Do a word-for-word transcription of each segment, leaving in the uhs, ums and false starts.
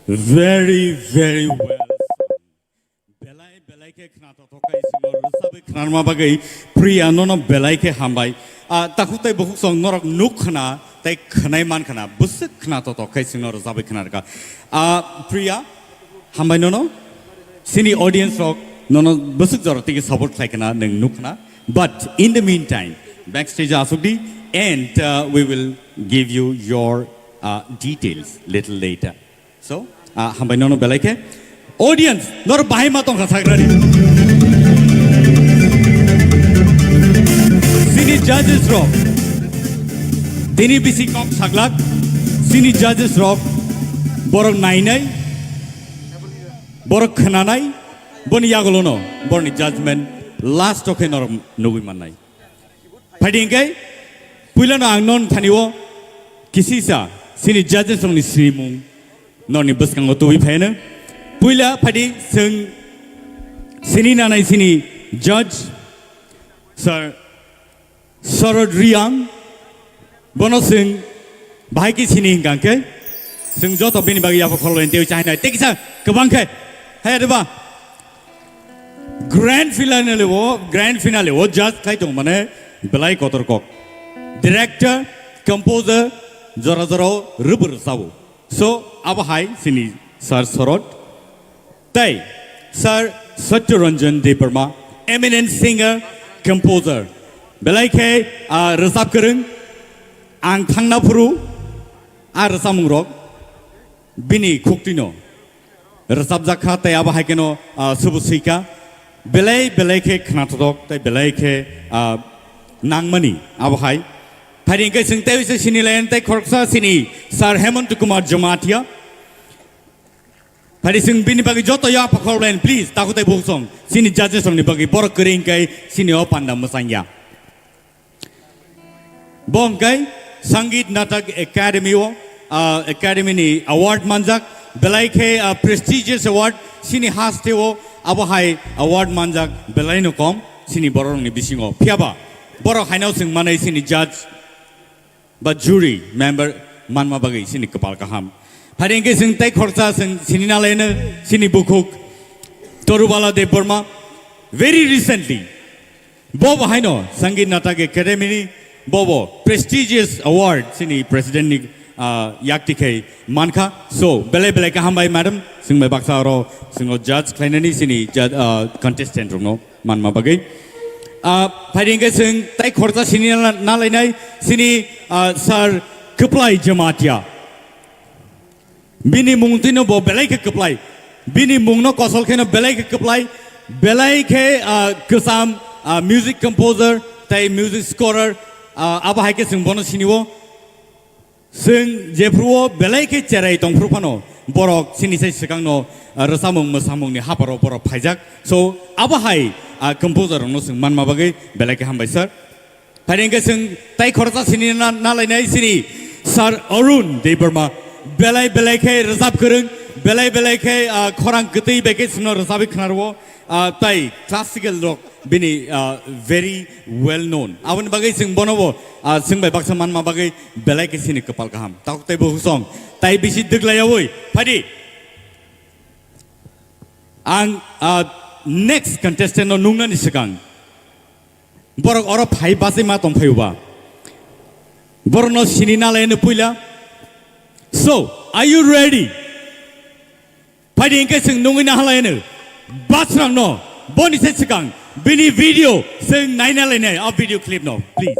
Very, very well. Belai, belai khe khna totok khai swngo rwchabwi khnarma bagwi Priya nono belai khe hambai. Ah, takhuk tai bukhuk song norok nuk khna tai khnai man khna bwswk khna totok khai swngo rwchabwi khnarkha. Ah, Priya, hambai nono. Sini audience rok nono bwswk jora tigi support khlai khna nwng nuk khna. But in the meantime, backstage asuk di and, uh, we will give you your, uh, details little later. So, ah, hambai nono belai khe. Audience, nor bahai ma tongkha sagrani. Sini judges rok. Tini bisi kok saglak. Sini judges rok. Borok nainai. Borok khnanai. Boni yagulono. Borni judgment. Last o khe norok nugui mannai. Phaidi hingkhe, puilano ang non thani o kisisa sini judges rokni sinimung noni bwskango tubui phaino. Puila phaidi chwng sini nanai sini judge, Sir Sarod Riang, bono chwng bahai khe sini hingka hingkhe, chwng joto bini bagwi yapha khorlai tei chahinai tei kisa kwbang khe, hai adeba. Grand finale o, grand finale o judge khai tong mane belai kotor kok. Director, composer, jora jora o rwbwrw sabo. So, abo hai sini Sir Sorot. Tai, Sir Satya Ranjan Debbarma, eminent singer, composer. Belai khe, ah, rwchap kwrwng, ang thangna phuru, ah, rwchapmung rok, bini khuktino. Rwchapjak kha, tei abo hai kheno, ah, subu swi kha. Belai, belai khe khnathok, tei belai khe, ah, nangmani abo hai. Phaidi hingkhe chwng tei uisa sini line tei khoroksa sini Sir Hemant Kumar Jamatia. Phaidi chwng bini bagwi joto yapha khoroksa line, please, takhuk tei bukhuk song. Sini judges rokni bagwi borok kwrwi hingkhe sini o panda mwchangya. Bo hwnkhe Sangeet Natak Academy o, ah, Academy ni award manjak, belai khe, ah, prestigious award, sini haste o abo hai award manjak belai no kom, sini borok ni bisingo. Phiyaba borok haino chwng manai sini judge ba jury member manma bagwi sini kwpal kaham. Phaidi hingkhe chwng tei khoroksa chwng sini nalaino sini bukhuk Torubala Debbarma. Very recently, Bo bo haino Sangeet Natak Academy ni bo bo prestigious award sini president ni, ah, yakti khai mankha. So, belai belai khe hambai madam, chwng bai baksa oro chwng o judge khlainani sini judge, ah, contestant rokno manma bagwi. Ah, phaidi hingkhe chwng tai khoroksa sini na, nalainai sini, ah, Sir Kwplai Jamatia. Bini mung twino bo belai khe kwplai. Bini mungno kosol kheno belai khe kwplai. Belai khe, ah, kwcham, ah, music composer tei music scorer, ah, abo hai khe chwng bono sini o. Chwng jephru o belai khe cherai tongphru phano borok chini sai swkangno, ah, rwchapmung mwsamungni haparo borok phaijak. So, abo hai, ah, composer rokno chwng manma bagwi belai khe hambai sir. Phaidi hingkhe chwng tai khoroksa sini na, nalainai sini Sir Arun Debbarma. Belai belai khe rwchap kwrwng, belai belai khe, ah, khorang kwtwi bai khe chwngno rwchapwi khwnarwo, ah, tai classical rok bini, ah, very well known. Aboni bagwi chwng bono bo, ah, chwng bai baksa manma bagwi belai khe sini kwpal kaham. Takhuk tei bukhuk song tai bisi dwglaiyaui phaidi. Ang, ah, next contestant no nungnani swkang. Borok oro phai bachai ma tong phai uba. Borok no sini nalai no puila. So, are you ready? Phaidi hingkhe chwng nungwi na halai no. Basrang no, boni se swkang, bini video chwng naina lainai, a video clip no, please.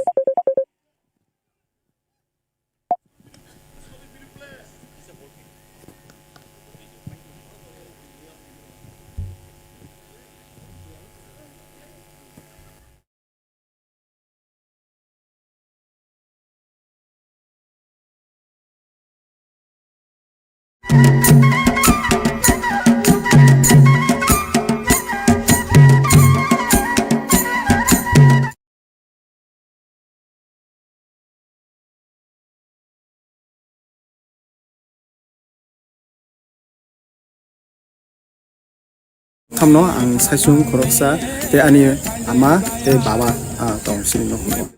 Thamno ang saichung khoroksa tei ani ama tei baba, ah, tong sini nokho.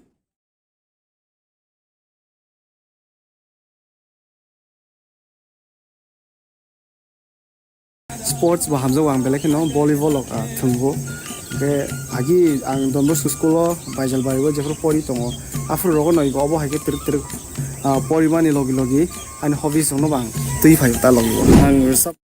Sports bo hamjago ang belai kheno volleyball rok, ah, thwngbo. Hwnkhe agi ang Don Bosco school o Baijalbari o jephru pori tongo. Aphuru rogo no ibo obo hai khe twrwk twrwk, ah, porimani logi logi ani hobbies rokno bo ang twi phaio ta logi o. Ang rwchap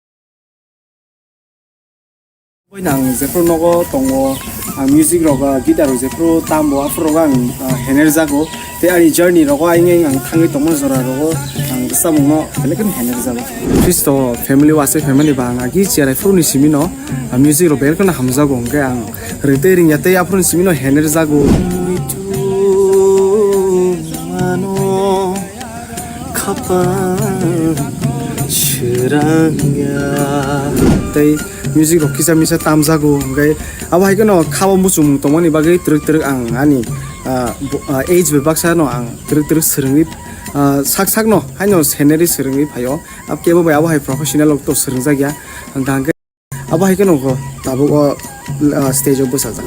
Boino ang jephru nogo tongo, ang music rok, ah, guitar rok jephru tambo, aphuru rogo ang, ah, hener jago. Tei ani journey rogo ayang ayang ang thangwi tongma jora rogo ang rwchapmungno belai kheno hener jago. Khristo family o aswk family ba ang agi cherai phuru ni simi no, ah, music rok belai kheno hamjago, hwnkhe ang ring tei ringya tei aphuru ni simi no hener jago. Khapang srangya. Tei music rok kisa misa tamjago, hwnkhe abo hai kheno khabo muchung tongmani bagwi twrwk twrwk ang ani, ah, bo-, ah, age bai baksa no ang twrwk twrwk swrwngwi, ah, sak sak no haino scenery swrwngwi phaio. Ab kebo bai abo hai professional rok to swrwngjak ya, hwnkhe Abo hai kheno kho tabuk o, ah, stage o bwsajak.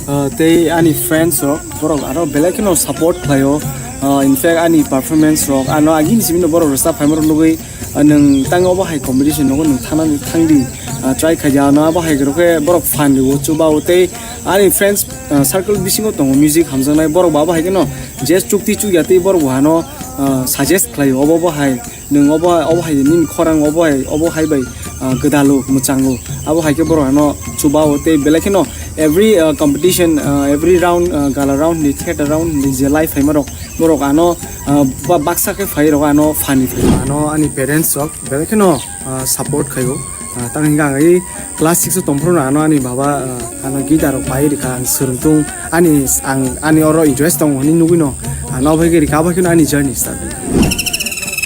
Ah, tei ani friends rok, borok aro belai kheno support khlaio. Ah, in fact, ani performance rok, ano agini simi no borok rwchap phaima rok nugwi, ah, nwng tang obo hai competition nogo nwng thangna thangdi, ah, try khaidi, ano abo hai rok khe borok fan rwo, chuba o tei ani friends, ah, circle bisingo tongo music hamjaknai borok bo abo hai kheno je chukti chukya tei borok bo ano, ah, suggest khlaio obo bo hai. Nwng obo, obo hai nini khorang obo hai, obo hai bai, ah, gwdalo, mwchango. Abo hai khe borok ano chuba o tei belai kheno every, ah, competition, ah, every round, ah, gala round ni, theater round ni je live phaima rok, borok ano, ah, ba-, baksa khe phai rok ano phani phai. Ano ani parents rok belai kheno, ah, support khaio. Ah, tang hingkha ang i class six o tongphuru no ano ani baba, ah, ano guitar rok pai rikha, ang swrwngtung, ani, ang, ani oro interest tongo hinwi nugwi no, ano abo hai khe rikha, abo hai kheno ani journey start.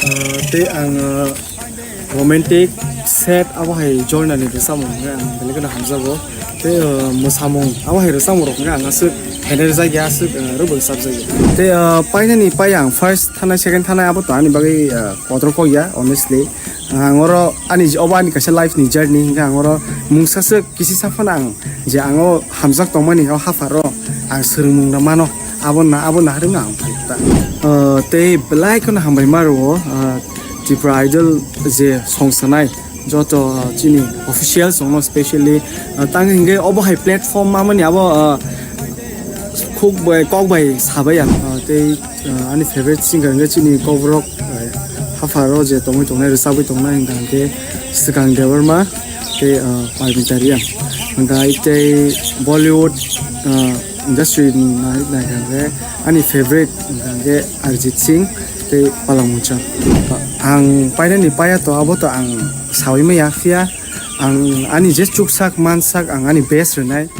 Ah, tei ang, ah, romantic, sad abo hai genre ni rwchapmung hwnkhe ang belai kheno hamjago. Tei, ah, mwsamung abo hai rwchapmung rok hwnkhe ang aswk hener jak ya, aswk, ah, rwbwk chapjak ya. Tei, ah, painani pai ang first thanai, second thanai abo to ani bagwi, ah, kotor kok ya, honestly. Ang oro ani je-, obo ani kaisa life ni journey, hingkhe ang oro mungsa swk kisi sa phano ang je ang o hamjak tongmani o hapharo ang swrwngmung rw mano, abo na, abo naharwi no ang phai ta. Ah, tei belai kheno hambai ma rwo, ah, Tripura Idol je song sanai joto, ah, chini officials rokno specially, ah, tang hingkhe obo hai platform mamani abo, ah, khuk bai kok bai sabai ang, ah, tei, ah, ani favorite singer hingkhe chini kokborok, ah, hapharo je tongwi tongnai, rwchabwi tongnai hwnkha hwnkhe Swkang Debbarma tei, ah, Parmita Reang. Hwnkha tei Bollywood, ah, industry ni nai-, naikha hwnkhe ani favorite hwnkha hwnkhe Arijit Singh tei Palak Mongcham. Ang painani paiya to abo to ang saui maya phiya. Ang ani je chuksak mansak ang ani best rwnai.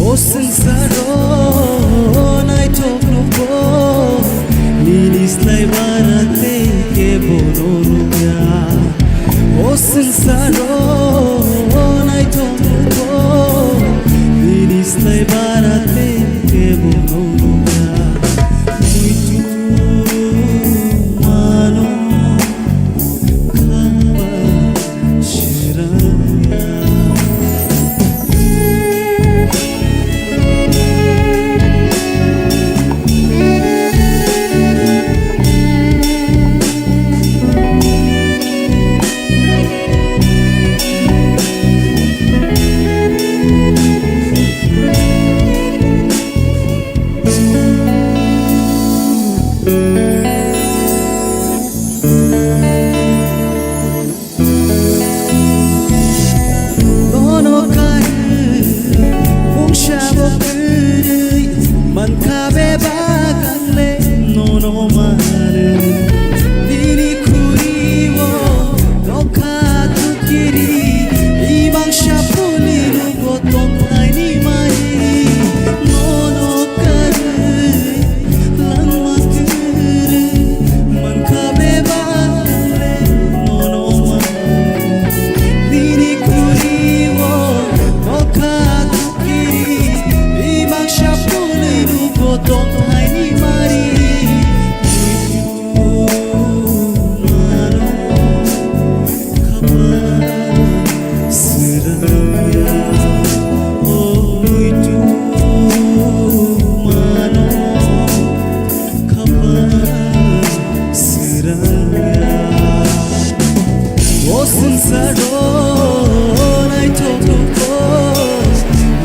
O swngcharo naithok nukgo, nini slai bara tei kebono nukya. O swngcharo naithok nukgo, nini slai bara tei kebono nukya. Muitu mano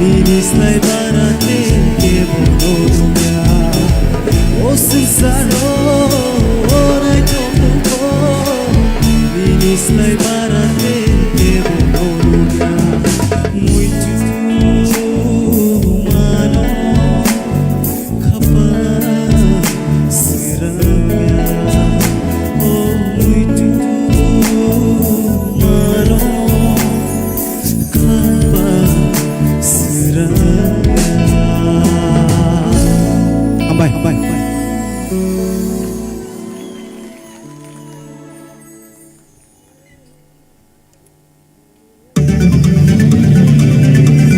Bini slai bara khe kebo no nukya. O swngcharo naithok nukho. Bini slai bara khe kebo no nukya. Muitu mano khapang swrangya. O muitu mano. Hambai, hambai.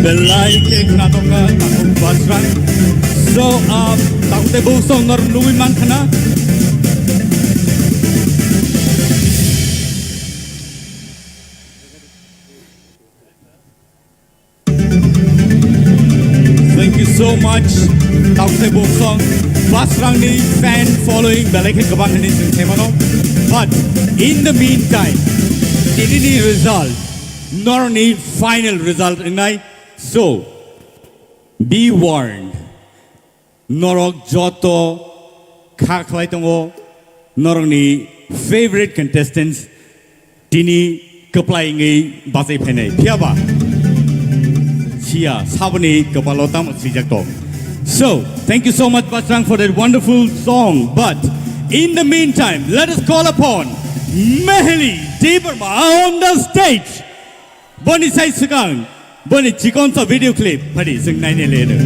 Belai khe khna tongkha Takhuk Basrang. So, ah, Takhuk tei Bungsong nor nugwi man khna. Thank you so much, Takhuk tei Bungsong. Basrangni fan following belai khe kwbang hinwi chwng khe mano. But in the meantime, tinini result, norni final result wngnai. So, be warned. Norok joto kha khlai tongo, norokni favorite contestants tini kwplai wngwi bachai phainai. Phiyaba siya saboni kwpalo tamo swijak tok. So, thank you so much, Basrang, for that wonderful song. But in the meantime, let us call upon Meheli Debbarma on the stage. Boni sai swkang, boni chikonsa video clip phadi chwng naina le rw.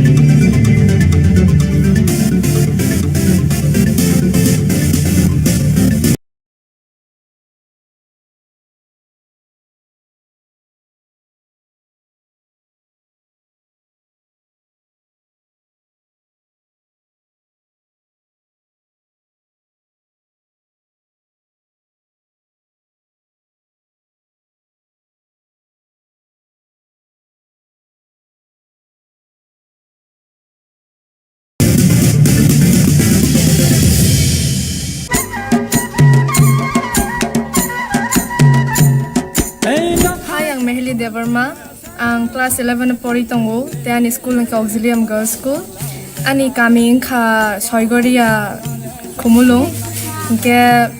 Hi, ang Meheli Debbarma. Ang class eleven o pori tongo, tei ani school wngkha Auxilium Girls School. Ani kami wngkha Soigoria Khumulwng. Hinkhe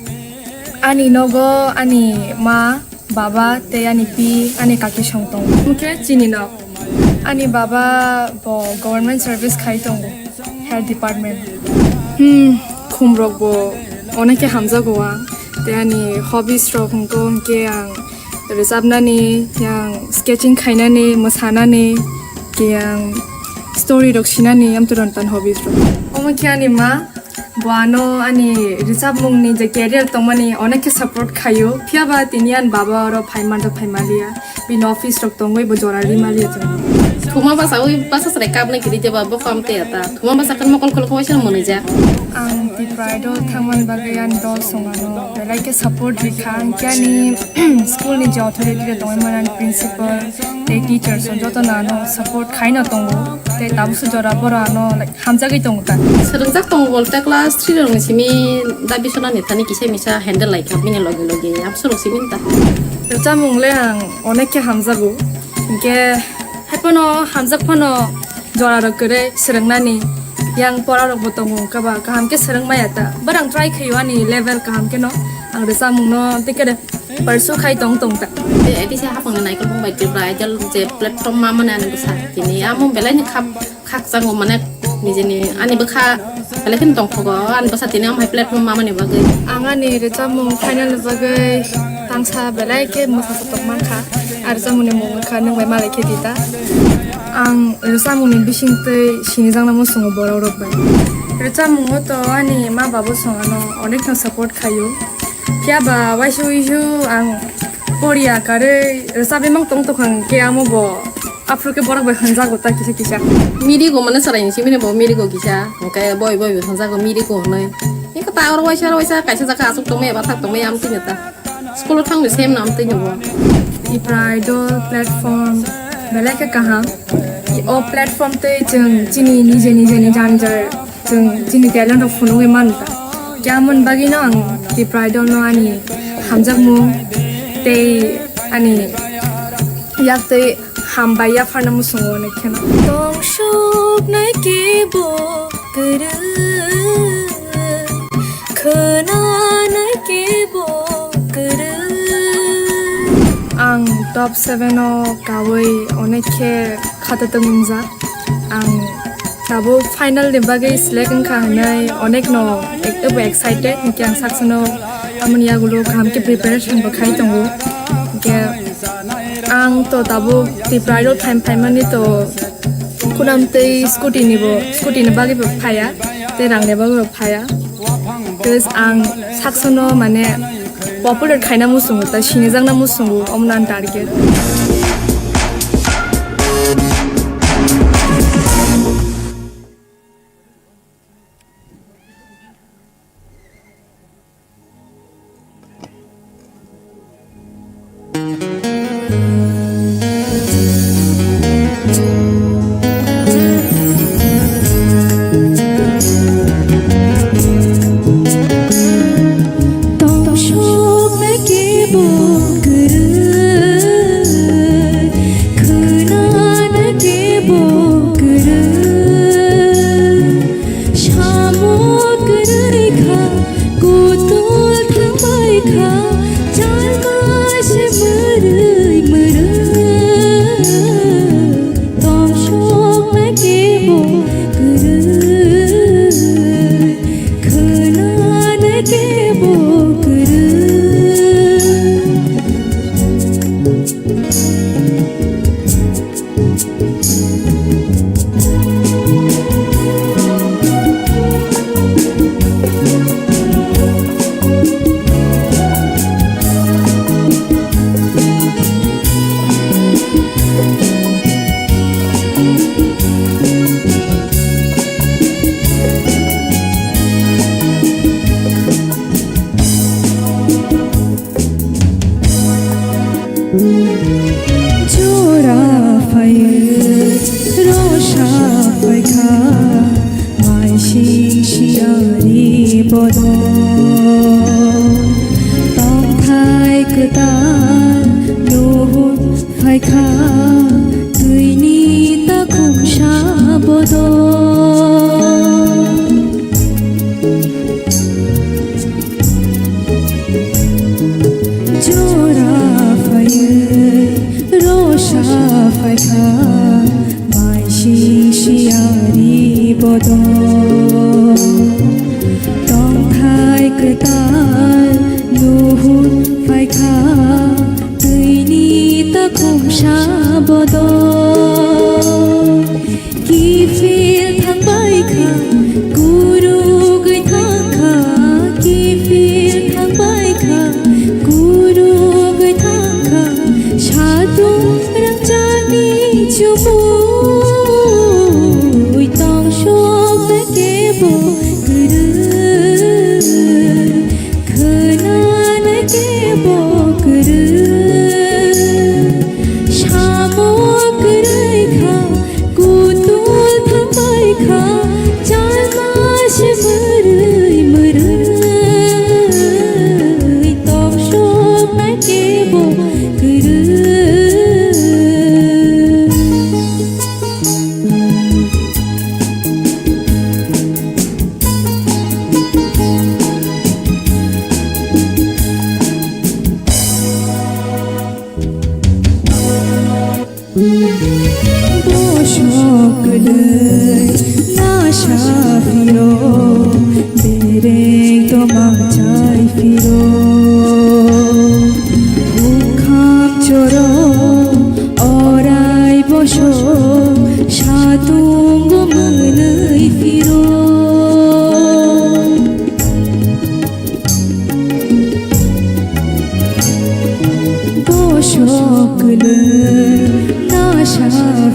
ani nogo ani ma, baba tei ani pi, ani kaki song tongo. Hinkhe chini nok. Ani baba bo government service khai tongo, health department. Hmm, khumrok bo onek khe hamjago ang. Tei ani hobbies rok hwnkhe, hwnkhe ang rwchapnani, yang sketching khainani, mwsanani, yang story rok sinani, amtwrwng tan hobbies rok. Omo khe ani ma, bo ano ani rwchapmungni je career tongmani onek khe support khaio, phiyaba tini ani baba oro phai manjak phai maliya, bini office rok tongwi bo jora ri maliya chwng. Thuma basa ui basa chwrai kapnai kiri jeba bo kam te ata. Thuma basa kan mokol kol khawaisa mwnwi ja. Ang Tipra Idol thangmani bagwi ani dol songano belai khe support rikha, ang khe ani school ni je authority rok tongwi mani ani principal tei teachers rok joto no ano support khaino tongo, tei tabukso jora boro ano, like, hamjagwi tongo ta. Swrwngjak tongo bolte class three rokni simi da bisona ni thani kisa misa handle lai kha bini logi logi abso rok simi ta. Rwchapmung le ang onek khe hamjago, hinkhe hai phano hamjak phano jora rok kwrwi swrwngnani yang pora rok bo tongo, wngkha ba kaham khe swrwng maya ta. But ang try khaio ani level kaham khe no, ang rwchapmung no tei khe pursue khai tong tong ta. Tei A D C hapang ni naikolbong bai Tripura Idol je platform ma mani ani bwsa tini amo belai ni khap khakchangma mane nijeni ani bwkha belai kheno tongthogo ani bwsa tini amo hai platform ma mani bagwi. Ang ani rwchapmung final ni bagwi tangsa belai khe mwsa tong mankha. Ar rwchapmung ni mung wngkha Nwng Bai Malai Khe Di Ta. Ang rwchapmung ni bising twi sinijakna muchungo borok rok bai. Rwchapmung o to ani ma babo song ano onek no support khaio. Phiya ba waisa uisu ang poriya karwi rwchapwi mang tong tongkha, hwnkhe amo bo aphuru khe borok bai hwnjago ta kisa kisa. Mirigo mane chwrai ni simi bo mirigo kisa, hwnkhe boi boi bo hwnjago mirigo hwnwi. Eko ta oro waisa oro waisa kaisa jaga aswk tongmaya bathak tongmaya amtwino ta. School o thangwi sem no amtwino bo. Tipra Idol platform belai khe kaham. O platform tei chwng chini nije nije ni jani jai Chwng chini talent rok phunugwi mano ta. Khe amoni bagwino ang Tipra Idol no ani hamjakmung tei ani yak tei Hambai yapharna muchungo onek kheno. Tongsoknai kebo kwrwi, khwnanai kebo kwrwi. Ang top seven o kawi onek khe khata tongmung jak. Ang tabuk final ni bagwi select wngkha hwnwi onek no ek-, ebo excited, hinkhe ang saksa no amoni yagulo kaham khe preparation bo khai tongo. Hinkhe ang to tabuk Tipra Idol phaim phaimani to khunam tei scooty ni bo, scooty ni bagwi bo phaya, tei rang ni bagwi bo phaya. Tei ang saksa no mane popular khaina muchungo, ta sinijakna muchungo, omo no ang target. Tongsoknai kebo kwrwi, khwnanai kebo kwrwi. Samo kwrwi kha, kutul thangbai kha, chalma se mwrwi mwrwi. Tongsoknai kebo kwrwi, khwnanai kebo kwrwi. Jora phaiwi rosa phaikha, maising siyari bodol. Tongthai kwtal nuhur phaikha, twini takhumsa bodol. Jora phaiwi rosa phaikha, maising siyari bodol. Tongthai kwtal nuhur phaikha, twini takhumsa bodol. Kiphil thangbai kha, kurugwi thang kha, kiphil thangbai kha, kurugwi thang kha, satung rangchakni chumui tongsoknai kebo kwrwi. Khwnanai kebo kwrwi, samo kwrwi kha, kutul thangbai kha, chalma se mwrwi mwrwi, tongsoknai kebo kwrwi. Bosok kwlwi nasa phiro, derek toma chai phiro. Bukhang choro orai bosok satungo mwnwi phiro. Bosok kwlwi nasa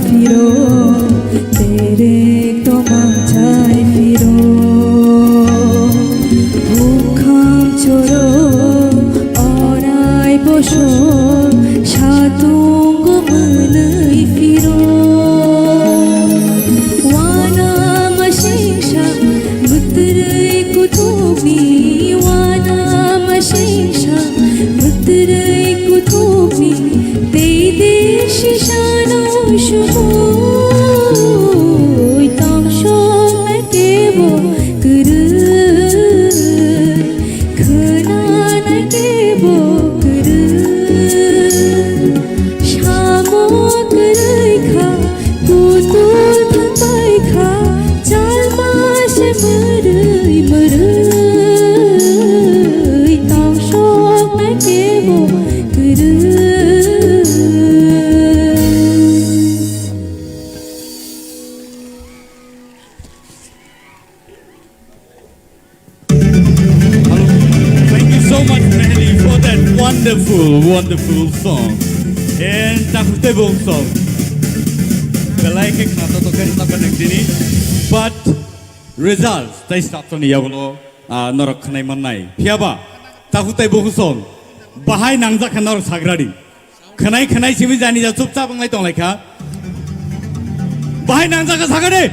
phiro, derek toma chai phiro. Bukhang choro orai bosok satungo mwnwi phiro. Wana masingsa mwtwrwi kuthukni, wana masingsa mwtwrwi kuthukni, tei de sisano Kebo kwrwi, khwnanai kebo kwrwi. Samo kwrwi kha, kutul thangbai kha, chalma se mwrwi mwrwi, tongsoknai kebo kwrwi. Thank you so much, Mehdi, for that wonderful, wonderful song. And takhutai bo song. Belai khe khna to khe ta connect dini. But results, tai start ni yagulo, ah, norok khnai mannai. Phiyaba, takhutai bo song. Bahai nangjak khe norok sagradi. Khwnai khwnai simi jani ja chupchap wnglai tonglaikha. Bahai nangjak kha sakha de.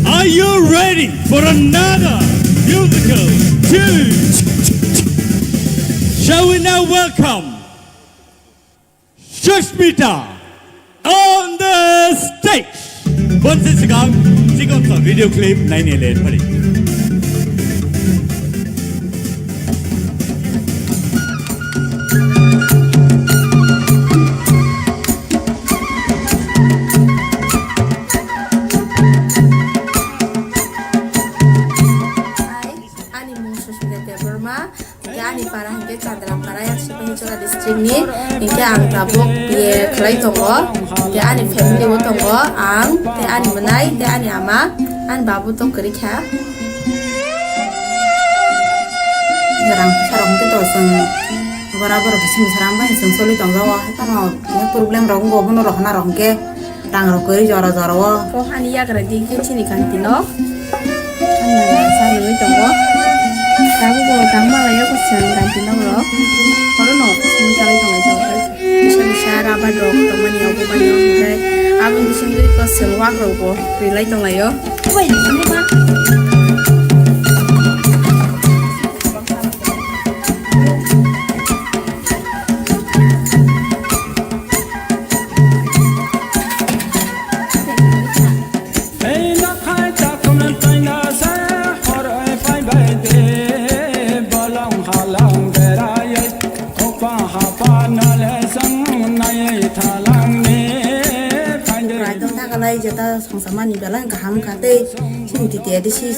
Are you ready for another musical tune? Shall we now welcome Sushmita on the stage? Bonsi sikang, sikang sa video clip naini le phari. Ani mung Sushmita Debbarma. Hingke ani para hingke Chandra para, yang Sipahichora district ni. Hingke ang tabuk B A khlai tongo. Hingke ani family bo tongo, ang, tei ani mwnai, tei ani ama, ani babu tong kwrwi kha. Rang pisa rok hingke to chwng bora borok khe simi sara bai chwng choli tong jago, haikhe no problem rok wngkha, bono rohorna rok hingke. Rang rok kwrwi jora jora o. O hani yagra di khe chini kanti no. Ano sa nungwi tongo. Tabuk bo tangma lai o kwchwng kanti no rok. Oro no simi chalai tongo jok. Bisa bisa rabar rok tongmani obo mani o hwnkhe. Aboni bisingtwi kwchwng wak rok bo rilai tonglaio. Bai, sini ma. Raitong thakalai jeta songsamani belai kaham kha tei chini titi adisi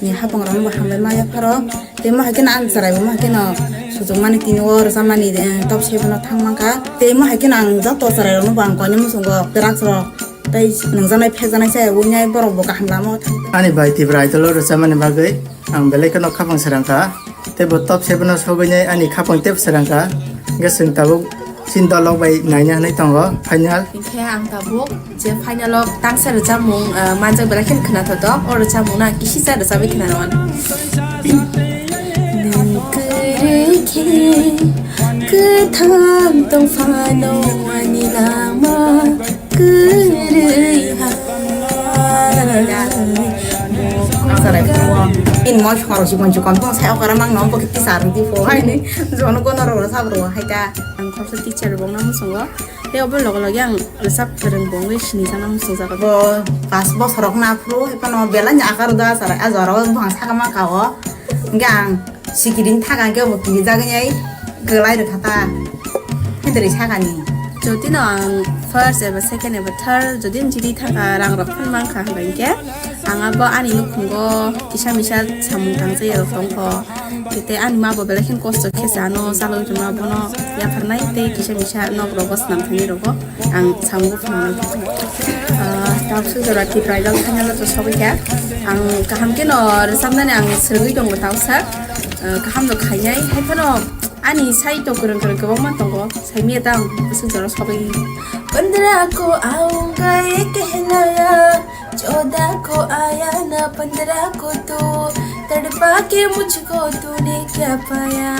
ni hapang rok bo hambai maya pharo. Tei mo hai kheno ang chwrai bo mo hai kheno suchukmani tini o rwchapmani, eh, top seven o thang mankha. Tei mo hai kheno ang joto chwrai rokno bo ang koinwi muchungo drugs rok tei nungjaknai phekjaknai se wngnai borok bo kaham lama o thang. Ani bai Tripura Idol o rwchapmani bagwi ang belai kheno khapang srang kha. Tei bo top seven o sogwinai ani khapang teibo srang kha. Hwnkhe chwng tabuk chini dol rok bai naina hinwi tongo final. Hinkhe ang tabuk je final o tangsa rwchapmung, ah, manjak belai kheno khwnathok, o rwchapmung no ang kisisa rwchapwi khwnarwano. Nwng kwrwi khe kwthang tong phano ani lama kwrwi ha. Ang sarai phuo. In moi pharo si bonchu kon tong sai okara mang no bo kiti sar di pho hai ni. Jono kono ro sa bro hai ta. Ang khoroksa teacher rwbokno muchungo. Tei obo loge loge ang rwchap kwrwng bo wngwi sinijakna muchungjago. Bo pas bosorok na phuru, hai phano belai ni akar da sarai, a jora o buphang saka ma ka o. Hingke ang sikiding thaka hingke bo kirijagwi ai kwlai rwkha ta. Hindri sakani. Jodi no ang first eba second eba third, jodi ang jidi thaka rang rok phano mankha hwnba hinkhe, ang abo ani nukhungo kisa misa samung tangsa ya tongkho. Tei ani ma bo belai kheno kosto khe se ano chalwi rwma bono yapharnai tei kisa misa nok rogo swnam thani rogo ang samung phunuknai. Ah, tabuk jora Tripura Idol final o to sogwi kha. Ang kaham kheno rwchapnani ang swrwngwi tongo tausa. Ah, kaham no khainai. Hai phano ani sai to kwrwng kwrwng kwbangma tongo. Saimaya ta ang bwswk jora sogwi. Pandra ko aunga ye kehnaya. चौदह को आया ना पन्द्रह को तू, तड़पा के मुझको तूने क्या पाया।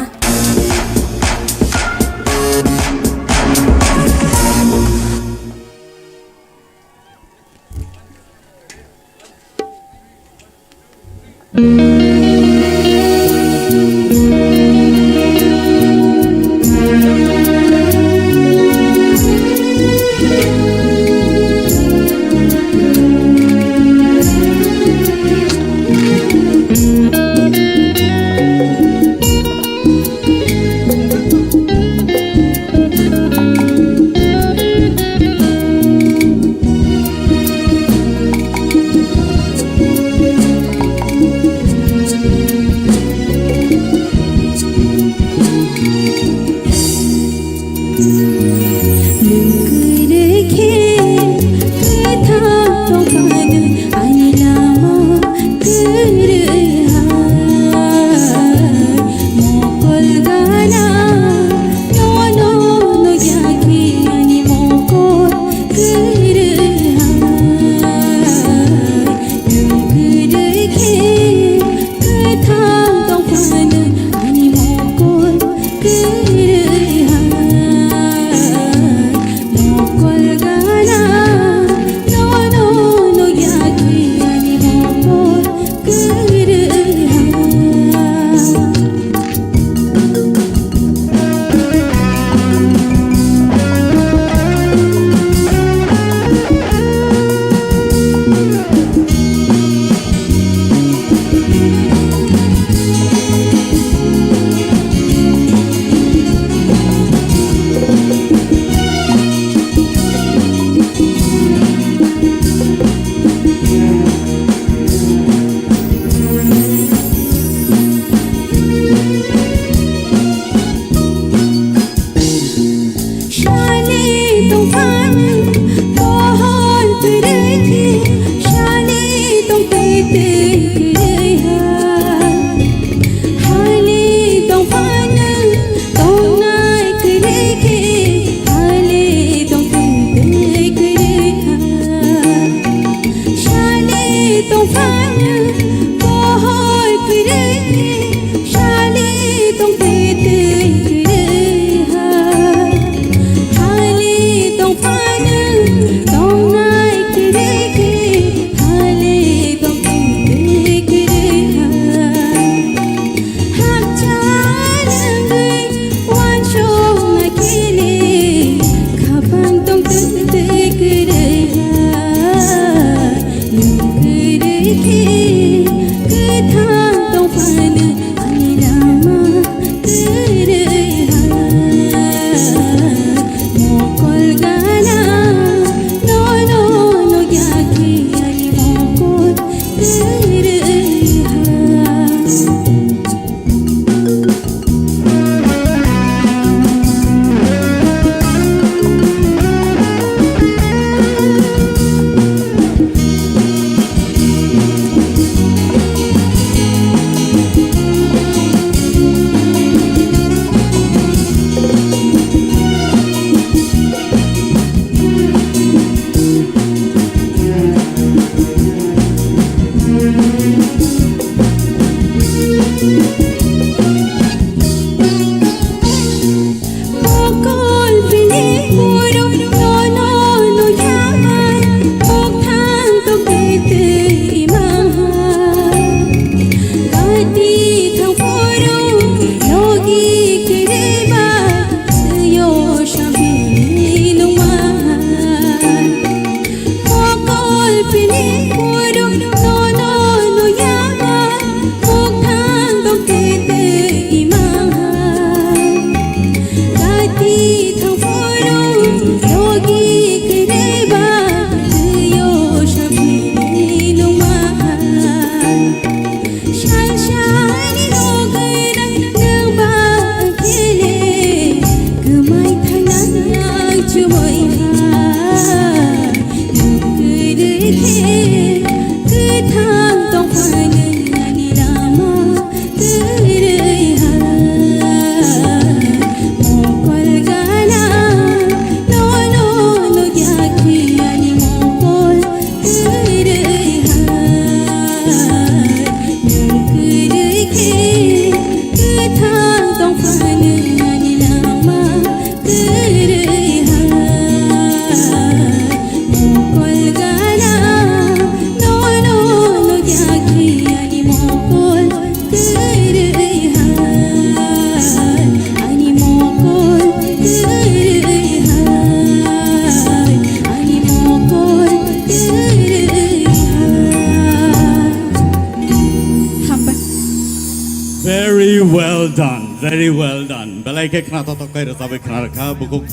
Done, very well done. Belai khe khna totok kai rwchabwi khna rwkha bukhuk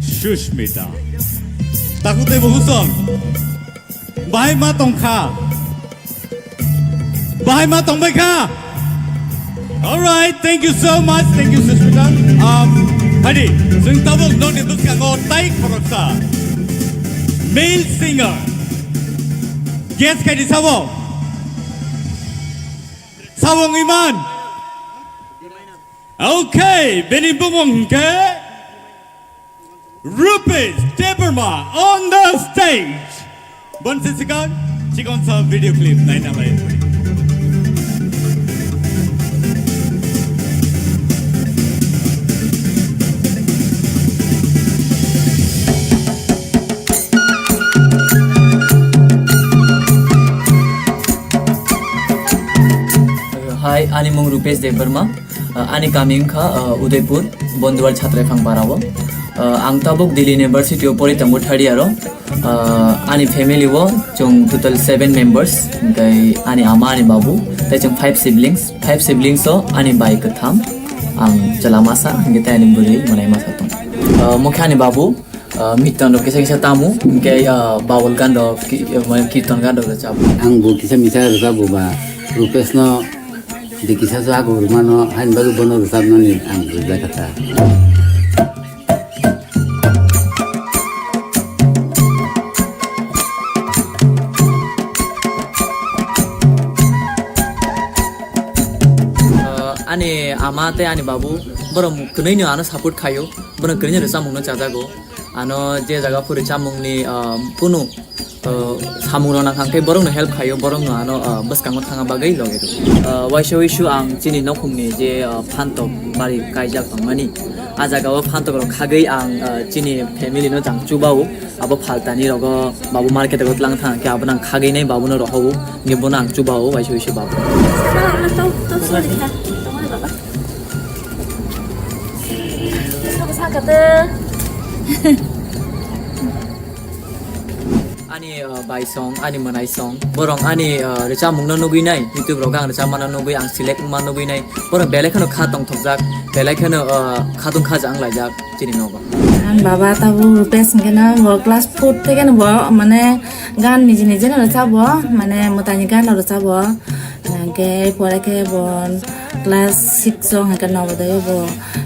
Sushmita. Takhuk tei bukhuk song. Bahai ma tongkha. Bahai ma tongbai kha. All right, thank you so much. Thank you, Sushmita. Um, hadi, chwng tabuk nokni bwskango tai khoroksa male singer. Guess khai di sabo. Sabo wngwi man. Okay, bini bumung hwnkhe Rupesh Debbarma on the stage. Bonsi sikang, chikon sa video clip naina lai. Hi, ani mung Rupesh Debbarma. Uh, ani kami wngkha, uh, Udaipur, Bonduwar Chhatraiphang Para o. Uh, ang tabuk Delhi University o pori tongo third year o. Uh, ani family o chwng total seven members, hwnkhe ani ama, ani babu, tei chwng five siblings. Five siblings o ani bai kwtham, ang chwla masa, hwnkhe tei ani bwrwi mwnai masa tong. Uh, mokhe ani babu, Ah, miton rok kisa kisa tamo, hwnkhe, ah, bawal gan rok, ki-, ah, mane kirton gan rok rwchabo. Ang bo kisa misa rwchabo ba, Rupesh no de kisa so ago rwmano, hain bagwi bono rwchabnani ang rwjak kha ta. Ah, ani ama tei ani babu borok kwnwi no ano support khaio, borok kwnwi no rwchapmung no chajago. Ano je jaga phuri chamungni, ah, kunu, ah, samung rok nang kha khe borok no help khaio, borok no ano, ah, bwskango thangna bagwi logi rw. Ah, waisa wisu ang chini nokhung ni je, ah, phantok bari kaijak tongmani, ah jaga o phantok rok khagwi ang, ah, chini family no jang chubao, abo phaltani rogo babu market rogo tlang thang khe abo nang khagwi nai babu no rohao, hwnkhe bono ang chubao waisa wisu babu. Sabo sakate. Ani, uh, bai song, ani mwnai song, borok ani, uh, rwchapmung no nugwi nai, YouTube rogo ang rwchapma no nugwi, ang select wngma nugwi nai, borok belai kheno kha tongthokjak, belai kheno, uh, khatung khaja wnglaijak chini nogo. Ang baba tabuk Rupesh hwnkhe no bo class four theke no bo mane gan niji niji no rwchabo, mane mwtaini gan no rwchabo. Hwnkhe pore khe bo class six o hwnkhe Navodaya o bo,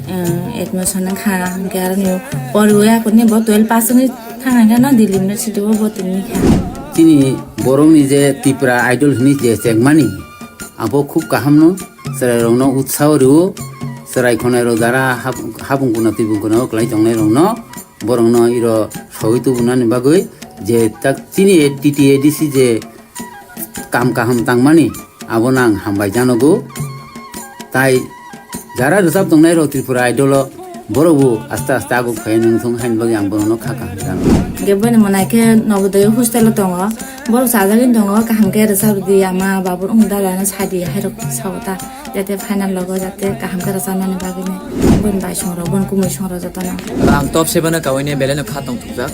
eh, admission wngkha. Hwnkhe aroni poriwi aphuru bo twelve pass wngwi thang hwnkhe no Delhi University o bo tongwi kha. Chini borokni je Tripura Idol hwnwi je chengmani, abo khub kaham no, chwrairokno utsaho rwo, chwrai khwnairok jara hab-, habung kuna tibung kuna o kwlai tongnairokno, borokno iro sogwi tubunani bagwi je tak chini T T A D C je kam kaham tangmani, abono ang hambai janogo. Tai jara rwchap tongnai rok Tripura Idol o, borok bo aste aste aguk phai nung thung haini bagwi ang borokno kha kaham janogo. Hwnkhe boini mwnai khe Navodaya hostel o tongo, borok chajagwi tongo, kaham khe rwchap rwdi ama babur wng dada no sadi hai rok sao ta, jate final logo jate kaham khe rwchapnani bagwi nai boini bai song rok, boini kumui song rok jotono. Ang top seven o kawini belai no kha tong thukjak.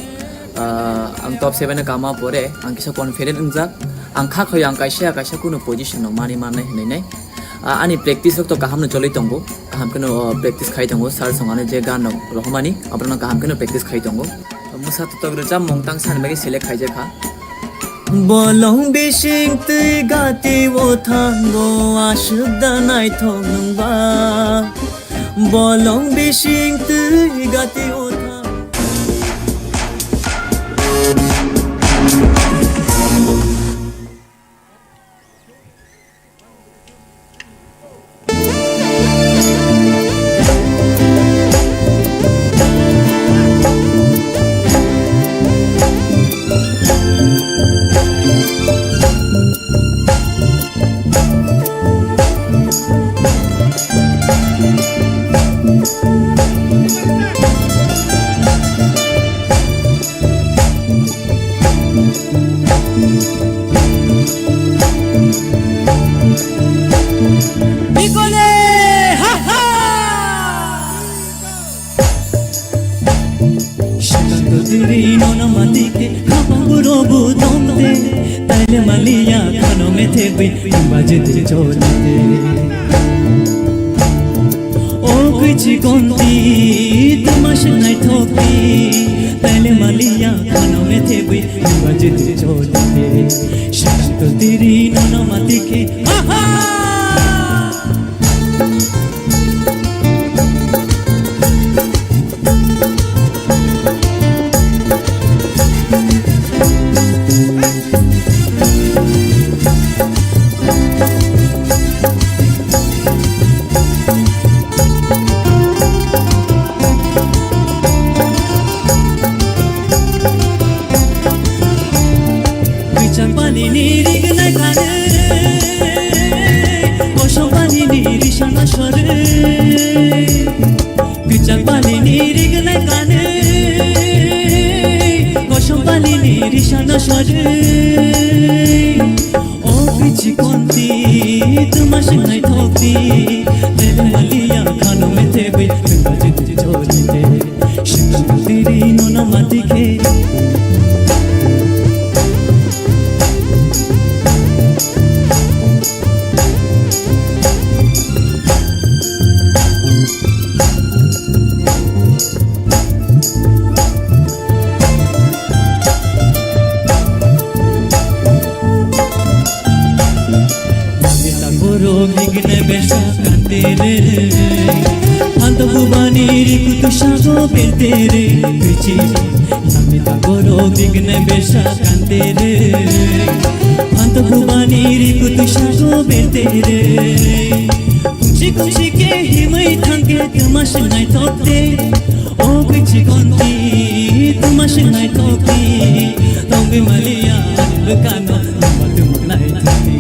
Ah, ang top seven o kama pore ang kisa confident wngjak. Ang kha khoi ang kaisa kaisa kunu position no mani mannai hinwi nai. Ah, ani practice rok to kaham no choli tongo. Kaham kheno, oh, practice khai tongo. Sir song ano je gan rok rohormani, aborok no kaham kheno practice khai tongo. Mwsa totok rwchapmung tang sani bagwi select khaijak kha. Bolong bising twi gati o thango aswk da naithok nwngba. Bolong bising twi gati o thango. Bikole, ha, ha! Shikang to diri nono matike, khapang burobu tongte, taile maliya khano methe bui, baje te cholite. Chikonti, tuma se naithokti, taile maliya khano methebwi, tuma jiti cholite, shanto tiri nono matike, aha! Kwichak pani ni rignai kare, kosom pani ni risana sore. Kwichak pani ni rignai kare, kosom pani ni risana sore. O kwichi konti, tuma se naithokti, tele maliya khano methebwi, tuma jiti cholite. Shikang tiri nono matike. Borok hingine besa kante re, phanto bubani ri kutu sago bente re, kwichi. Namita borok hingine besa kante re, phanto bubani ri kutu sago bente re. Kumsi kumsi ke himwi thangke tuma se naithokte, o kwichi konti tuma se naithokte, tongwi maliya bwkano tuma tuma naithokte.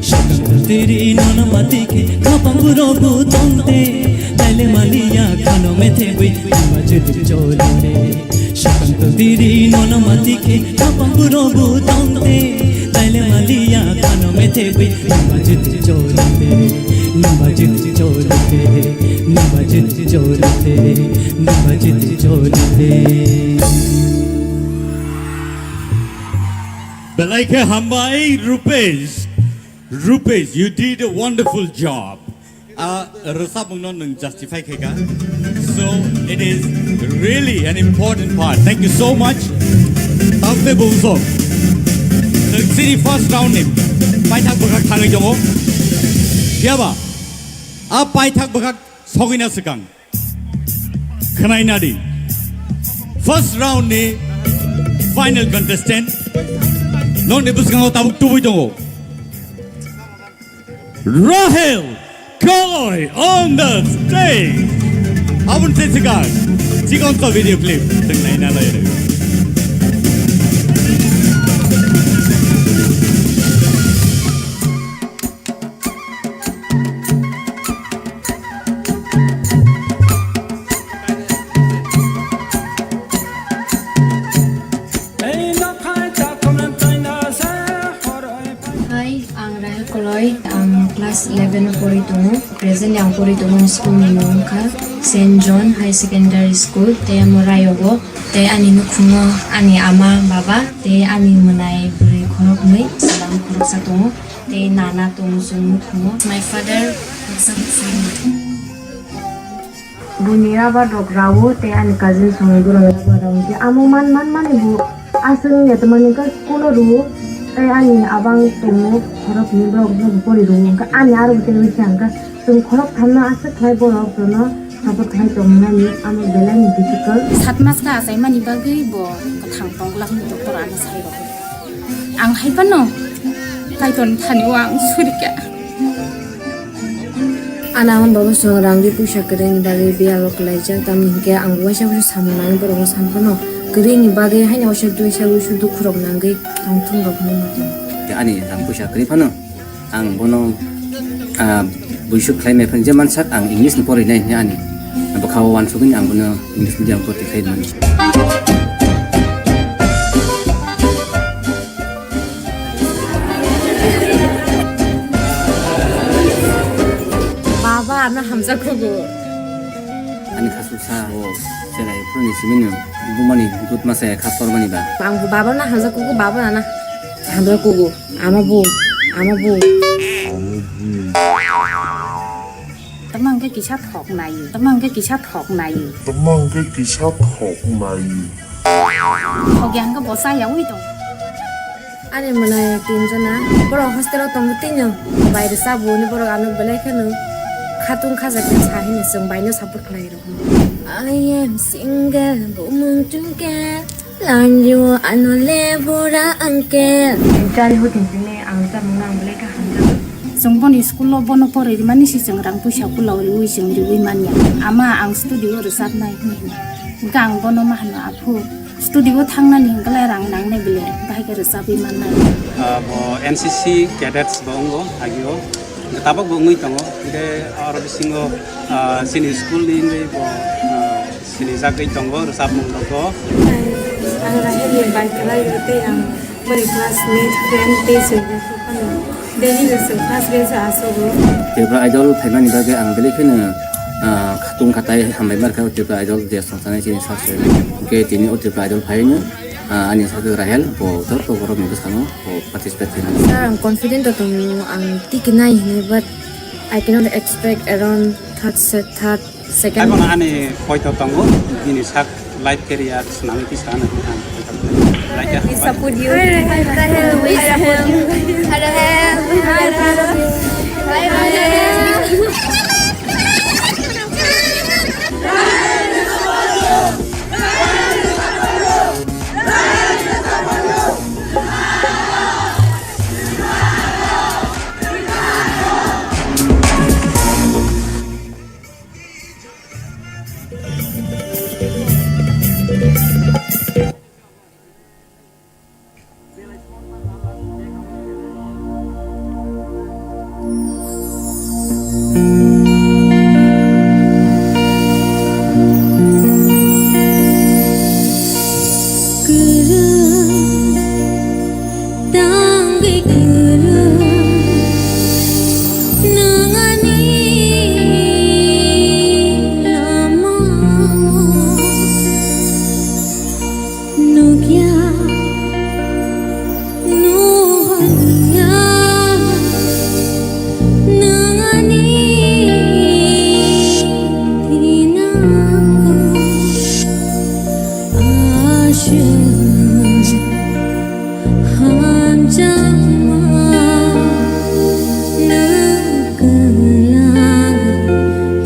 Shikang tiri nono matike, khapang burogo tongte, taile maliya khano methebwi, nimba jiti cholite. Shikang tiri nono matike, khapang burogo tongte, taile maliya khano methebwi, nimba jiti cholite, nimba jiti cholite, nimba jiti cholite, nimba jiti cholite. Belai khe hambai, Rupesh. Rupesh, you did a wonderful job. Ah, rwchapmungno nwng justify khaikha. So, it is really an important part. Thank you so much. Tamte bumsok. Nwng chini first round ni paithak bwkhak thangwi tongo. Phiyaba, a paithak bwkhak sogwina swkang. Khwnai nadi. First round ni final contestant. Nokni bwskango tabuk tubui tongo. Rahel Koi on the stage. Abun se sikar. Chikon to video clip. Teng nai na lai. Hai, ang Rahel Koloi, ang class eleven o pori tongo. Presently ang pori tongo school ni mung wngkha Saint John High Secondary School, tei amo Rayogo, tei ani nukhungo ani ama, baba, tei ani mwnai bwrwi khoroknwi, chwla khoroksa tongo. Tei nana tong chwng nukhungo. My father baksa baksa. Buini rubber rok rawo tei ani cousin songni borok rubber rok hwnkhe amo man man mani bo aswk wngya tongmani hwnkhe school o rwo tei ani abang tongo khorok hwnwi borok no bo pori rwo hwnkhe ani aro bo tei wngkha hwnkhe chwng khorok thamno aswk khlai borok jono. Abo khai tongmani amo belai ni difficult. Sat mas kha achaimani bagwi bo kwthang tong glak ni doctor ano sai rw. Ang hai phano Kaitor thani o ang suri kha. Ana ama baba song rang ri puisa kwrwi ni bagwi biya rok kwlaijak, tamni hinkhe ang waisa waisa samung nangwi borok no san phano kwrwi ni bagwi haino waisa duisa waisa dukhu rok nangwi tong thung rok hinwi ma tongo. Ani rang puisa kwrwi phano. Ang bono, ah, buisuk khlai maiphang je mansak ang English ni porinai hwnwi ani bwkha o uansugwi ang bono English medium pori khlai mano. Baba, ano hamjakgo. Ani khasuksa o cherai phuruni simino bumani dut masa kha tormani ba. Ang baba na hamjakgo, baba na hamjakgo. Ama bu, ama bu. Tama hwnkhe kisa thok nai. Tama hwnkhe kisa thok nai. Tama hwnkhe kisa thok nai. Thok ya hwnkhe bo cha yaui tong. Ani mwnai tinjona, borok hostel o tongo tino, bai rwchapbo hwnwi borok ano belai kheno khatung khajakya sa hwnwi chwng baino support khlai rw. I am single, bumung chungke, lanrio ano le bura angke. Jari huting tini ang chamung nang belai kha hamjak. Chwng boni school o bono poroi rwmani si chwng rang puisa kula riui chwng riui manya. Ama ang studio o rwchapnai hwnwi hino. Hwnkhe ang bono ma hwno, "Aphu, studio o thangnani hwnkhe rang nangnai bile, bahai khe rwchapwi mannai." Ah, bo N C C cadets bo wngo agio. Hwnkhe tabuk bo wngwi tongo. Hwnkhe aro bisingo, ah, chini school ni wngwi bo, ah, sinijagwi tongo rwchapmung rogo. Ang Rahel ni bai kwlai o tei ang boni classmate, friend tei chwng phano daily no chwng first bench o asogo. Tripura Idol phaimani bagwi ang belai kheno, ah, khatung khatai hambai markha o Tripura Idol je songsanai chini sak se. Hwnkhe tini o Tripura Idol phaino, ah, ani sak Rahel bo joto borok ni bwskango bo participate khainai. Sir, ang confident o tongo, ang tiki nai hwnwi, but I cannot expect around third set, third Second. Abono ani poito tongo, bini sak life career swnamwi tisa hwnwi ang poito tongo. Right, yeah. We support you. Rahel, we support you. Rahel. Tangwi kwrwng nwng ani lama-o nukya, nuhorya nwng ani thinango aswk. Hamjakma nwng kwlangwi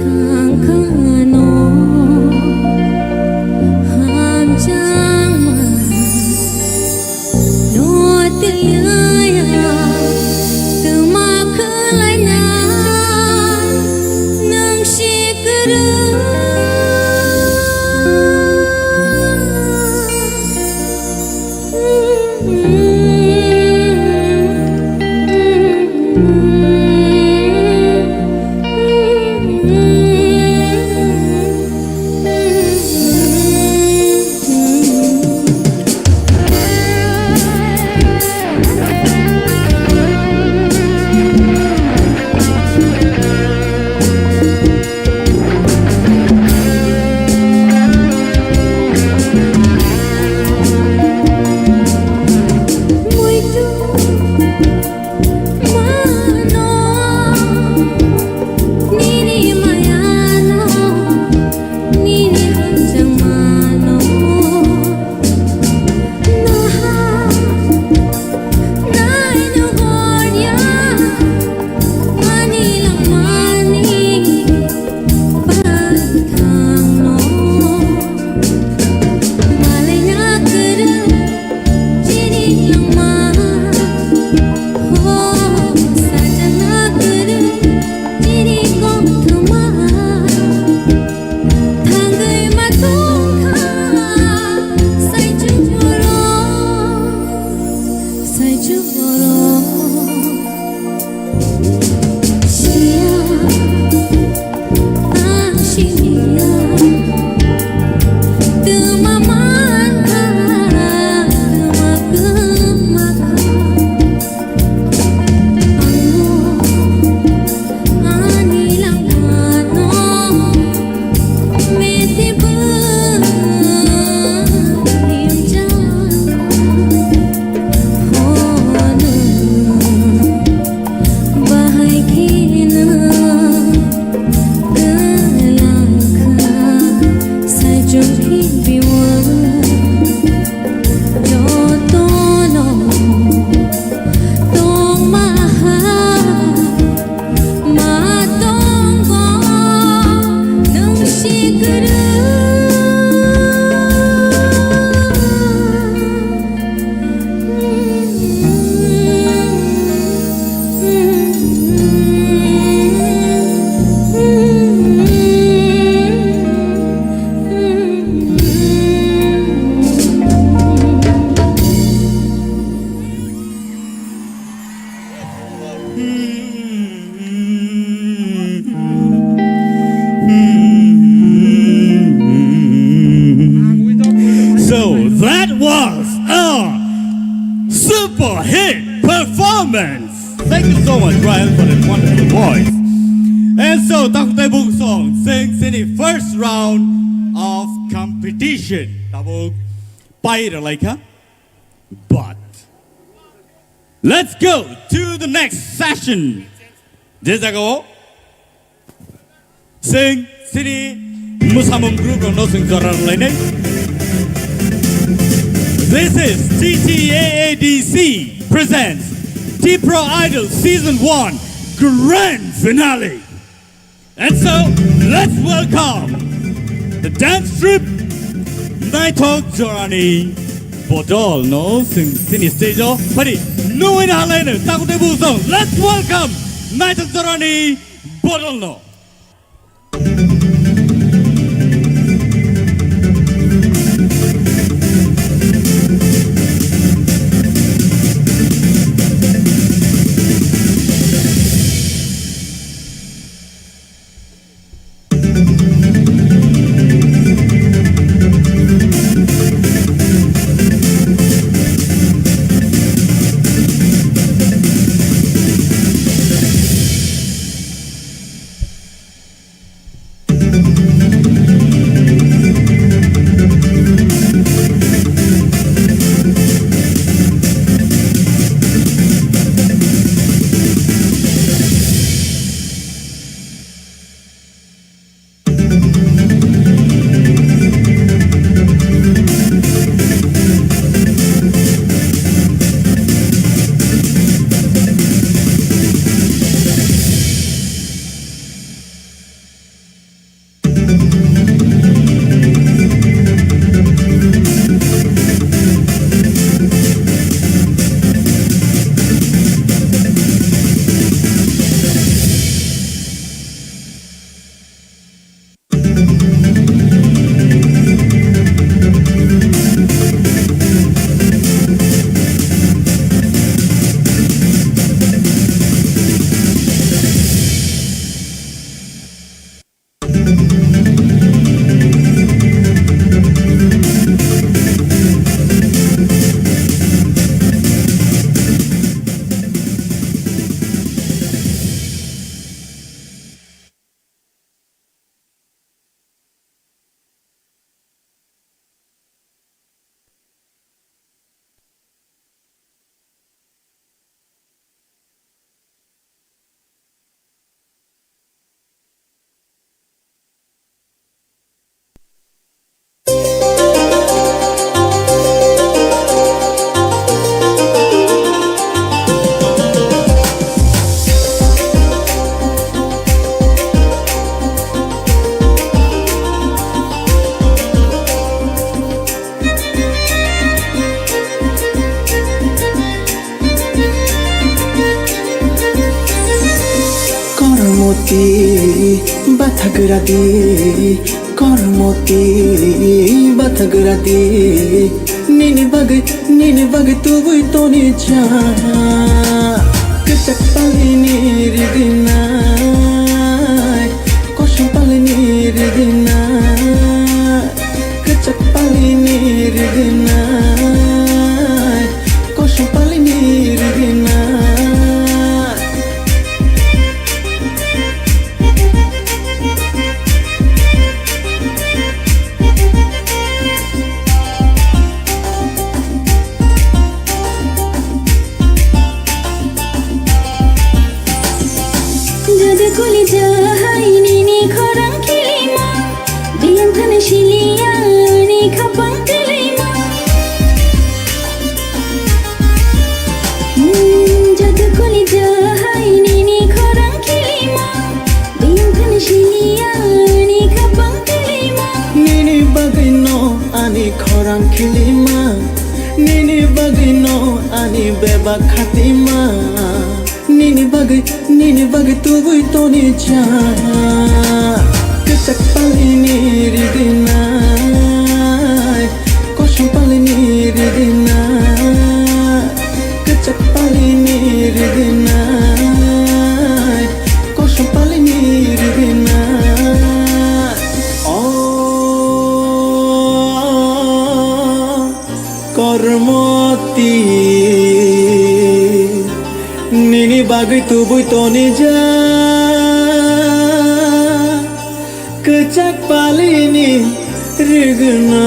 thangkhano, hamjakma no twiya twma khwlaina nwng si kwrwng. Ani langmani bai thangno. Malaina kwrwng chini langma. Ho, sajakna kwrwng chini koktwma. Thangwi ma tongkha saichung borok. Saichung borok siya, ang siya. Twma mankha, twma kwma. Super hit performance! Thank you so much, Ryan, for that wonderful voice. And so, takhuk tei bukhuk song, chwng chini first round of competition. Tabuk pai rwlaikha. But let's go to the next session. Je jagao chwng chini mwsamung group rokno chwng jora rwlainai. This is T T A A D C presents Tipra Idol Season one Grand Finale. And so, let's welcome the dance troupe Naithok Jorani Bodol no chwng chini stage o phari nungwi na halai no takhuk tei bukhuk song. Let's welcome Naithok Jorani Bodol no. Kormoti bathagra di, kormoti bathagra di. Nini bagwi, nini bagwi tubui toni cha. Kwchak palini rigina, kosom palini rigina. Kwchak palini rigina, kosom palini rigina. Jadu kuli jahai nini khorang khilima, biyang thani siliya ni khapang khilima. Hmm, jadu kuli jahai nini khorang khilima, biyang thani siliya ni khapang khilima. Nini bagwi no ani khorang khilima, nini bagwi no ani bebak khatima. Nini bagwi, nini bagwi tubui toni cha. Kwchak palini rigina, kosom palini rigina. Kwchak palini rigina, kosom palini rigina. O kormoti. Bagwi tubui toni ja, kwchak palini rigna.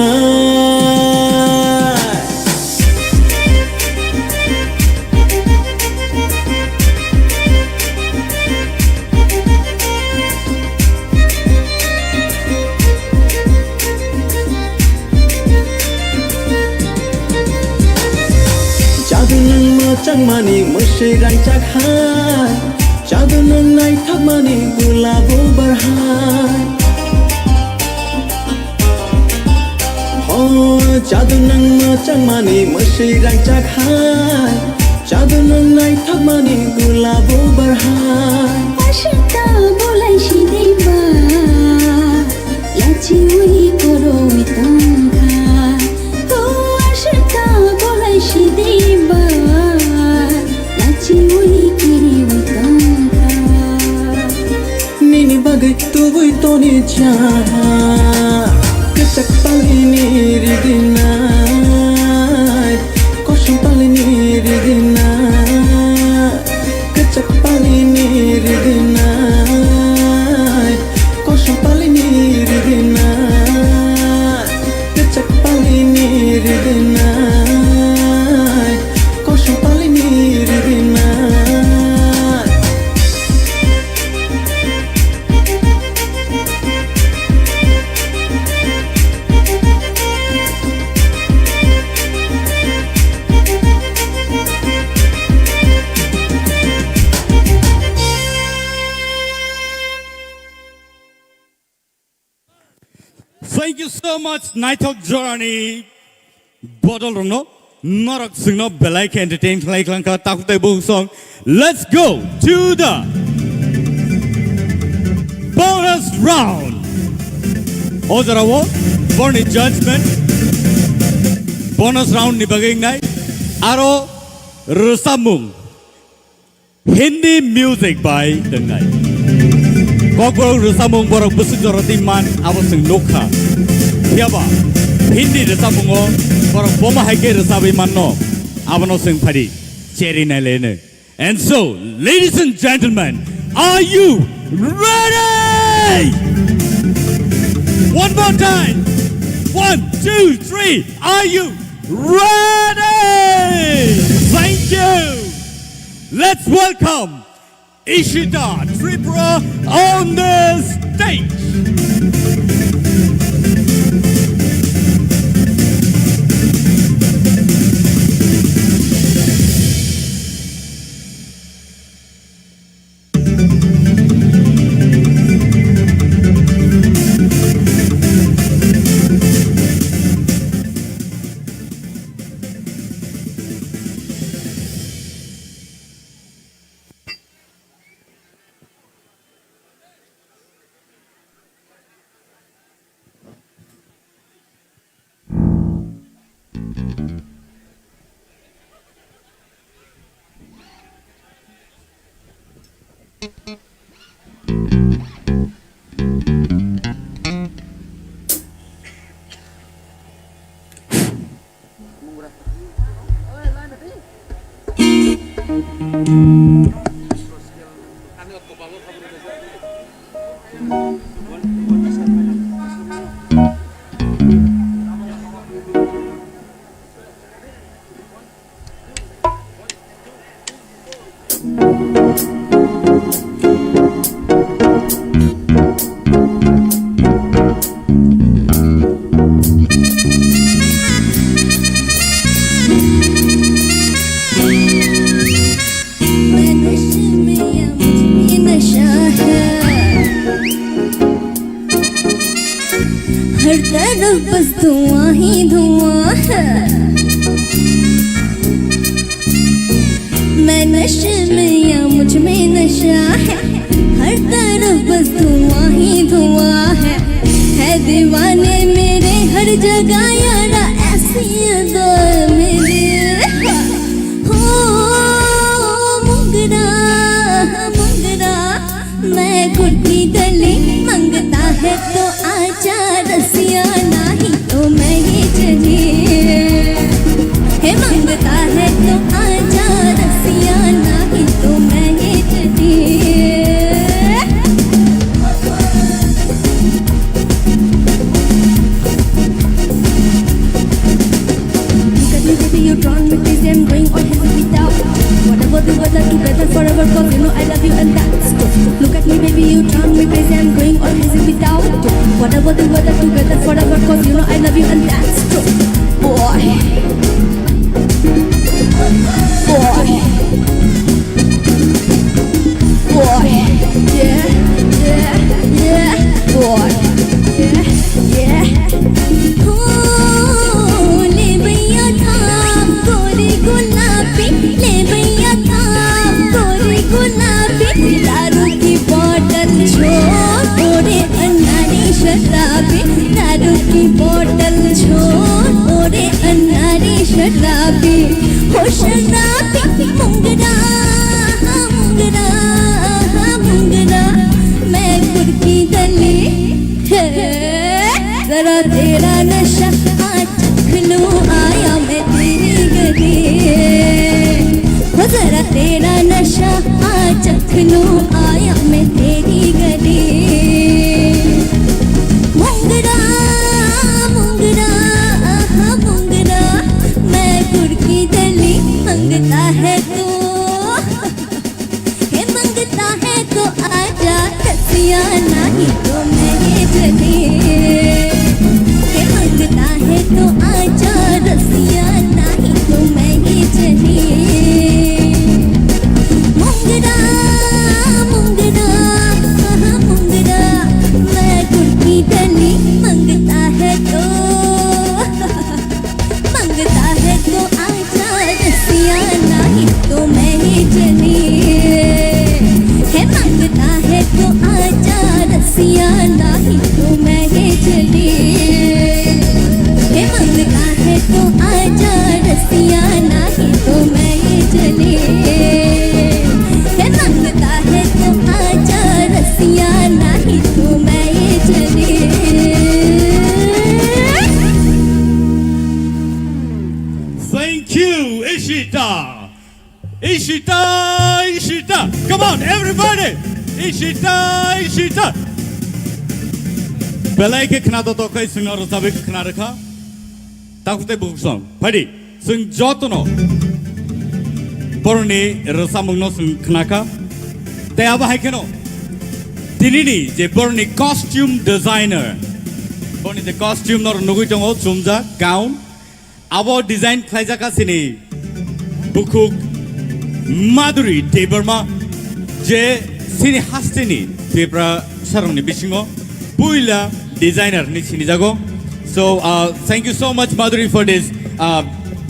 Jadu nwng mwchangmani mwswi rangchak hai, jadu nwng naithokmani gulabo bar hai. Ho, jadu nwng mwchangmani mwswi rangchak hai, jadu nwng naithokmani gulabo bar hai. Ashita bolai si deba, lachiwi koroi tongkha. Ho, ashita bolai si deba, lachiwi kiriwi tongkha. Nini bagwi tubui toni cha, kwchak palini rigna, kosom palini rigna, kwchak palini rigna, kosom palini rigna, kwchak palini rigna, kosom palini rigna. Thank you so much, naithok jorani bodol rokno, norok chwngno belai khe entertain khlai khlang kha, takhuk tai bukhuk song. Let's go to the bonus round. O jorao borni judgment bonus round ni bagwi wngnai, aro rwchapmung. Hindi music bai wngnai. Kokborok rwchapmung borok bwswk jora twi man abo chwng nuk kha. Phiyaba Hindi rwchapmungo borok bomo hai khe rwchabwi manno, abono chwng phadi cheri nai laino. And so, ladies and gentlemen, are you ready? One more time. One, two, three. Are you ready? Thank you. Let's welcome Ishita Tripura on the stage. मैं नशे में या मुझ में नशा है। हर तरफ बस धुआं ही धुआं है। मैं नशे में या मुझ में नशा है। हर तरफ बस धुआं ही धुआं है। है दीवाने मेरे हर जगह यारा, ऐसी अदा मेरी। हो मुंगरा, मुंगरा, मैं गुड्डी डली। मंगता है तो आजा रसिया, नहीं तो मैं ही चली। हे मंगता है तो आजा रसिया, नहीं तो मैं Without. Whatever the weather, together forever, 'cause you know I love you and that's true. Look at me, baby, you drive me crazy, I'm going all crazy without you. Whatever the weather, together forever, 'cause you know I love you and that's true. Boy. Boy. Boy. Yeah, yeah, yeah. Boy. Yeah, yeah. Ho, le bhaiya tha, gori gulabi, le bhaiya tha, gori gulabi. Daru ki bottle chhod, ore anari sharabi. Daru ki bottle chhod, ore anari sharabi. Ho sharabi, mungra, mungra, mungra, main kurki dali. Hey, zara tera nasha aaj chakh lou, aaya main teri gali. Ho zara tera nasha aaj chakh lou, aaya main teri gali. Mungra, mungra, aha, mungra, main kurki dali, mangta hai tu. He mangta hai to aaja, rasiya nahi to main hi jale. He mangta hai to aaja, rasiya nahi to main hi jale. Mungra, mungra, aha, mungra, main kurki dali, mangta hai to. Mangta hai to aaja, rasiya nahi to main hi jale. He mangta hai to aaja, rasiya nahi to main hi jale. He mangta hai to aaja, rasiya nahi to main hi jale. He mangta hai to aaja, rasiya nahi to main hi jale. Thank you, Ishita. Ishita, Ishita. Come on, everybody. Ishita, Ishita. Belai khe khna to tokhai singno rwchabwi khna rwkha. Takhuk tei bukhuk song. Phaidi, chwng jotono boroni rwchapmungno chwng khnakha. Tei abo hai kheno tinini je boroni costume designer, boroni je costume norok nugwi tongo, chumjak, gown. Abo design khlaijak kha chini bukhuk Madhuri Debbarma, je chini hasteni Tiprasarokni bisingo puila designer hinwi sinijago. So, uh, thank you so much, Madhuri, for this, uh,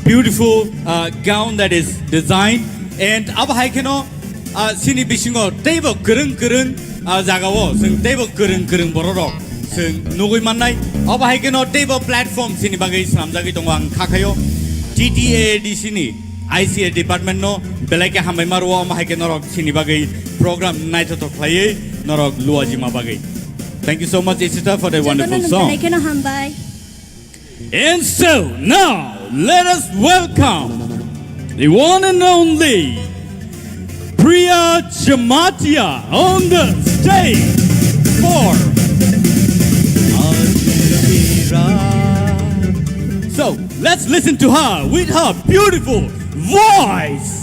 beautiful, uh, gown that is designed. And abo hai kheno, ah, chini bisingo teibo kwrwng kwrwng, ah, jagao chwng teibo kwrwng kwrwng bororok chwng nugwi mannai. Obo hai kheno teibo platform chini bagwi swnamjagwi tongo, ang kha khaio T T A A D C ni I C A department no belai khe hambai ma rwo, omo hai khe norok chini bagwi program naithothok khlaiwi norok luajima bagwi. Thank you so much, Ishita, for the wonderful song. Jotono nung belai kheno hambai. And so now, let us welcome the one and only Priya Jamatia on the stage for Ajmera. So, let's listen to her with her beautiful voice.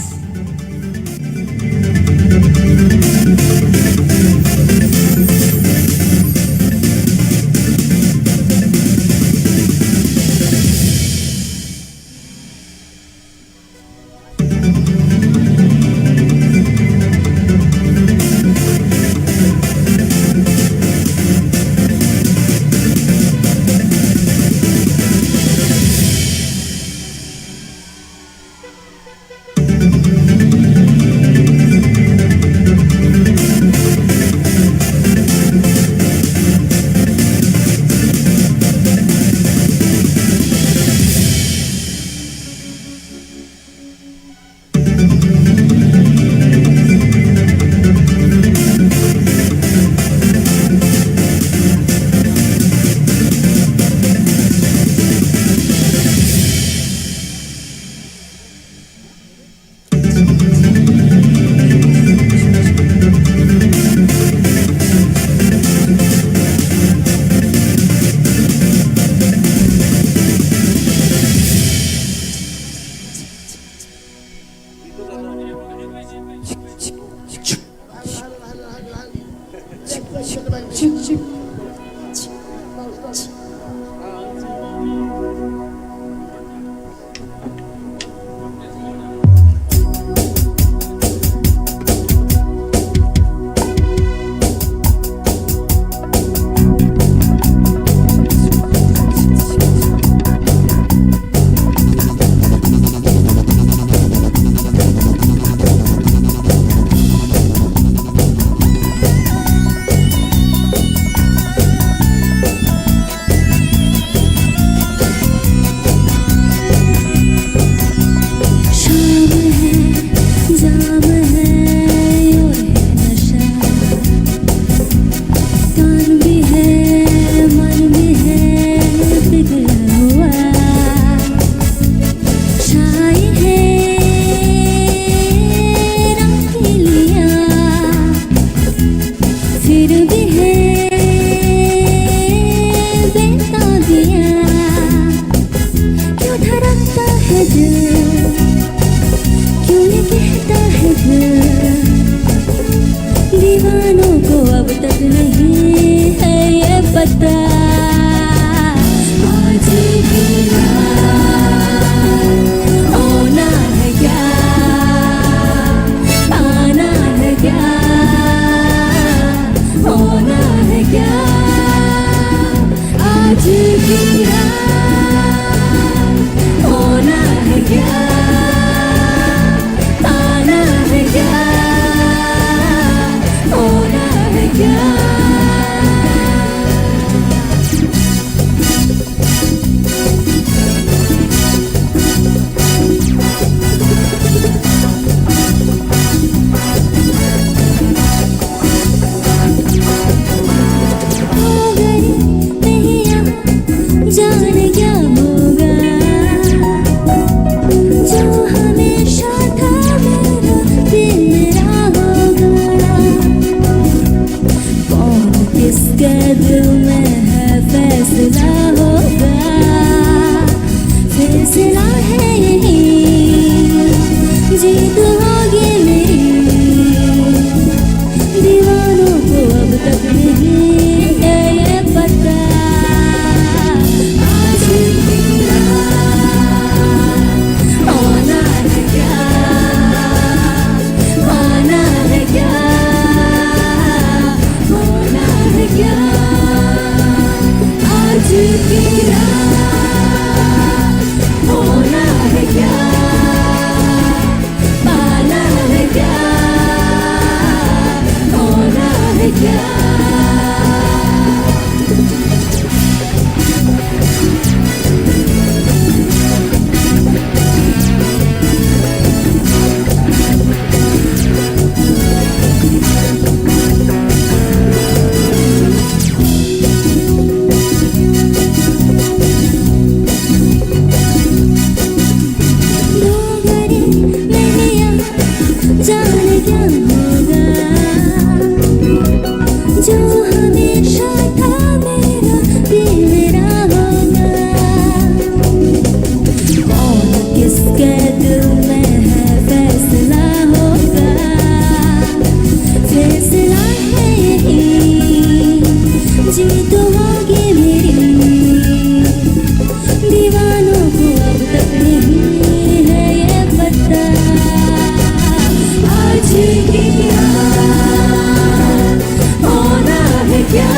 Hola hai kya?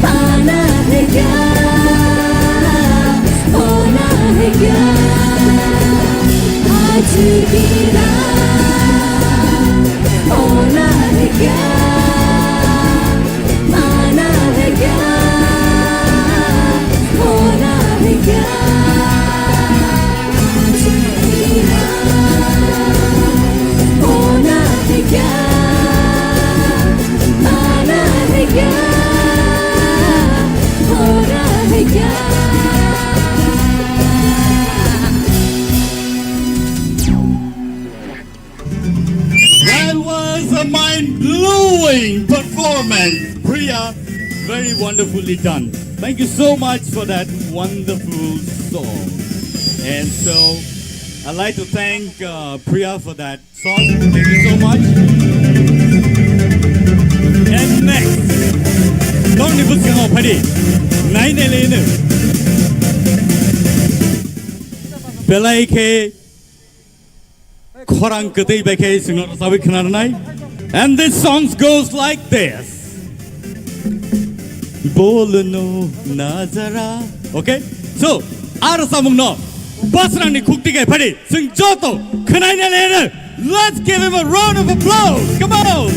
Aana hai kya? Hola hai kya? Aaj ki raat hola hai kya? Aana hai kya? Hola hai kya? That was a mind-blowing performance, Priya. Very wonderfully done. Thank you so much for that wonderful song. And so, I'd like to thank uh, Priya for that song. Thank you so much. And next, Tony Buskango Padi, Nine Elena. Belai khe khorang kwtwi bai khe chwngno rwchabwi khwnarnai. And this song goes like this. Bol no nazara. Okay? So, a rwchapmungno basrangni khukti kai phadi chwng joto khwnaina leno. Let's give him a round of applause. Come on.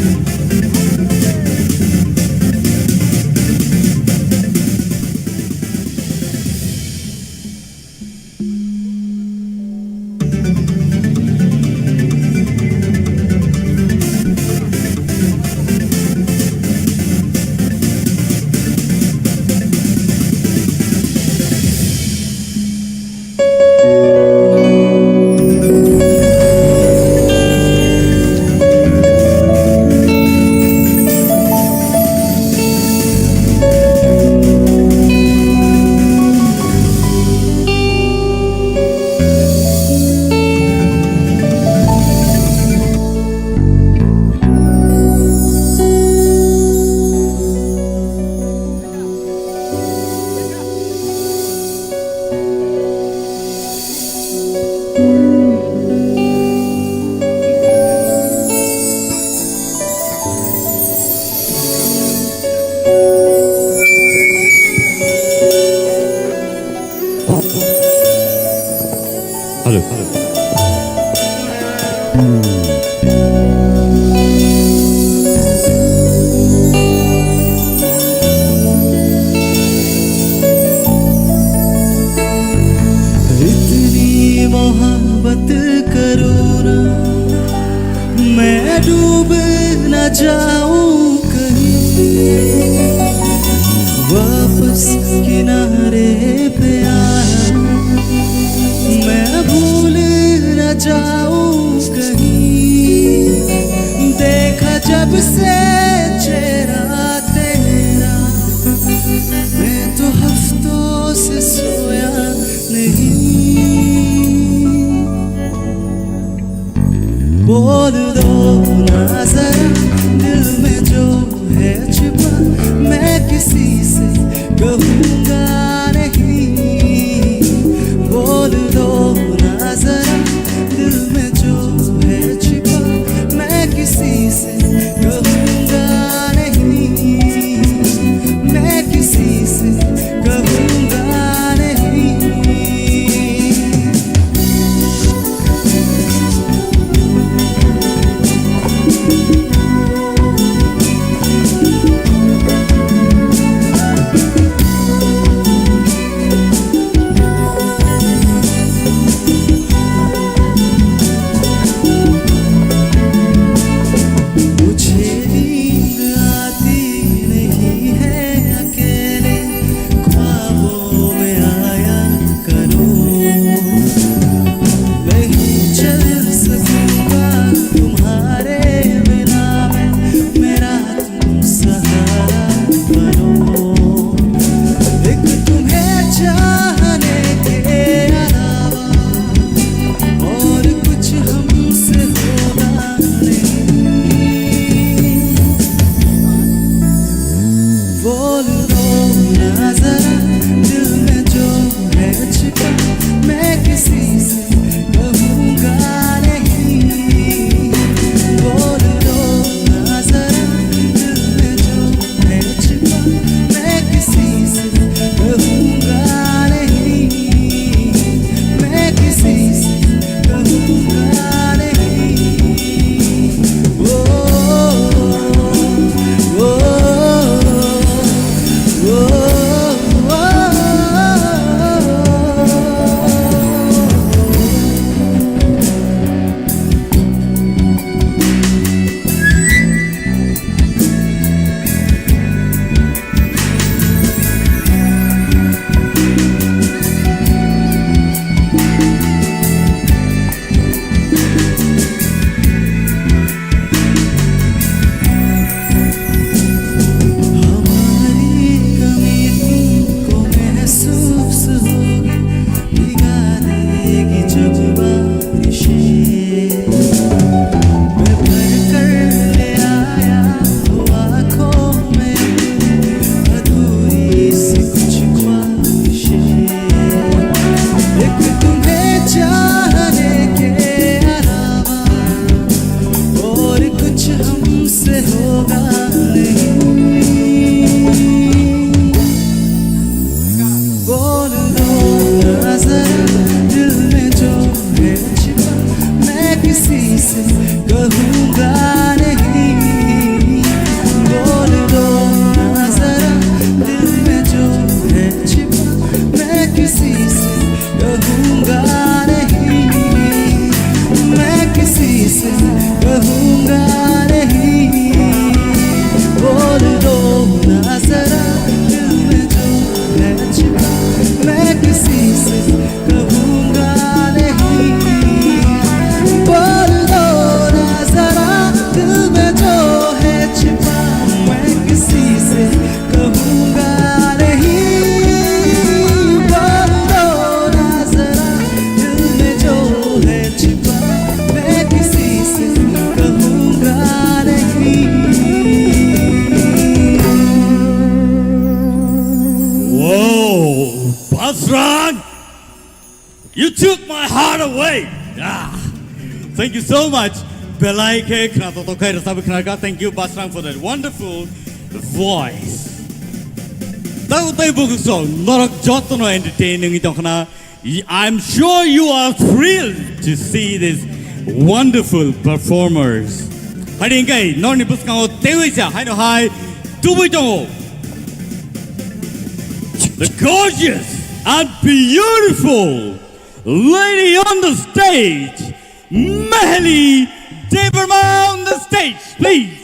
Hello. इतनी मोहब्बत करूँ ना, मैं डूब न जाऊं कहीं। वापस किनारे पे आना, मैं भूल न जाऊं कहीं। देखा जब से चेहरा तेरा, मैं तो हफ्तों से सोया नहीं। बोल दो ना जरा, दिल में जो है छिपा, मैं किसी से कहूँगा नहीं। बोल दो ना जरा, दिल में जो है छिपा, मैं किसी से कहूँगा नहीं, मैं किसी से कहूँगा नहीं। took my heart away. Ah. Thank you so much. Belai khe khna to to khai rwchapwi khna kha. Thank you, Basrang, for that wonderful voice. Tau tai bukusong norok jotono entertain wngwi tongkhna. Y-, I'm sure you are thrilled to see these wonderful performers. Hai hingkai norni bwskango teiwi sa haino hai tubui tongo. The gorgeous and beautiful lady on the stage, Meheli Debbarma on the stage, please.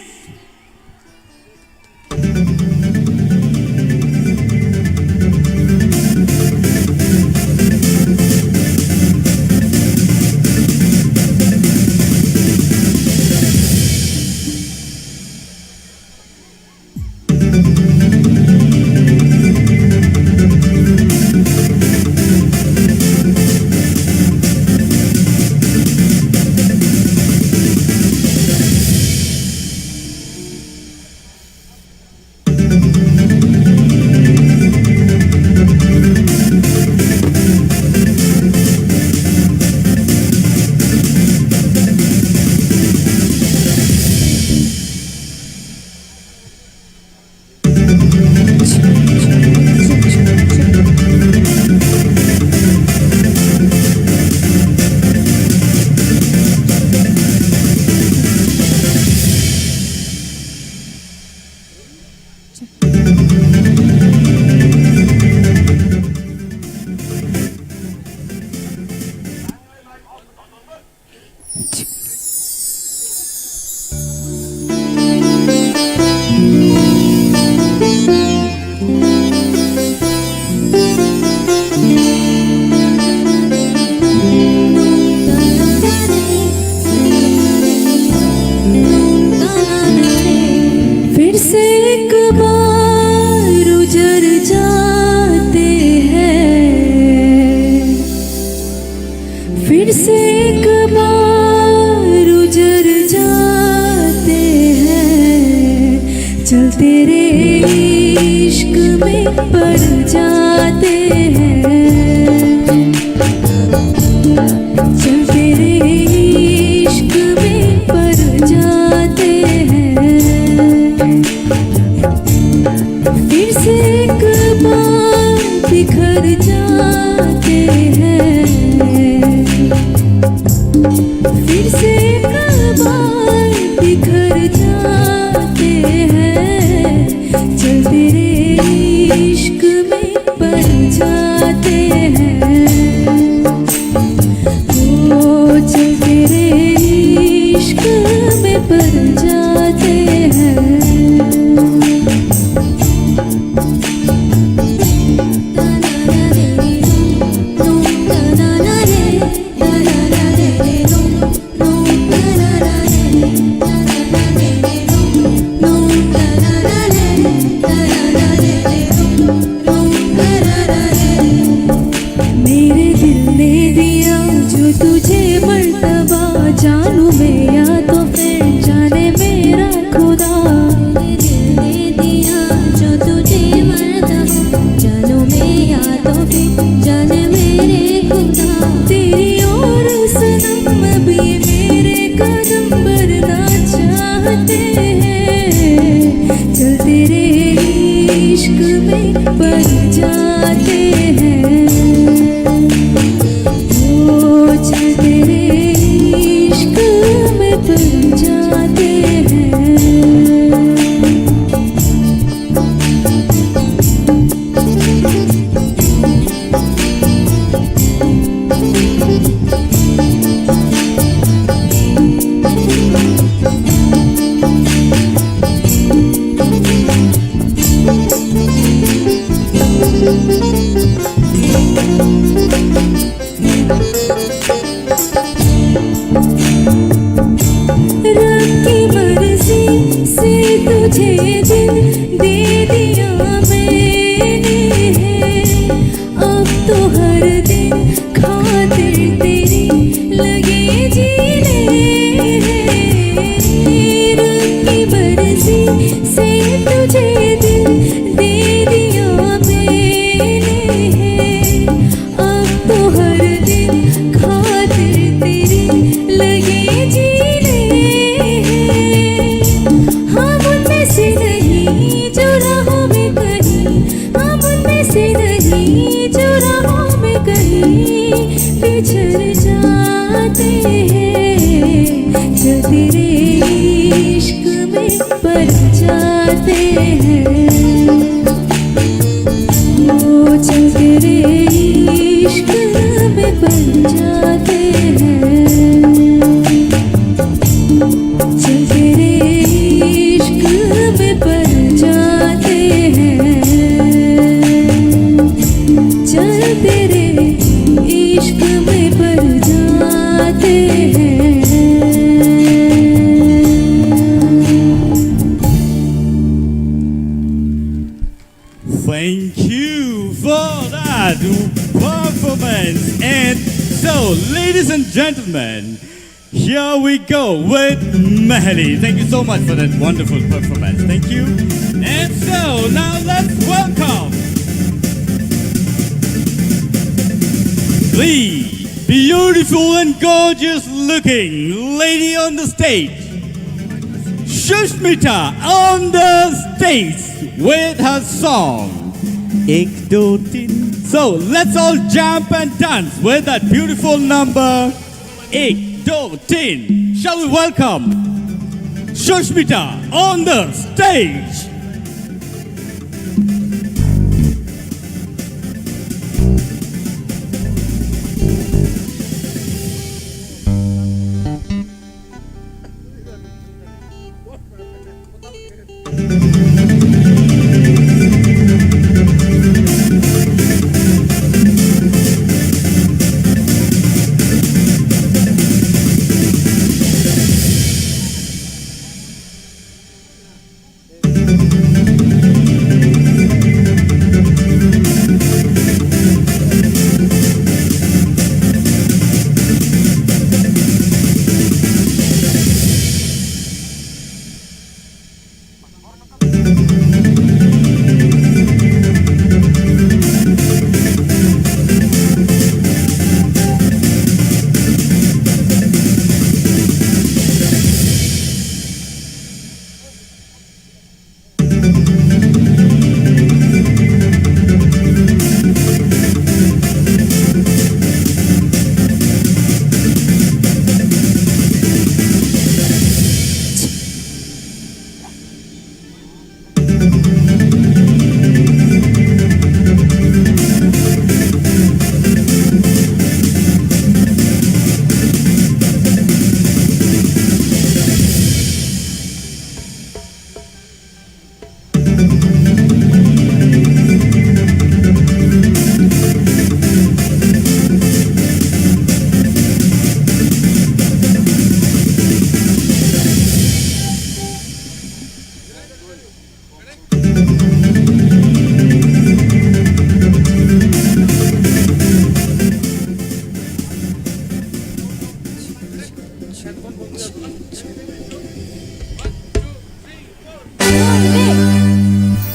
फिर से एक बार उजर जाते हैं, फिर से एक बार उजर जाते हैं, चल तेरे इश्क में पड़ जाते हैं। चल तेरे इश्क में पड़ जाते हैं, फिर से एक बार बिखर जाते हैं, फिर से एक बार बिखर जाते हैं। चल तेरे इश्क में पड़ जाते हैं, ओ चल तेरे इश्क में पड़ जाते हैं। मेरे दिल ने दिया जो तुझे मर्तबा, जानू मैं या तो फिर जाने मेरा खुदा। मेरे दिल ने दिया जो तुझे मर्तबा, जानो मैं या तो फिर जाने मेरे खुदा। तेरी ओर सनम अब ये मेरे कदम बढ़ना चाहते हैं। चल तेरे इश्क में पड़ जाते हैं, ओ चल तेरे इश्क में पड़ जाते हैं। रब की मर्जी से तुझे दिल दे दिया मैंने है, अब तो हर दिन खातिर तेरी लगे जीने हैं। रब की मर्जी से तुझे दिल दे दिया मैंने है, अब तो हर दिन जो तेरे इश्क में पड़ जाते हैं, वो जो तेरे इश्क में पड़ जाते हैं, जो तेरे इश्क में पड़ जाते हैं। चल तेरे इश्क में पड़ जाते हैं। Thank you for that performance. And so, ladies and gentlemen, here we go with Mahali. Thank you so much for that wonderful performance. Thank you. And so now let's welcome the beautiful and gorgeous looking lady on the stage, Sushmita on the stage with her song Ek Do Tin. So let's all jump and dance with that beautiful number. Ek, do, tin. Shall we welcome Sushmita on the stage?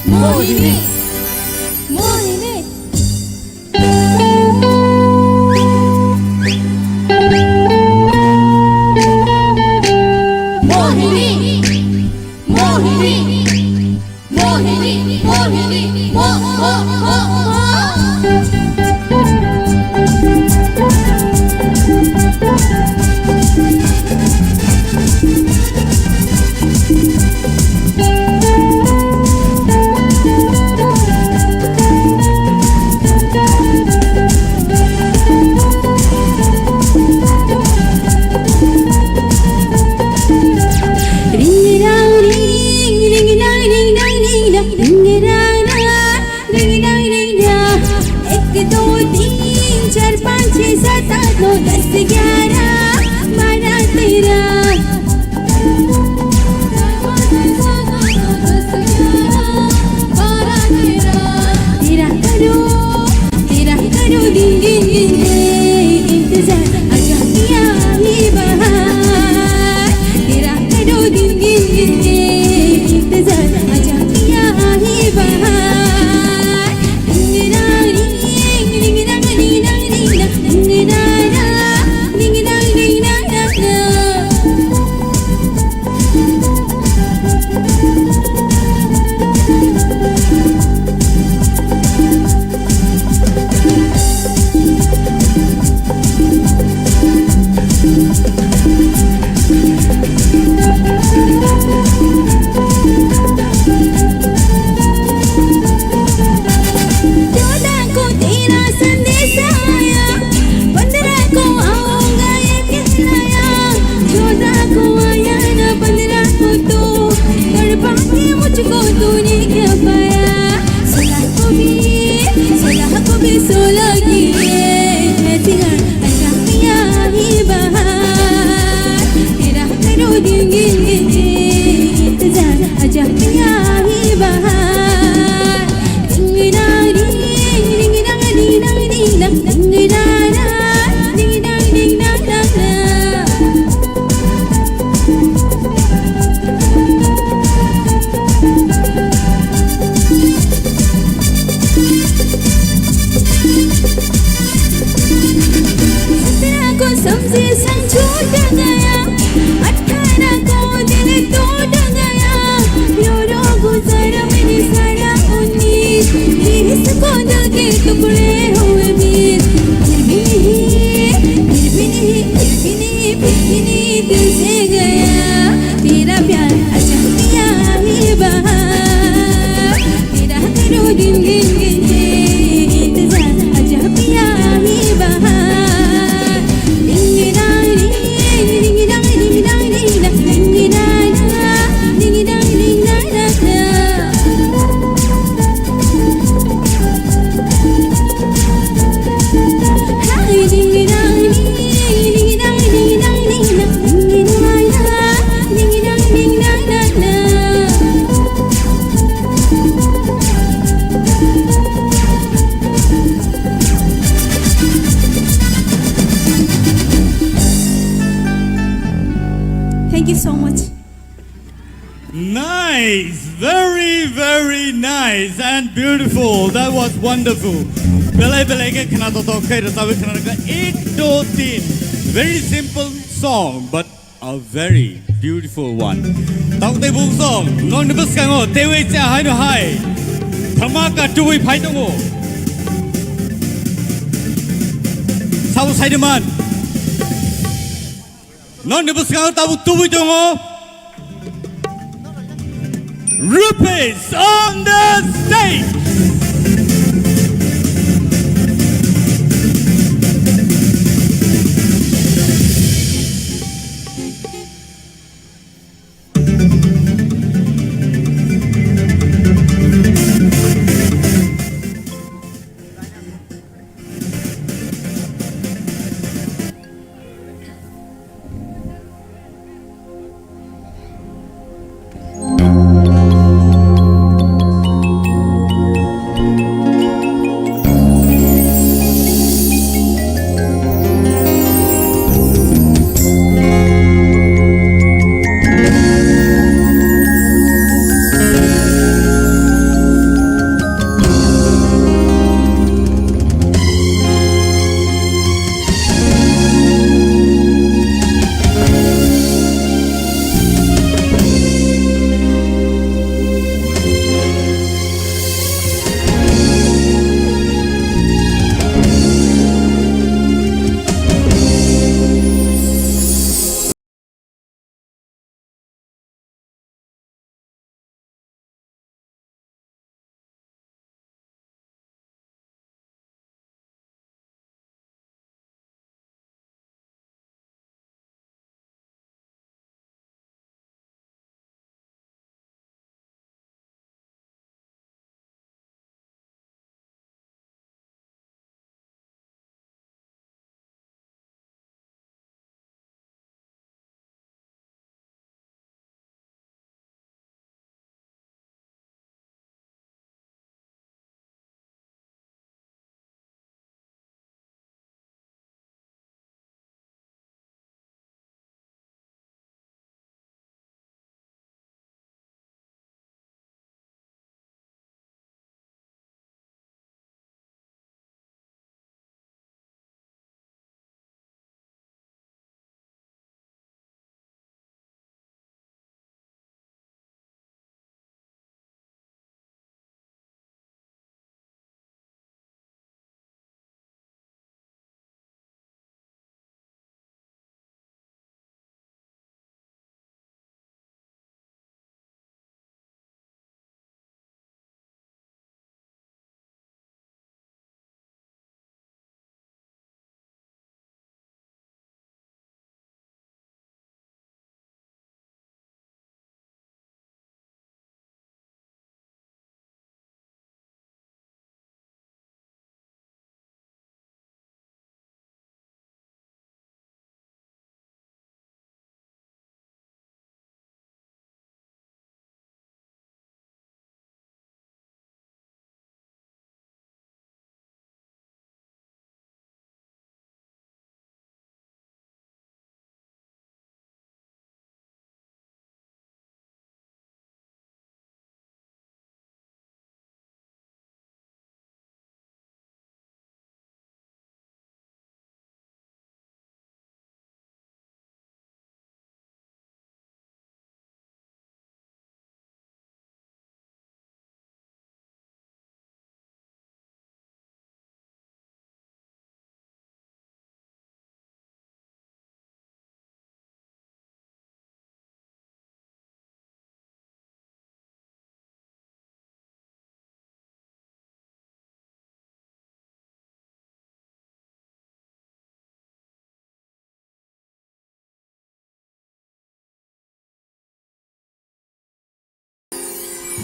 Mohini. Mohini. Mohini. Mohini. Mohini. Mohini. Mohini. Mo-, mo-, mo-, mo-. सत्रह को सबसे संग छोड़ गया, अठारह को दिल तोड़ गया, रो रो गुजारा मैंने सारा उन्नीस, बीस को दिल के टुकड़े हुए बीस। फिर भी नहीं, फिर भी नहीं, फिर भी नहीं, फिर भी नहीं दिल से गया तेरा प्यार। अच्छा पिया ही बहार, तेरा करो दिन गिन गिन के इंतजार। अच्छा पिया ही बहार। Ding dong, ding dong, ding dong, ding dong, ding dong, ding dong, ding dong, ding dong. Thank you so much. Nice, very, very nice and beautiful. That was wonderful. Belai belai khe khna totok khe rwchapwi khna rwkha ek do tin. Very simple song, but a very beautiful one. Tok tei buk song, nokni bwskango teiwi cha haino hai dhamaka tubui phai tongo. Sabo saidi man. Nokni bwskango tabuk tubui tongo. Rupesh on the stage.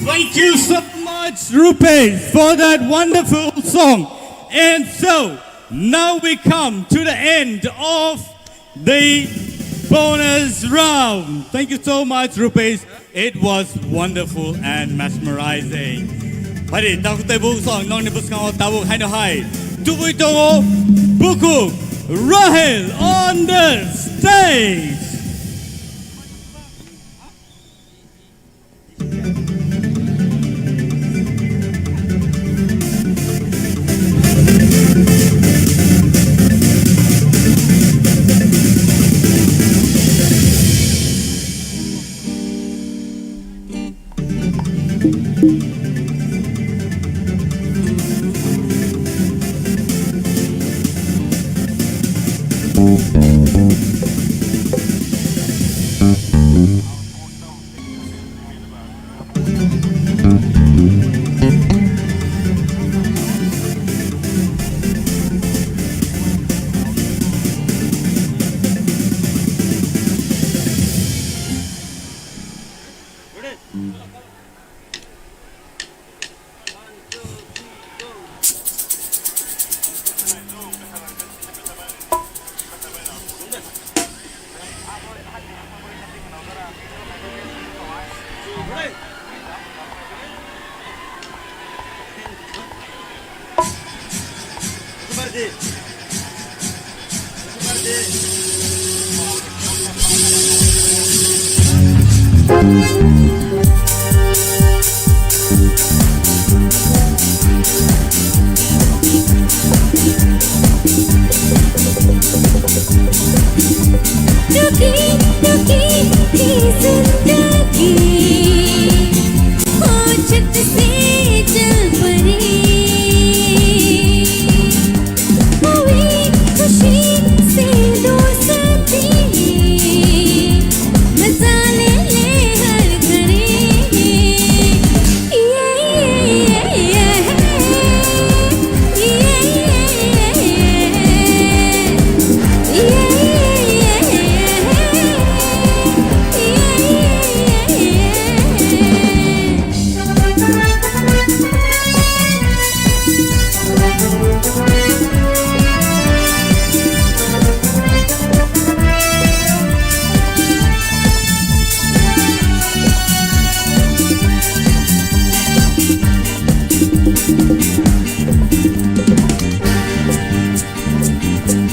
Thank you so much, Rupesh, for that wonderful song. And so, now we come to the end of the bonus round. Thank you so much, Rupesh. It was wonderful and mesmerizing. Phaidi, tabuk tei buk song nokni bwskango tabuk haino hai tubui tongo bukhuk Rahel on the stage.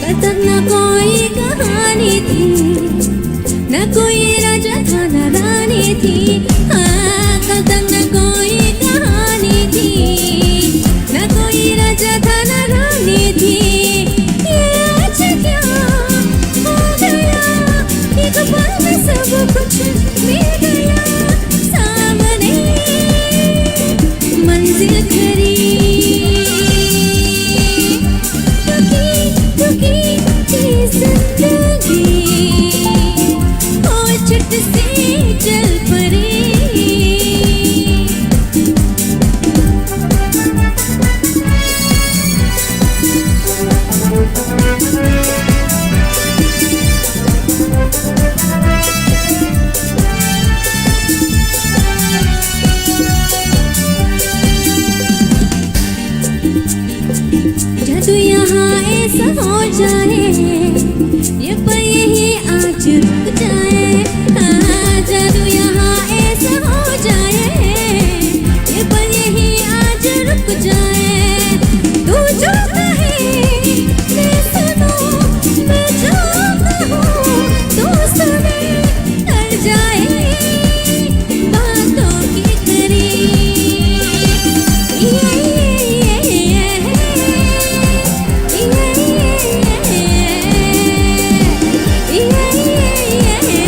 कल तक ना कोई कहानी थी, ना कोई राजा था ना रानी थी। हाँ, कल तक ना कोई कहानी थी, ना कोई राजा था ना रानी थी। ये आज क्या हो गया? एक पल में सब कुछ मिल गया सामने। मंजिल खरी दुखी दुखी सी जिंदगी, ओ झट से चल पड़ी। जादू यहाँ ऐसा हो जाए, ये पल यही आज रुक जाए। हाँ, जादू यहाँ ऐसा हो जाए, ये पल यही आज रुक जाए। तू जो कहे मैं सुनूं, मैं जो कहूँ तू सुने। कर जाए बातों की खरी। ये, ये, ये, ये, ये, ये, ये, ये, ये, ये, ये, ये, ये, ये, ये।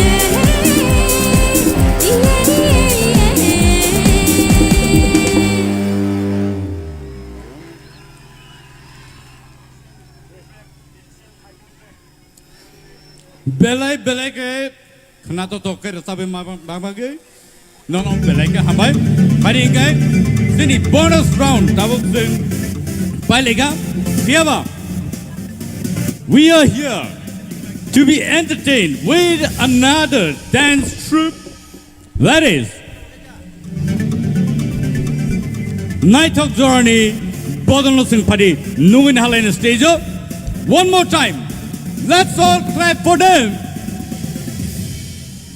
Belai belai khe khwnathok thok khe rwchabwi ma bang bagwi nono belai khe hambai. Bari hwnkhe chini bonus round tabuk chwng pailaikha. Phiyaba, we are here to be entertained with another dance troupe. That is Naithok jorani bodolno chwng phadi nungwi nahalaini stage-o. One more time. Let's all clap for them.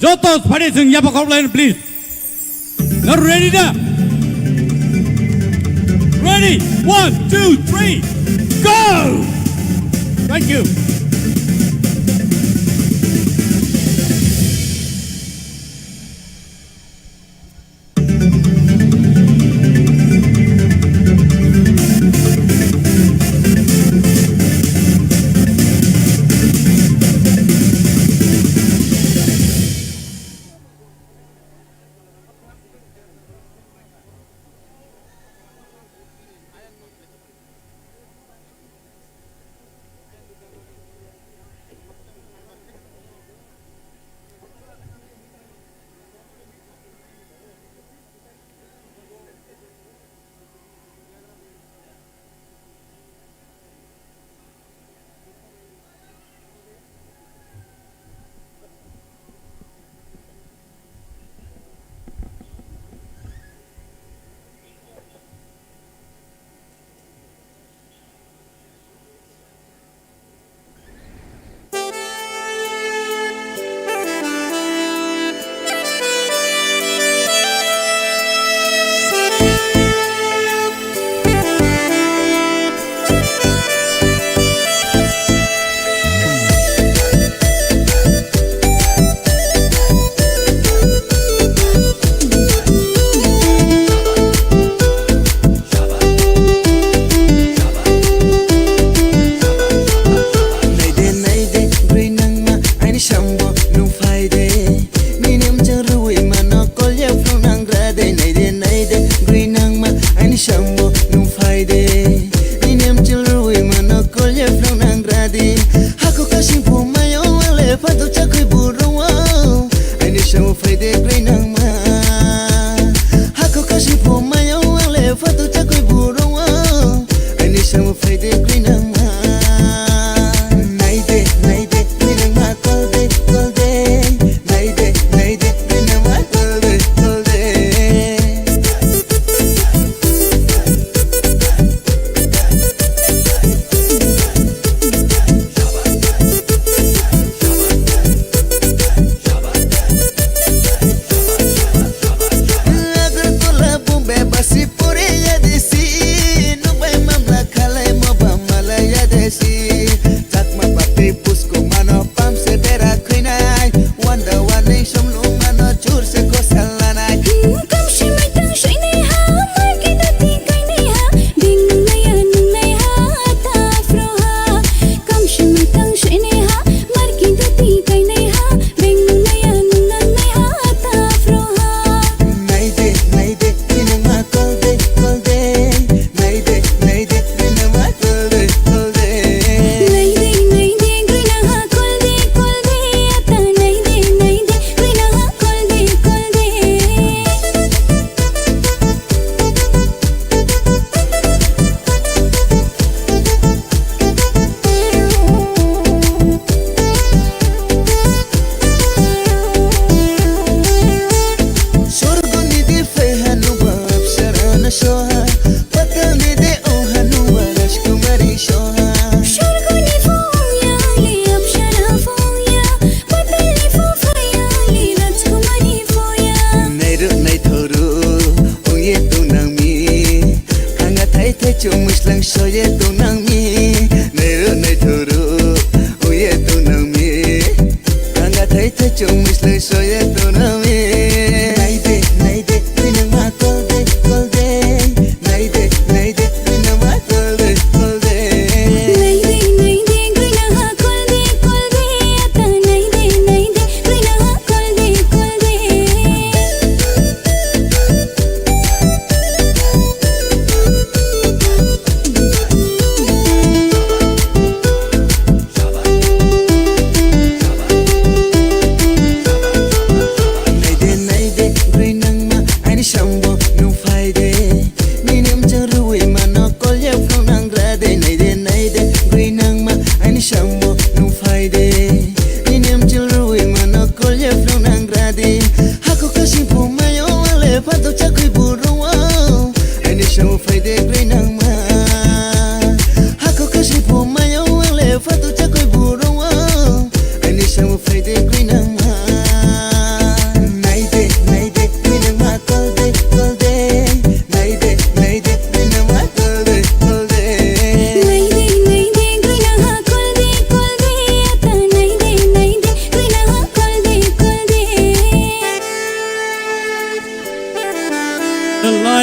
Joto phadi chwng yapha khorokhlaino, please. Now ready da? Ready? One, two, three, go! Thank you. Naide, naide, bwrwi nangma, aini sambo nung phaide. Nini mchang rwi mano, kolya phunang rade. Naide, naide, bwrwi nangma, aini sambo nung phaide. Nini mchang rwi mano, kolya phunang rade. Hako kasing phumayo, wale phadu chakwi burung. Aini sambo phaide bwrwi nangma. Hako kasing phumayo, wale phadu chakwi burung. Aini sambo phaide bwrwi nangma. Naide, naide, bwrwi nangma kolde, kolde. Naide, naide, bwrwi nangma kolde, kolde. Agartala, Bombay, basi pore ya desi, nubai mamla khalai mo ba mala ya desi. Chakma bati pusko mano pam se bera khuinai, wanda wani somlu mano chur se kosal lanai. Kamsi maitang soinai ha, marki dati kainai ha, bing nungnai ya nungnai ha, ta fro ha. Kamsi maitang soinai ha, marki dati kainai ha, bing nungnai ya nungnai ha, ta fro ha. Naide, naide, bwrwi nangma kolde, kolde. Naide, naide, bwrwi nangma kolde, kolde. Naide, naide, bwrwi nangma kolde, kolde. Ata naide, naide, bwrwi nangma kolde, kolde. Sorgoni de feha nuba apsara na soha, patalni de oha nuba rajkumari soha. Sorgoni phungya le apsara phungya, patalni phung phaya le rajkumari phungya. Nairu naithoru ongye tongnangmi, hanga thai thai chumui slang soye tongnangmi. Nairu naithoru ongye tongnangmi. Ganga thai thai chumui slai soya tonami. Naide, naide, bwrwi nangma kolde, kolde. Naide, naide, bwrwi nangma kolde, kolde. Naide, naide, bwrwi nangma kolde, kolde. Ata naide, naide, bwrwi nangma kolde, kolde. Naide,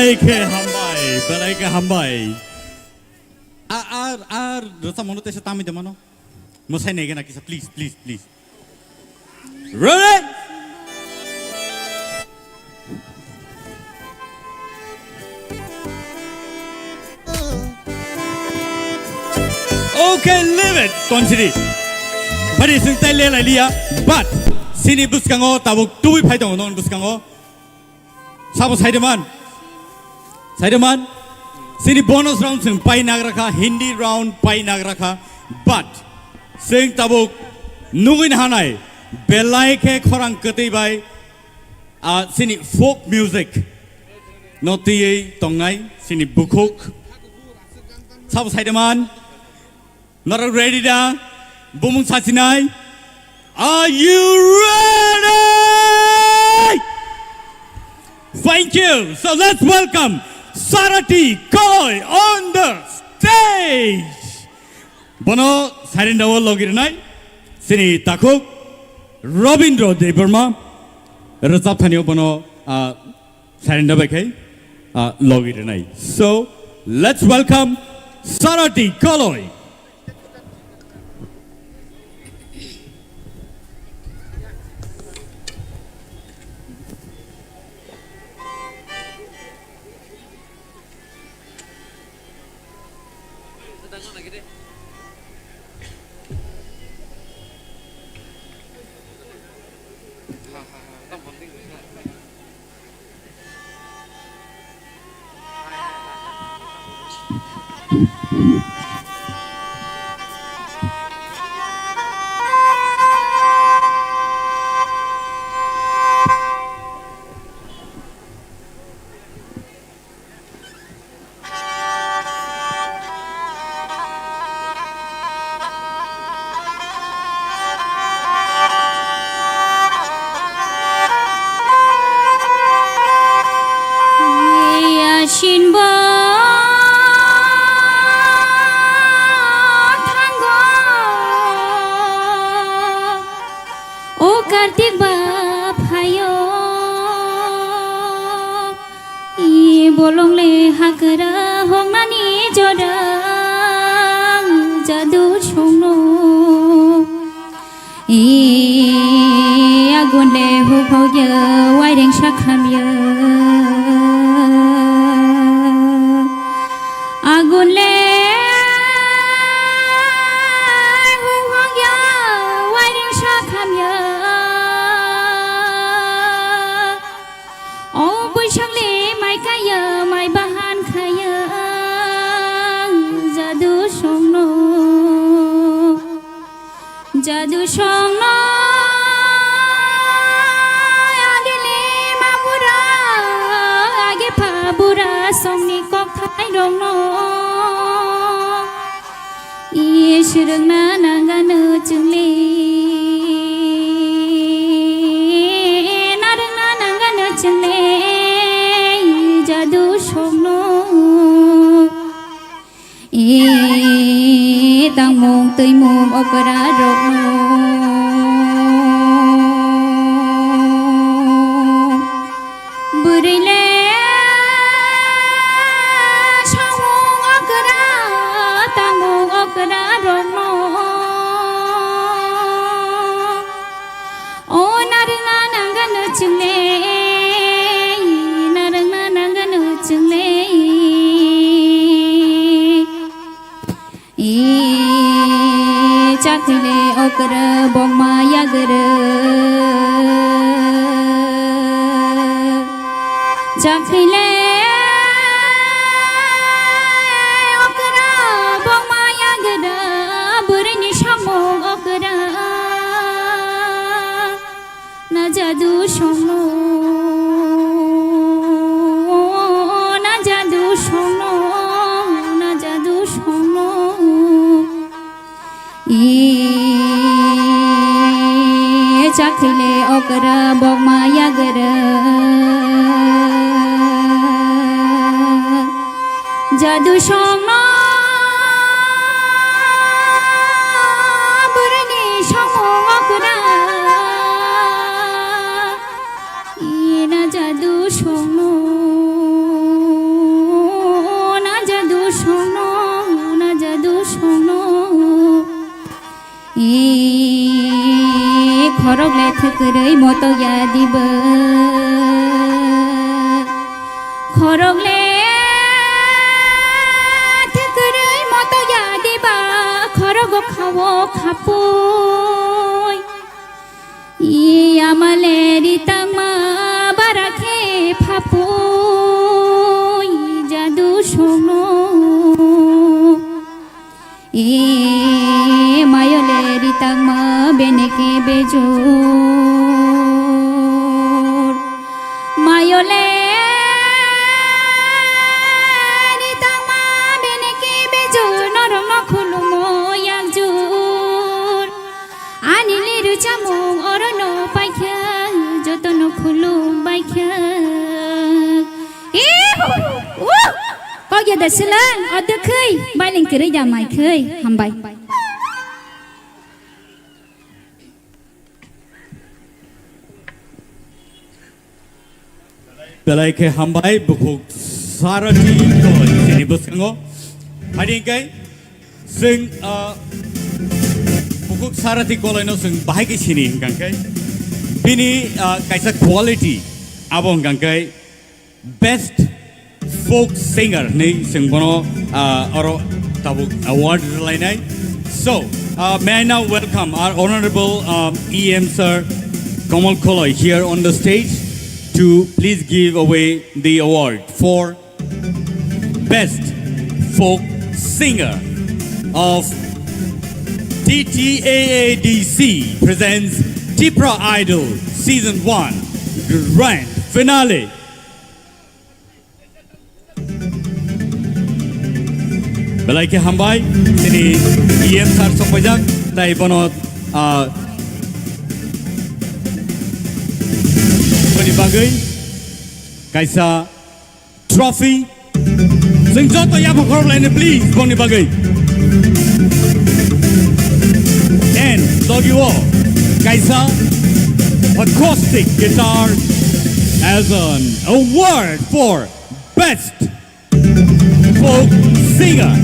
Belai khe hambai, belai khe hambai. A, a, a, rwchapmano teisa tamwi de mano. Mwsai nai gana kisa, please, please, please. Ready? Okay, leave it, Tonsiri. Bari sing tai le lai liya, but sini bwskango tabuk tubui phai tongo non bwskango. Sabo saideman? Saideman? Sini bonus round sing pai nagrakha, Hindi round pai nagrakha, but sing tabuk nugui hanai belai khe khorang kwtwi bai, ah, sini folk music no twiwi tongnai sini bukhuk. Sabo saideman? Norok ready da? Bumung sachinai? Are you ready? Thank you. So let's welcome Sarati Koi on the stage. Bono sairinda o logi rwnai sini takhuk Robindra Debbarma, rwchapthani o bono, ah, Sairinda bai khai, ah, logi rwnai. So, let's welcome Sarati Koloi. Yasin bo thango, o Kartik ba phaio. I bolong le hakra hongnani jora jadu songno. I agun le huphogya waireng sakhamya. Agun le huphogya waireng sakhamya. O Boisakh le mai kaya, mai bahan khaya, jadu songno, jadu songno. Age le ma bura, age pha bura, songni kok thai rongno. Is rwngna nangano chwngle, na rwngna nangano chwngle, jadu songno. E tangmung twimung okra rokno. Bwrwi le samung okra, tamung okra rokno. O narwkna nangano chwngle, narwkna nangano chwngle. I chakhwile okra bokma yagra. Chakhwile okra bokma yagra, bwrwini samung okra. Na jadu songno, na jadu songno, na jadu songno. I chakhwile okra bokma yagra. Jadu songno bwrwini samung okra. Ina jadu songno. ya diba. Khorok le thwkwrwi moto ya diba, khorogo khao khapui. I ama le ri tangma bara khe phapui jadu songno. E mayo le ri tangma bene khe bejor. Mayo le ri tangma bene khe bejor. Norok no khulumo yakjor. Ani liru chamung oro no paikha, joto no khulum baikha. Ihu! Uh! Kok ya da silang, o dwkhwi, bailing kwrwi da mai khwi, hambai. Belai khe hambai, bukhuk Sarati Koloi chini bwskango. Hari hingkai, chwng, ah, bukhuk Sarati Koloi no chwng bahai khe sini hingkang khe. Bini, ah, kaisa quality, abo hingkang khe, Best Folk Singer hinwi chwng bono, ah, oro tabuk award rwlainai. So, uh, may I now welcome our Honorable, um, E M Sir Kamal Koloi here on the stage to please give away the award for Best Folk Singer of T T A A D C presents Tipra Idol Season one Grand Finale. Belai khe hambai, chini E M sir sokpaijak, tai bono, ah, boni bagwi kaisa trophy. Chwng joto yapha khorok laino, please, boni bagwi. And love you all. Kaisa acoustic guitar as an award for Best Folk Singer.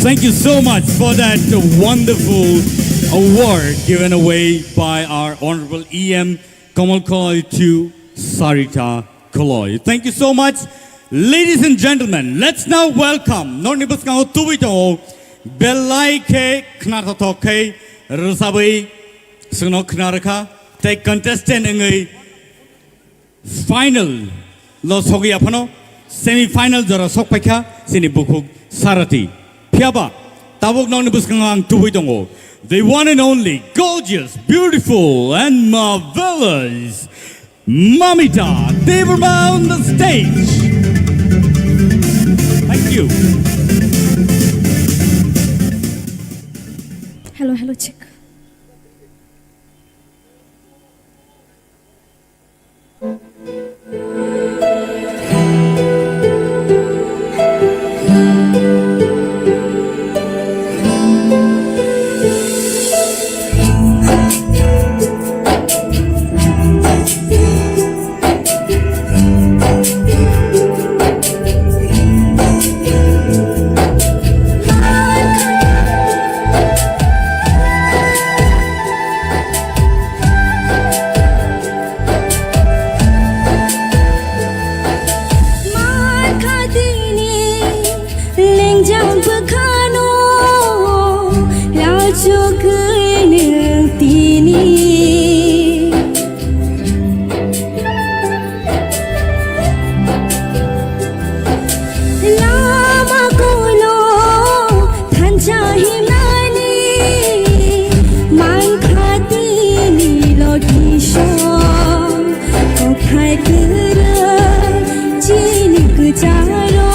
Thank you so much for that wonderful award given away by our Honorable E M Kamal Koloi to Sarita Koloi. Thank you so much, ladies and gentlemen. Let's now welcome, norni bwskango tubui tongo, belai khe khnathothok khe rwchabwi chwngno khna rwkha, tei contestant wngwi final lo sogwi aphano semi final jora sok paikha chini bukhuk Sarati. Phiyaba tabuk nokni bwskango ang tubui tongo, the one and only gorgeous, beautiful and marvelous Mamita Debbarma on the stage. Thank you. Hello, hello, check. Lengjak bwkhano rachugwi nwng tini. Lama kolo thansa himnani mankha tini logisong. Kothai kwrwi chini kwcharo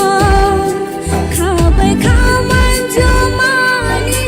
khabai khaman jomani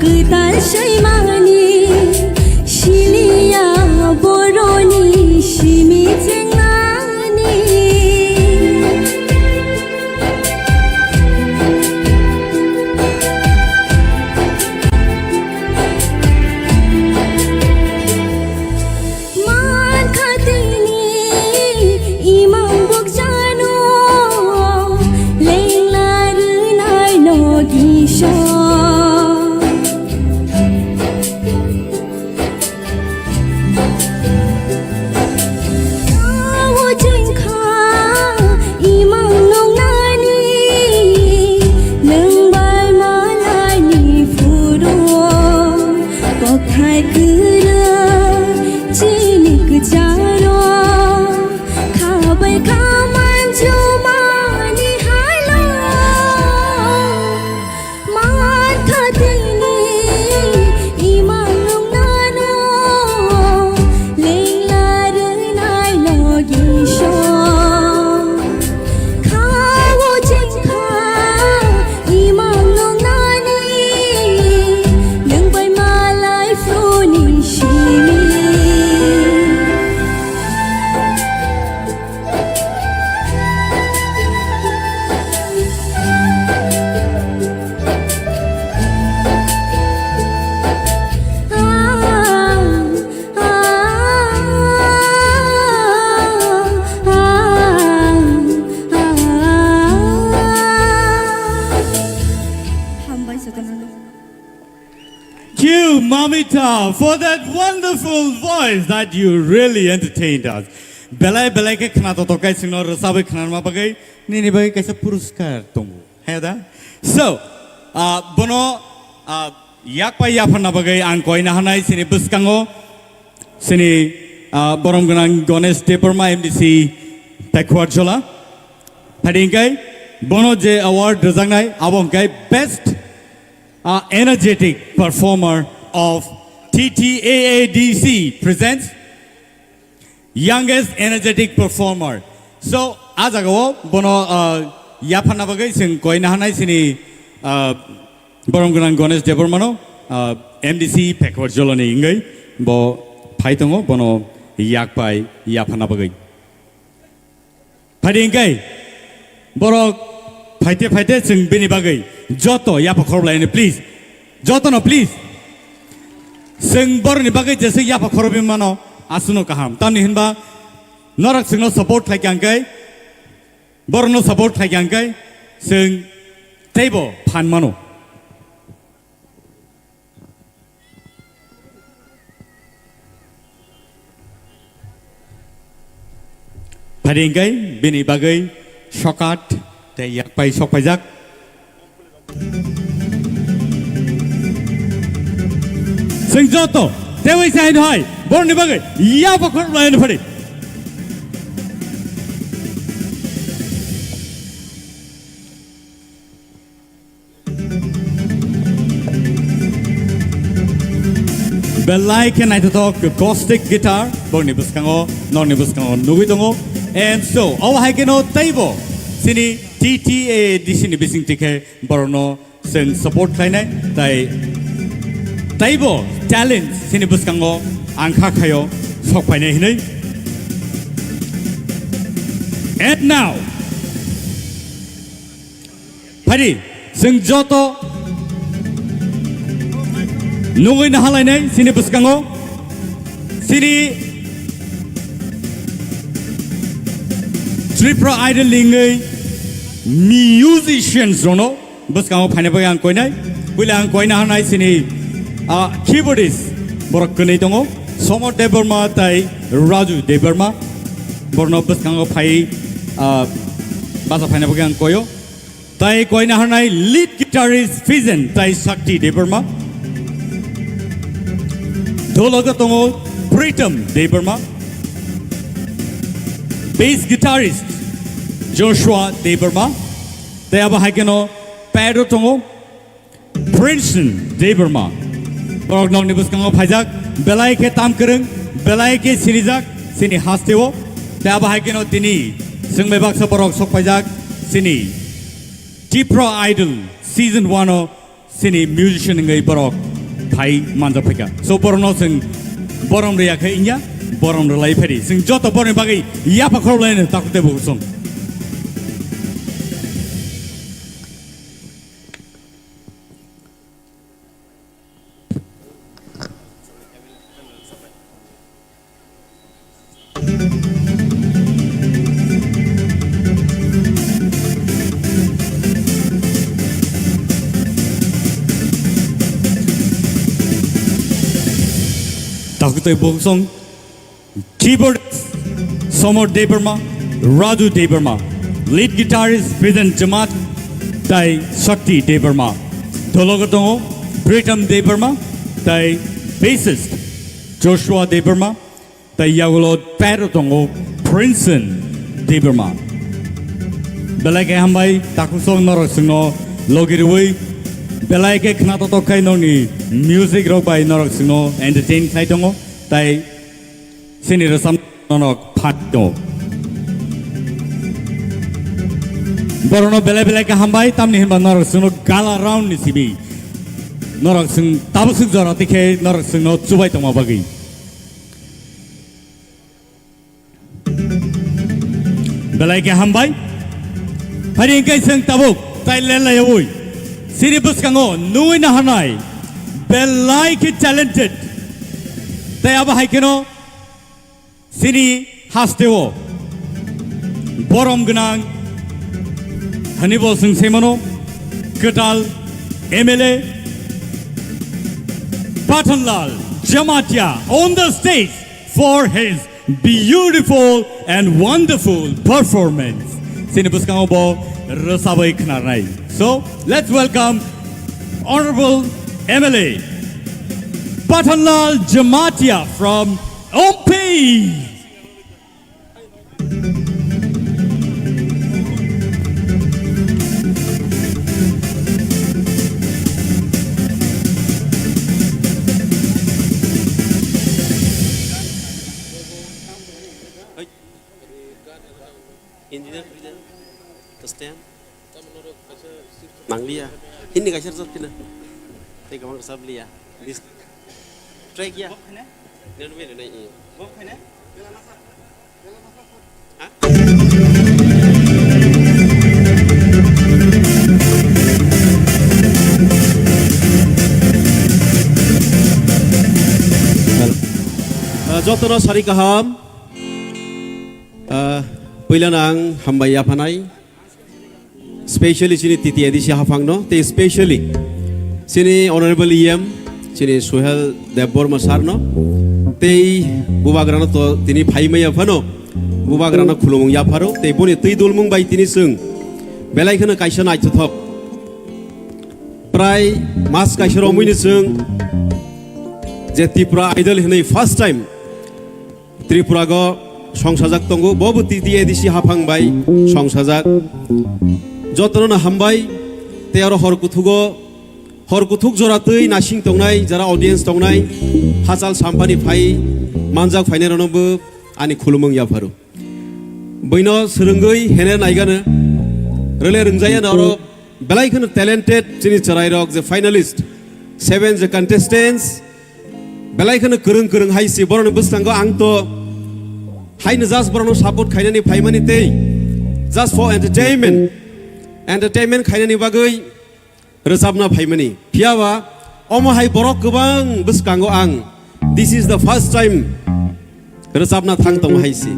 Kwtal swi mani siliya boroni simi chenglani. Mankha tini imang bokjano lengla rwnai logi so. Tao jengkha imang nongnani nwng bai malaini phuru kokthai kwrwi chini kwcharo khabai kha manjumani haino. Mankha tini imang nongnano lengla rwnai logi so. Khao jengkha imang nongnani nwng bai malai phruni simi. Hambai jotono. Thank you, Mamita, for that wonderful voice that you really entertained us. Belai belai khe khna totok kai singno rwchabwi khnarma bagwi nini bagwi kaisa puruskar tongo. He da? So, ah, bono, ah, yak pai yapharna bagwi ang koina hanai sini bwskango sini, ah, borom gwnang Ganesh Debbarma M D C Pekhuarjala. Phadi hingkai bono je award rwjaknai abo hingkai best, ah, energetic performer of T T A A D C presents Youngest energetic performer. So, a jagao bono, ah, yapharna bagwi chwng koina hanai sini, ah, borom gwnang Ganesh Debbarmano, ah, M D C Pekhuarjalani wngwi bo phai tongo, bono yak pai yapharna bagwi. Phadi hingkai borok phaite phaite chwng bini bagwi joto yapha khorok laini, please. Jotono, please. Chwng borokni bagwi jesa yapha khorokwi mano, aswkno kaham. Tamni hinba norok chwngno support khlai kha hingkai, borokno support khlai kha hingkai, chwng teibo phan mano. Phadi hingkai bini bagwi sokat tei yakpai sokpaijak. Chwng joto tewi sai no hai borokni bagwi yapha khorok lai no phadi. Belai khe naithothok acoustic guitar, borokni bwskango, norokni bwskango nugwi tongo. And so, obo hai kheno teibo chini T T A A D C ni bisingtwi khe borokno chwng support khlainai, tai teibo talent chini bwskango ang kha khaio sok phainai hinwi. And now, Phadi, chwng joto nugwi nahalainai chini bwskango, chini Tripura Idol ni wngwi musicians rokno bwskango phaina bagwi ang koinai. Puila ang koina hanai chini, ah, keyboardist borok kwnwi tongo, Somod Debbarma tai Raju Debbarma. Borokno bwskango phai, ah, bacha phaina bagwi ang koio. Tai koina hanai lead guitarist Fijen tai Shakti Debbarma. Dhologo tongo Pritam Debbarma. Bass guitarist Joshua Debbarma. Tai abo hai kheno pad o tongo Princeton Debbarma. Borok nokni bwskango phaijak, belai khe tam kwrwng, belai khe sinijak chini hasteo. Tai abo hai kheno tini chwng bai baksa borok sok phaijak chini Tipra Idol Season one o chini musician wngwi borok phai manjak phaikha. So, borokno chwng borom rwya khe wngya, borom rwlai phai di. Chwng joto borokni bagwi yapha khorok laino takhuk tei bukhuk song. Takhuk tei bukhuk song, keyboard Somor Debbarma, Raju Debbarma, lead guitarist Bidan Jamatia tei Shakti Debbarma, dologo tongo Pritam Debbarma tei bassist Joshua Debbarma, tei yagulo pairo tongo Princeton Debbarma. Belai khe hambai, takhuk song norok chwngno logi rwui belai khe khna totok khai nokni music rok bai norok chwngno entertain khai tongo, tei chini rwchap norok phan tongo. Borokno belai belai khe hambai, tamni hinba norok chwngno gala round ni simi norok chwng tabuk swk jora tikhe norok chwngno chubai tongma bagwi. Belai khe hambai. Hari hingke chwng tabuk tai lelai yawi. Siri bwskango nui nahanai. Belai khe talented. Tai abo hai kheno sini hasteo borom gwnang hani bo chwng sai mano kwtal M L A Pathanlal Jamatia on the stage for his beautiful and wonderful performance. Sini bwskango bo rwchabwi khnarnai. So, let's welcome Honorable M L A Pathanlal Jamatia from Ompi. Engineer, Christian. Nanglia. Hindi kaisa rwchap khe na. Tei kwbang rwchap liya. Dis-, track ya. Nang bini nai, eh. Ha? Ah, jotono sari kaham. Ah, puila nang hambai yaphanai. Specially chini T T A D C haphangno, tei specially chini Honorable E M, chini Suhel Debbarma sir no, tei bubagrano to tini phaimaya phano, bubagrano khulumung yapharo, tei boni twi dulmung bai tini chwng belai kheno kaisa naithothok. Prai mas kaisa romwini chwng je Tripura Idol hinwi first time Tripurago songsajak tongo, bobo T T A D C haphang bai songsajak. Jotono no hambai, tei aro hor kuthugo, hor kuthuk jora twi nasing tongnai, jara audience tongnai, hachal sampani phai manjak phainai rokno bo ani khulumung yapharo. Buino swrwngwi hene naigano, rwle rwngjaiyano aro belai kheno talented chini chwrairok je finalist, seven je contestants, belai kheno kwrwng kwrwng hai si borokni bwskango ang to haino just borokno support khainani phaimani tei just for entertainment, entertainment khainani bagwi rwchapna phaimani. Phiyaba omo hai borok kwbang bwskango ang this is the first time rwchapna thang tongo hai si.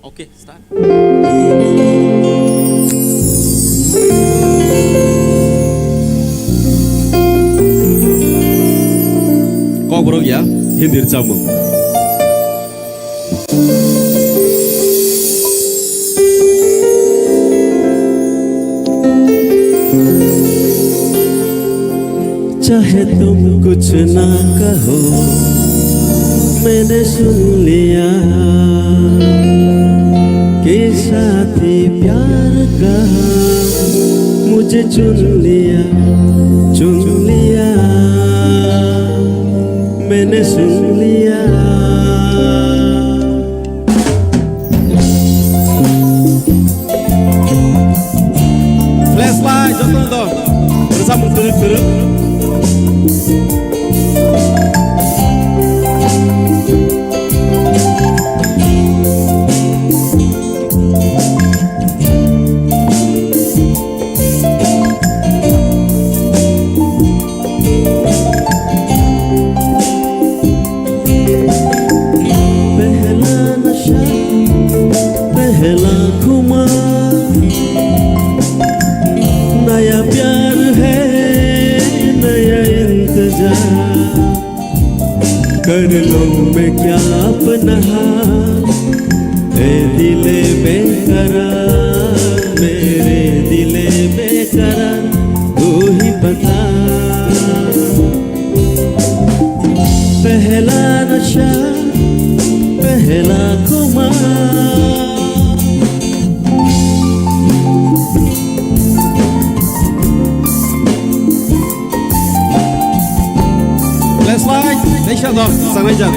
Okay, start. Kokborok ya, Hindi rwchapmung. चाहे तुम कुछ ना कहो, मैंने सुन लिया कि साथी प्यार का मुझे चुन लिया, चुन लिया, मैंने सुन लिया। कर लूं मैं क्या अपना हाल, ए दिले बेकरार, मेरे दिले बेकरार, तू ही बता। पहला नशा, पहला खुमार। Flashlight, naisha dok, sanai jak.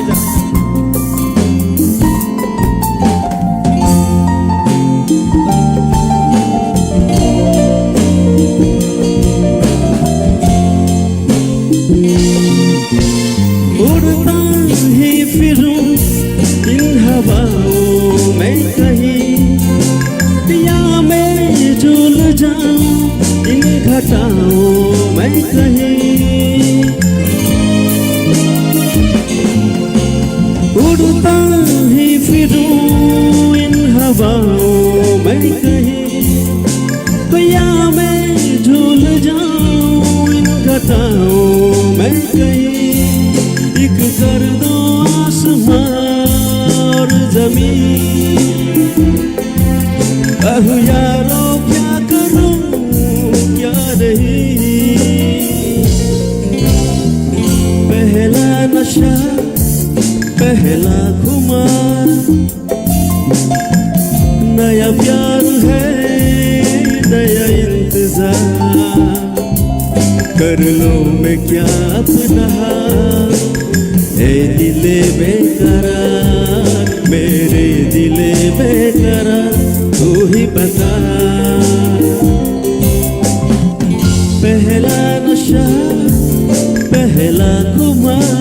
उड़ता ही फिरूं इन हवाओं में कहीं, या मैं झूल जाऊं इन घटाओं में कहीं। उड़ता ही फिरूं इन हवाओं में कहीं, या मैं झूल जाऊं इन घटाओं में कहीं। एक कर दो आसमां और जमीन। अहो यारो, क्या करूं, क्या नहीं। पहला नशा, पहला खुमार। नया प्यार है, नया इंतजार। कर लूं मैं क्या अपना हाल, ए दिले बेकरार, मेरे दिले बेकरार, तू ही बता। पहला नशा, पहला खुमार।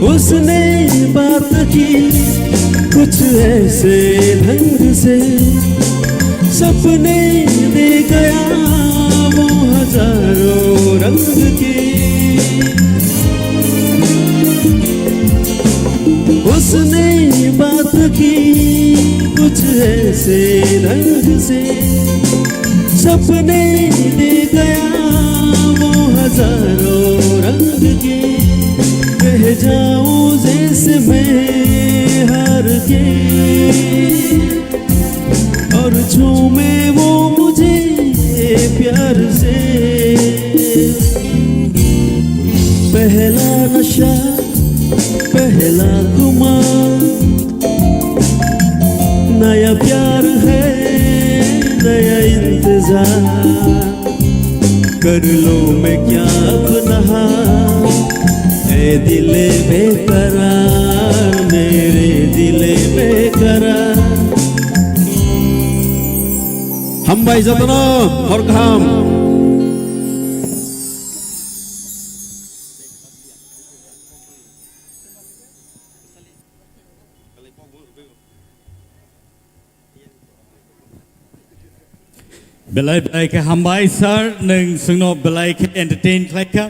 उसने बात की कुछ ऐसे ढंग से, सपने दे गया वो हजारों रंग के। उसने बात की कुछ ऐसे ढंग से, सपने दे गया वो हजारों रंग के। बह जाऊं जैसे मैं हार के, और छूमे वो मुझे प्यार से। पहला नशा, पहला खुमार, नया प्यार है, नया इंतजार। कर लूं मैं क्या अपना हाल, ए दिले बेकरार, मेरे दिले बेकरार। Hambai jotono, hor kaham. Belai belai khe hambai sir, nwng chwngno belai khe entertain khlai kha.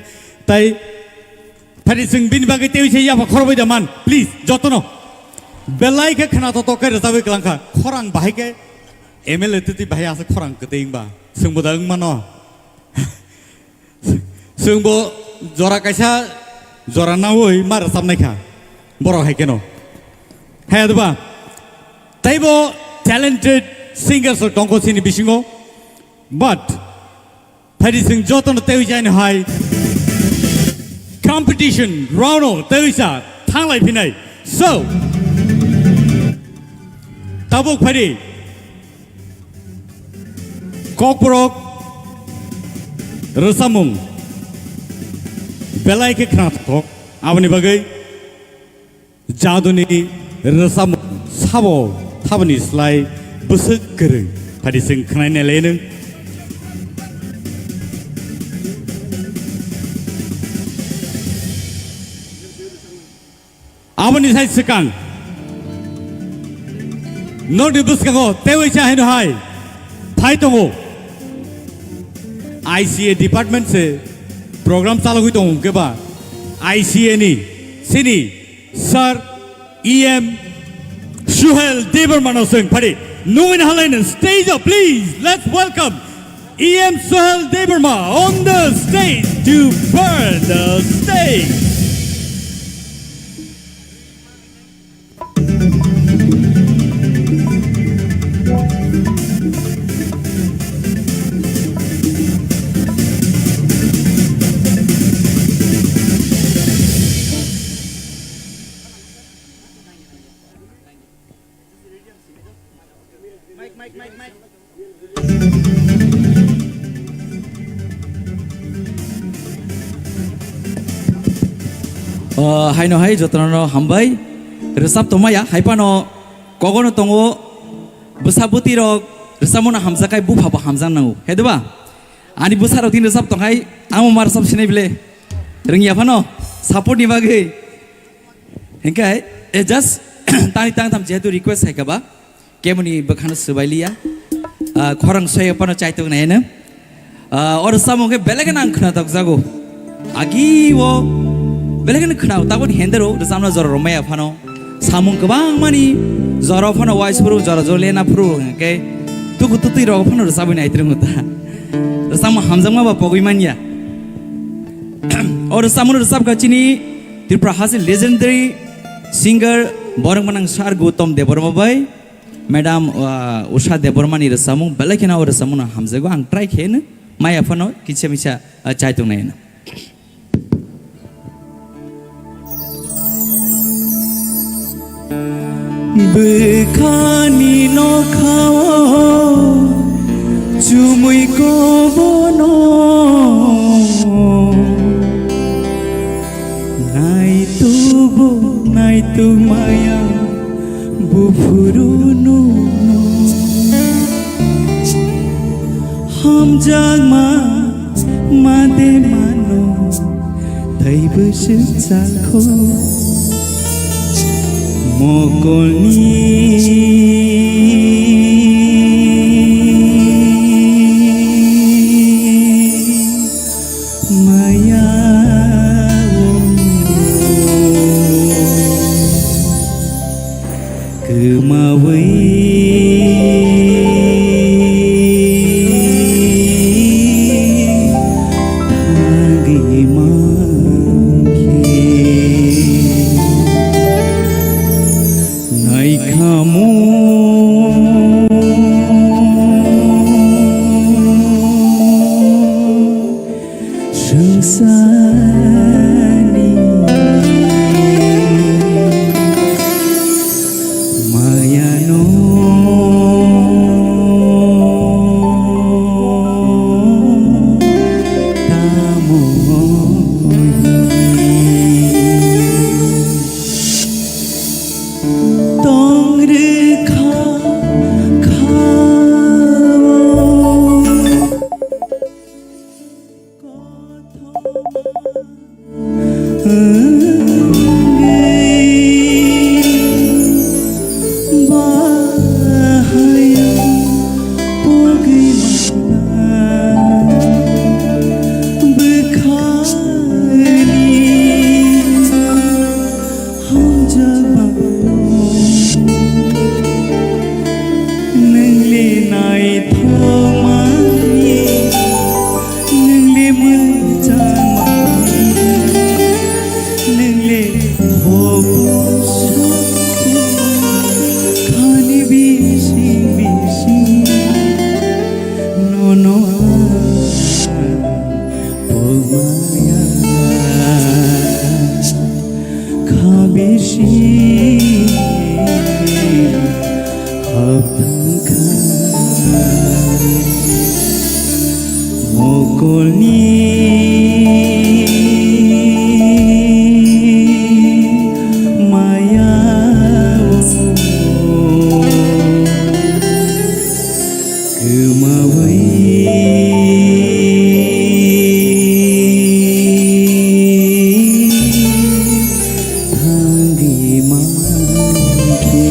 Tai phari chwng bini bagwi tei se yapha khorbai da man, please, jotono. Belai khe khna to to khe rwchapwi kwlang kha. Khorang bahai khe M L A twi twi bahai aswk khorang kwtwi wngba. Chwngbo da wng mano. Chwngbo jora kaisa jora naui ma rwchapnai kha. Borok hai kheno. Hai adba. Taibo talented singers rok tongkho chini bisingo. But phaidi chwng jotono tei jaino hai competition round o tei sa thanglai phinai. So, tabuk phaidi Kokborok rwchapmung belai khe khnathok, aboni bagwi jaduni rwchapmung sabo thaboni slai bwswk kwrwng. Phaidi chwng khnaina le nwng. Aboni sai swkang Nokni bwskango teiwi cha haino hai phai tongo. I C A department se program chalogwi tongo hwnkhe ba I C A ni sini Sir E M Suhel Debbarma no swng phari. Nungwi na halai no stage o, please. Let's welcome E M Suhel Debbarma on the stage to burn the stage. O, haino hai jotono hambai. Rwchap tongmaya, hai phano kogono tongo, bwsa bwtwi rok rwchapmano hamjak khai bupha bo hamjak nango, he diba? Ani bwsa rok tini rwchap tong hai, amo ma rwchap sinai bile. Rwngya phano, support ni bagwi. Hinkhe, eh, just tani tang tham jehetu request hai kha ba. Keboni bwkhano swbai liya. Ah, khorang soya phano chaitok naino. Ah, oro samung khe belai kheno ang khnatok jago. Agi o belai kheno khnao, taboni hendero rwchapna jora rwmaya phano. Samung kwbangmani jora phano waiphuru, jora jora lena phuru hwnkhe tuku tutwi rok phano rwchabwi naitrwngo ta. Rwchapma hamjakma ba pogwi manya. O rwchapmano rwchapkha chini Tripura hasteni legendary singer borok manang Sir Gautam Debbarma bai. Madam, uh, Usha Debbarmani rwchapmung belai kheno o rwchapmungno hamjago, ang try khe hino maya phano kisa misa, uh, chai tongnai hino. Bwkhani nokhao chumui kobono. Naitukbo naituk maya buphuru nwng. Hamjakma made mano tei bwswk chakho mokolni maya o kwmawi thangwi mankhe. Naikhamu swngcharni mayano tamo hwnwi. Tong rwkha kha o kothoma wngwi bahai pogwi mangna bwkhani. Hamjakmano nwngli naithokmani, nwngli mwchangmani, nwngli hobo sukhu khani bising bising nono ang pogmaya. Khabisi hapthangkha mokolni maya o kwmawi thangwi mankhe.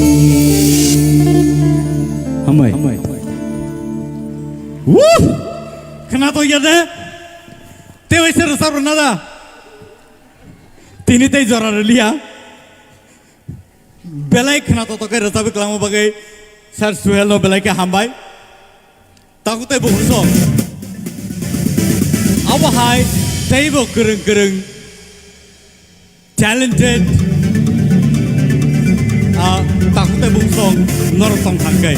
Tei waisa rwchap rwna da. Tini tei jora rwliya. Belai khwna totok khe rwchapwi kwlangma bagwi Sir Suhel no belai khe hambai. Takhuk tei bukhuk song. Abo hai teibo kwrwng kwrwng talented, ah, takhuk tei bukhuk song norok tong thang khe.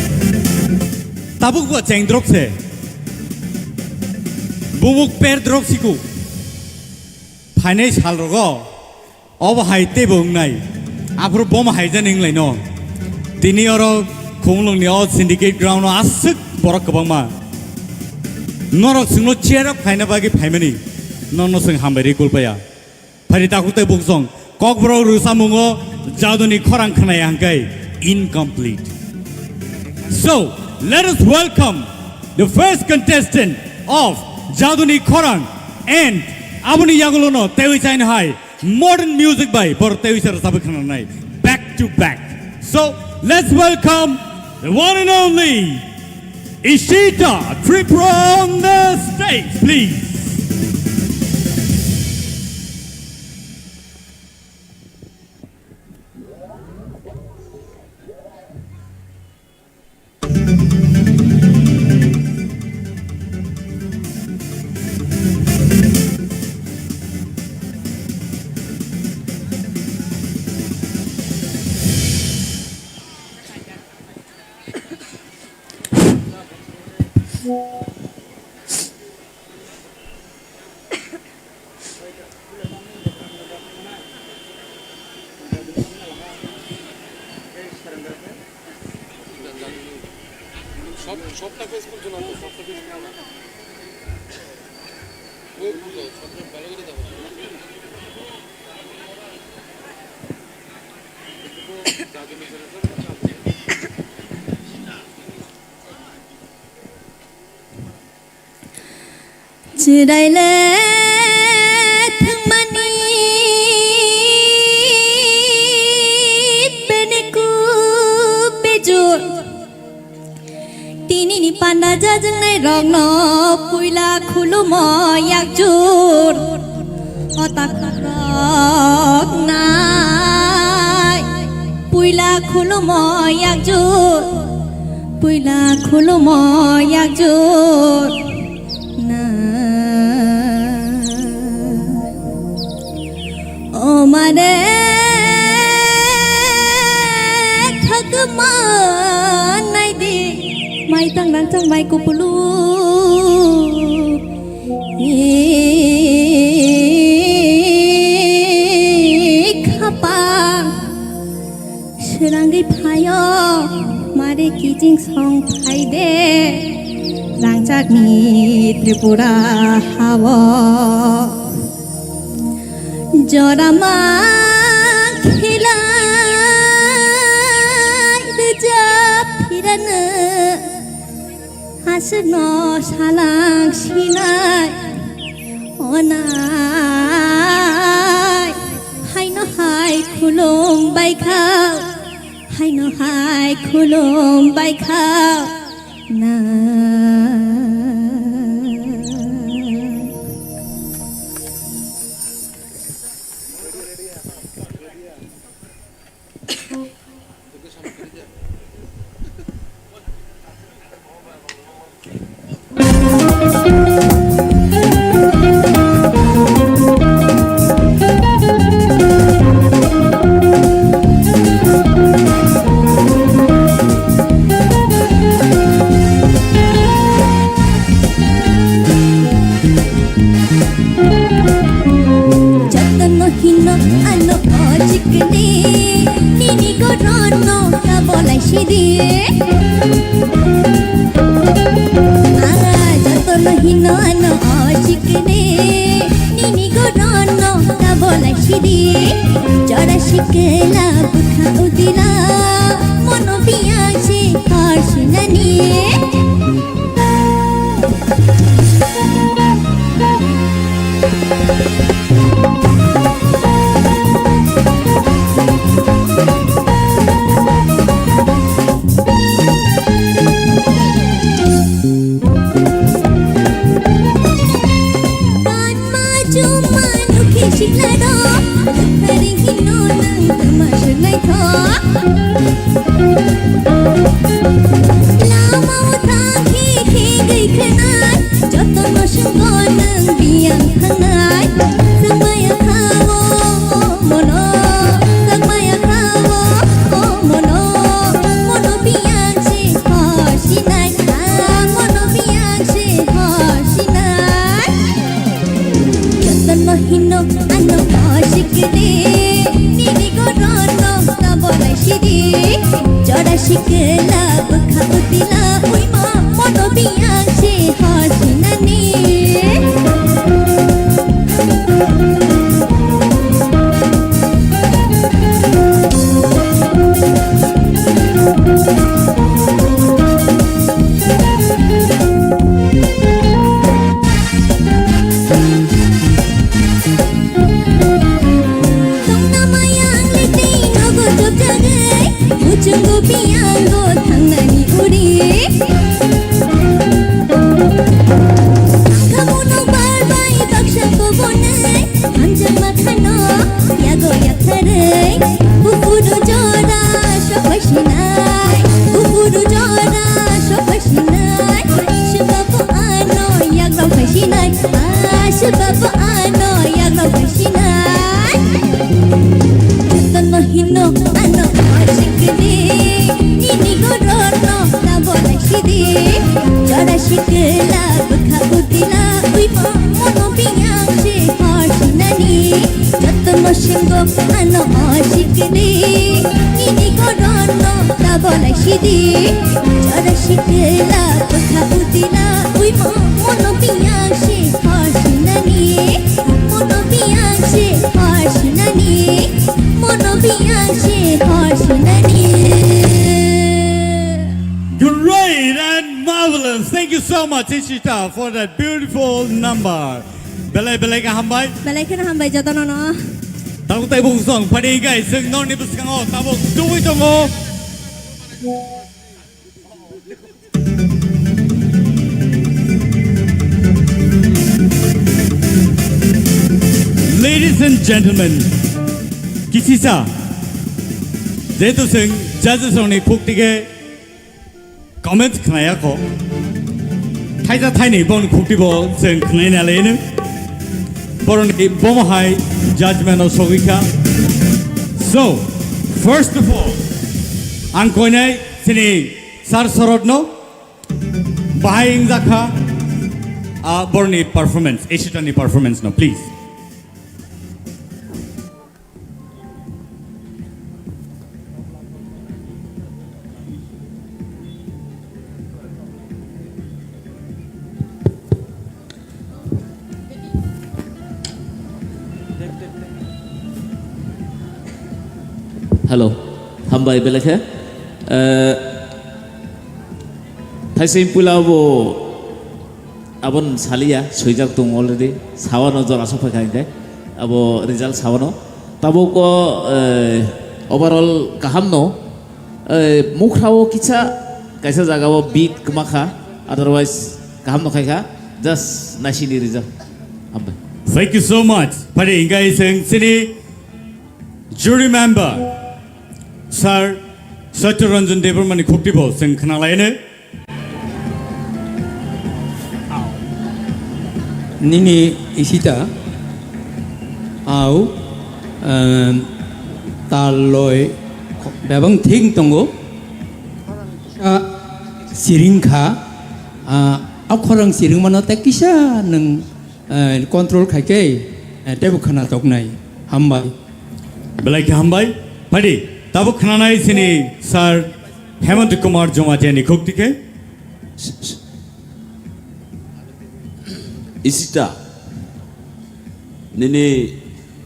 Tabuk bo chengdrop se. Bumuk perdrop siku. Phainai sal rogo. Obo hai teibo wngnai. Aphuru bomo hai jani wnglaino. Tini oro Khumulwngni o Syndicate Ground o aswk borok kwbangma. Norok chwngno cheer up khaina bagwi phaimani. Nono chwng hambai rwi kulpaya. Phaidi takhuk tei bukhuk song. Kokborok rwchapmungo Jaduni Khorang khwnaya hwnkhe incomplete. So, let us welcome the first contestant of Jaduni Khorang and aboni yagulono teiwi chaino hai modern music bai bor teiwi se rwchapwi khwnanai back to back. So, let's welcome the one and only Ishita Tripura on the stage, please. সব, সবটা পেজ খুলছো না তো, সবটা পেজ খুলো না। ও খুলো, সবটা ভালো করে দেখো। Chwraile thwngmani bene kub bejor. Tinini panda jajaknai rokno puila khulumo yakjur. O takhuk rok nai puila khulumo yakjur. Puila khulumo yakjur na. O mare khakma naidi, mai tang rang tang mai kupulu. Khapang Srangwi phaio, mare kiching song phaide, rangchakni Tripura hao. Jora ma khilai rwjap phirano. Aswkno salang sinai onai, haino hai khulum baikha, haino hai khulum baikha na. Jotono hino ano o chikni, nini gorono kabolai sidi. Ah, jotono hino ano o chikni, nini gorono kabolai sidi. Jora sikla bukha udila, mono biya se hor sinani. Sikla do, thari hino nang tama swnai tho. Lama o thang khi khi gwi khnai, joto no swngo nang biyang thangnai. Sakmaya khawo mono, sakmaya khawo mono, mono biyang se hosinai, ah, mono biyang se hosinai. Jotono hino ano osikde, nini gorono tabolai sidi. Jora sikla bwkha utila uimo mono biyang se hosinani. Tongna mayang le tei nogo chopjagwi, muchungo biyango thangnani uri. Angkhamunok bar bai baksa kobonai, hamjakma khano yago yaktharwi, bufuru jora sophai sinai, bufuru jora sophai sinai, swbabo ano yagrok phai sinai, ah, swbabo ano yagrok phai sinai. Jotono hino ano osikdi, nini gorono tabolai sidi. Jora sikla bwkha utila uimo mono biyang se hosinani. Jotono swngo ano osikdi, nini gorono tabolai sidi. Jora sikla bwkha utila uimo mono biyang se hosinani. Mono biyang se hosinani. Mono biyang se hosinani. Great and marvelous. Thank you so much, Ishita, for that beautiful number. Belai belai khe hambai. Belai kheno hambai jotono no. Tabuk tei bung song phadi gai sing norni bwskango tabuk tubui tongo. Ladies and gentlemen, kisisa, jehetu sing judges rokni khuk tike comments khnaya kho, thaisa thaini boni khukti bo sing khnai na leno, boroni bomo hai judgment o sogwi kha. So, first of all, ang koinai sini Sir Sorotno bahai wngjakha, ah, borni performance, Ishitani performance no, please. Hello, hambai belai khe. Eh, thaising puila bo abon saliya, swijak tong already. Sawano jora sok phaikha hinkhe abo result sawano. Tabuk o, eh, overall kaham no. Eh, mukhrao kisa kaisa jagao beat kwma kha, otherwise kaham no khai kha. Just naisini result. Hambai. Thank you so much. Phari hinkhe sing sini jury member Sir Satya Ranjan Debbarmani khukti bo sing khna laino. Nini Ishita au, em, tal loi bebang thik tongo. Kisa siring kha, ah, a khorang siring mano tei kisa nwng, eh, control khai khe, eh, teibo khna toknai. Hambai. Belai khe hambai. Phadi, tabuk khnanai sini Sir Hemant Kumar Jamatia ni khukti khe. Ishita, nini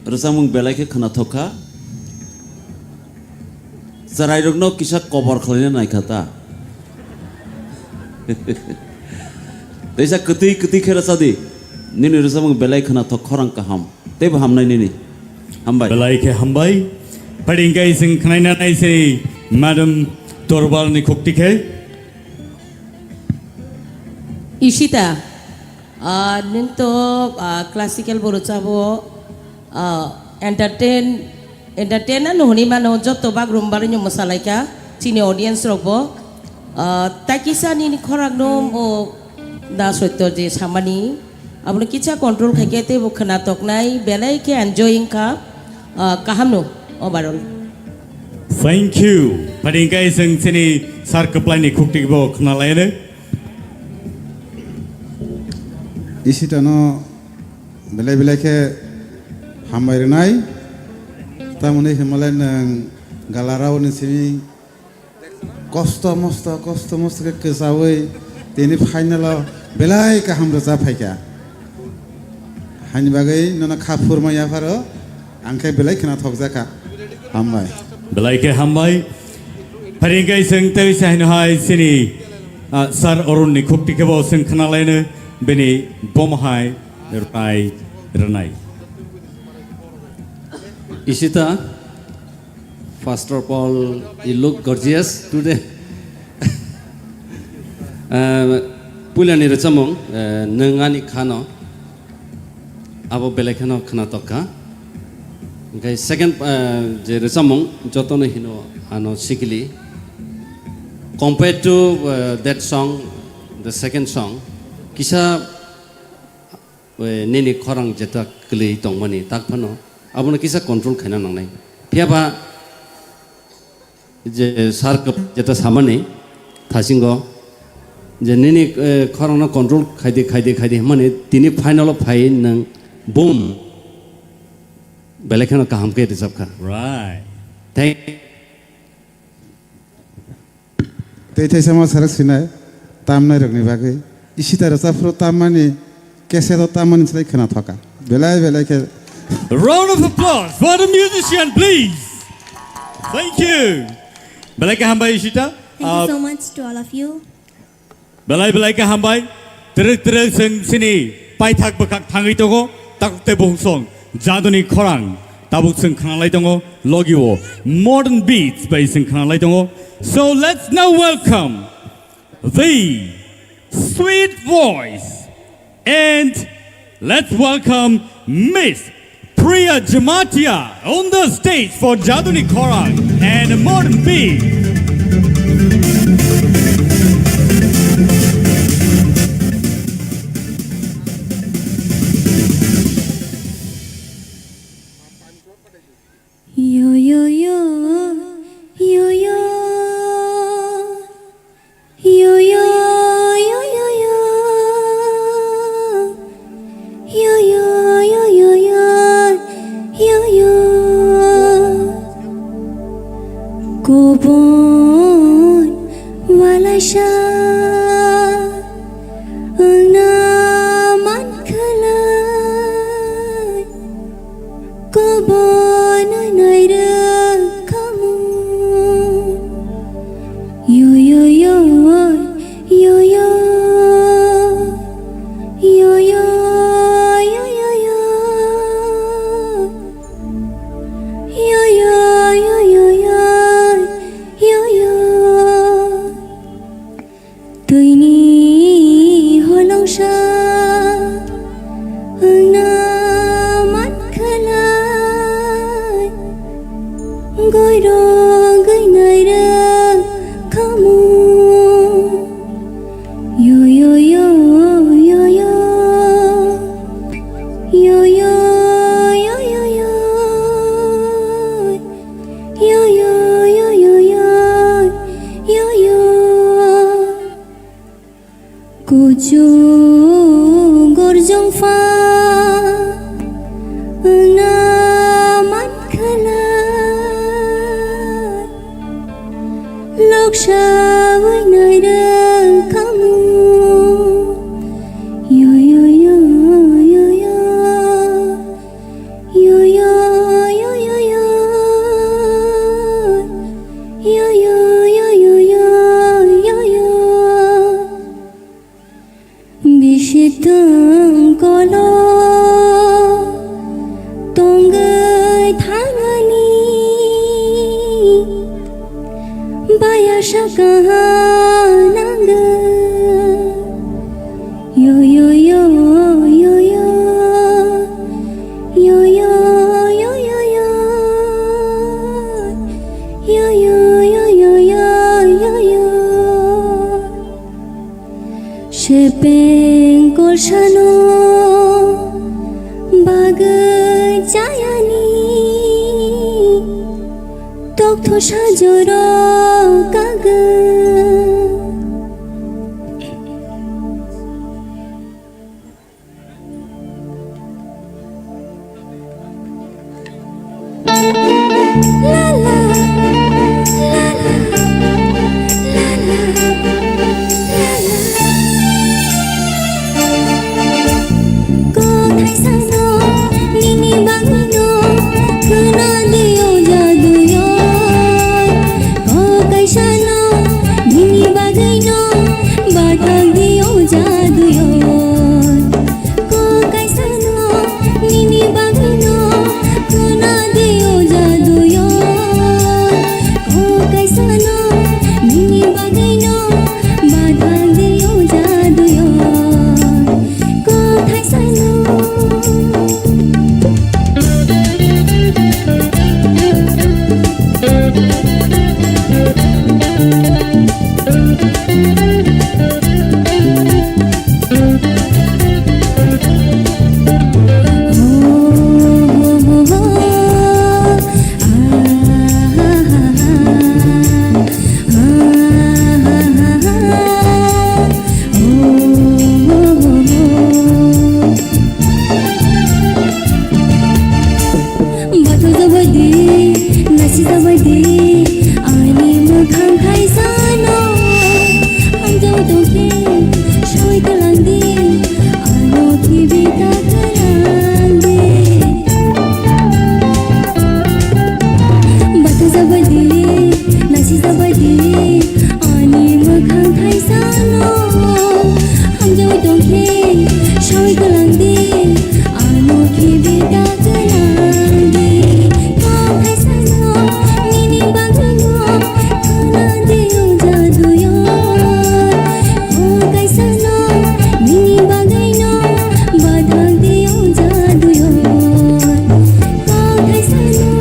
rwchapmung belai khe khwnathok kha. Chwrairokno kisa kobor khlaina nai kha ta. Teisa kwtwi kwtwi khe rwcha di. Nini rwchapmung belai khwnathok, khorang kaham. Teibo hamnai nini. Hambai. Belai khe hambai. Phadi hinkhe sing khnaina nai sini Madam Torbal ni khukti khe. Ishita, ah, nwng to, ah, classical bo rwchabo, Ah, entertain, entertain ano hwnwi mano, joto bagrumbarino mwsalaikha chini audience rokbo. Ah, takisa nini khorang no o da soitto je samani, abono kisa control khaikhe teibo khwnatoknai, belai khe enjoy wngkha, ah, kahamno overall. Thank you. Phani hwnkhe chwng chini sir kwplaini khukti bo khwnalaino. Isitano belai belai khe hambai rwnai. Tamoni hwnmalai nwng galarao ni simi kosto mosto, kosto mosto khe kwchaui tini final o belai kaham rwchap phaikha. Haini bagwi nono kha phurma yapharo, ang khe belai khwnathokjakha. Hambai. Belai khe hambai. Phani hwnkhe chwng tei se haino hai chini, ah, Sir Arun ni khukti khe bo chwng khwnalaino bini bomo hai rwnai, rwnai. Ishita, first of all, you look gorgeous today. Ah, puilani rwchapmung, eh, nwng ani khano, abo belai kheno khwnatok kha. Hwnkhe second, ah, je rwchapmung, jotono hino ano sikili. Compared to, ah, that song, the second song, kisa, eh, nini khorang jeta kwlwi tongmani tak phano, abono kisa control khaina nangnai. Phiyaba je sir kwp-, jeta samani thasingo je nini, eh, khorangno control khaidi, khaidi, khaidi hwnmani tini final o phai nwng boom belai kheno kaham khe rwchapkha. Right. Thank Tei thaisa ma sarak sinai tamnai rokni bagwi. Ishita rwchapphru tammani, cassette o tammani slai khwnathokha. Belai belai khe. Round of applause for the musician, please. Thank you. Belai khe hambai Ishita. Thank you Ah, so much to all of you. Belai belai khe hambai. Twrwk twrwk chwng chini paithak bwkhak thangwi tongo. Takhuk tei bukhuk song jaduni khorang tabuk chwng khwnalai tongo. Logi o modern beats bai chwng khwnalai tongo. So let's now welcome the sweet voice and let's welcome Miss Priya Jamatia on the stage for Jaduni Khorang and Modern Beat. Yo, yo, yo, yo, yo. Yo, yo, yo, yo, yo. Yo, yo, yo, yo, yo. Yo, yo. Kobon wala sha wngna man khalai. Kobo nai nai rwkhamu. Yo, yo, yo, yo, yo. Yo, yo, yo, yo, yo. Yo, yo, yo, yo, yo. Yo, yo. Twini holongsa wngna man khalai, goiro gwnai rwkhamu. Yo, yo, yo, yo, yo. Yo, yo, yo, yo, yo. Yo, yo, yo, yo, yo. Yo, yo. Kuchuk gorjong pha wngna man khalai, loksa wi nai rwkhamu. Yo, yo, yo, yo, yo. Yo, yo, yo, yo, yo. Yo, yo, yo, yo, yo, yo, yo. Bisi tong kolo tongwi thangani. Baya saka nangwi. Yo, yo, yo, yo, yo. Yo, yo, Chayani tokthor sajoro kago. Ko kaisano nini bagwino khuna di o jaduyo. Ko kaisano nini bagwino badal di o jaduyo. Ko kaisano. Bathajabadi, nasijabadi, ani mwkhang thaisano. Hamjao tongkhe, soi kwlangdi, ano khibi ta kwlangdi. Bathajabadi, nasijabadi, ani mwkhang thaisano. Hamjao tongkhe, soi kwlangdi, ano khibi ta kwlangdi. Kok thaisano, nini bagwino, khuna di o jaduyo. Kok kaisano, nini bagwino, badal di o jaduyo. Kok thaisano.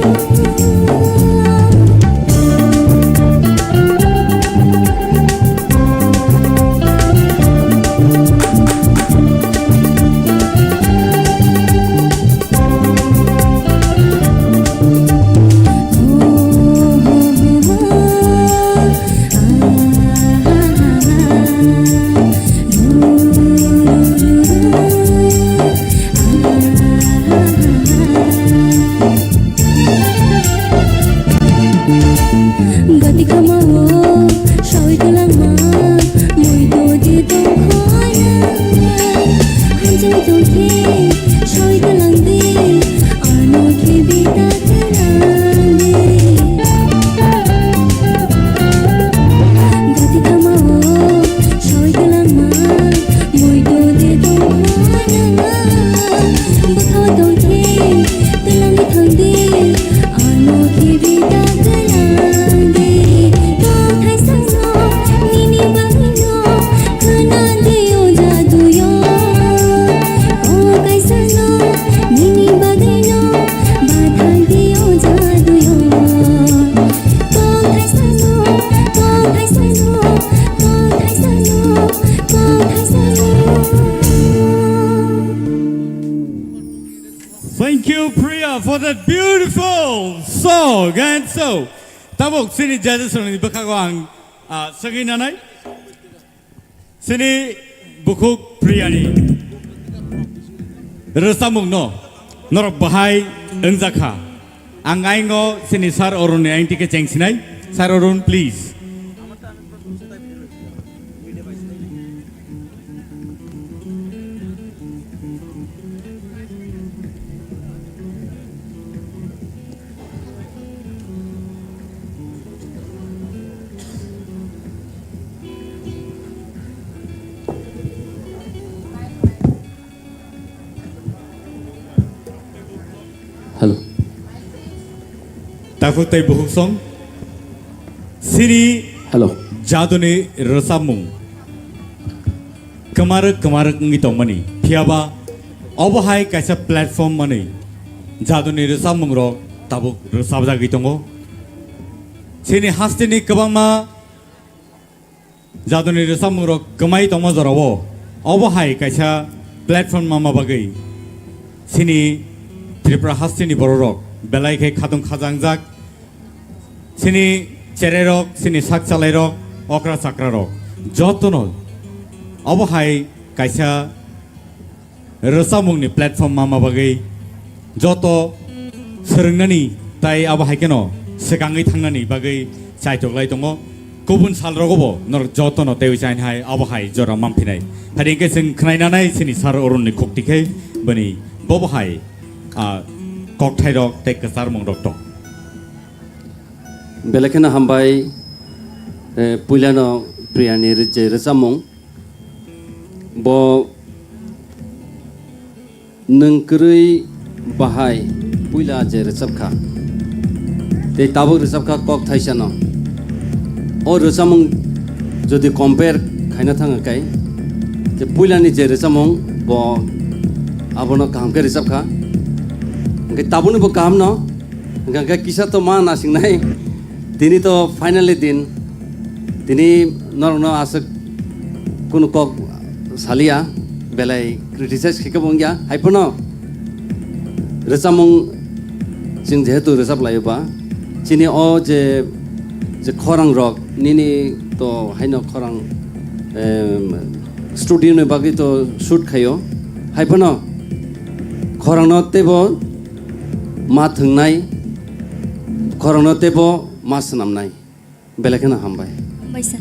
Gati kama o, soi kwlangma, moi to je tongkhoya. Hamjao tongkhe, soi kwlangdi, ano khibi ta kwlangdi. Gati kama o, soi kwlangma, moi to je tongkhoya. Bwkha o tongkhe, kwlangwi thangdi, ano khibi ta kwlangdi. Kok thaisano, nini bagwino, khuna di o jaduyo. Kok kaisano, nini bagwino, badal di o jaduyo. Kok thaisano, kok thaisano, kok thaisano, kok thaisano. Thank you, Priya, for that beautiful song. And so, tabuk chini judges rokni bwkhago ang, ah, swngwi nanai. Chini bukhuk Priyani rwchapmungno norok bahai wngjakha. Ang aingo chini Sir Arunni aingtike chengsinai. Sir Arun, please. Hello. Takhuk tei bukhuk song. Siri Hello. Jaduni rwchapmung. Kwmarwk kwmarwk wngwi tongmani. Phiyaba obo hai kaisa platform manwi jaduni rwchapmungrok tabuk rwchapjagwi tongo. Chini hasteni kwbangma jaduni rwchapmungrok kwmai tongma jorao obo hai kaisa platform manma bagwi chini Tripura hasteni bororok belai khe khatung khajangjak, chini chererok, chini sak chalairok, okra chakrarok jotono obo hai kaisa rwchapmungni platform manma bagwi joto swrwngnani tai abo hai kheno swkangwi thangnani bagwi chaitok lai tongo. Kubun salrogo bo norok jotono teiwi chainai hai abo hai jora manphinai. Phari hwnkhe chwng khwnainanai chini sir Arunni khukti khe bini bobo hai, ah, kokthairok tei kwcharmungrok tong. Belai kheno hambai, eh, puilano Priyani ri-, je rwchapmung. Bo nwng kwrwi bahai puila je rwchapkha, tei tabuk rwchapkha kok thaisano. O rwchapmung jodi compare khaina thangkha khe, je puilani je rwchapmung, bo abono kaham khe rwchapkha. Hwnkhe tabukni bo kahamno. Hwnkhe kisa to ma nasingnai. Tini to finally din. Tini norokno aswk kunu kok saliya, belai criticize khe kebo wngya. Haiphano rwchapmung chwng jehetu rwchap laio ba, chini o je, je khorang rok nini to haino khorang, em, studio ni bagwi to shoot khaio. Haiphano khorangno teibo ma thwngnai, khorokno teibo ma swnamnai. Belai kheno hambai. Hambai sir.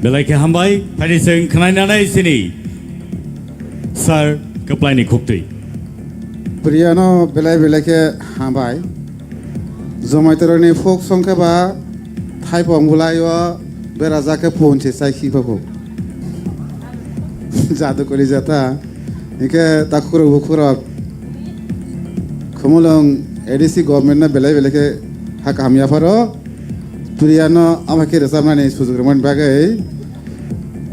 Belai khe hambai, phari chwng khwnainanai chini sir Kwplaini khuktwi. Priyano belai belai khe hambai. Jomaitorokni folk song khe ba thaipong bwlaio berajak khe punchi chai khiphakho. Jadu koli jata. Hingke takhurok bukhurok Khumulwng A D C government no belai belai khe ha kaham yapharo. Priya no ama khe rwchapmani sujuk rwmani bagwi.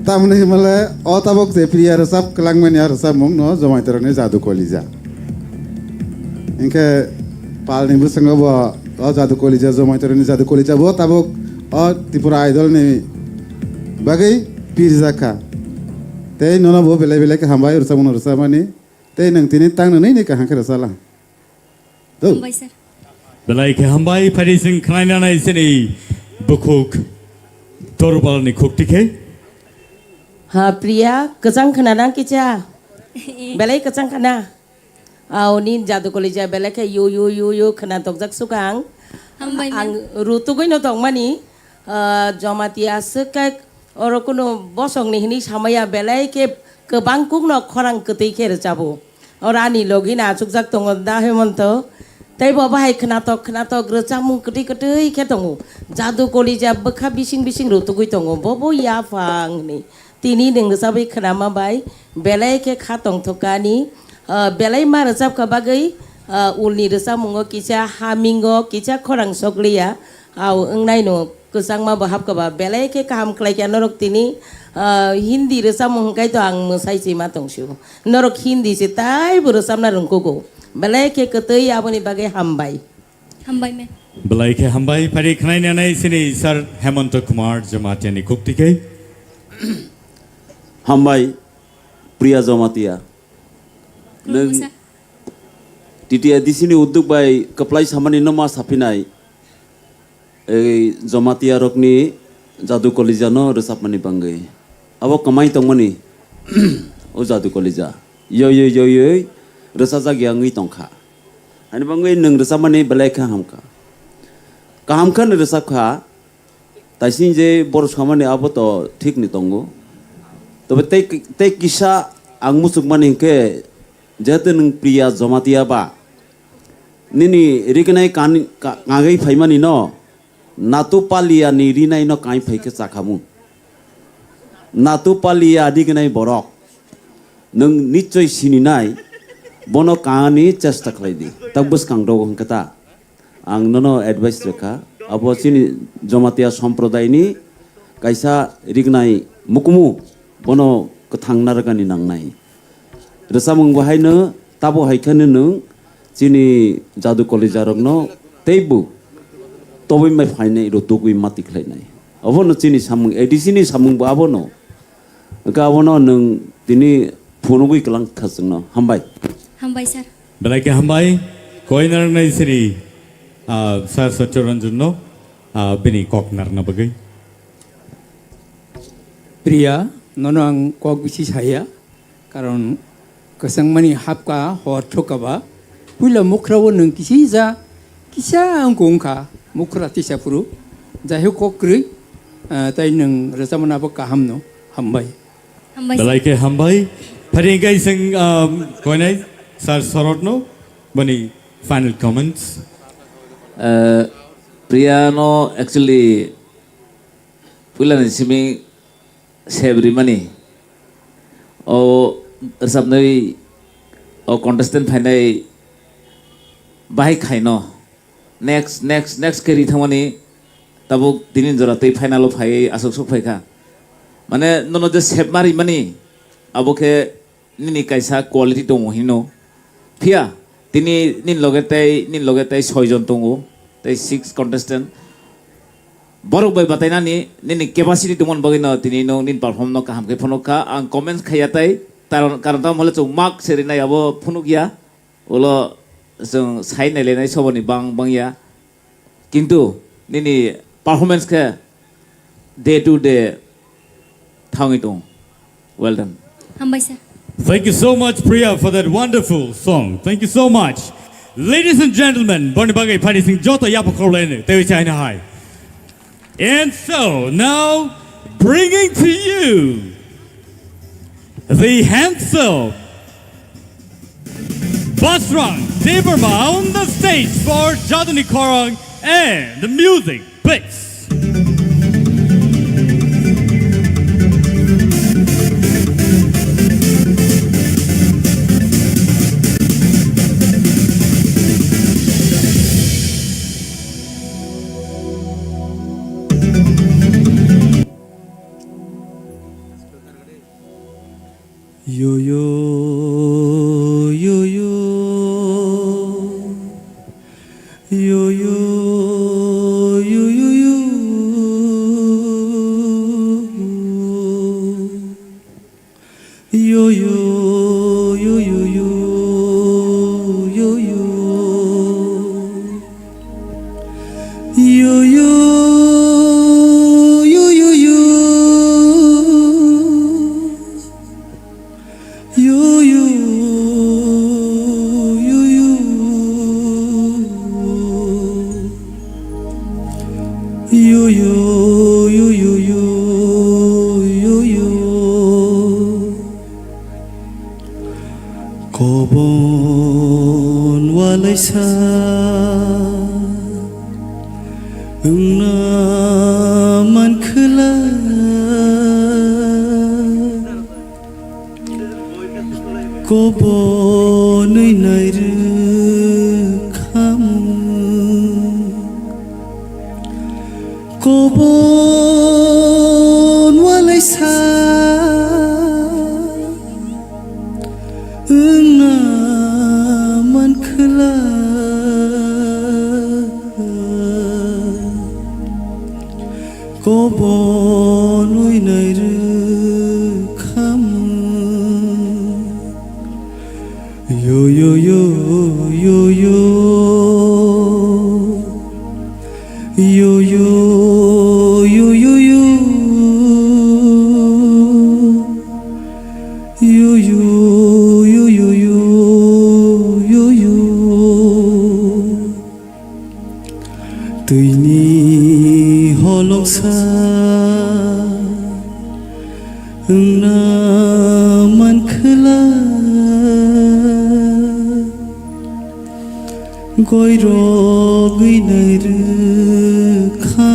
Tamoni hwnmale o tabuk je Priya rwchap kwlangmani a rwchapmung no Jomaitorokni Jadu Kolija. Hingke palni bwskango bo o Jadu Kolija, Jomaitorokni Jadu Kolija bo tabuk o Tripura Idol ni bagwi pirjak kha. Tei nono bo belai belai khe hambai rwchapmung no rwchapmani. Tei nwng tini tang nwnwi ni kaham khe rwchaplang. Dou. Hambai sir. Belai khe hambai, phari chwng khwnainanai chini bukhuk Dorbalni khukti khe. Ha, Priya, kwchang khwnanang kisa? Belai kwchang khwna. Aw, nini Jadu Kolija belai khe yu, yu, yu, yu khwna tokjak sukang. Hambai, ma'am. Ang rutugwi no tongmani, ah, Jamatia swk khe oro kunu bosongni hinwi samaya belai khe kwbang kukno khorang kwtwi khe rwchabo. Oro ani logi no achukjak tongo da Hemonto. Tei bo bahai khwnatok khwnatok rwchapmung kwtwi kwtwi khe tongo. Jadu Kolija bwkha bising bising rutugwi tongo. Bo bo yaphang hinwi. Tini nwng rwchapwi khwnama bai belai khe kha tongthokani, ah, belai ma rwchapkha bagwi, ah, ulni rwchapmungo kisa hamingo kisa khorang sokliya, aw wngnaino kwchangma bo hapkha ba belai khe kaham khlaikha norok tini, ah, Hindi rwchapmung hwnkhe to ang mwsai chima tongsio. Norok Hindi se taibo rwchapna rwngkugo. Belai khe kwtwi aboni bagwi hambai. Hambai me. Belai khe hambai, phari khwnainanai chini sir Hemonto Kumar Jamatia ni khukti khe. Hambai, Priya Jamatia. Khulumkha, nwng sir. T T A D C ni udduk bai kwplai samani no ma saphinai, ei Jamatia rokni Jadu Kolija no rwchapmani bangwi. Abo kwmai tongmani, o Jadu Kolija. Yoi, yoi, yoi, yoi, rwchajak ya wngwi tongkha. Ani bangwi nwng rwchapmani belai kha hamkha. Kaham khe no rwchapkha, taising je borok samani abo to thik ni tongo. Tobe tei, tei kisa ang muchukmani hinkhe, jehetu nwng Priya Jamatia ba, nini rignai kan-, ka-, kagwi phaimani no, Natu Palia ni rinai no kai phai khe chakhamu. Natu Palia rignai borok. Nwng nichoi sininai, bono kani chesta khlai di. Tak bwskang rogo hwnkhe ta. Ang nono advice rwkha. Abo chini Jamatia somprodai ni kaisa rignai mukumu, bono kwthang narwkani nangnai. Rwchapmung bo haino tabo hai kheno nwng chini Jadu Kolija rokno teibo tobwi mai phainai rutugwi mati khlainai. Obono chini samung, A D C ni samung bo abono. Hwnkhe abono nwng tini phunugwi kwlang kha chwngno. Hambai. Hambai sir. Belai khe hambai, koi narwknai sini, ah, Sir Satya Ranjan no, ah, bini kok narwkna bagwi. Priya, nono ang kok bisi saya, karon kwchangmani hapka hor thokaba, puila mukhra o nwng kisija, kisa wngkha wngkha, mukhra tisa phuru, jaihok kok kwrwi, ah, tai nwng rwchapmani abo kaham no, hambai. Hambai. Belai khe hambai. Phari hwnkhe iseng, um, koinai Sir Sorot no boni final comments. Uh, Priya no actually puila ni simi sep rimani o rwchapnai o contestant phainai bahai khaino. Next, next, next khe ri thangmani tabuk tini jora tei final o phaiwi aswk sok phaikha. Mane nono je sep ma rimani, abo khe nini kaisa quality tongo hino. Phiya tini nini loge tei, nini loge tei soi jon tongo, tei six contestant. Borok bai batainani nini capacity tongmani bagwi no tini no nini perform no kaham khe phunuk kha. Ang comments khaiya tei, karon, karon tamo hole chwng mark se rinai abo phunuk ya. Ulo chwng sai nailainai soboni bang bangya. Kintu nini performance khe day to day thangwi tong. Well done. Hambai sir. Thank you so much, Priya, for that wonderful song. Thank you so much. Ladies and gentlemen, boni bagwi phani sing joto yapo khorlaini, tewi chaina hai. And so, now, bringing to you the handsome Basrang Debbarma on the stage for Jaduni Khorang and the music, please. Yo, yo, yo, yo. Yo, yo, yo, yo, yo. Yo, yo, yo, yo, yo. Yo, yo. Yo, yo, yo, yo, yo. Yo, yo, yo, yo. Yo, yo, yo, yo, yo, yo, yo. Kobon walaisa wngna mankhwla. Kobonwi nairwkha mung. Kobon walaisa wngna mankhwla. Kobonwi nairwkha mung. Yo, yo, yo, yo, yo. Yo, yo, yo, yo, yo. Yo, yo, yo, yo, yo, yo, yo. Twini holoksa wngna mankhwla, goirogwi nairwkha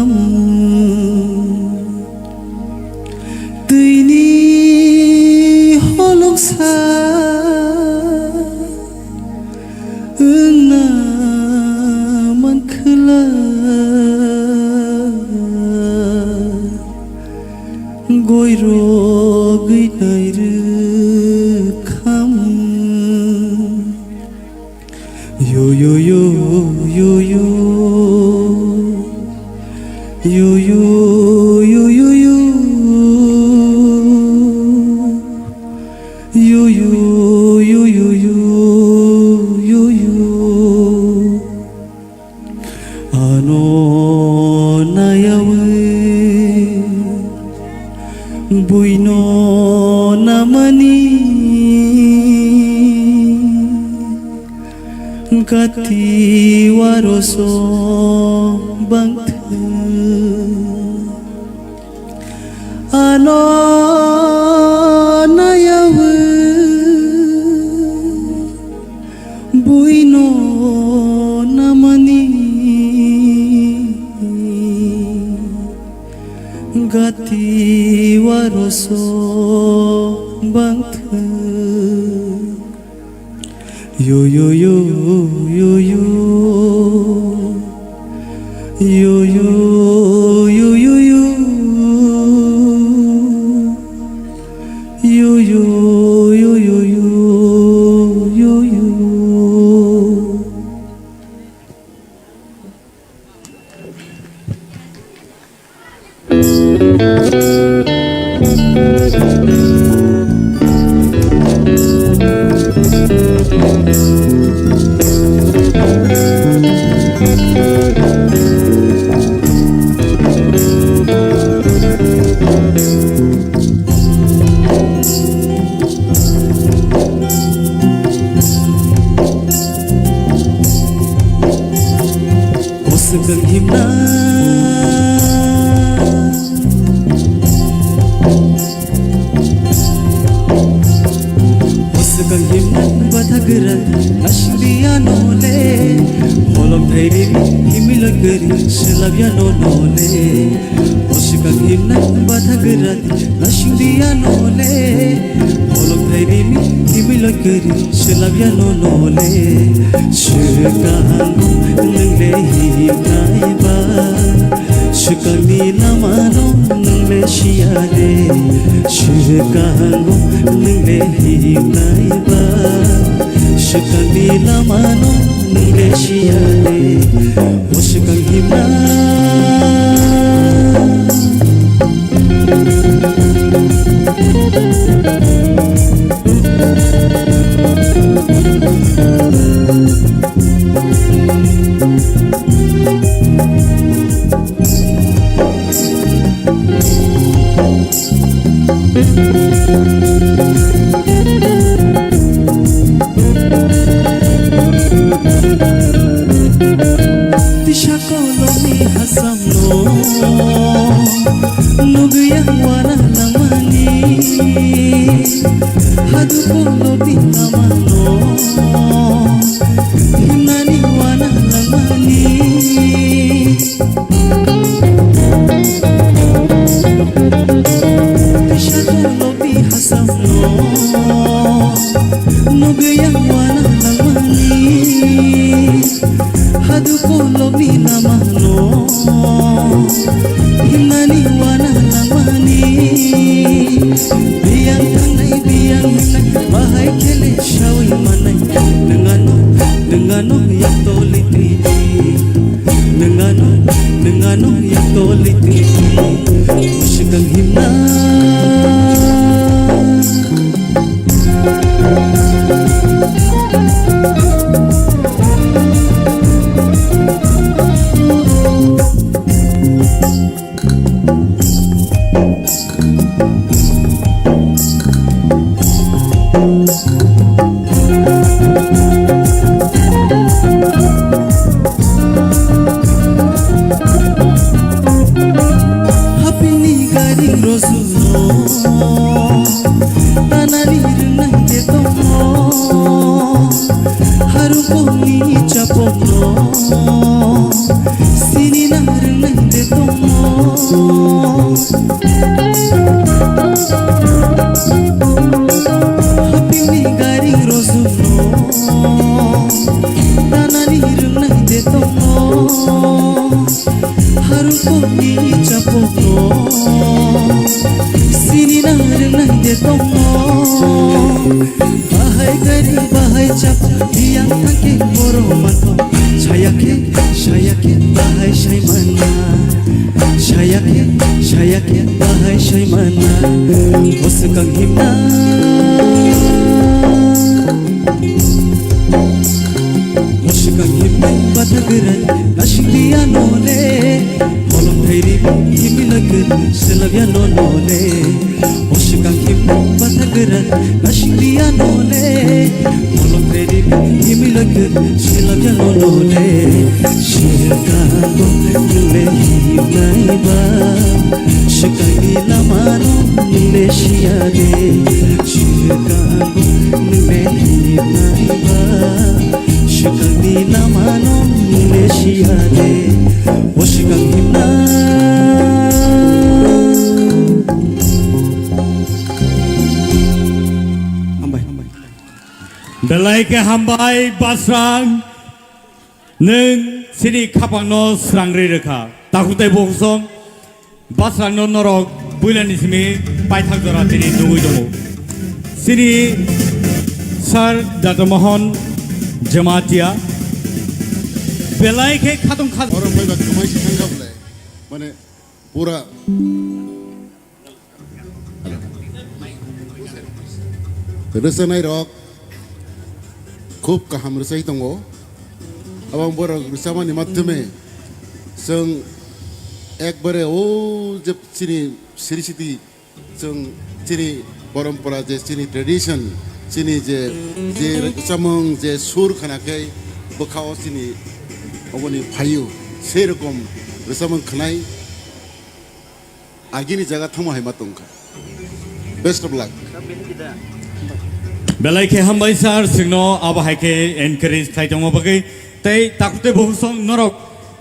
mung. Twini holoksa wngna mankhwla, goirogwi nairwkha mung. Yo, yo, yo, yo, yo. Yo, yo, yo, yo, yo. Yo, yo, yo, yo, yo, yo. Kati waro so bangthwng ano nayawi buino namani. Gati waro so bangthwng. Yo, yo, yo, yo, yo. Yo, yo, yo, yo, yo. Yo, yo, yo, yo, yo, yo, yo. Bwswk ang himna. Bwswk ang himna batha gwra nasingdi ano le. Holok thai rimi himwi loi kwrwi swlap ya no no le. Bwswk ang himna batha gwra nasingdi ano le. Holok thai rimi himwi loi kwrwi swlap ya no no le. Swkang nwng le himnai ba. Swkangni lamano nwng le siya de. Swkango nwng le himnai ba. Swkangni lamano nwng le siya de. O swkang himna. Tisa kolomni hasamno nugwi ang wana langmani. Hadu kolomni lamano himnani wana langmani. Tisa kolomni hasamno nugwi ang wana langmani. Hadu kolomni lamano himnani wana langmani. Biyang thangnai, biyang himnai, bahai khele sawi mannai. Nwng ano, nwng ano yak toli twi di. Nwng ano, nwng ano yak toli twi di. Mwswkang himna. Hapini gari rosuno tanani rwngnai de tongo. Harukuni chapokno sinina rwngnai de tongo. Hapini gari rosuno tanani rwngnai de tongo. Harukuni chapokno sinina rwngnai de tongo. Bahai gari bahai chap biyang thangke boro manto. Sayake, sayake bahai sai manna. Sayake, sayake bahai sai manna. Mwswkang himna. Mwswk Himnai bathagwrang nasingdi anole, holong thairi himilak selabya nonole. Oshikang himnai bathagwrang nasingdi anole, holong thairi himilak selabya nonole. Shirkango nule himnai ba, shikangni lamano nule shiyade. Shirkango nule himnai ba, Swkangni lamano nile siya de, o swkang himna. Hambai. Belai khe hambai, Basrang. Nwng chini khapangno srangri rwkha. Takhuk tei bukhuk song. Basrangno norok puilani simi paithak jora tini nugwi tongo. Chini Sir Doctor Mohan Jamatia belai khe khatong kha- Oro phaiba kwmai se thangkha bwle. Mane pura rwchanairok khub kaham rwchai tongo. Abang borok rwchamani mathume chwng ekbare o je chini siri siti chwng chini porompora je chini tradition chini je je rwchamung je sur khana khe bwkhao chini oboni phaio sei rokom rwchamung khwnai. Agini jaga thangma hai ma tongkha. Best of luck. Belai khe hambai sir, chwngno abo hai khe encourage khlai tongma bagwi tei takhuk tei bukhuk song norok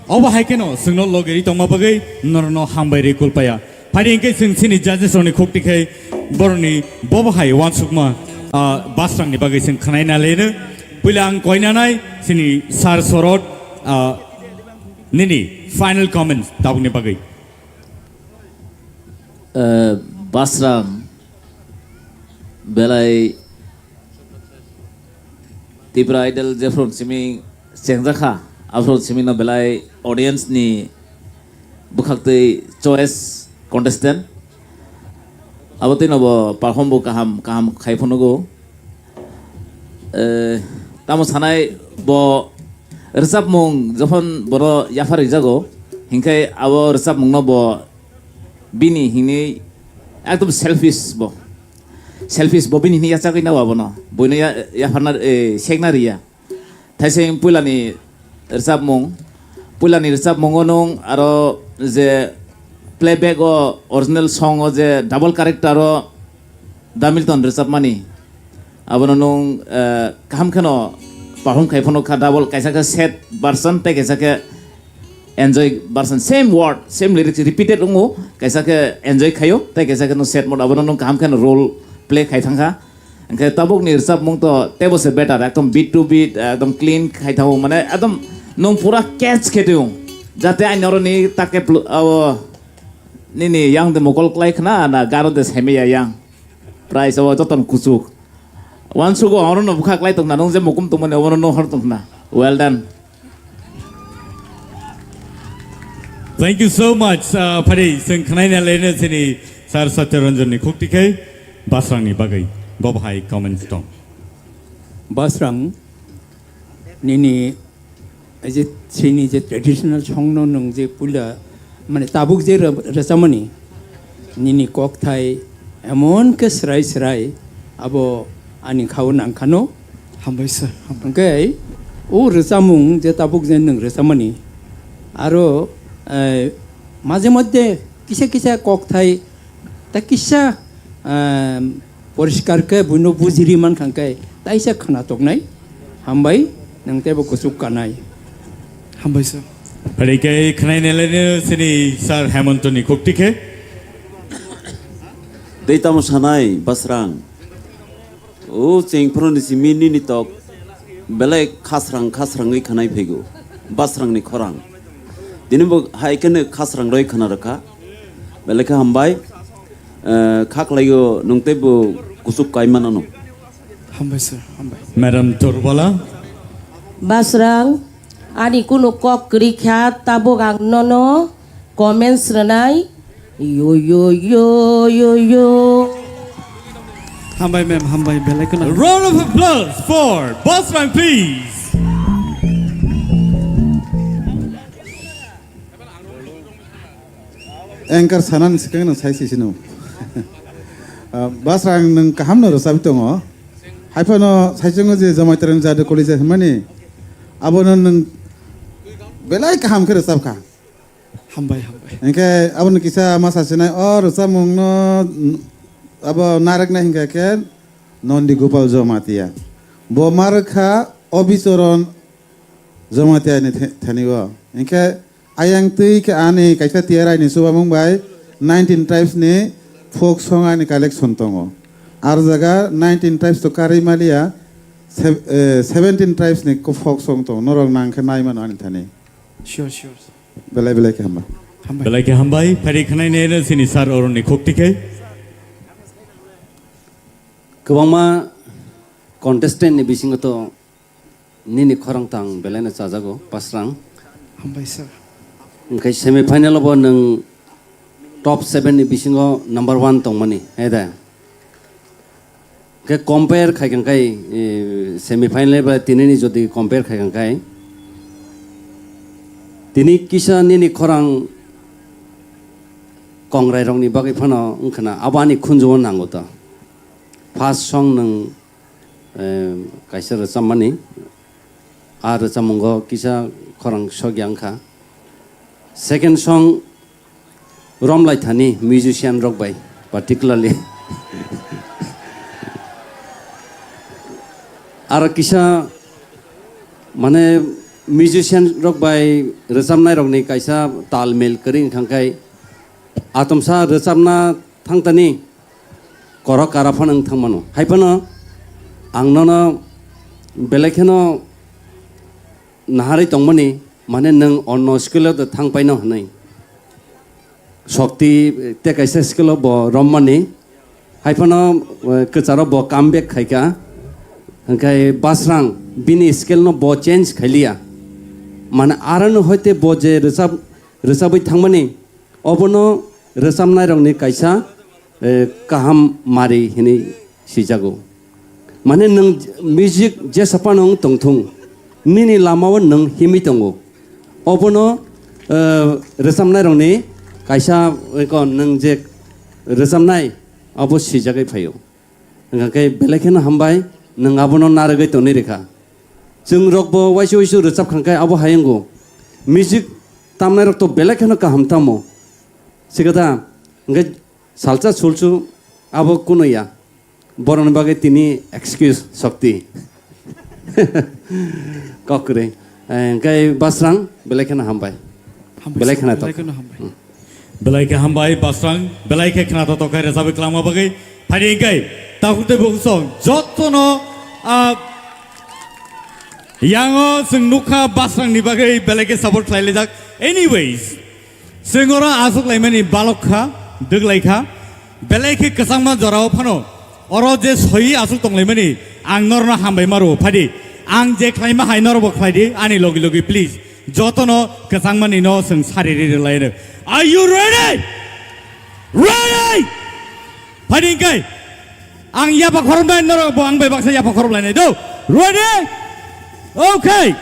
abo hai kheno chwngno logeri tongma bagwi norokno hambai rwi kulpaya. Phaidi hwnkhe chwng chini judges rokni khukti khai borokni bobo hai uansukma, ah, Basrangni bagwi chwng khwnai nalaino. Puila ang koinanai chini sir Sorot, ah, nini final comments tabukni bagwi. Eh, Basrang belai Tipra Idol jephru simi chengjakha, aphru simi no belai audience ni bwkhaktwi choice contestant. Abo twi no bo perform bo kaham kaham khai phunugo. Eh, tamo sanai bo rwchapmung jokhon boro yaphar rijago, hinkhe abo rwchapmungno bo bini hinwi ekdom selfish bo. Selfish bo bini hinwi yachagwi nao abono. Buino ya-, yapharna, eh, sekna riya. Thaising puilani rwchapmung, puilani rwchapmungo nwng aro je playback o original song o je double character o Da Milton rwchapmani, abono nwng, eh, kaham kheno perform khai phano kha, double kaisa khe sad version tei kaisa khe enjoy version, same word, same lyrics repeated wngo, kaisa khe enjoy khaio tei kaisa khe nwng sad mode, abono nwng kaham kheno role play khai thangkha. Hwnkhe tabukni rwchapmung to teibo se better, ekdom beat to beat, ekdom clean khai thango, mane ekdom nwng pura catch khe tong, jate ani oroni take pl-, abo nini yang de mokol klai khna na garo de saimaya yang. Price o joton kuchuk. Wansugo oro no bwkha klai tongna, nung je mukum tongmani obono no hor tongna. Well done. Thank you so much. Uh, phari, chwng khnaina lene chini Sir Satya Ranjan ni khukti khai Basrang ni bagwi. Bo bahai comments tong. Basrang nini Ei je chini je traditional song no nwng je puila, mane tabuk je rw-, rwchapmani, nini kokthai emon khe srai srai abo ani khao nangkhano. Hambai sir, hambai. Hwnkhe o rwchapmung je tabuk je nwng rwchapmani, aro, eh, maje moddhe kisa kisa kokthai ta kisa, ehm, poriskar khe buino bujiri mankha khe taisa khna toknai. Hambai, nwng teibo kuchuk kanai. Hambai sir. Phaidi khe khnaina lene chini Sir Hemant ni khukti khe. Tei tamo sanai Basrang. O chengphru ni simi nini tok belai khasrang khasrangwi khanai phaigo. Basrang ni khorang. Tini bo hai kheno khasrang roi khna rwkha. Belai khe hambai. Eh, kha khlaio, nwng teibo kuchuk kai manano. Hambai sir, hambai. Madam Torbala. Basrang, ani kunu kok kwrwi kha, tabuk ang nono comments rwnai. Yo, yo, yo, yo, yo. Hambai ma'am, hambai, belai kheno. A round of applause for Basrang, please. Anchor sanani swkang nwng sai sisino. Ah, Basrang nwng kaham no rwchapwi tongo. Haiphano saichungo je Jamatia ni Jadu College hwnmani, abono nwng belai kaham khe rwchapkha. Hambai, hambai. Hinkhe abono kisa ma sasinai, o rwchapmungno, mm, abo nareknai hinkhe khe Nondi Gopal Jamatia. Bo ma rwkha Obichoron Jamatia ni the-, thani o. Hinkhe ayang twi khe ani kaisa T R I ni chubamung bai nineteen tribes ni folk song ani collection tongo. Ar jaga nineteen tribes to karwi maliya, sev-, eh, seventeen tribes ni ko folk song tongo. Norok nang khe nai mano ani thani. Sure, sure. Belai belai khe hambai. Hambai. Belai khe hambai. Phari khnai ne sini sir oroni khok tikhe. Kwbangma contestant ni bisingo to nini khorang tang belai no chajago, Basrang. Hambai sir. Hinkhe semi final bo nwng top seven ni bisingo number one tongmani, he da? Khe compare khai kang kai, eh, semi final ba tinini jodi compare khai kang kai, tini kisa nini khorang kongrai rokni bagwi phano wngkhana abo ani khunjugo nango to. First song nwng, eh, kaisa rwchapmani, a rwchapmungo kisa khorang sokya wngkha. Second song romlai thani musician rok bai particularly. Aro kisa mane musician rok bai rwchapnai rokni kaisa tal mil kwrwi wngkha khe atomsa rwchapna thangtani korok kara phano wng thangmano. Haiphano ang nono belai kheno naharwi tongmani, mane nwng onno skill o thang paino hwnwi. Shokti tei kaisa skill o bo rommani, haiphano, eh, kwcharo bo come back khaikha. Hwnkhe Basrang bini skill no bo change khailiya. Mane aroni hoite bo je rwchap, rwchabwi thangmani, obono rwchapnairokni kaisa, eh, kaham mari hinwi sijago. Mane nwng music jesa phano wng tongthung, nini lamao nwng himwi tongo. Obono, eh, rwchapnairokni kaisa, eko nwng je rwchapnai, abo sijagwi phaio. Hwnkha khe belai kheno hambai, nwng abono narwgwi tonwi rwkha. Chwng rokbo waisa waisa rwchap kha khe abo hai wngo. Music tamnairok to belai kheno kaham tamo. Sikha da? Hwnkhe salsa sulsu abo kuno ya. Borokni bagwi tini excuse Shokti. Kok kwrwi. Eh, hwnkhe Basrang belai kheno hambai. Hambai, belai sir, kheno belai tok. Kheno hambai. Hmm. Belai khe hambai Basrang, belai khe khna tok tok khe rwchapwi kwlangma bagwi. Phaidi hwnkhe takhuk tei bukhuk song jotono, ah, yango chwng nukha Basrangni bagwi belai khe support khlailaijak. Anyways, chwng oro aswk laimani balok kha, dwglai kha, belai khe kwchangma jorao phano oro je soiwi aswk tonglaimani ang norno hambai ma rwo. Phaidi ang je khlaima hai norokbo khlaidi ani logi logi please. Jotono kwchangmani no chwng sari ri rwlai rw. Are you ready? Ready? Phaidi hwnkhe ang yapha khoromnai norok bo ang bai baksa yapha khoromlainai do. Ready? Okay.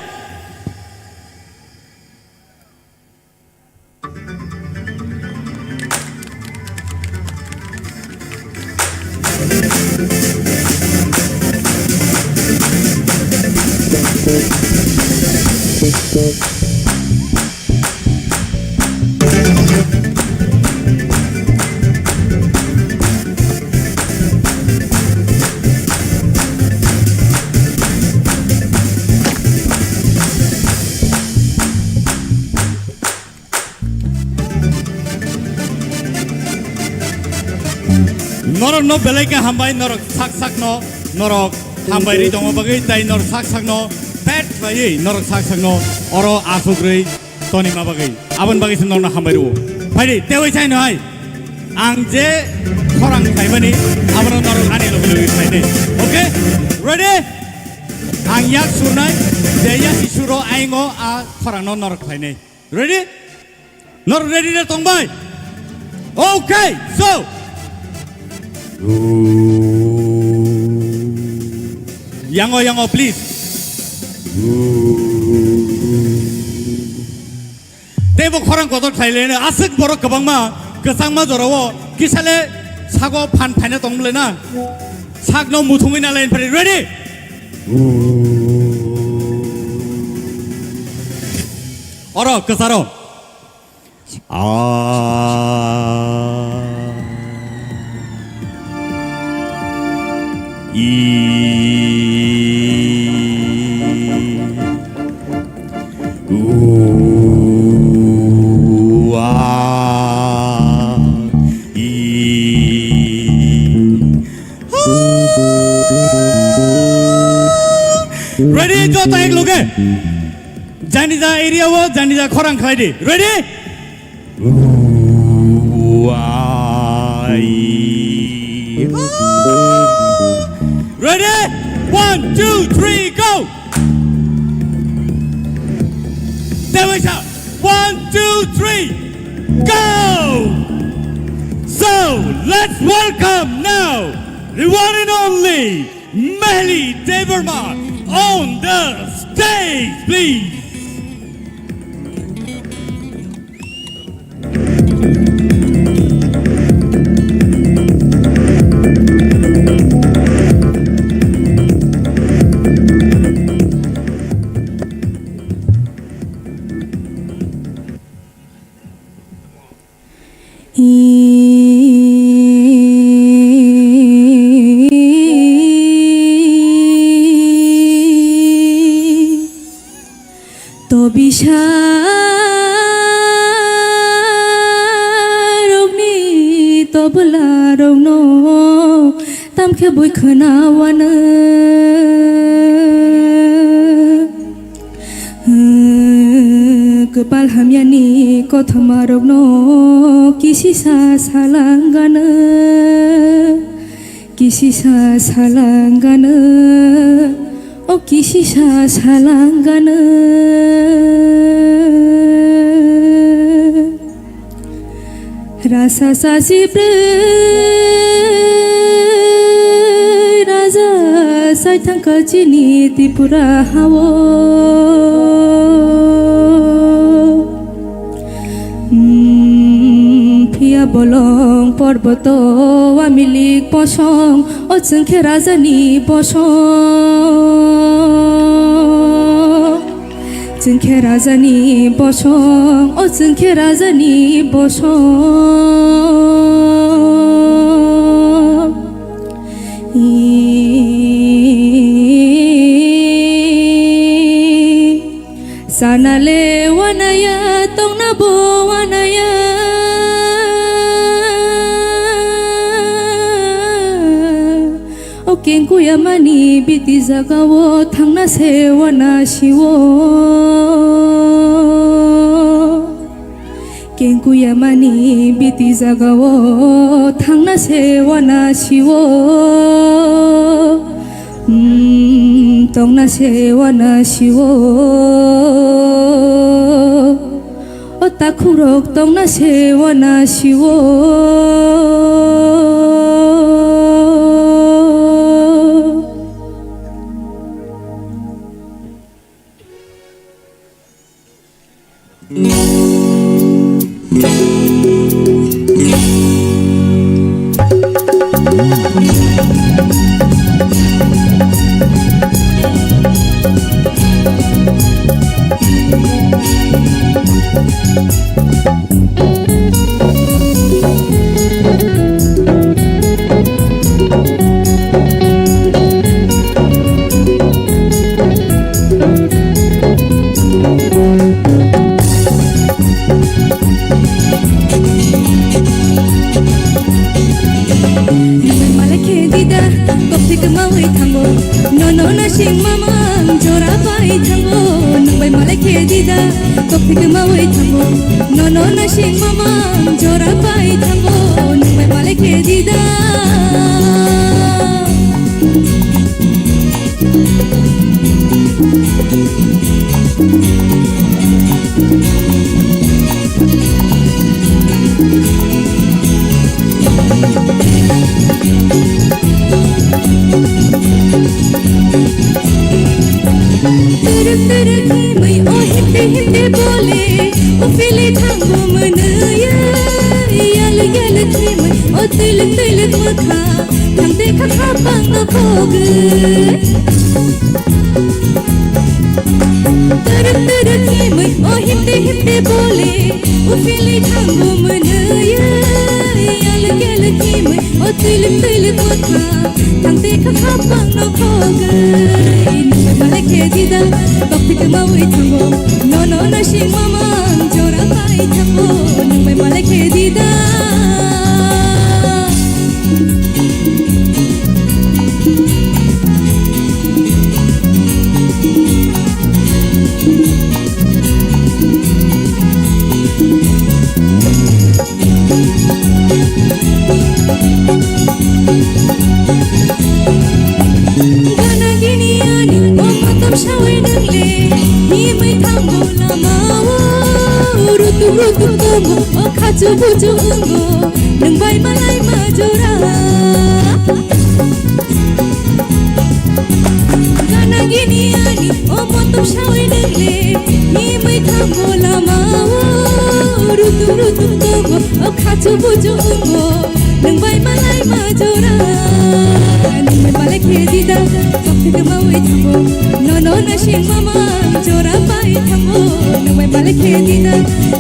Norokno belai khe hambai, norok sak sakno, norok hambai ri tongma bagwi, tei norok sak sakno pet khlaiwi, norok sak sakno oro aswk rwi tonima bagwi. Aboni bagwi se norokno hambai rwo. Phaidi, teiwi saino hai. Ang je khorang khlaimani, abono norok ani logi logi khlainai. Okay? Ready? Ang yak surnai, je yak si suro, aingo a khorangno norok khlainai. Ready? Nor ready na tong bai? Okay, so. Yango, yango, please. Tei bo khorang kotor khlai le, aswk borok kwbangma Kwchangma jorao kisale sago phan phaina tong bwle na. Sakno muthungwi na line phari. Ready? Oro kwcharo. Ah. I. U, a, i. Ready? Joto ek loge. Janija area o, janija khorang khlai di. Ready? U, a, i. Ready? One, two, three, go! Dewaisa, one, two, three, go! So, let's welcome now the one and only Mehli Debbarma on the stage, please. To bisarokni toblarokno tamkhe bui khwnawano. Kwpal hamyani kothomarokno kisisa salangano, kisisa salangano, o kisisa salangano. Rasa sasi brwi raja saithang kachini Tripura hao. Hmm, phiya bolong porboto wamilik bosong, o chwngkhe rajani bosong. Chwngkhe rajani bosong, o chwngkhe rajani bosong. Ii, sanale wanaya, tongna bo wanaya. O kengkuyamani biti jagao thangna se wana siwo. Kengkuyamani biti jagao thangna se wana siwo. Hmm, tongna se wana siwo. O takhukrok tongna se wana siwo. Nungbai malai khe dida, tokthik mawi thango, nono nasing mamang jora pai thango. Nungbai malai khe dida, tokthik mawi thango, nono nasing mamang jora pai thango. Nungbai malai khe dida. Twerwk twerwk himwi o himde himde bole, o pili thango mwnwiya. Yalwk yalwk himwi o twilwk twilwk mwkha, thangte kha khapang no khogwi. Twrwk twrwk himwi o himte himte bole, uphilwi thango mwnwi. Yalwk yalwk himwi o twilwk twilwk mwkha, thangte kha khapang no khogwi. Nwng bai malai khe dida, tokthik mawi thango. Nono nasing mamang jora pai thango. Nwng bai malai khe dida. Gana gini ani o matam sawi nang le, himwi thango lama o. Rutuk rutuk tongo o khachu buchu wngo, nwng bai malai ma jora. Gana gini ani o matam sawi nang le, himwi thango lama o. Rutuk rutuk tongo o khachu buchu wngo, nwng bai malai ma jora. Nwng bai malai khe dida, tokthik mawi thango. Nono nasing mamang jora pai thango. Nwng bai malai khe dida,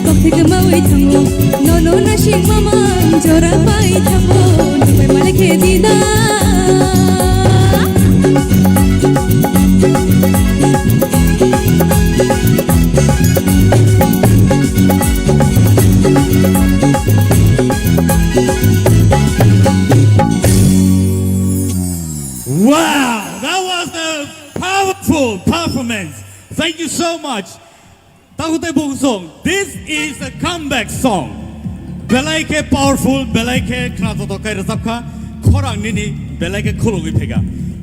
tokthik mawi thango. Nono nasing mamang jora pai thango. Nwng bai malai khe dida. Wow, that was a powerful performance. Thank you so much. Takhuk tei bukhuk song, this is a comeback song. Belai khe powerful, belai khe khna joto khe rwchap kha, khorang nini belai khe khulugwi phaikha.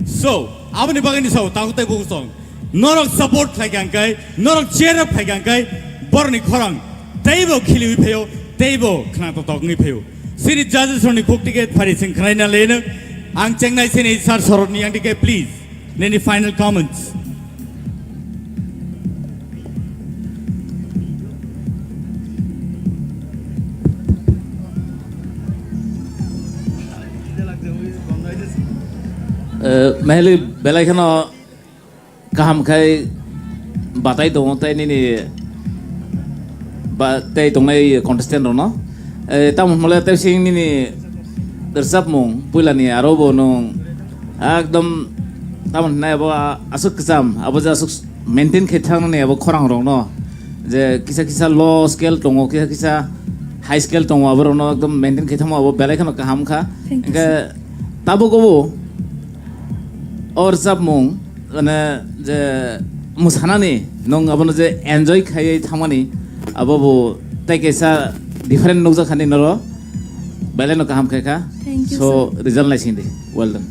So, aboni bagwi ni sao takhuk tei bukhuk song. Norok support khlai kha hwnkhe, norok cheer up khai kha hwnkhe, borokni khorang teibo khiliwi phaio, teibo khna totok wngwi phaio. Sini judges rokni khuk ticket phari sing khnaina leno ang chengnai sini sir sorotni yang ticket, please. Nini final comments. Eh, Mehli belai kheno kaham khai batai tongo tei nini ba-, tei tongnai contestant rokno. Eh, tamo hwnle tei sing nini rwchapmung puilani aro bo nwng ekdom tamo hwnai abo a-, aswk kwcham, abo je aswk maintain khe thangmani abo khorang rokno je kisa kisa low scale tongo, kisa kisa high scale tongo, abo rokno ekdom maintain khe thangma abo belai kheno kaham kha. Thank you, hwnkhe sir. Tabuk obo o rwchapmung, mane, je mwsanani nwng abono je enjoy khaiwi thangmani, abo bo tei kaisa different nukjak hani noro, belai no kaham khaikha. Thank you, so, sir. Result naising di. Well done.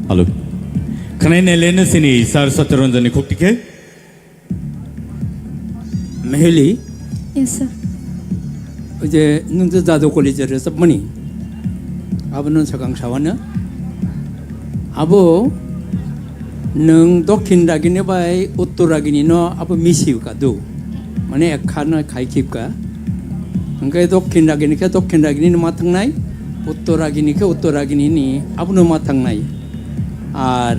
Hello. Khnaina leno sini sir Satyaranjan ni khuk tikhe. Meheli. Yes, sir. Oje nwng je Jadu College rwchapmani, abo nwng sakang sawano. Abo nwng Dokhin Ragini bai Uttor Ragini no abo misi ka do. Mane ekha no khai khip ka. Hwnkhe Dokhin Ragini khe Dokhin Ragini no ma thangnai, Uttor Ragini khe Uttor Ragini ni abo no ma thangnai. Ar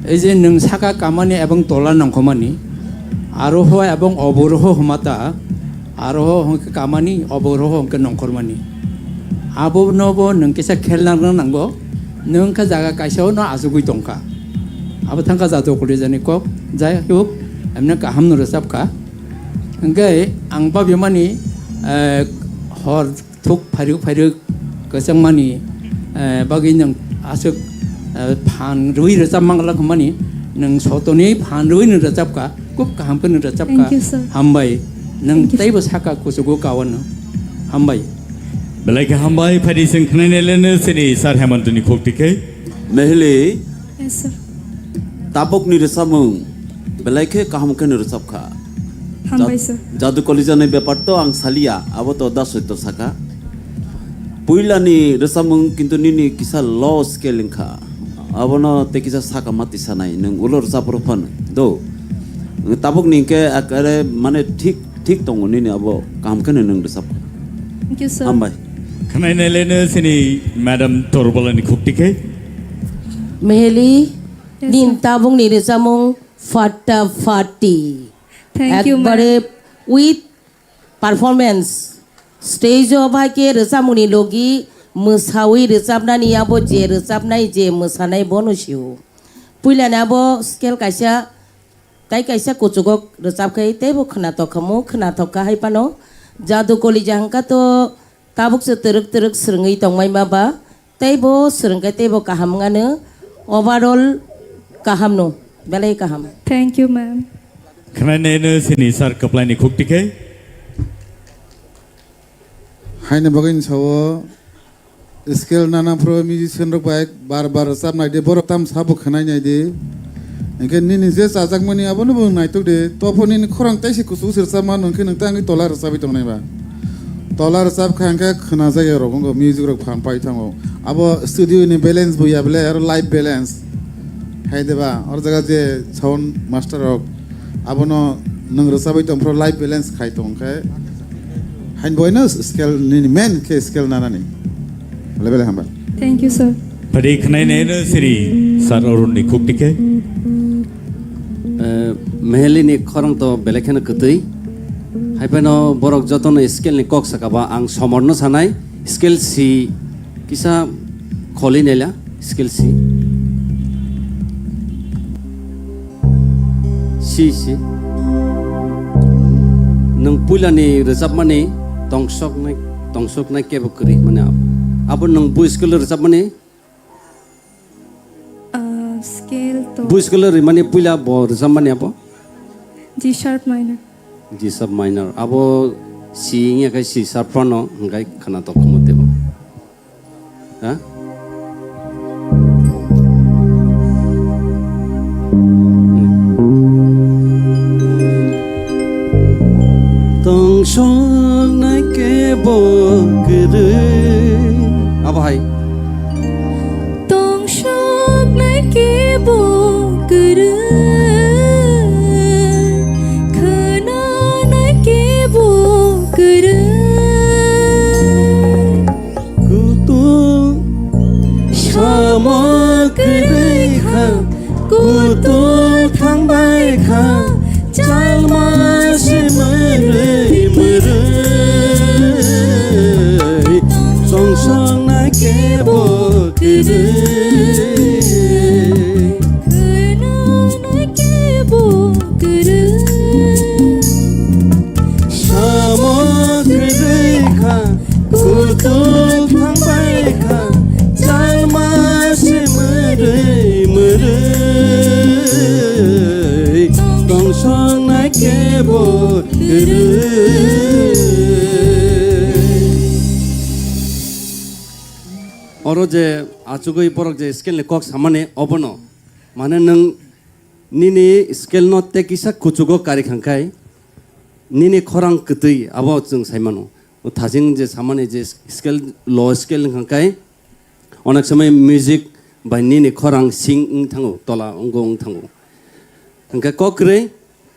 ei je nwng saka kamani ebong tola nongkhormani, aro ho ebong oboro ho hwmata, aro ho hwnkhe kamani, oboro ho hwnkhe nongkhormani. Abono bo nwng kisa khel nang nango, nwng khe jaga kaisa o no achugwi tongkha. Abo thangkha Jadu College ni kok, jai hok, emne kaham no rwchapkha. Hwnkhe ang babimani, eh, hor thuk phairwk phairwk kwchangmani, eh, bagwi nwng aswk, eh, phan rwui rwchap manglak hwnmani, nwng sotoni phan rwui nwng rwchapkha, khub kaham khe nwng rwchapkha. Thank you, sir. Hambai. Nwng thank you, sir. Teibo saka kuchugo kawano. Hambai. Belai khe hambai, phaidi chwng khnaina leno chini Sir Hemantoni khuk tikhe. Meheli. Yes, sir. Tabukni rwchapmung belai khe kaham khe no rwchapkha. Hambai, sir. Jadu College ni bepar to ang saliya, abo to da soito saka. Puilani rwchapmung kintu nini kisa low scale wngkha. Abono tei kisa saka mati sanai, nwng ulo rwchap rw phano do. Tabuk ni hwnkhe ekare mane thik, thik tongo nini abo kaham kheno nwng rwchap. Thank you, sir. Hambai. Khwnai nai le no sini Madam Torbola ni khukti khe. Meheli, yes, nin sir. Tabuk ni rwchapmung fatta fatti. Thank you, ma'am. Ekbare with performance. Stage o bai khe rwchapmung ni logi mwsawi rwchapnani abo je rwchapnai je mwsanai bono sio. Puila ni abo scale kaisa Tai kaisa kuchugo rwchap khai teibo khwnatok khamu, khwnatok kha hai phano Jadu Kolija hwnkha to tabuk se twrwk twrwk swrwngwi tongmai ma ba, teibo swrwng khe teibo kaham wngano, overall kaham no, belai kaham. Thank you, ma'am. Khwnai nai no sini sir kwplai ni khukti khe. Haini bagwi ni sao. Scale nana phuru musician rok bai bar bar rwchap nai di, borok tam sabo khwnai nai di. Hinkhe nini je chajakmani abono bo naitok di. Tophor nini khorang taisi kuchuk se rwchap mano hinkhe nwng tei angkhe tola rwchapwi tongnai ba. Tola rwchap kha hinkhe khwna jaya rok wngkha, music rok phan pai thango. Abo studio ni balance bo ya bele aro live balance. Hai de ba, oro jaga je sound master rok abono nwng rwchapwi tong phuru live balance khai tong khe. Hain boino scale nini main khe scale nanani. Lebele hamba. Thank you, sir. Phadi khwnai nai no siri sir Arun ni khuk tikhe. Eh, Meheli ni khorang to belai kheno kwtwi. Hai phano borok jotono scale ni kok saka ba ang somor no sanai. Scale si kisa kholi naila. Scale si. Si, si. Nwng puilani rwchapmani tongsoknai, tongsoknai kebo kwrwi, mane abo nwng bu scale rwchapmani? Ah, scale to. Bu scale rwmani puila bo rwchapmani abo? G sharp minor. G sharp minor. Abo si wngya khe C sharp phano hwnkhe khwnatok khamu tebo. Ha? Tongsoknai kebo kwrwi. Abo hai. Tongsoknai kebo kwrwi. Khwnanai kebo kwrwi. Kutung samo kwrwi kha, kutung thangbai kha, chalma se mwrwi mwrwi. Songsong na kebo kwrwi. Khwnana kebo kwrwi. Samo kwrwi kha, kutung thangbai kha, chalma se mwrwi mwrwi, tongsong na kebo kwrwi. Oro je achugwi borok je scale ni kok samani obono, mane nwng nini scale no tei kisa kuchugo kari khangkhai, nini khorang kwtwi abo chwng sai mano. O thajing je samani je scale, low scale wngkha khe, onek somoi music bai nini khorang sing wng thango, tola wnggo wng thango. Hwnkhe kok kwrwi,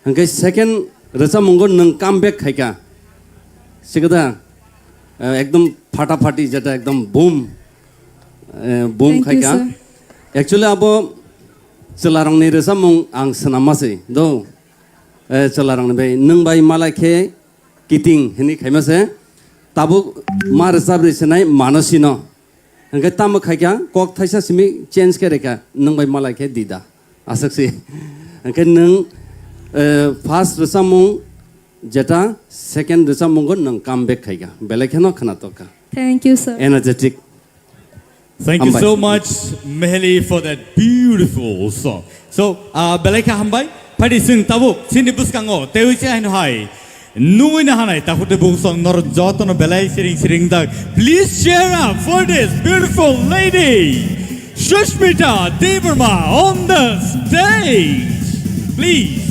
hwnkhe second rwchapmungo nwng come back khaikha. Sikada, eh, ekdom phata phati jeta ekdom boom, eh, boom khaikha. Thank you, sir. Actually abo chwlarokni rwchapmung ang swnamma se do. Eh, chwlarokni bai, nwng bai malai khe kiting hwnwi khaima se. Tabuk ma rwchap rwi sinai mano sino. Hwnkhe tamo khaikha kok thaisa simi change khe rwkha, nwng bai malai khe dida. Aswk se. Hwnkhe nwng, eh, first rwchapmung jeta second rwchapmungo nwng come back khaikha. Belai kheno khwnatok kha. Thank you, sir. Energetic. Thank you so much, Meheli, for that beautiful song. So, uh, belai kha hambai. Phaidi chwng tabuk chini bwskango teiwi se haino hai nungwi na hanai takhuk tei bukhuk song norok jotono belai siring siring dak. Please cheer up for this beautiful lady, Sushmita Debbarma, on the stage. Please.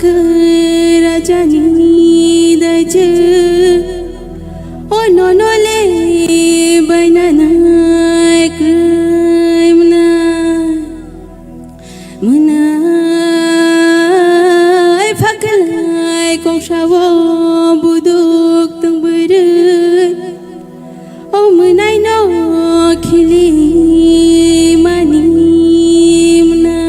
Khe rajani daijwk, o nono le bainanai kwrwi mwnai. Mwnai phaklai kongsao buduk tong bwrwi, o mwnaino khilimani mwnai.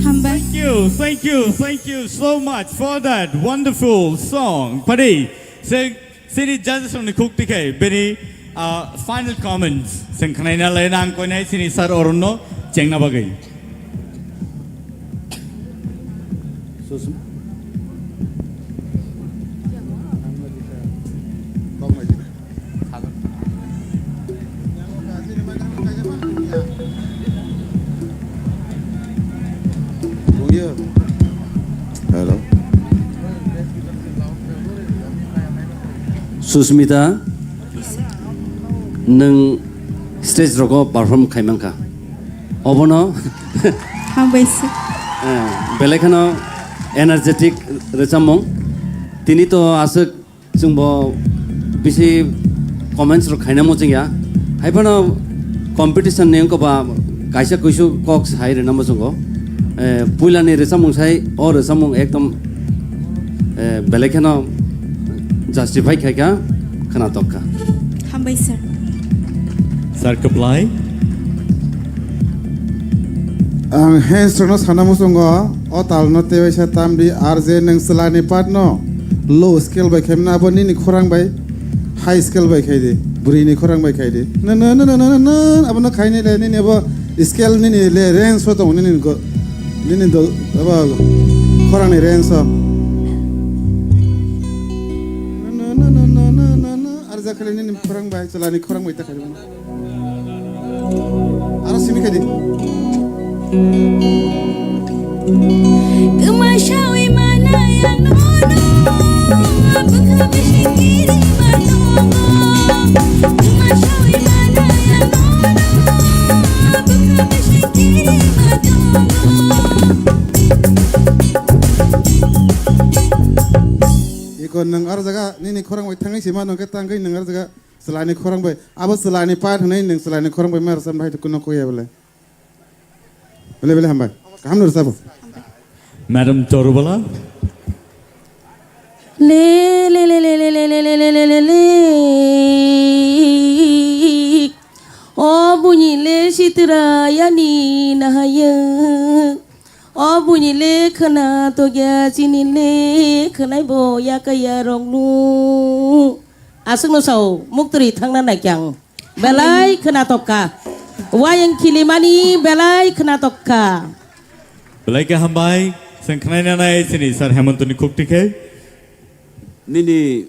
Hambai. Thank you, thank you, thank you so much for that wonderful song. Padi, se, sini judges rokni khuk tikhe, bini, uh, final comments. Seng khnaina lai nang koinai sini sir Arun no chengna bagwi. Hello. Susmita, nwng stage rogo perform khai mankha. Obono Hambai sir. Eh, belai kheno energetic rwchapmung. Tini to aswk chwngbo bisi comments rok khaina muchungya. Hai phano competition ni wngkha ba kaisa kuisu kok sai rwna muchungo. Eh, puila ni rwchapmung sai, o rwchapmung ekdom, eh, belai kheno justify khaikha, khwnatok kha. Hambai sir. Sir Kaplai. Ang hands rokno sana muchungo, o talno tewaisa tamdi R J nwng chwlani part no low scale bai khaimano abo nini khorang bai high scale bai khaidi, bwrwini khorang bai khaidi. Na, na, na, abono khaini le nini abo scale nini le range o tongo nini go, nini do, abo khorangni range o. Na, na, na, R J khali nini khorang bai, chwlani khorang bai ta khaidi. Aro simi khaidi. Kwma sawi manai ang nono, bwkha bisi kiri ma tongo. Kwma sawi manai ang nono, bwkha bisi kiri ma tongo. Iko nwng aro jaga nini khorang bai thangwi sima nongke tangwi nwng aro jaga. Chwlani khorang bai, abo chwlani part hwnwi nwng chwlani khorang bai ma rwchapna hai kunu kok ya bole. Bele, bele, hambai. Kaham no rwchabo. Madam Torubala. Le, le, le. O buini le sitra yani nahaya. O buini le khwna tokya, chini le khwnai bo yakaya roknu. Aswkno sao, muktwrwi thangna naikhe ang. Belai khwnatok kha. Wayang khilimani belai khwnatok kha. Belai khe hambai, chwng khwnaina nai chini Sir Hemontoni khukti khe. Nini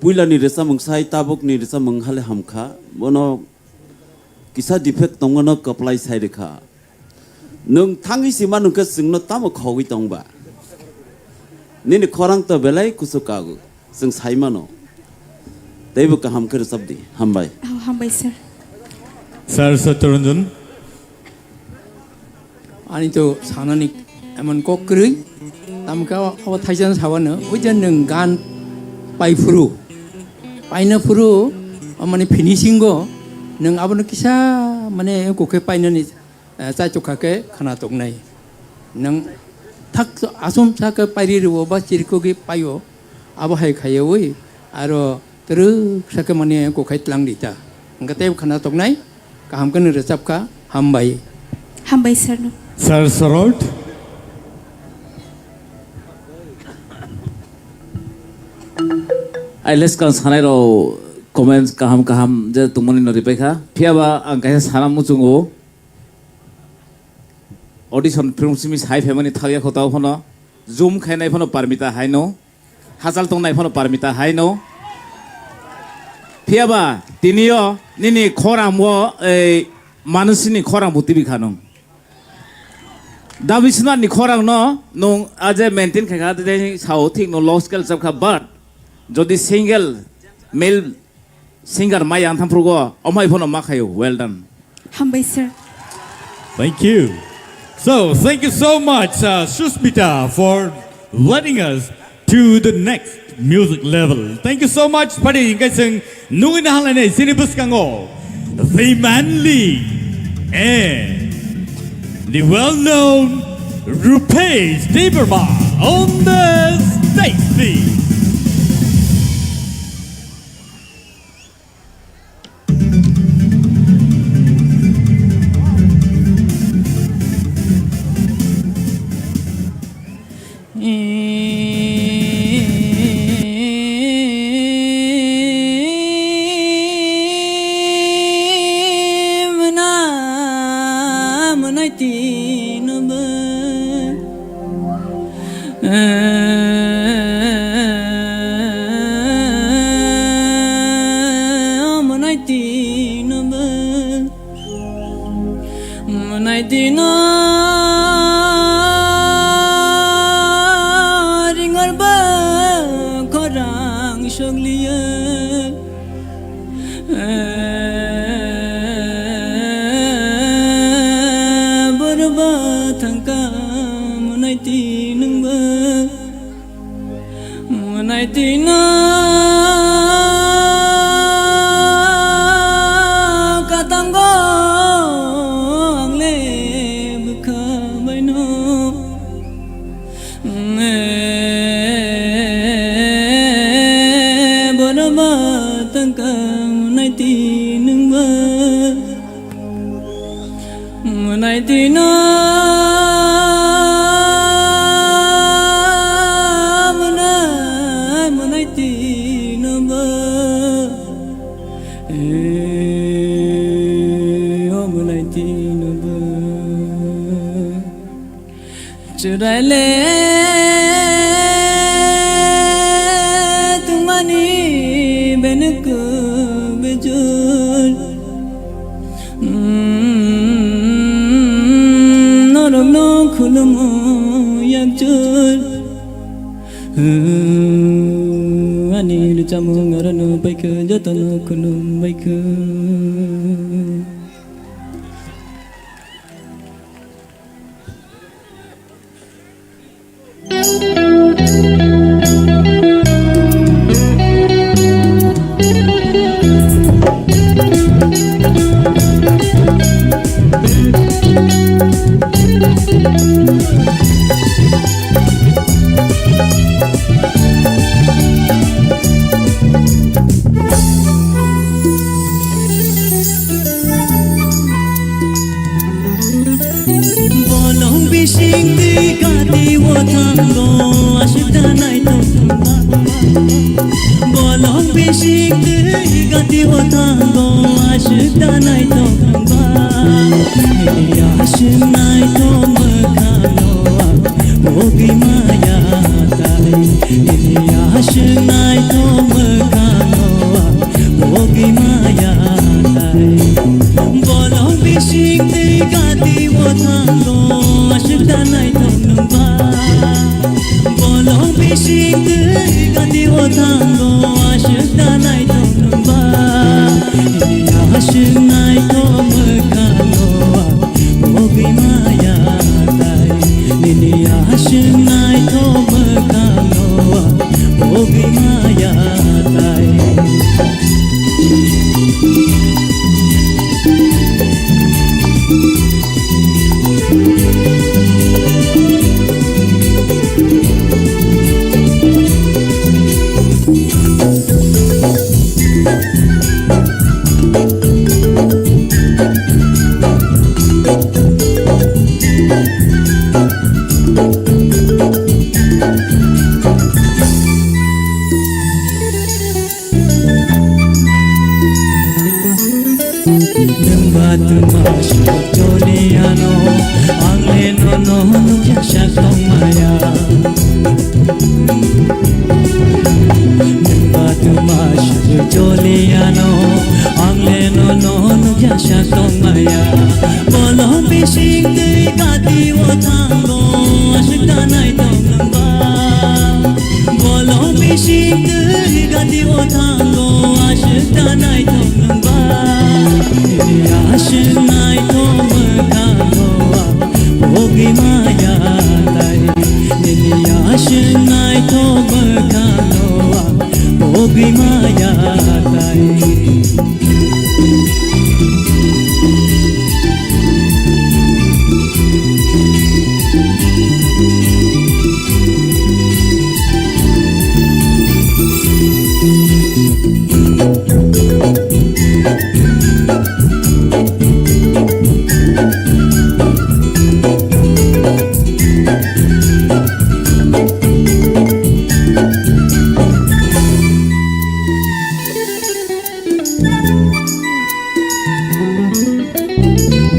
puilani rwchapmung sai tabukni rwchapmung hale hamkha. Bono kisa defect tongmano kwplai sai rwkha. Nwng thangwi sima nungkhe chwngno tamo khogwi tongba? Nini khorang to belai kuchuk kago, chwng sai mano. Teibo kaham khe rwchapdi. Hambai. Oh, hambai, sir. Sir Satyaranjan. Ani to sanani emon kok kwrwi, tamkhe abo thaisano sawano, oi je nwng gan pai phuru, paina phuru, o mane finishing o nwng abono kisa mane kokhe painani, eh, chaitok kha khe khwnatok nai. Nwng thak asomsa khe pairi rwo ba chirikogwi paio, abo hai khaiwi aro twrwksa khe mane kokhai tlang di ta. Hwnkhe tei khwnatok nai, kaham khe nwng rwchap kha, hambai. Hambai sir no. Sir Sorot. Ai leskang sanai rok comments kaham kaham je tongmani no ripai kha. Phiya ba ang kaisa sana muchungo. Audition film simi sai phaimani thakya khotao phano. Zoom khainai phano Parmita haino. Hachal tongnai phano Parmita haino. Phiya ba tiniyo nini khorang o, ei, manusini khorang bo tibi kha nung. Da Biswanath ni khorang no nung aje maintain khai kha, de sao thik no low scale chap kha, but jodi single male singer maya ang thamprugo, omai phono ma khayo. Well done. Hambai, sir. Thank you. So, thank you so much, uh, Susmita, for letting us to the next music level. Thank you so much. Padi, hingkai seng nungui na halai nei, sini bwskango the manly and the well-known Rupesh Debbarma on the stage, please. Mwnai tino ringor ba khorang sokliya. Borba thangka mwnai tinungba. Mwnai tino katango angle bwkha baino. Borba tangka mwnai tinungba. Mwnai tino, mwnai, mwnai tino ba. Eh, o mwnai tino ba. Chwraile tungmani benuk bejul. Mm, norokno khulumu yakjul. Ani rwchapmung arano paikha, jotono khulum baikha. Bolong bising twi gati o thango aswk da naithok thangba. Bolong bising twi gati o thango aswk da naithok thangba. Nini aswk naithok mwkhangno ang pogwi maya tai. Nini aswk naithok mwkhangno ang pogwi maya tai. Bolong bising twi gati o thango aswk da naithok nungba. Bolong bising twi gati o thango aswk da naithok nungba. Nini aswk naithok mwkhangno ang pogwi maya tai. Nini aswk naithok mwkhangno ang pogwi maya tai. Nwng ba twma swk choli ano, ang le nono nukya sak tongmaya. Nwng ba twma swk choli ano, ang le nono nukya sak tongmaya. Bolong bising twi gati o thango, aswk da naithok nungba. Bolong bising twi gati o thango, Naithok nwng ba, nini aswk naithok mwkhango ang pogwi maya tai. Nini aswk naithok mwkhango ang pogwi maya tai.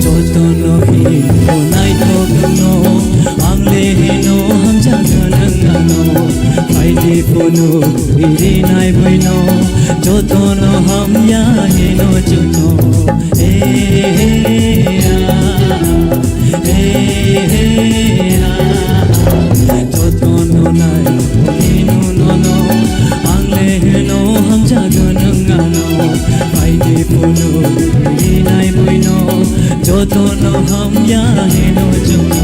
Jotono hino naithokno, ang le hino hamjakha nang ano. Phaidi phunu iri nai buino, jotono hamya hino chukno. He, he, he, ah, he, he, he, ah. Jotono nai hino nono, ang le hino hamjakha nang ano. Phaidi phunu iri nai buino, jotono hamya hino chukno.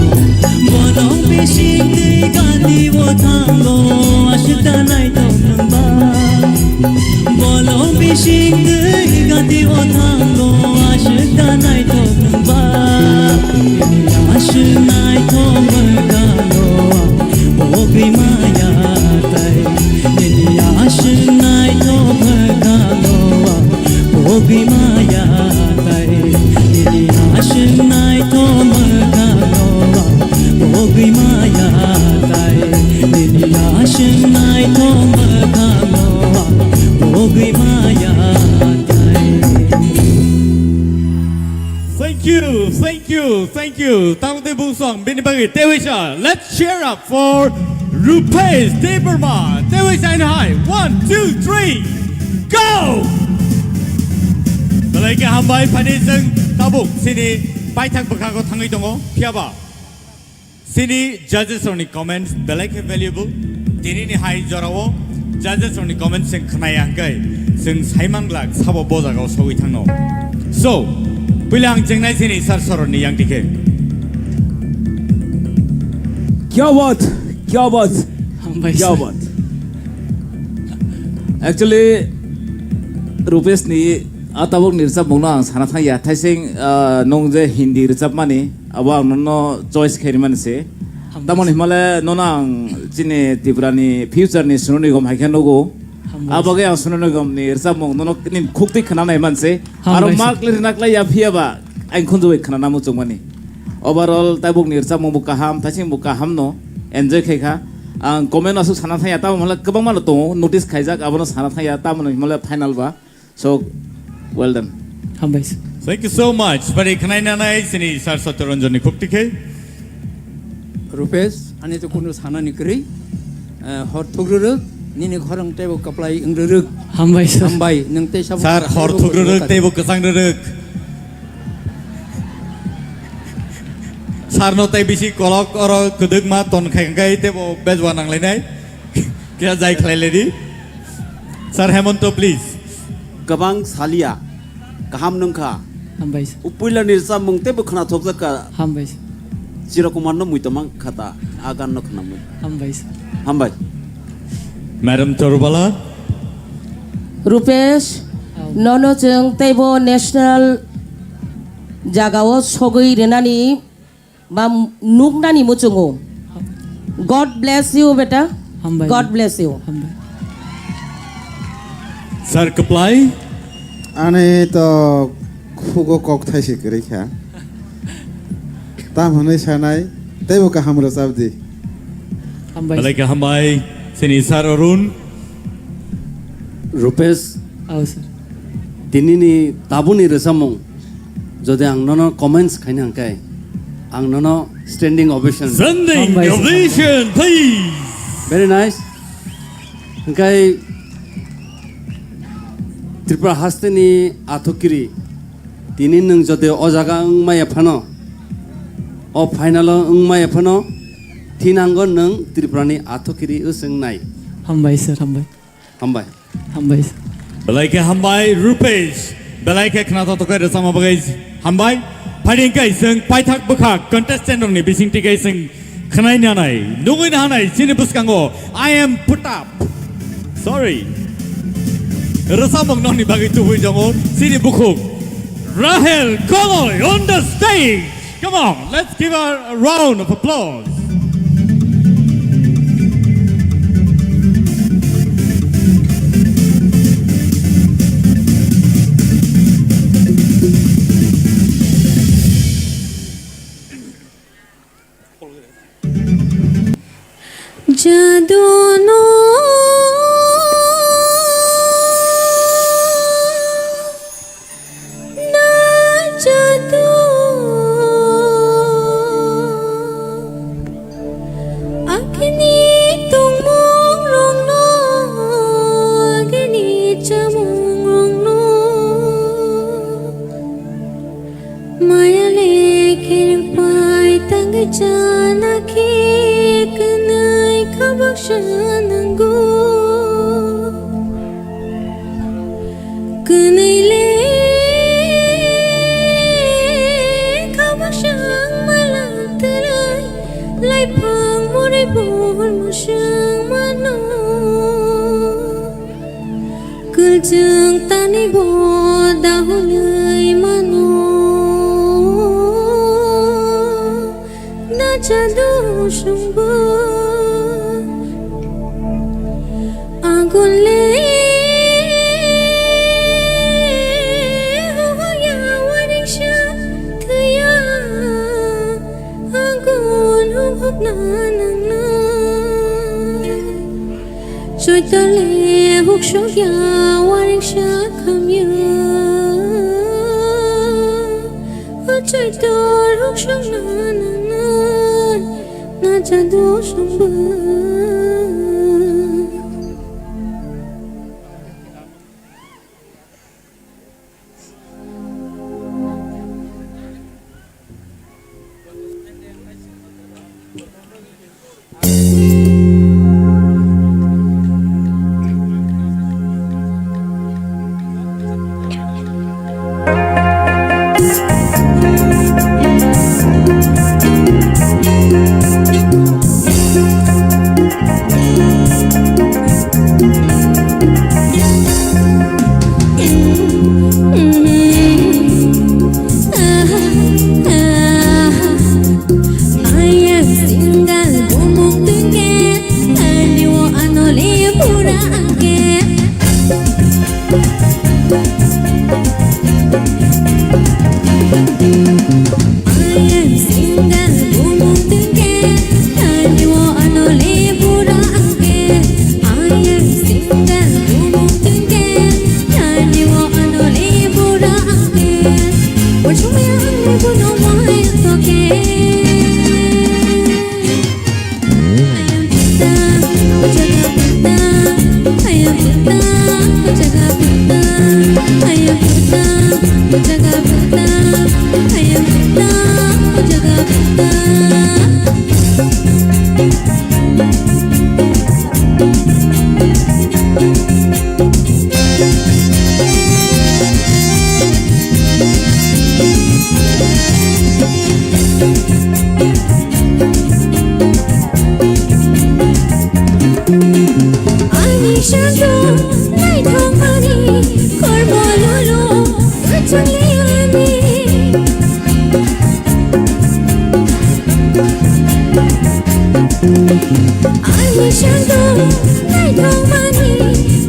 Bolong bising twi gandi o thango, aswk da naithok nwng ba. Bolong bising twi gandi o thango, aswk da naithok nwng ba. Aswk naithok mwkhango, pogwi maya tai. Nini aswk naithok mwkhango, pogwi maya tai. Nini aswk naithok mwkhango, pogwi maya tai. Nini aswk naithok mwkhango, pogwi maya tai. Thank you, thank you, thank you. Tamo tei bungsong bini bagwi tewisa. Let's cheer up for Rupesh Debbarma. Tewisa in high. One, two, three, go! Belai khe hambai phani chwng tabuk chini paithak bwkhago thangwi tongo. Phiyaba chini judges rokni comments belai khe valuable. Tinini hai jorao judges rokni comments chwng khnaya hwnkhe chwng saimang glak sabo bo jagao sogwi thangno. So, puila ang chengnai chini sir soroni yang dikhe. Kya baat, kya baat, Hambai kya sir. Baat. Actually, Rupesh ni a tabuk ni rwchapmung no ang sana thang ya. Thaising, ah, nung je Hindi rwchapmani, abo ang nono choice khe rimani se. Hambai. Tamoni himale nono ang chini Tripura ni future ni Sonu Nigam hai khe nugo. Hambai. Abo ge ang Sonu Nigam ni rwchapmung nono nini khuk twi khna nai man se. Hambai. Aro sir. Mark le rwna klai ya phiya ba ang khunju bai khna namo chukmani. Overall tabuk ni rwchapmung bo kaham, thaising bo kaham no enjoy khai kha. Ang comment aswk sana thang ya, tamo himale kwbangma no tongo, notice khaijak, abono sana thang ya, tamoni himale final ba. So, well done. Hambai sir. Thank you so much. Bari khwnai nanai chini Sir Satyaranjan ni khuk tikhe. Rupesh, ani to kunu sana ni kwrwi. Eh, hor thukrwrwk, nini khorang teibo kaplai wngrwrwk. Hambai sir. Hambai, nwng tei sabo Sir, hor thukrwrwk teibo kwchang rwrwk. Sir no tei bisi kolok oro kwdwkma ton khai khai teibo bejwa nanglainai. Kya jai khlai ledi. Sir Hemonto, please. Kwbang salia, kaham nungkha. Hambai sir. Upuila ni rwchapmung teibo khwnathokjak kha. Hambai sir. Chirokumar no muitomang khata, a gan no khwnamwi. Hambai sir. Hambai. Madam Chorupala. Rupesh, Au. Nono chwng teibo national jagao sogwi rwnani ba nuknani muchungo. God bless you, beta. Hambai. God bless you. Hambai. Sir Kaplai. Ani to khugo kok thai se kwrwi kha. Tam hwnwi sanai, teibo kaham rwchap di. Hambai. Belai khe hambai, chini Sir Arun. Rupesh, Au, sir. Tinini tabuni rwchapmung, jodi ang nono comments khaina hwnkhe, ang nono standing ovation. Standing Hambai, sir. Ovation, please. Very nice. Hwnkhe Tripura hasteni athukiri, tini nwng jodi o jaga wngmaya phano, o final o wngmaya phano, thinango nwng Tripurani athukiri wswngnai. Hambai, sir, hambai. Hambai. Hambai, sir. Belai khe hambai, Rupesh. Belai khe khna toktokai rwchapma bagwi hambai. Phaidi hwnkhe chwng paithak bwkha contestant rokni bisingtwi khe chwng khwnai nanai, nugwi nanai chini bwskango I am put up. Sorry. Rwchapmung nokni bagwi tubui tongo chini bukhuk Rahel Koloi on the stage. Come on, let's give her a round of applause. Jadu no na jadu. Agini tongmung rokno, agini chamung rokno. Maya le khe rwngpai tangwi chana khe kwnwi kha baksa nango. Kwnwi le kha baksa ang mala twrwi laiphang muri bor mwswng mano. Kwlchwng tani bo dahulwi mano, na jadu songbo. Agun le hoya waringsa thwiya, agun hubhubna nangnai. Choitole huksokya waringsa khamya. O choitor huksokna nangnai, na jadu songbo. Ayang single bumung tengke, ani wo anole pura angke. Ayang single bumung tengke, ani wo anole pura angke. Ayang single bumung tengke, ani wo anole pura angke. Ursumaya angni buno mai toke. Ani sangko naithokmani kormo lolo kwchangli ani. Ani sangko naithokmani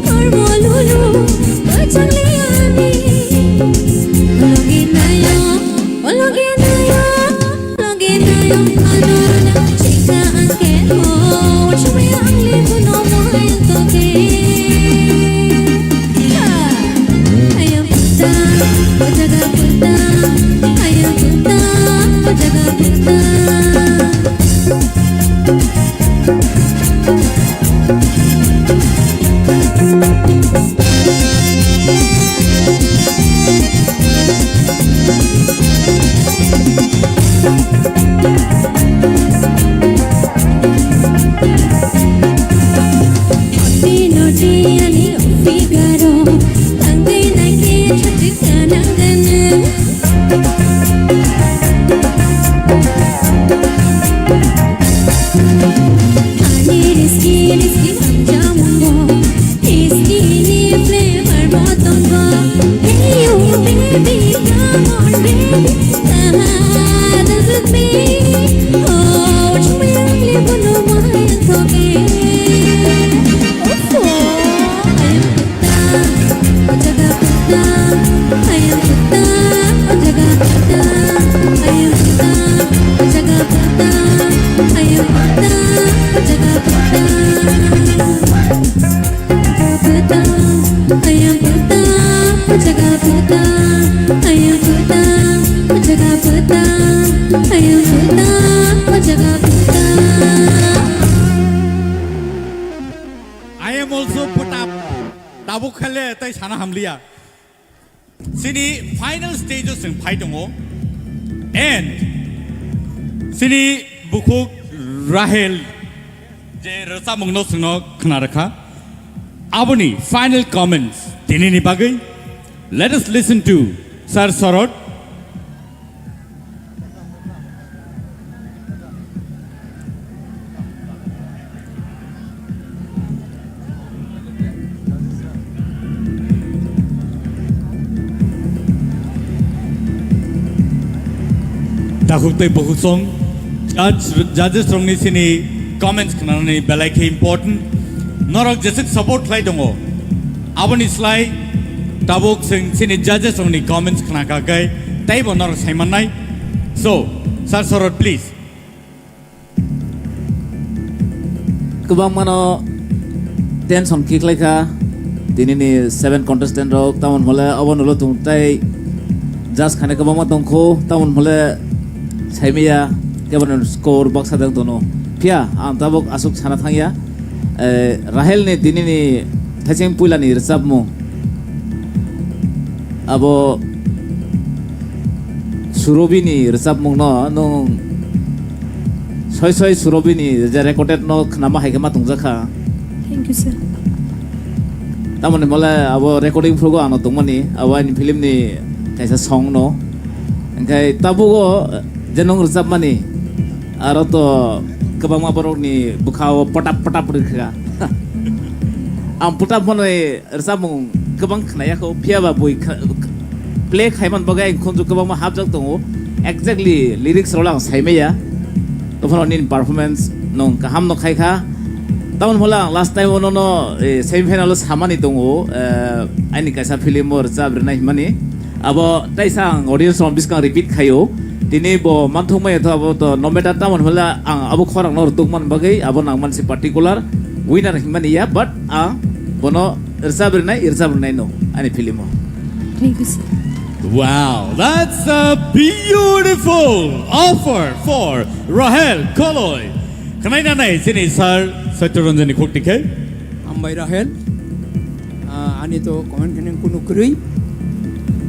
kormo lolo kwchangli ani. Logi nayo. O loge nayo, loge nayo, ano na chika angke ho, ursumaya ang le kuno mo hai toke. Ha! Ayam puta, o jaga puta, ayam puta, o jaga puta. Noti noti ani figaro, I am also put up. Tabuk khale tai sana hamliya. Sini final stage o chwng phai tongo. And sini bukhuk Rahel je rwchapmungno chwngno khna rwkha. Aboni final comments tinini bagwi. Let us listen to Sir Sorot. Takhuk tei bukhuk song judge, judges rokni sini comments khnanani belai khe important. Norok jeswk support khlai tongo, aboni slai tabuk chwng sini judges rokni comments khna kha khe teibo norok sai mannai. So, Sir Sorot, please. Kwbangmano tension khiklai kha tinini seven contestant rok, tamoni hole obono ulo tung tei judge khani kwbangma tongkho, tamoni hole saimaya kebono score baksa dang tono. Phiya ang tabuk aswk sana thangya, eh, Rahel ni tinini thaising puilani rwchapmung. Abo Surobini rwchapmungno nwng soi soi Surobini je recorded no khnama hai khe ma tongjakha. Thank you, sir. Tamoni mole abo recording phrugo ano tongmani, abo ani film ni kaisa song no. Hingkhai tabugo je nwng rwchapmani, aro to kwbangma borokni bwkhao potap potap rwkha. Ang potap manwi rwchapmung kwbang khnaya kho, phiya ba bui kha-, play khaiman bagwi ang khunju kwbangma hapjak tongo. Exactly lyrics rok ang saimaya. Tophano nini performance nwng kaham no khai kha. Tamoni hole ang last time o nono, eh, semi final o samani tongo, eh, ani kaisa film o rwchap rwnai himani. Abo taisa ang audience rok biskang repeat khaio. Tini bo manthok maya tho abo to no matter tamoni hole ang abo khorang no rwtuk man bagwi abo nang man si particular winner himani ya, but ang bono rwchap rwnai, rwchap rwnai no ani film o. Thank you, sir. Wow, that's a beautiful offer for Rahel Koloi. Khwnai nanai chini sir Satya Ranjan ni khuk tikhe. Hambai Rahel. Ah, ani to comment khe nang kunu kwrwi.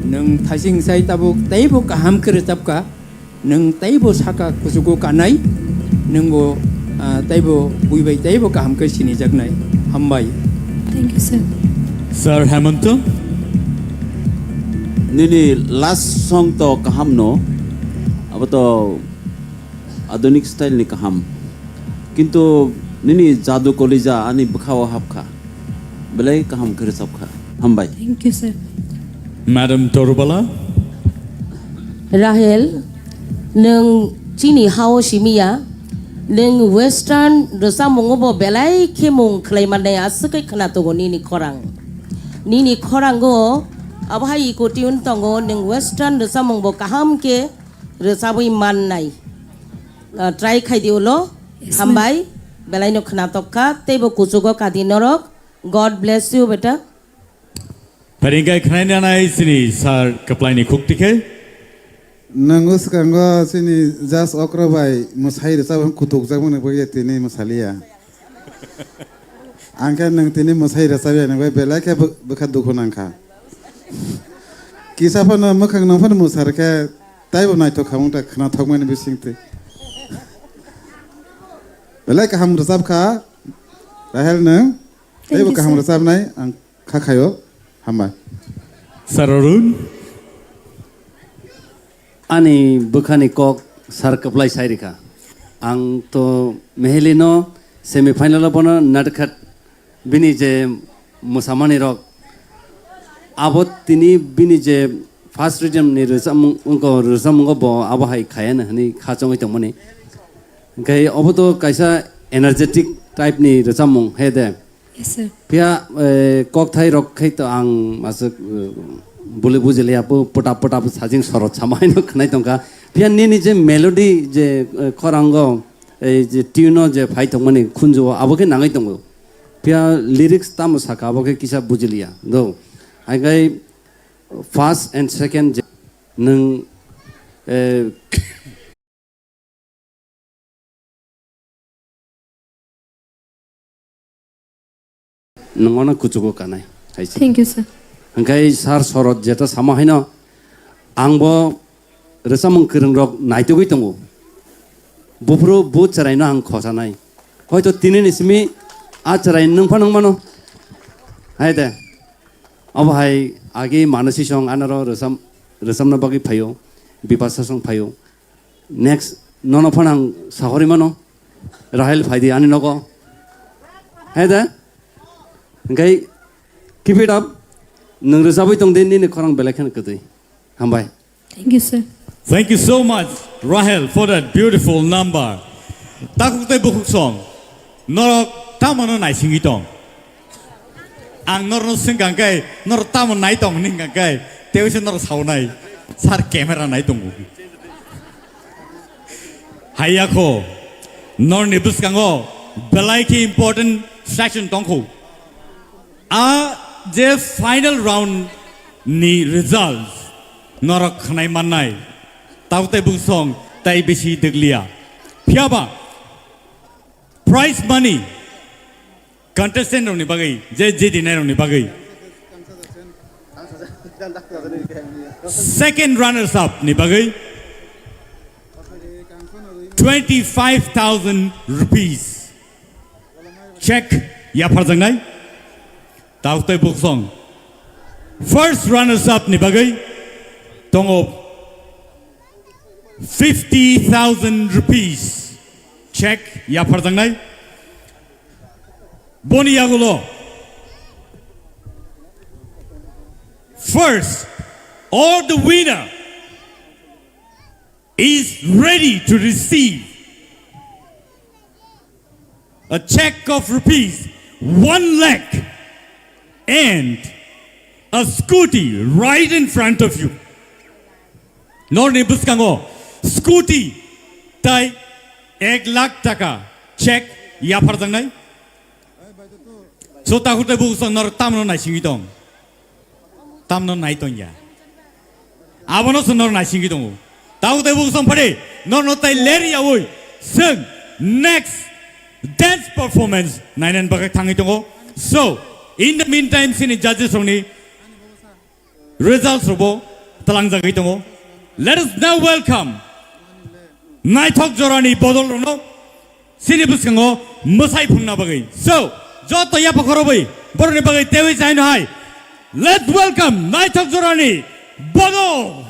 Nwng thaising sai tabuk teibo kaham khe rwchapkha. Nwng teibo saka kuchugo kanai, nwngbo, ah, teibo bui bai teibo kaham khe sinijaknai. Hambai. Thank you, sir. Sir Hemanta? Nini last song to kaham no, abo to adhunik style ni kaham. Kintu nini jadu kolija ani bwkhao hapkha. Belai kaham khe rwchapkha. Hambai. Thank you, sir. Madam Torubala. Rahel, nwng chini hao simiya, nwng western rwchapmungo bo belai khe mung khlai mannai aswk khe khwna tongo nini khorang. Nini khorango abo hai iko tune tongo, nwng western rwchapmung bo kaham khe rwchabwi mannai. Ah, try khai di ulo. Yes, ma'am. Hambai, belai no khwna tokkha, teibo kuchugo kadi norok. God bless you, beta. Pharingkai khwnai nanai chini sir kwplaini khuk tikhe. Nwngo swkango chini judge okra bai mwsai rwchapmani kutukjakmani bagwi tini mwsaliya. Ang khe nwng tini mwsai rwchapya nang bai belai khe bw-, bwkha dukhu nangkha. Kisa phano mwkhang nang phano mwsar khe taibo naithok kha wngta khwnathokmani bisingtwi. Belai kaham rwchapkha Rahel nwng. Thank you, sir. Teibo kaham rwchapnai ang. Kha khaio, hambai. Sir Arun. Ani bwkhani kok sir kwplai sai rikha. Ang to mehelino semi final o bono natkhat bini je mwsamani rok abo tini bini je first rhythm ni rwchapmung, wngkha rwchapmungo bo abo hai khayana hwnwi kha chongwi tongmani. Hwnkhe obo to kaisa energetic type ni rwchapmung, he de? Yes, sir. Phiya, eh, kokthai rok khai to ang aswk, eh, buli bujiliya, pu-, puta puta sajing sorot sama haino khwnai tongkha. Phiya nini je melody je, eh, khorango, ei je tune o je phai tongmani khunju o, abo khe nangwi tongo. Phiya lyrics tamo saka, abo khe kisa bujiliya. Do. Hai khai first and second je nwng, eh, Nwng ono kuchugo kanai, hai se. Thank you, sir. Hwnkhe sir Sorot jeta sama haino, ang bo rwchapmung kwrwng rok naitugwi tongo. Buphuru bu chwraino ang khosanai. Hoito tini ni simi a chwrai nwng phano wng mano. Hai de. Obo hai agi Manasi song anaro rwchap, rwchapna bagwi phaio. Bipasa song phaio. Next, nono phano ang sahori mano. Rahel phaidi ani nogo. Hai da? Hwnkhe, keep it up. Nwng rwchapwi tong di, nini khorang belai kheno kwtwi. Hambai. Thank you, sir. Thank you so much, Rahel, for that beautiful number. Takhuk tei bukhuk song. Norok tamano naisingwi tong. Ang norno swngkang khe, nor tamo nai tong hwnwi hwnkha khe, tei se nor saunai, sir camera nai tongo. Haiya kho, norni bwskango belai khe important section tongkho. A je final round ni results norok khwnai mannai, tabuk tei bwsong tei bisi dwgliya. Phiyaba prize money contestant rokni bagwi, je jidinai rokni bagwi. Second runners up ni bagwi twenty-five thousand rupees check yapharjaknai. Taktei buksong. First runners up ni bagwi tongo fifty thousand rupees check yapharjaknai. Boni yagulo. First, all the winner is ready to receive a check of rupees one lakh and a scooty right in front of you. Norni bwskango scooty tai ek lakh taka check yapharjaknai. So, takhuk tei buksong nor tamno naisingwi tong? Tamno nai tongya. Abono se nor naisingwi tongo. Takhuk tei buksong phade norno tai ler yaui seng next dance performance nainani bagwi thangwi tongo. So, in the meantime, sini judges rokni results rokbo talangjagwi tongo. Let us now welcome naithok jorani bodol rokno sini bwskango mwsai phunna bagwi. So, joto yapha khorobwi borokni bagwi tewi chaino hai. Let's welcome naithok jorani bodol.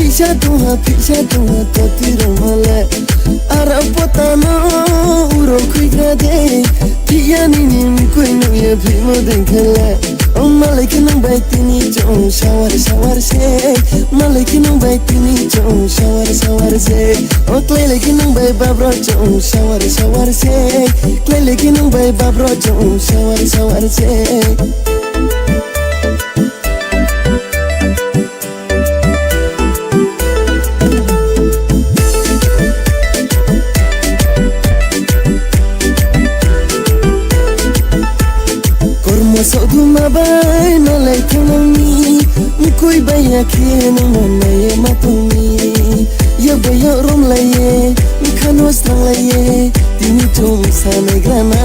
Phisa tongha, phisa tongha, toti rok male. Ara potano uro khuigra de. Phiya nini mkui nuye phimo dengkhele. O malai khe nung bai tini chong sawar sawar se. Malai khe nung bai tini chong sawar sawar se. O klai lai khe nung bai babro chong sawar sawar se. Klai lai khe nung bai babro chong sawar sawar se. Kormo soduma bai malai thangni, mkui bai ya khe nang naiye matungni. Ya bai ya rom laiye, mkhano srang laiye, tini chum sanai grana.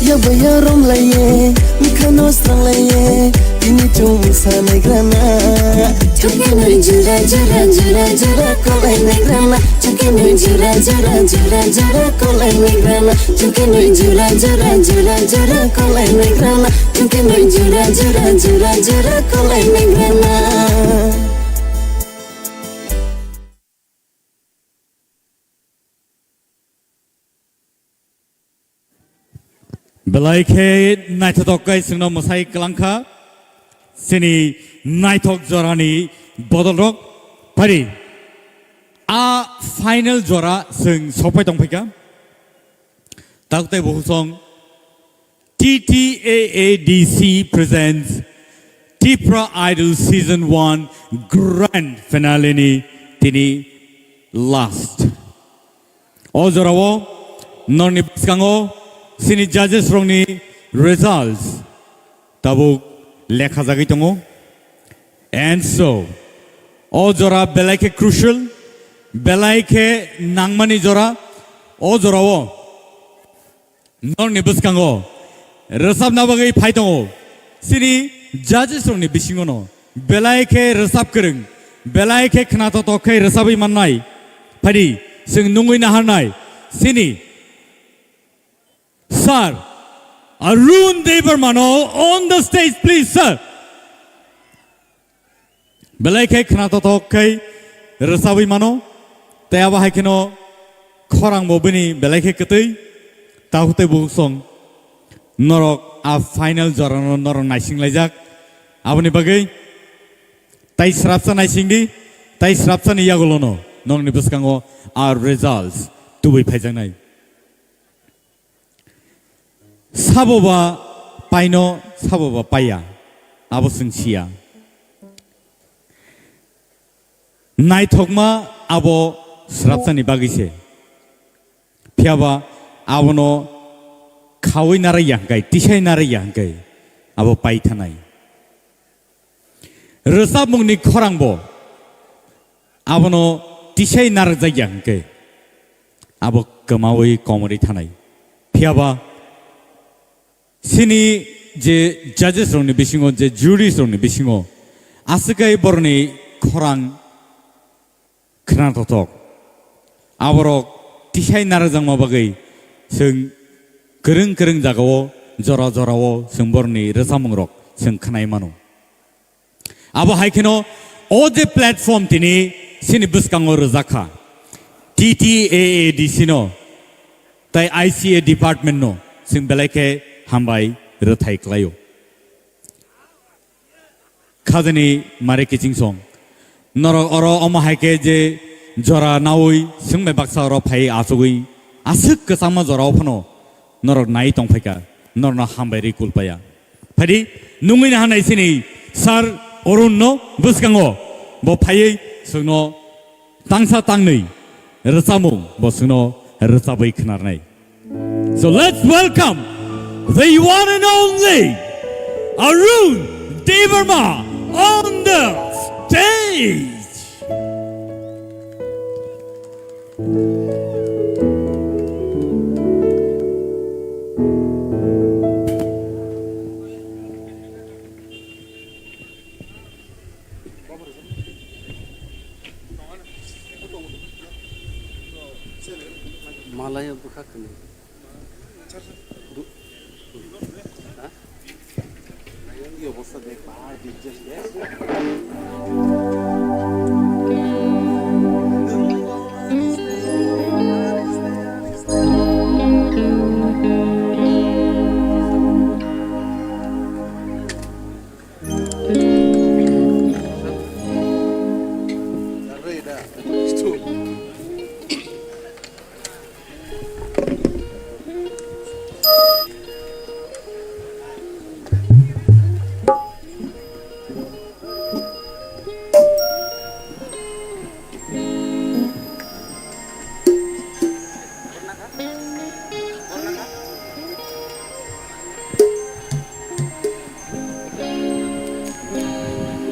Ya bai ya rom laiye, mkhano srang laiye, tini chum sanai grana. Chungke nui jura jura jura jura kolai nai grana. Chungke nui jura jura jura jura kolai nai grana. Chungke nui jura jura jura jura kolai nai grana. Chungke nui jura jura jura jura kolai nai grana. Belai khe naithothok khe chwngno mwsai kwlangkha chini naithok jorani bodolrok. Phari a final jora chwng sokphai tongphaikha. Taktai buhusong T T A A D C presents Tipra Idol Season one Grand Finale ni tini last. O jorao norni bwskango chini judges rokni results tabuk lekha jagwi tongo. And so, o jora belai khe crucial, belai khe nangmani jora. O jorao norni bwskango rwchapna bagwi phai tongo. Chini judges rokni bisingono belai khe rwchap kwrwng, belai khe khnathok khe rwchapwi mannai. Phaidi, chwng nungwi naharnai chini Sir Arun Debbarma no on the stage, please, sir. Belai khe khnathok khe rwchabwi mano, tei abo hai kheno khorang bo bini belai khe kwtwi, takhuk tei bukhuk song. Norok a final jorano norok naising laijak, aboni bagwi tai srapsa naising di, tai srapsa ni yagulono nokni bwskango a results tubui phaijaknai. Sabo ba paino, sabo ba paiya, abo chwng siya. Naithokma abo srapsani bagwi se. Phiyaba abono khaui narwkya hwnkhe, tisai narwkya hwnkhe abo pai thanai. Rwchapmungni khorangbo abono tisai narwkjakya hwnkhe, abo kwmaui komorwi thanai. Phiyaba chini je judges rokni bisingo, je juries rokni bisingo, aswk kai borokni khorang khnathokthok. Aborok tisai narwkjakma bagwi chwng kwrwng kwrwng jagao, jora jorao chwng borokni rwchapmungrok chwng khnai mano. Abo hai kheno o je platform tini chini bwskango rwjak kha, T T A A D C no tei I C A department no chwng belai khe hambai rwthai klaio. Khajani mare kiching song. Norok oro omo hai khe je jora naui swngbai baksa oro phai achugui aswk kwchangma jorao phano norok nai tongphaikha, norokno hambai rwi kulpaya. Phaidi nungwi naharnai chini Sir Arun no bwskango bo phaiwi chwngno tangsa tangnwi rwchapmung bo chwngno rwchabwi khnarnai. So let's welcome the one and only Arun Debbarma on the stage. Malaya bwkha kwni. Bu-, ha? Ei obostha de, bahar bijjas de.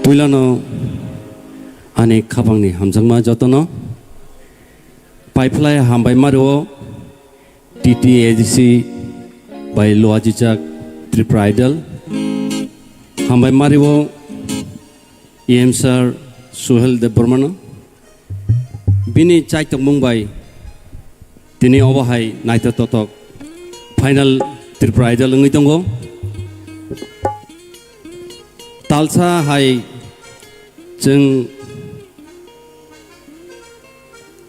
Puilano ani khapangni hamjakma jotono paiphlai hambai mario T T A D C bai luajijak Tripura Idol. Hambai mario E M sir Suhel Debbarmano. Bini chaitokmung bai tini obo hai naithotok final Tripura Idol wngwi tongo. Talsa hai chwng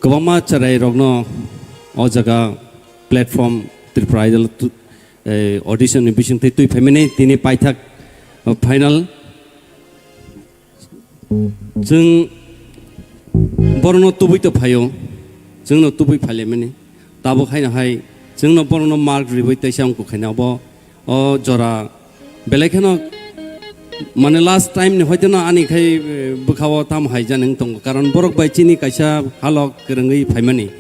kwbangma chwrairokno o jaga platform Tripura Idol tu-, eh, audition ni bisingtwi twi phaimani tini paithak, eh, final. Chwng borokno tubui to phaio, chwngno tubui phailaimani. Tabuk haino hai chwngno borokno mark riui teisa wngkuk khaina obo, o jora belai kheno, mane, last time ni hoiteno ani khai, eh, bwkhao tamo hai jani wng tongo, karon borok bai chini kaisa halok kwrwngwi phaimani.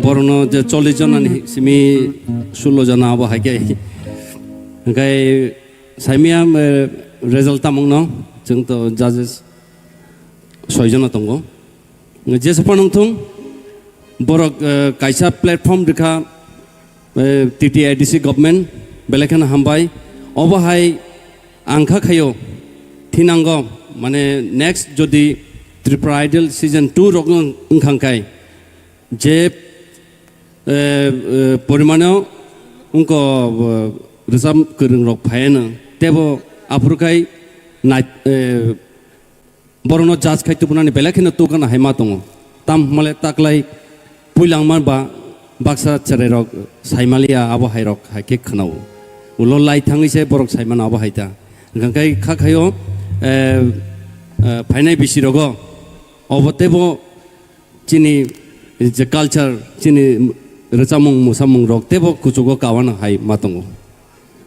Borokno je chollish jona ni simi sullo jona abo hai khe. Hwnkhe saimia, eh, result tamungno chwng to judges soi jona tongo. Jesa phano wngthung, borok, eh, kaisa platform rikha, eh, T T A D C government, belai kheno hambai. Obo hai ang kha khaio, thinango, mane, next jodi Tripura Idol season two rok wng-, wngkhang khai, je, eh, eh, porimano wngko, eh, rwchap kwrwng rok phaiano, tebo aphuru khai nai-, eh, borokno judge khai tubunani belai kheno tukana hai ma tongo. Tam hwnmale taklai puilangma ba baksa chwrairok saimaliya abo hairok hai khe khwnao. Ulo lai thangwi se borok saimano abo hai ta. Hwnkhe kha khaio, eh, eh, phainai bisirogo obo teibo chini je culture, chini rwchapmung mwsamung rok teibo kuchugo kawana hai ma tongo.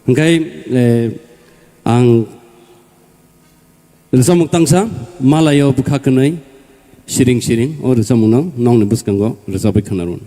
Hwnkhe, eh, ang rwchapmung tangsa, Malaio bwkha kwnwi, siring siring, o rwchapmungno nokni bwskango rwchapwi khwnarwn.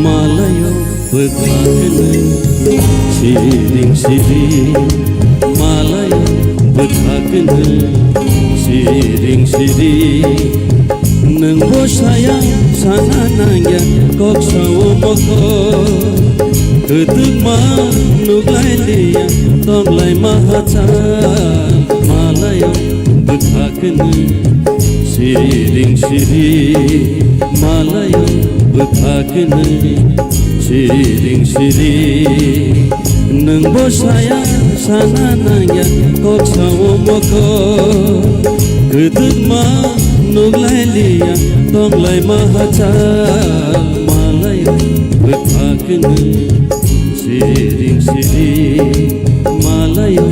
Malaio bwkha kwnwi siring siring, malaio bwkha kwnwi siring siring. Nwng bo saya sana nangya kok sao mokol. Kwtwkma nuklai liya tonglai ma hacha. Malaio bwkha kwnwi siring siring, malaio bwkha kwnwi siring siring. Nwng bo saya sana nangya kok sao mokol. Kwtwkma nuklai liya tonglai ma hacha. Malaio bwkha kwnwi siring siring, malaio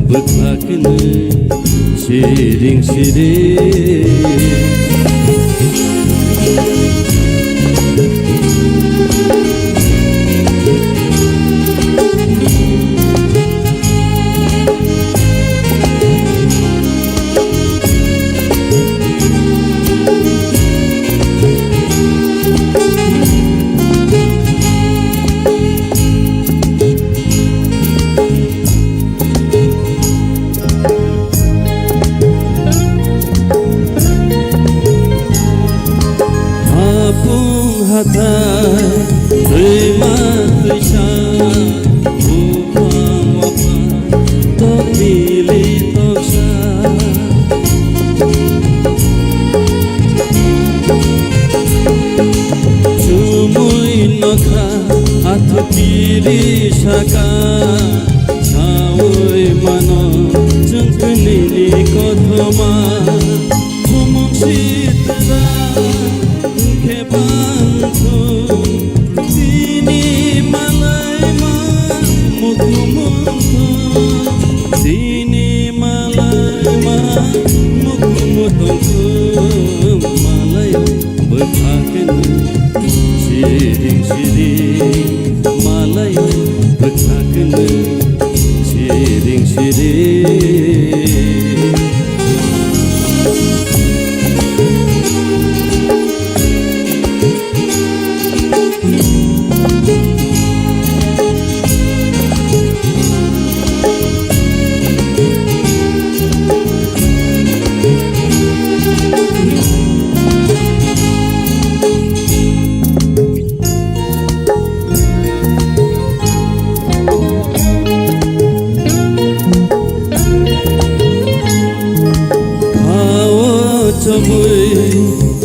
bwkha kwnwi siring siring. Hapung hathai, twima twisa, buphang waphang, tok mili toksa. Chumui nokha, athuti ri saka, saui mano, chwng kwnini kothoma. Chumung sitra, wngkhe bangthung, tini malaima, Siring siring malayo bwkha kwnwi siring siring. Khao chobwi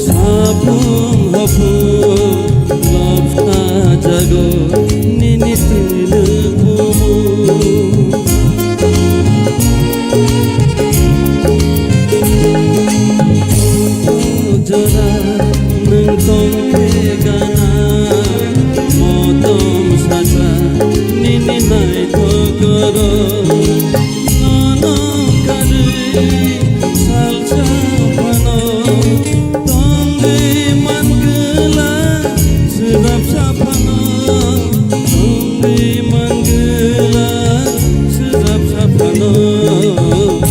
sapung hapung lopha jago nini tini bumu. Jora nwng tongkhe gana, motom sacha nini naithok oro. Nono karwi salsa phano tongwi mangwla, swrapsa phano tongwi mangwla, swrapsa phano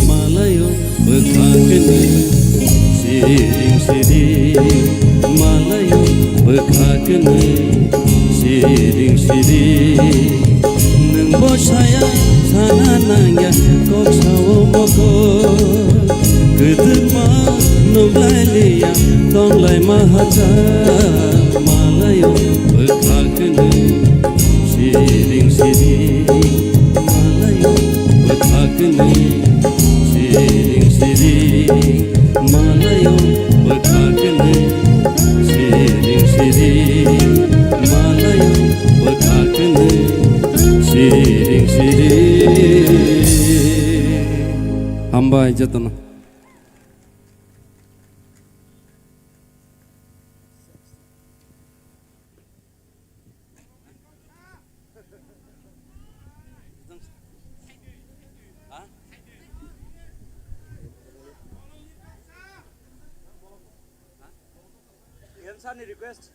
malayo bwkha kwnwi siring siring, malayo bwkha kwnwi siring siring. Nwng bo saya sana nangya kok sao mokol, kwdwkma nuklai liya tonglai ma hacha, malayo bwkha kwnwi siring siring, malayo bwkha kwnwi siring siring, malayo bwkha kwnwi siring siring, malayo bwkha kwnwi siring siring. Hambai jotono. Ian Sani request.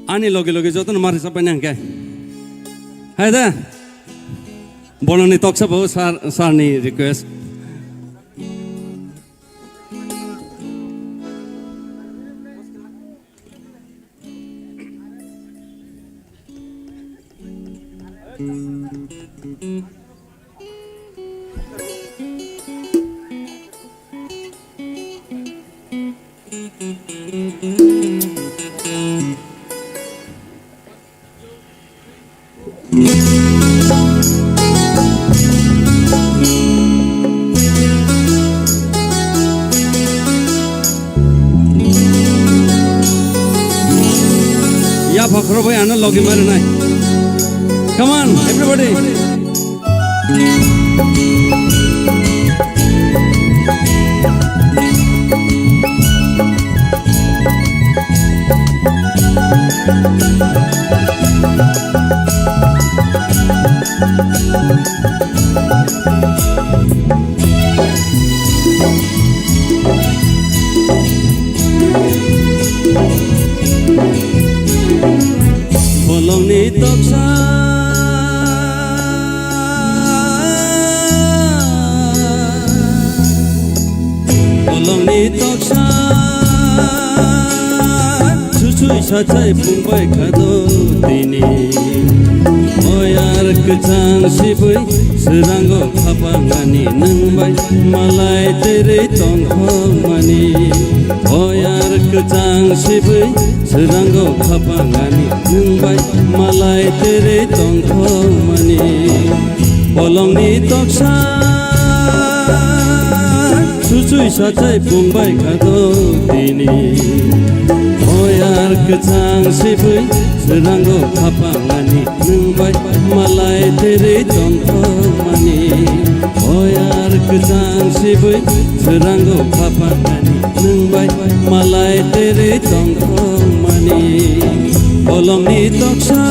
Ani loge loge jotono ma rwchap paina hwnkhe. Hai da. Bolongni toksa bo sir, sir ni request. Yapha khorokbai ano logi mari nai. Come on, everybody. Bolongni toksa, bolongni toksa, susui sachai phungbai khado tini. Oyar kwchang sibui swrango khapangani nwngbai malai terei tongthokmani. Oyar kwchang sibui swrango khapangani nwngbai malai terei tongthokmani. Bolongni toksa susui sachai phungbai khado tini. Hoi Yar kwchang sibui swrango khapangani, nwng bai malai terwi tongthokmani. O yar kwchang sibui swrango khapangani, nwng bai malai terwi tongthokmani. Bolongni toksa.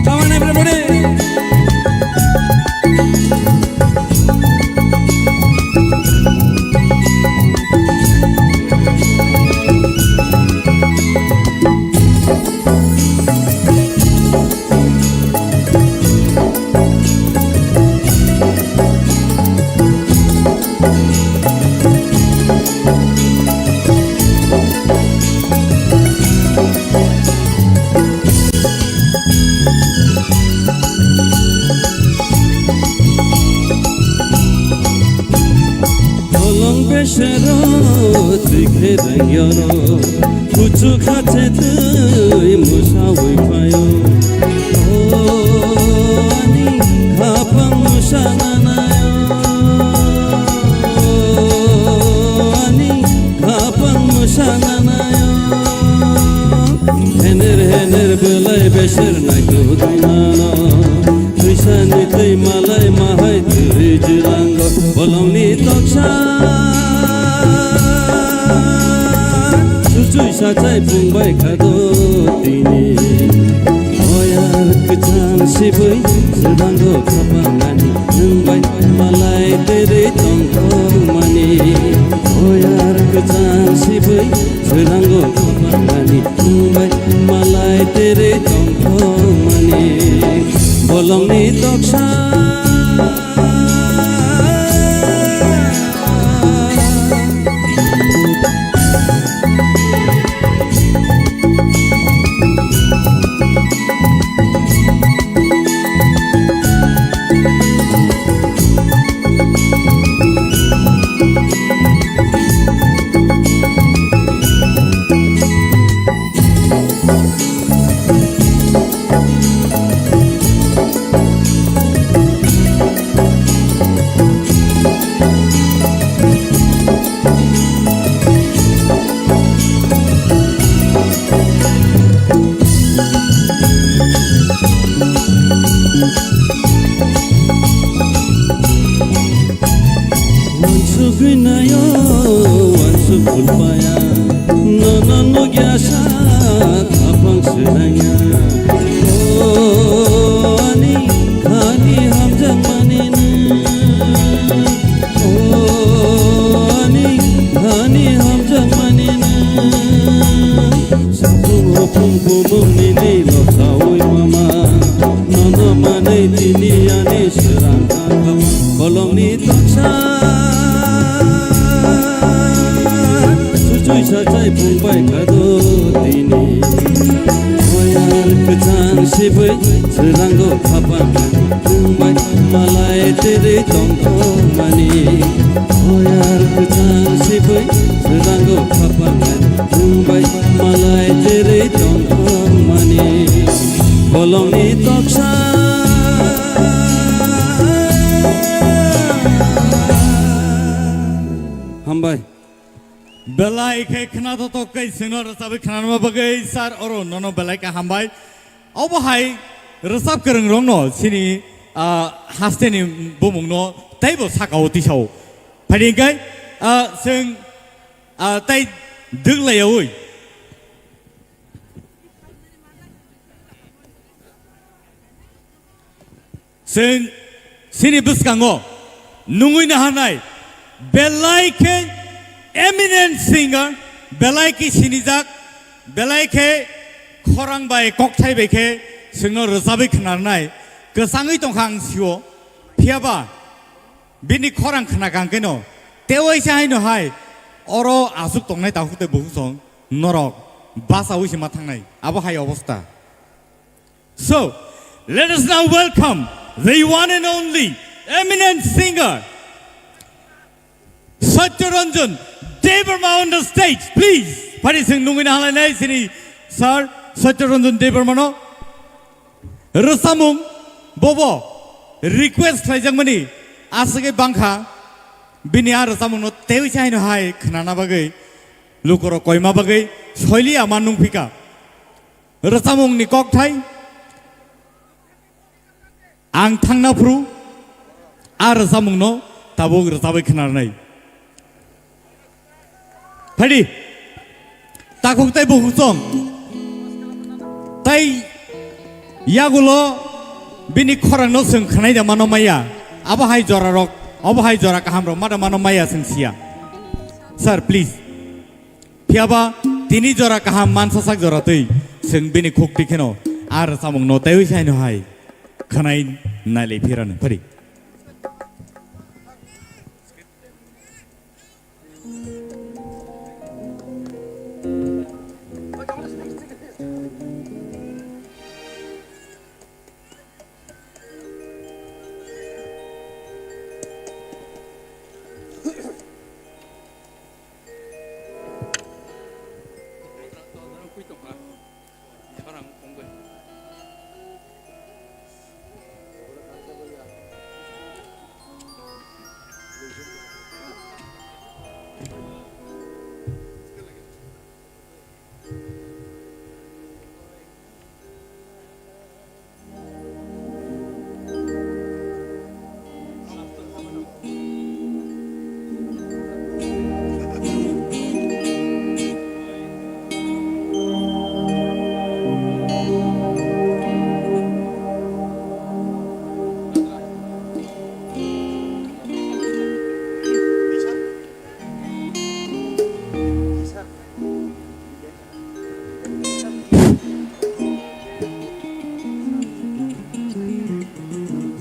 Come on, everybody. Bolong besero twi khe rang yoro, kuchu khache twi musawi phaio. O ani khapang musa nanaio, ani khapang musa nanaio. Hener hener belai beser naitu twi mano. Twisani twi malai mahai twi jirango bolongni toksa. Chuchui sachai phungbai khado tini. Oyar kwchang sibui jirango khapangani nwng bai malai terwi tongthokmani. Oyar kwchang sibui Swirango khapangani nwng bai malai terwi tongthokmani bolongni toksa. Wansugwi naio, wansuk phulpaya, nono nukya sa, khapang swrangya. O ani khani hamjakmani nwng, o ani khani hamjakmani nwng. Sapung hopung bumung nini losawi mama, nono manwi tini ani srang kha bolongni toksa. Chuchui sachai phungbai khado tini, oyar kwchang sibui srango khapang phungbai malai terwi tongthokmani. Oyar kwchang sibui srango khapang phungbai malai terwi tongthokmani bolongni toksa. Hambai. Belai khe khna totok kai sengno rwchabwi khnanma bagwi sir oro nono belai khe hambai. Obo hai rwchap kwrwng rokno chini, ah, hasteni bumungno teibo sakao tisao. Phaidi hwnkhe, ah, chwng, ah, tei dwk laiyaui. Chwng chini bwskango nungwi naharnai belai khe eminent singer, belai khe sinijak, belai khe khorang bai kokthai bai khe chwngno rwchabwi khnarnai kwchangwi tongkha ang sio. Phiyaba bini khorang khna kang keno tewaisa haino hai oro aswk tongnai takhuk tei bukhuk song norok bachaui se ma thangnai abo hai obostha. So, let us now welcome the one and only eminent singer, Satya Ranjan Debbarma on the stage, please. Phaidi chwng nungwi naharlainai chini sir Satya Ranjan Debbarmano. Rwchapmung bobo request khlaijakmani aswkhe bangkha, bini a rwchapmungno teiwi se haino hai khnana bagwi, lukurok koima bagwi soiliya ma nungphika. Rwchapmungni kokthai, ang thangna phuru a rwchapmungno tabuk rwchapwi khnarnai. Phaidi, takhuk tei bukhuk chwng. Tai yagulo bini khorangno chwng khwnai da mano maya. Abo hai jora rok, abo hai jora kaham rok ma da mano maya chwng siya. Sir, please. Phiyaba tini jora kaham mansa sak jora twi chwng bini khuk tikheno a rwchapmungno teiwi se haino hai khwnai nailai phirano. Phaidi.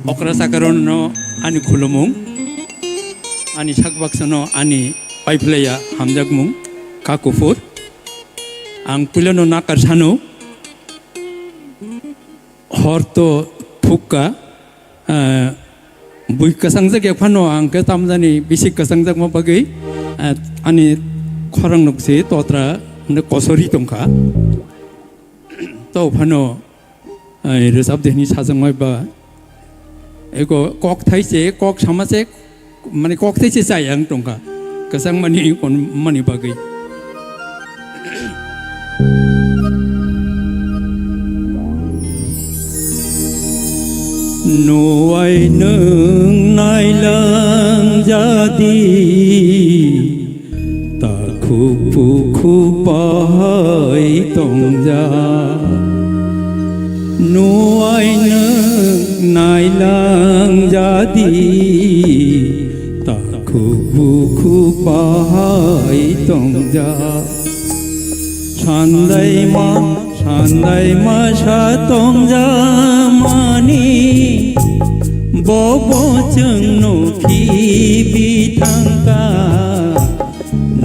Okra chakra rokno ani khulumung, ani sak baksa no ani paiphlaiya hamjakmung, kha kuphur. Ang puila no nakar sano, hor to thukka, ah, bui kwchang jak ya phano ang khe tamjani bisi kwchang jakma bagwi, ah, ani khorang nuk se totra hwnwi kosori tongkha. To phano, eh, rwchap de hwnwi sajakmai ba. Eko kok thai se, kok sama se, mane kok thai se chai ang tongkha. Kwchang mani kon mani bagwi. Nuwai nwng nailang jadi. Takhuk bukhuk bahai tongja, nuwai nwng nailang jadi. Takhuk bukhuk bahai tongja, sandaima sandaima sa tongja mani, bobo chwng nukhi bithangka.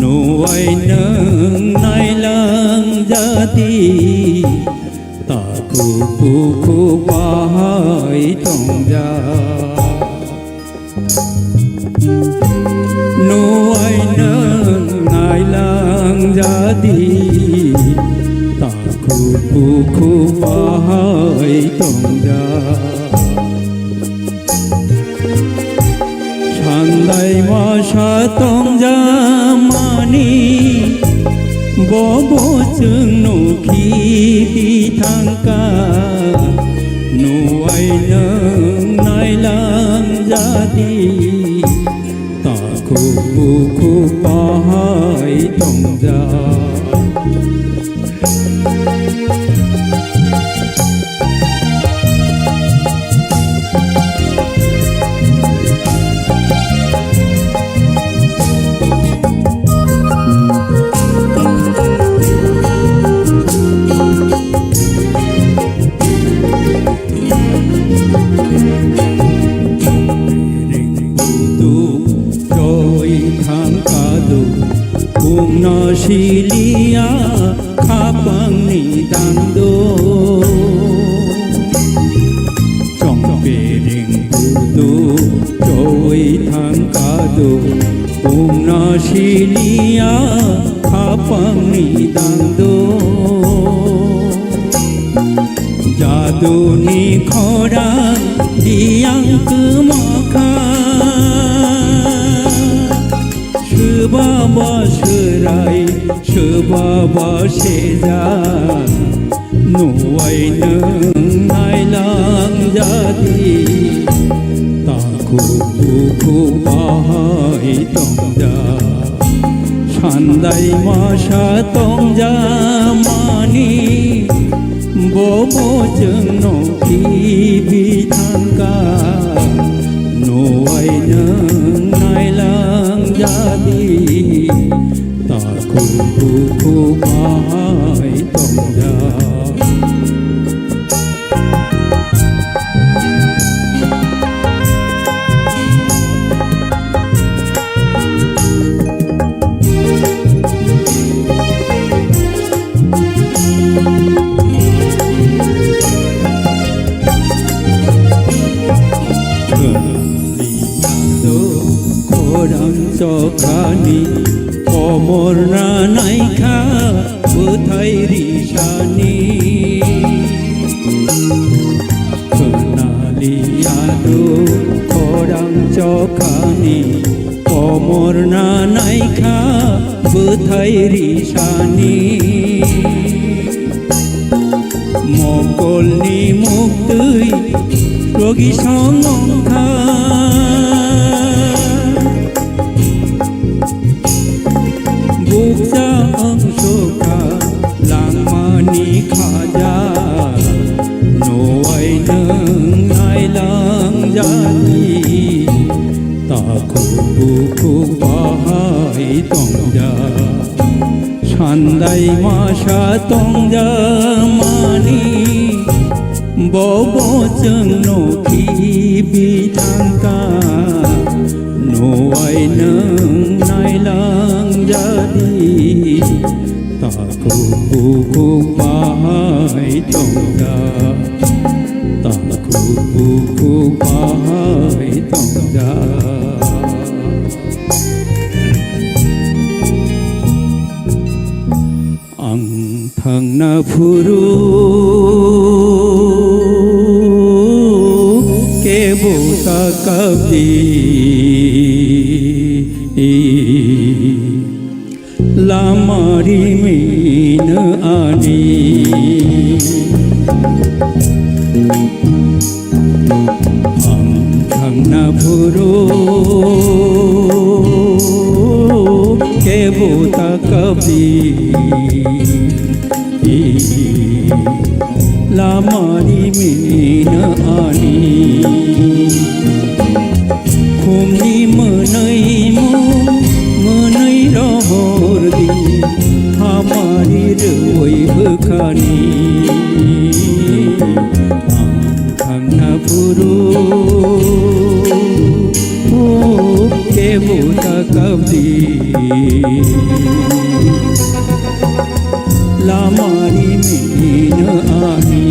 Nuwai nwng nailang jadi, takhuk bukhuk bahai tongja. Nuwai nwng nailang jadi, takhuk bukhuk bahai tongja. Sandaima sa tongja mani, bobo chwng nukhi bithangka. Nuwai nwng nailang jadi, takhuk bukhuk bahai tongja. Ring budu choi thang kadu, bungno siliya khapangni dangdo. Chongpiring budu choi thang kadu, bungno siliya khapangni dangdo. Jaduni khorang diyang kwmakha. Swbaba swrai, swbaba seja, nuwai nwng nailang jadi. Takhuk bukhuk bahai tongja, sandai masa tongja mani, bobo chwngno khibi thangkha, nuwai nwng nailang jadi. Takhuk bukhuk bahai tongja. Khorang chokhani komor na naikha bwthai risani. Khwnaliya do khorang chokhani komor na naikha bwthai risani. Mokolni muktwi rogi songongkha. Bukcha wngsukha langmani khaja, nuwai nwng nailang jadi. Takhuk bukhuk bahai tongja, sandai masa tongja mani, bobo chwngno khibi thangkha, nuwai nwng nailang jadi. Takhuk bukhuk bahai tongja, takhuk bukhuk bahai tongja. Ang thangna phuru kebo ta kabdi. Lama rimino ani. Ang thangna phuru kebo ta kabdi. Lama rimino ani. Khumni mwnwi mung mwnwi rohor di, hamari rwui bwkhani. Ang thangna phuru kebo ta kabdi. Lama rimino ani.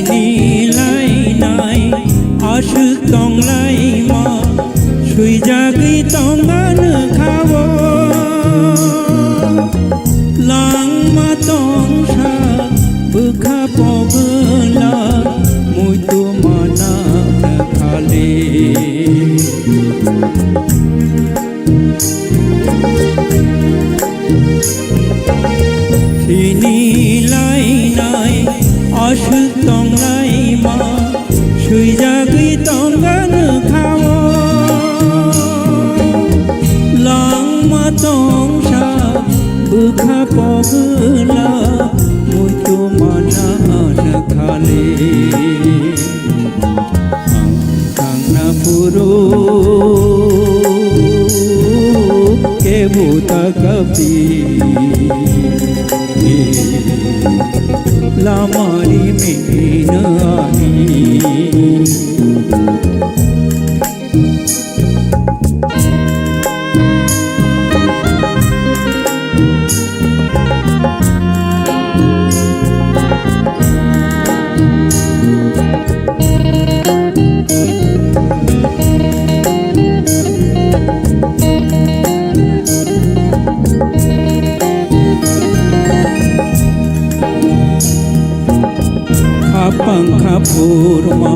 Sini lainai aswk tonglaima, swijagwi tongano khao. Langma tongsa bwkha pogwla, muitu mana khali. Sini lainai aswk tonglaima, swijagwi tongano khao. Langma tongsa bwkha pogwla, muitu mana khali. Ang thangna phuru kebo ta kabdi. Lama rimino ani. Ang kha phurma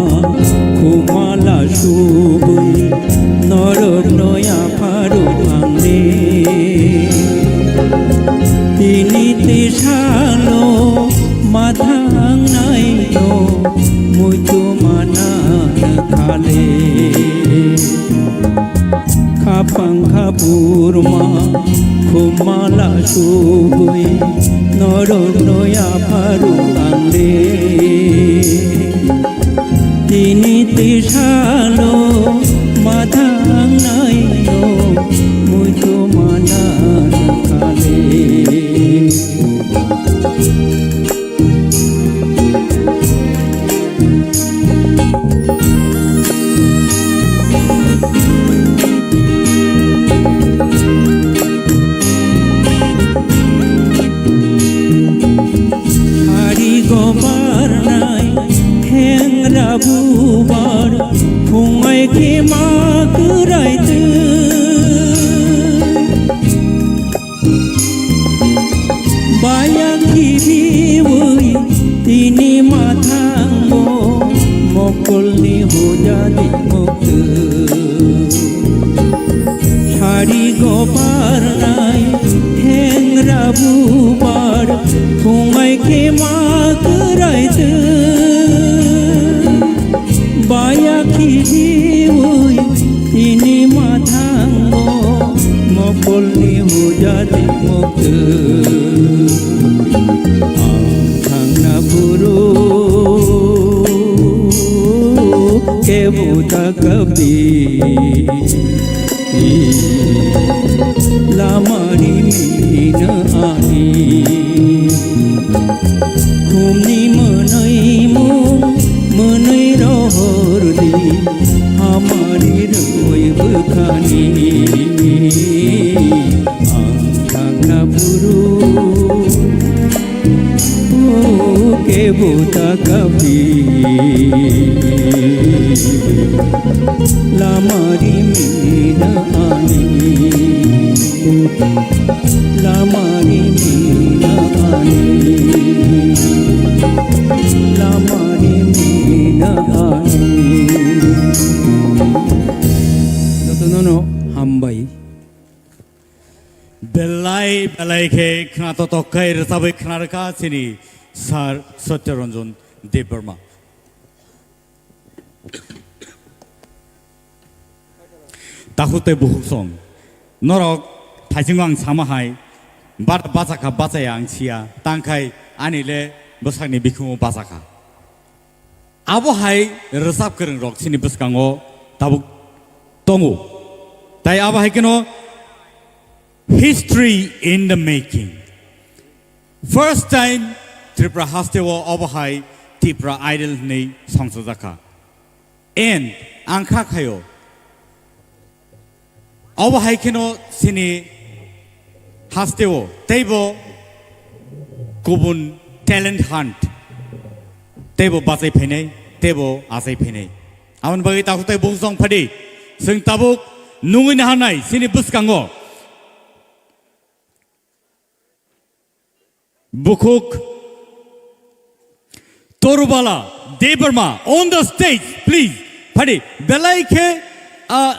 khumala subui norokno yapharuk ang de. Tini tisalo mathang naino muitu mana khale. Khapang khapurma khumala subui norokno yapharuk ang de. Tini tisalo mathang naino muitu mana khale. Sari go barnai hengra bubar phungai khe ma kwrai twi. Baya khibiwi tini mathango mokolni hojani moktu. Sari go barnai hengra bubar phungai khe ma kwrai twi. Baya khibiwi tini mathango mokolni hujati moktu. Ang thangna phuru kebo ta kapdi. Lamari mina ani. Khumni mwnwi mung mwnwi rohor di. Hamari rwi bwkhani. Ang thangna phuru. Kebo ta kapdi. Lamari mina ani. Lamari mina ani. Lamari mina ani. Jotono no hambai. Belai belai khe khna totok khai rwchabwi khna rwkha chini Sir Satya Ranjan Debbarma. Takhuk tei bukhuk song norok thaisingo ang sama hai, bar bachakha bachaya ang siya, tangkhai ani le bwsakni bikhumo bachakha. Abo hai rwchap kwrwng rok chini bwskango tabuk tongo. Tai abo hai kheno history in the making. First time Tripura haste o abo hai Tripura Idol hwnwi songchajakha. And ang kha khaio. Abo hai kheno chini haste o teibo kubun talent hunt teibo bachai phainai, teibo achai phainai. Aboni bagwi takhuk tei bukhuk song phadi. Chwng tabuk nungwi naharnai chini bwskango. Bukhuk Torubala Debbarma on the stage, please. Phadi, belai khe, ah,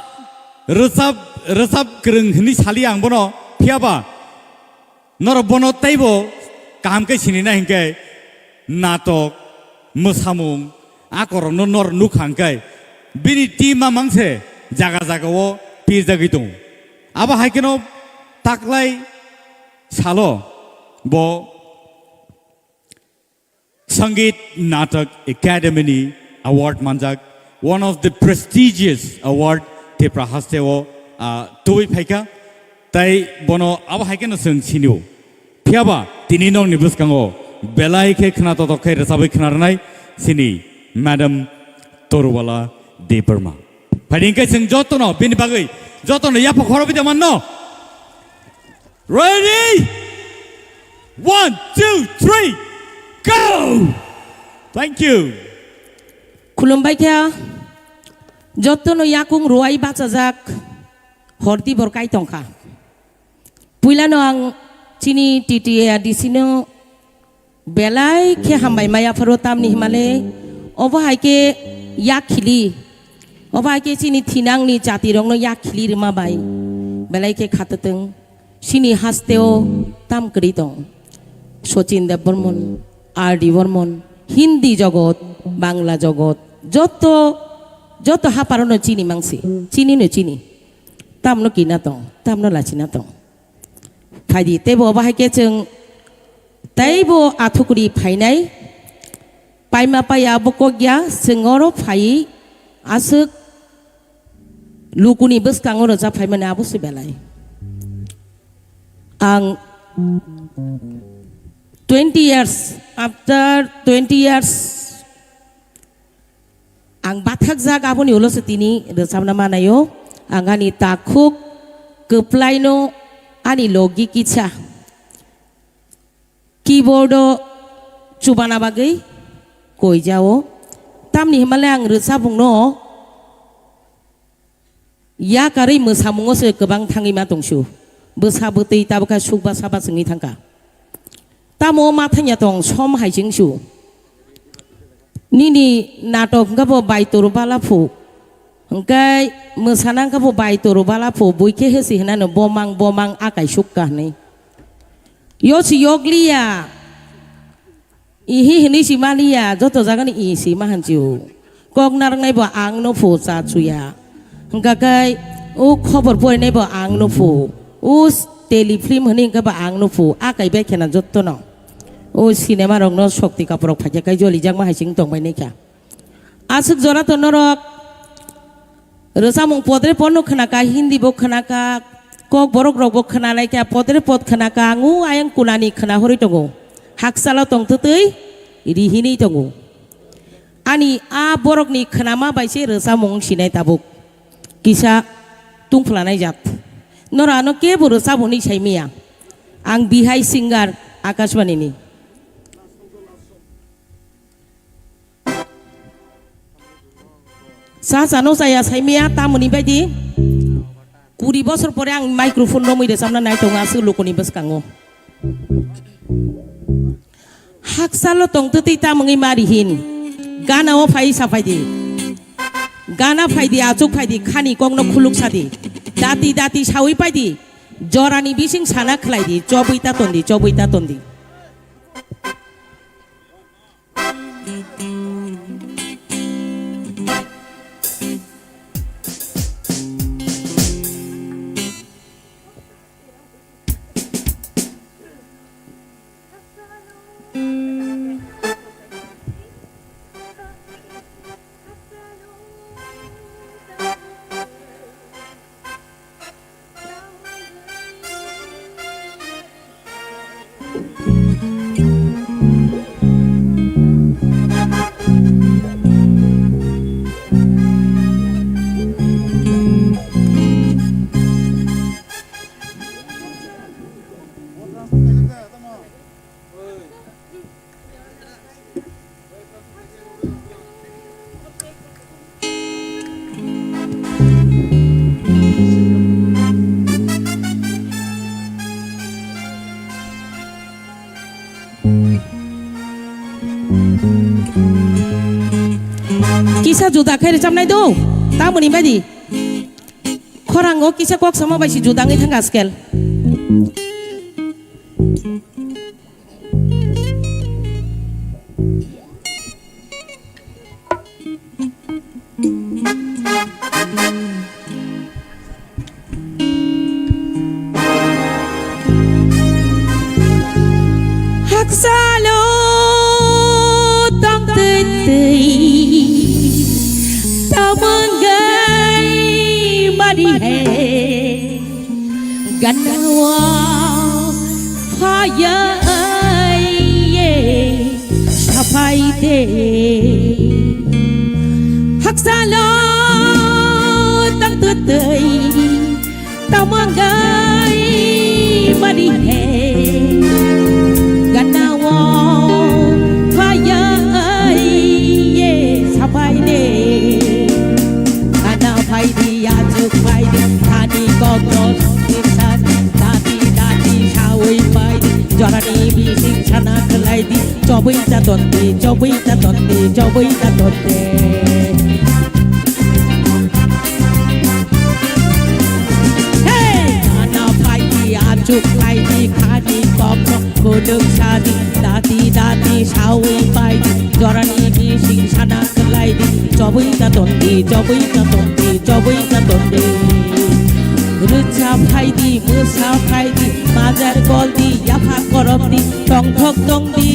rwchap, rwchap kwrwng hwnwi sali ang bono, phiyaba norok bono teibo kaham khe sinina hinkhe natok, mwsamung, a korokno nor nukha hwnkhe bini team mamang se jaga jaga o pirjagwi tongo. Abo hai kheno taklai salo bo Sangeet Natak Academy ni award manjak, one of the prestigious award Tripura haste o, ah, tubui phaikha. Tai bono abo hai kheno chwng sinio. Phiyaba tini nokni bwskango belai khe khna totok khe rwchabwi khna rwnai chini Madam Torubala Debbarma. Phai hwnkhe chwng jotono bini bagwi jotono yapha khorobwi da manno. Ready? One, two, three, go! Thank you. Khulumbai kha jotono yakung ruwai bachajak horti bor kai tongkha. Puilano ang chini T T A R D C no belai khe hambai maya pharo tamni himale Obo hai khe yak khili, obo hai khe chini thinangni jatirokno yak khili rwma bai belai khe khatatwng. Chini hasteo tam kwrwi tong. Sachin Debbarman, R D Barman, Hindi jogot, Bangla jogot, joto, joto haparano chini mangsi, chinino chini. Tamno kina tong, tamno lachina tong. Phaidi, teibo obo hai khe chwng teibo athukri phainai. Paima paiya abo kok ya, chwng oro phai aswk lukuni bwskango rwchap phaimani abo se belai. Ang twenty years, after twenty years, ang bathakjak aboni ulo se tini rwchapna manaio. Ang ani takhuk kwplaino ani logi kisa keyboardo chubana bagwi koijao. Tamni hwnmale ang rwchapungno yakarwi mwsamungo se kwbang thangwi ma tongsu. Bwsa bwtwi tabukha sukba saba chwngwi thangkha. Tamo ma thangya tong som hai chwngsu. Nini natok hwnkha bo bai toro bala phu. Hwnkhe mwsana hwnkha bo bai toro bala phu. Bui khe hesi hwnano bomang bomang akai sukka hwnwi. Yo si yokliya. Ihi hwnwi si maliya, joto jagani i si ma hanchi o. Kok narwknai bo ang no phu cha chuya. Hwnkha khe o khobor porinai bo ang no phu. O s-, tele film hwnwi hwnkhe bo ang no phu. A kai bai khena joto no. O cinema rok no sokti kaprok phaikha kai joli jak ma hai sing tong bai nai kha. Aswk jora to norok rwchapmung podre podno khwnaka, Hindi bo khwnaka, kok borok rokbo khwnalaikha, podre pod khwnaka, ang o ayang kunani khwnahorwi tongo. Hakchalo tongtwtwi rihinwi tongo. Ani a borokni khwnama bai se rwchapmung sinai tabuk. Kisa tungphlanai jat. Noro ano kebo rwchap hwnwi saimaya. Ang bihai singer Akashbani ni. Cha chano chaya saimaya tamoni baidi. Kuri bosor pore ang microphone romwi rwchapna nai tongo aswk lukuni bwskango. Hakchalo tongtwtwi tamungwi mari hin. Gana o phai saphaidi. Gana phaidi, achuk phaidi, khani kokno khuluk sadi. Dati dati sawi paidi. Jorani bising sana khlaidi, chobwi ta tondi, chobwi ta tondi. Kisa juda khe rwchapnai do, tamoni baidi. Khorango kisa kok sama bai si juda wngwi thangkha scale. Hakchalo tongtwtwi tamangwi mari hai. Ganao phaya ye sapai de. Hakchalo tongtwtwi tamangwi mari hai. Ganao phaya ye sapai de. Gana phaidi, achuk phaidi, thani kokno songwi sadi, dati dati sawi phaidi, jora Bising sana khlai di, chobwi ta ton di, chobwi ta ton di, chobwi ta ton di. Hey! Gana phai di, achuk khai di, khani kokno khuluk sa di, dati dati sawi pai di, jorani bising sana khlai di, chobwi ta ton di, chobwi ta ton di, chobwi ta ton di. Rwcha phai di, mwsa phai di, bajar gol di, yapha korop di, tongthok tong di.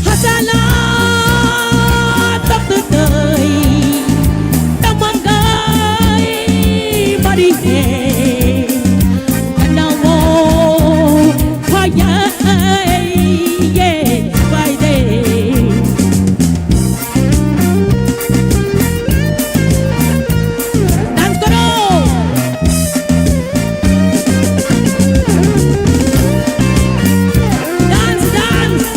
Hachalo tongtwtwi, tamangkai bari he, kanao phaya ye bai de. Dance koro. Dance, dance.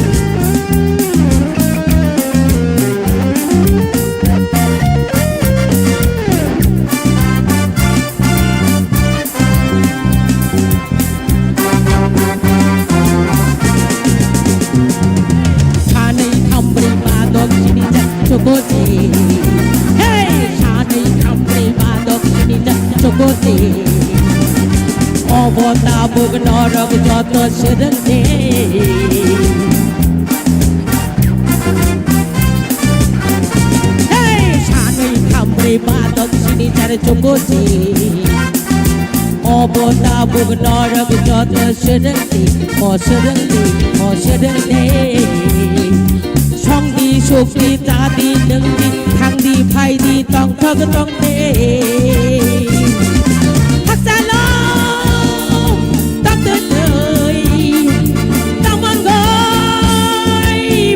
Sanwi thambrwi ba dok sini jak chokote. Hey! Sanwi thambrwi ba dok sini jak chokote. Obo tabuk norok joto swrwngde. Hey! Sanwi thambrwi ba dok sini jar chokote. Obo tabuk norok joto swrwngdi, o swrwngdi, o swrwngdi. Songdi, sukdi, chadi, nwngdi, thangdi, phaidi, tongthok tongdi. Hakchalo tongtwtwi, tamangoi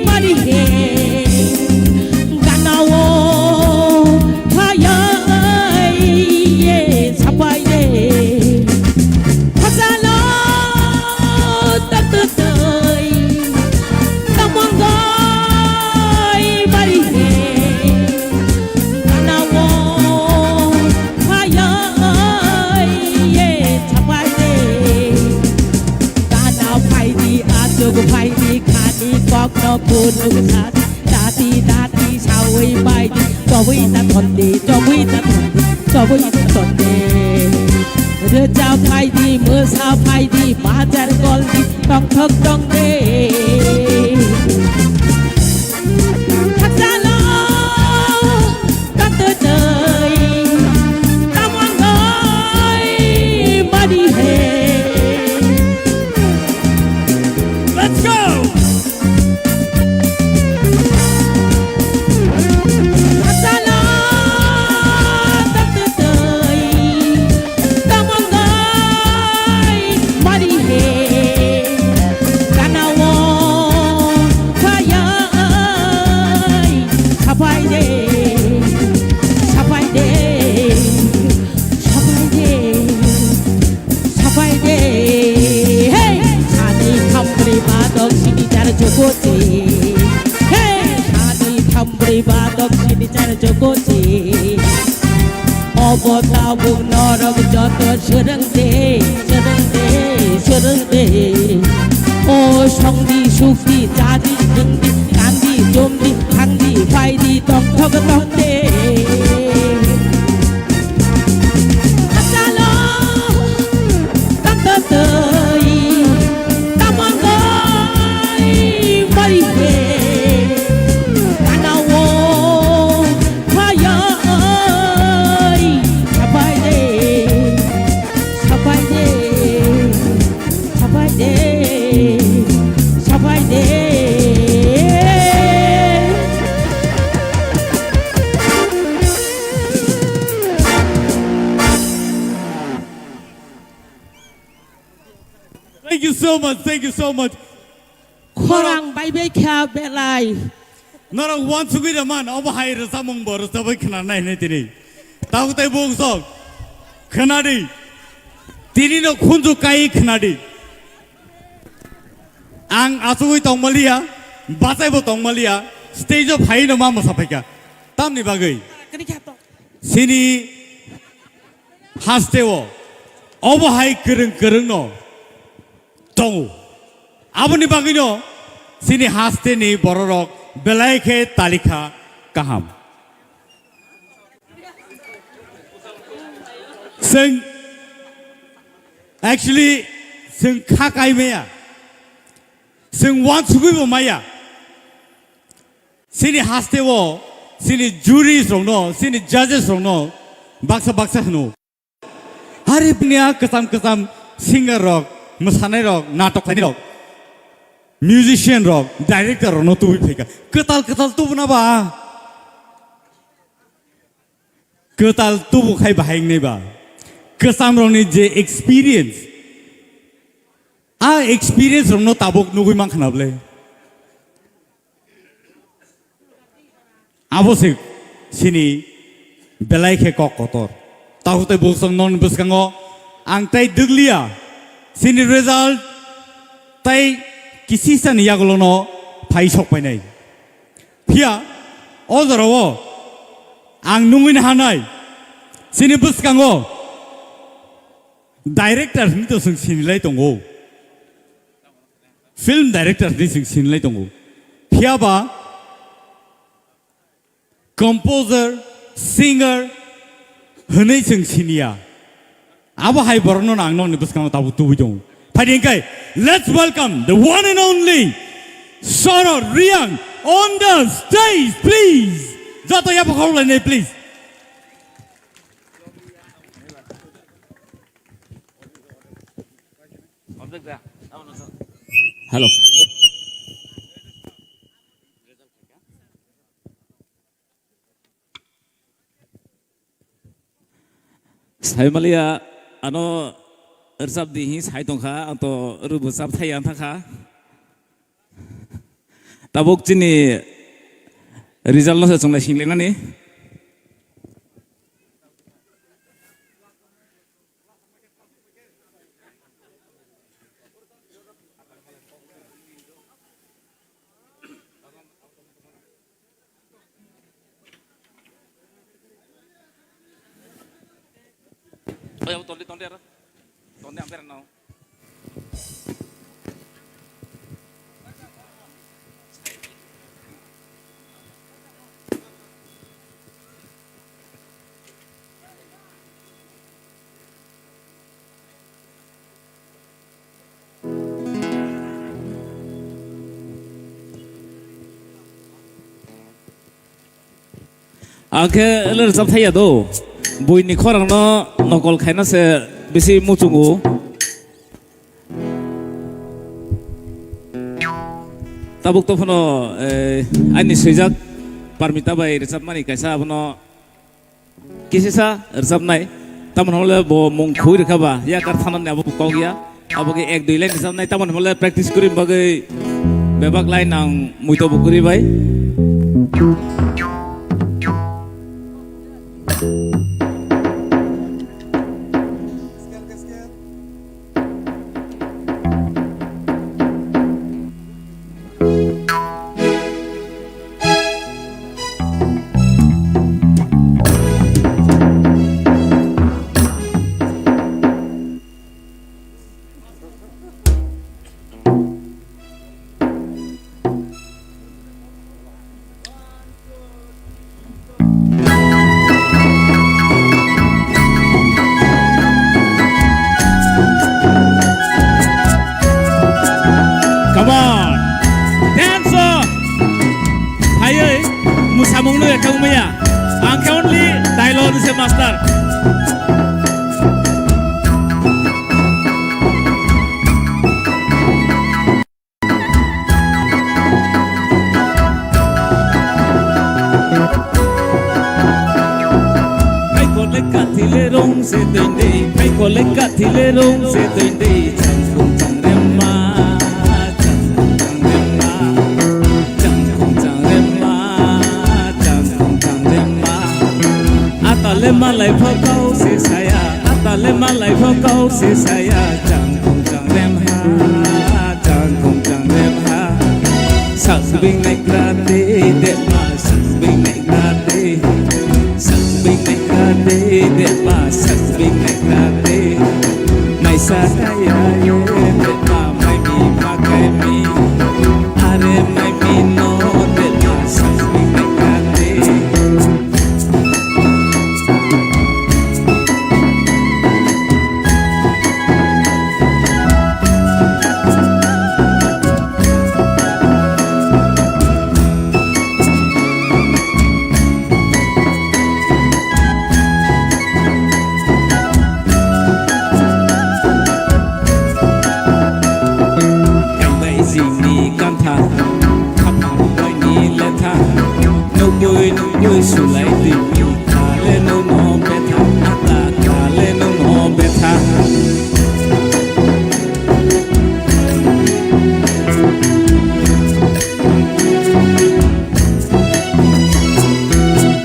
mari he. Ganao phayai ye sapai de. Phasalo tatutoi tamongoi bari he. Ganao phayai ye sapai de. Gana phaidi, achuk phaidi, khani kokno phunuk sadi, dati dati sawi baidi, chobwi ta thondi, chobwi ta thondi, chobwi ta thondi. Rwcha phaidi, mwsa phaidi, bajar goldi, tongthok tongde. Hakchalo tongtwtwi tamangoi mari he. Let's go! Hakchalo tongtwtwi tamangoi mari he. Ganao phayai sapai de, sapai de, sapai de, sapai de. Hey! Sani thambrwi ba dok sini jar chokote. Hey! Sani thambrwi ba dok sini jar chokote. Obo tabuk norok joto swrwngde, swrwngde, swrwngde. O songdi, sukdi, chadi, nwngdi, kandi, chumdi, thangdi, phaidi, tongthok tongde. Hakchalo tongtwtwi tamangoi bari he. Ganao phayai sapai de, sapai de, sapai de, sapai de. Thank you so much, thank you so much. Khorang bai bai kha belai. Norok uansugwi rwman, obo hai rwchapmung bo rwchapwi khna nai hinwi tini. Tabuk tei buk sok. Khna di. Tini no khunju kai khna di. Ang achugwi tongmaliya, bachai bo tongmaliya, stage o phai no ma mwsa phaikha. Tamni bagwi? Sini haste o Obo hai kwrwng kwrwngno tongo. Aboni bagwino chini hasteni bororok belai khe talikha kaham. Chwng, actually, chwng kha kai maya, chwng uansugui bo maya. Chini haste o, chini juries rokno, chini judges rokno baksa baksa hwno. Hari bini a kwcham kwcham singer rok, mwsanai rok, natok khlainai rok, musician rok, director rokno tubui phaikha. Kwtal kwtal tubuna ba. Kwtal tubu khai bahai wngnai ba. Kwcham rokni je experience, a experience rokno tabuk nugui mankha na bwle. Abo se chini belai khe kok kotor. Tabuk tei bwswk non bwskango ang tei dwkliya. Chini result tei kisisani yagulono phai sok painai. Phiya o jorao ang nungwi hanai, chini bwskango director hinwi to chwng sinilai tongo, film director hinwi chwng sinilai tongo. Phiya ba composer, singer hinwi chwng siniya. Abo hai borokno ang nokni bwskango tabuk tubui tongo. Phaidi hwnkhe, let's welcome the one and only Sorot Reang on the stage, please. Joto yapha khorok lainai, please. Hello. Saimaliya ano rwchap di hi sai tongkha, ang to rwbo chap thai ang thakha. Tabuk chini result no se chwng lai singlainani. Oya, tonde, tonde, ara. Tonde, ampere, no. Ang khe le rwchap thaiya do. Buini khorang no nokol khaina se bisi muchungo. Tabuk to phano, eh, ani swijak Parmita bai rwchapmani kaisa abono kisisa rwchapnai. Tamoni hwnle bo mung khui rwkha ba, yakar thanani abo kok ya. Abo khe ek dui line rwchapnai, tamoni hwnle practice kwrwini bagwi bebak line ang muito bo kwrwi bai. Come on. Dance o. Phaiwi musamungno ekha wngmaya. Ang khe only dialogue ni se master. Phaikole kathile rong se tende, phaikole kathile rong se tende, changkhung changremma, changkhung changremma, changkhung changremma, changkhung changremma. Atale malai pho kau se saya, atale malai pho kau se saya, changkhung changrem ha, changkhung changrem ha. Sakbing nai krate dema, sakbing nai krate, sakbing nai krate dema, sakbing nai krate. Sakaya ye, beta mai mi, ma kai mi. Are mai mi no, beta sakni mai kate. Kaibai jini kantha, khapang bai ni letha, nukbui nukbui sulai tini, kale no no betha, ata kale no no betha.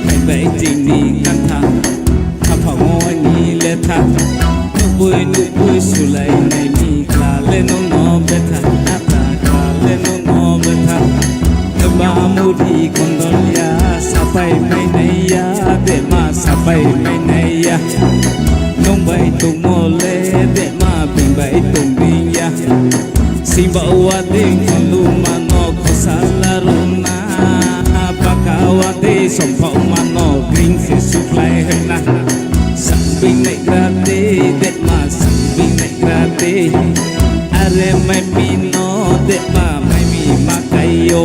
Kaibai jini kantha, khapang bai ni letha, nukbui nukbui sulai nai ni, kale no no betha, ata kale no no betha. Eba muri kondol ya, sapai mai nai ya, bema sapai mai nai ya. Nung bai tongmo le, bema bing bai tongdi ya. Simba wa ding kolu mano khosala runa, baka wa de sompok mano green se suklai hena. Sambing nai grate, bema sambing nai grate. Are mai mi no, bema mai mi ma kai yo.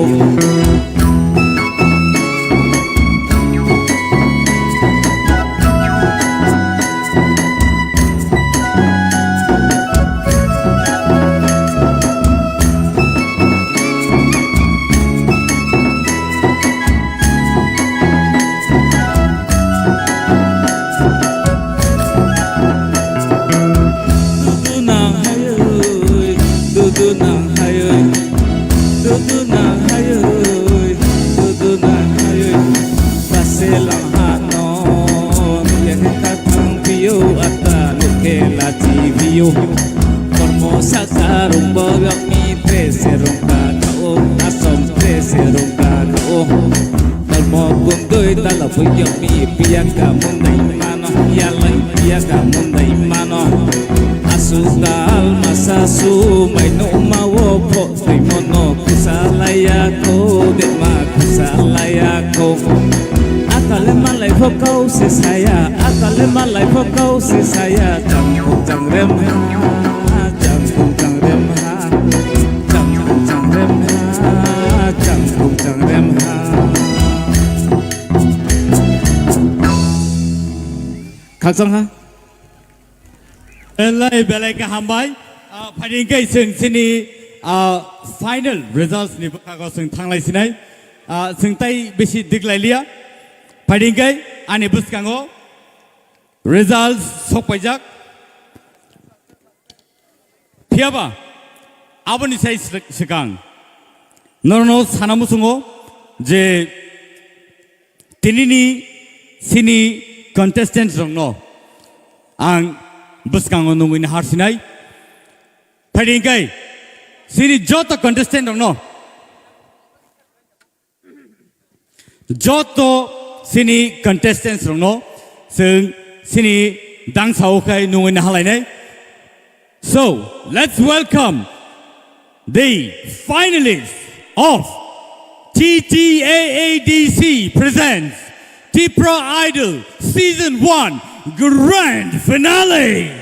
Dudu nang hai oi, dudu nang hai oi, dudu nang hai oi, dudu nang hai oi. Base lang ha no, ya khe kha thang phi yo, ata lukhe la chi phi yo. Kormo saka rung bo gak mi, dress rung ka kha o, asom dress rung ka kha o. Dalmo kundui dala buyami piya ka mundai mano, yalai piya ka mundai mano. Asu dal masa su mai no ma wo pho tui mono kusalaya ko, de ma kusalaya ko. Atale malai pho kau se saya, atale malai pho kau se saya, jang ko jang rem ha, jang ko jang rem ha. Chang, chang, rem ha, chang, chang, rem ha. Khakchang ha. Belai, belai khe hambai. Ah, phaidi hwnkhe chwng chini, ah, final results ni bwkhago chwng thanglai sinai. Ah, chwng tai bisi diklai liya. Phaidi hwnkhe ani bwskango results sokpaijak. Phiyaba aboni sai sw-, swkang norokno sana muchungo je tinini chini contestants rokno ang bwskango nungwi naharsinai. Phaidi hwnkhe chini joto contestant rokno Joto chini contestants rokno chwng chini dangsao khai nungwi nahalainai. So, let's welcome the finalists of T T A A D C presents Tipra Idol Season one Grand Finale.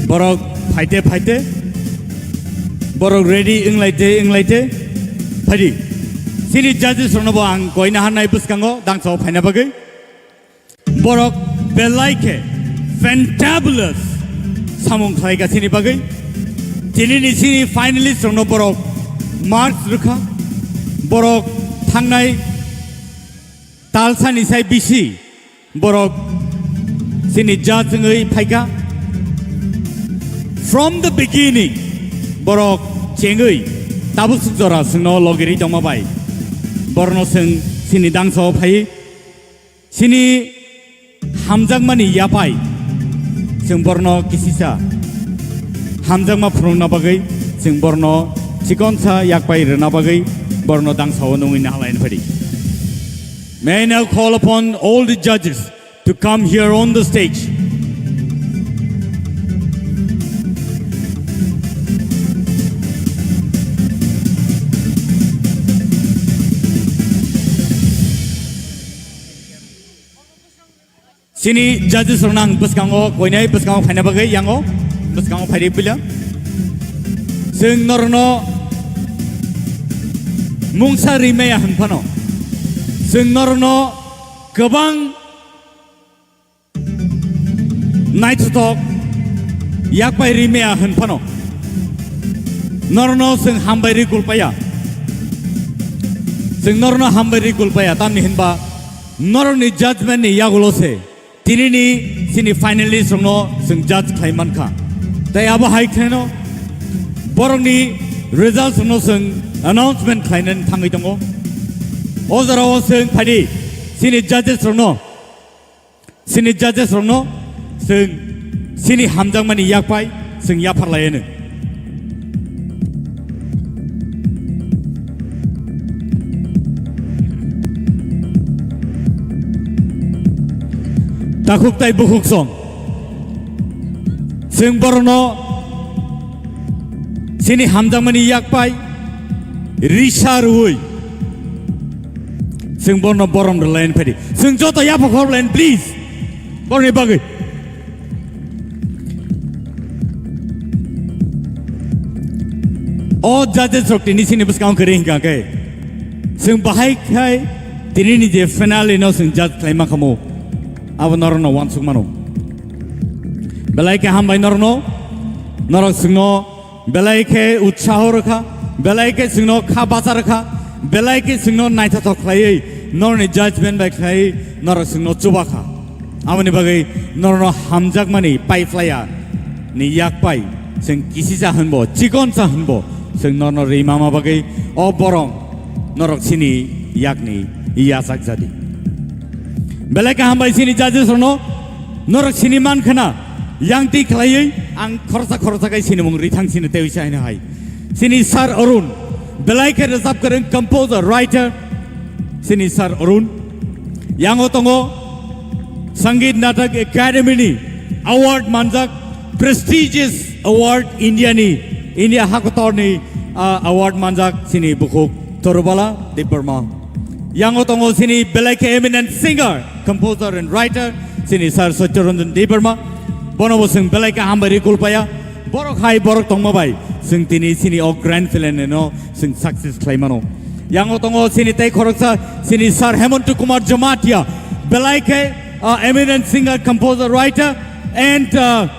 Borok phaite phaite, borok ready wnglaite wnglaite, phaidi. Chini judges rokno bo ang koina hannai bwskango dangsao phaina bagwi. Borok belai khe fantabulous samung khlaika chini bagwi. Tinini chini finalist rokno borok marks rwkha. Borok thangnai talsani sai bisi borok chini judge wngwi phaikha. From the beginning, borok chengwi tabuk swk jora chwngno logirwi tongma bai borokno chwng chini dangsao phaiwi chini hamjakmani yaphai chwng borokno kisisa hamjakma phunukna bagwi chwng borokno chikonsa yakpai rwna bagwi borokno dangsao nungwi nahalaina phadi. May I now call upon all the judges to come here on the stage. Chini judges rokno ang bwskango koinai bwskango phaina bagwi yango bwskango phaidi puila. Chwng norokno mungsa rimaya hwn phano, chwng norokno kwbang naithothok yakpai rimaya hwn phano, norokno chwng hambai ri kulpaya. Chwng norokno hambai ri kulpaya, tamni hwnba norokni judgment ni yagulo se tinini chini finalist rokno chwng judge khlai mankha. Tai abo hai kheno borokni results rokno chwng announcement khlainani thangwi tongo. O jorao chwng phaidi chini judges rokno, chini judges rokno chwng chini hamjakmani yakpai chwng yapharlaianw. Takhuk tai bukhuk song. Chwng borokno chini hamjakmani yakpai risa rwui chwng borokno borom rwlaini phaidi. Chwng joto yapha khorlaini, please. Borokni bagwi. O judges rok tini chini bwskango kwrwi hwnkha khe, chwng bahai khai tinini je finale no chwng judge khlaima khamu, abo norokno uansuk mano. Belai khe hambai norokno, norok chwngno belai khe utsaho rwkha, belai khe chwngno kha bacha rwkha, belai khe chwngno naithothok khlaiwi norokni judgment bai khlaiwi norok chwngno chubakha. Aboni bagwi norokno hamjakmani paiphlaiya ni yakpai chwng kisisa hwnbo, chikonsa hwnbo chwng norokno ri mama bagwi o borom norok chini yakni yachak jadi. Belai kaham bai chini judges rokno norok sini man khna yang twi khlaiwi ang khoroksa khoroksa kai sinimung rithang sini tei uisa hino hai. Chini Sir Arun, belai khe rwchap kwrwng, composer, writer, chini Sir Arun. Yango tongo Sangeet Natak Academy ni award manjak, prestigious award India ni, India hakotor ni, ah, award manjak chini bukhuk Torubala Debbarma. Yango tongo chini belai khe eminent singer, composer and writer, chini Sir Satyaranjan Debbarma. Bono bo chwng belai khe hambai ri kulpaya. Borok hai borok tongma bai chwng tini chini o grand finale no chwng success khlai mano. Yango tongo chini tei khoroksa chini Sir Hemanta Kumar Jamatia, belai khe, uh, eminent singer, composer, writer and, uh,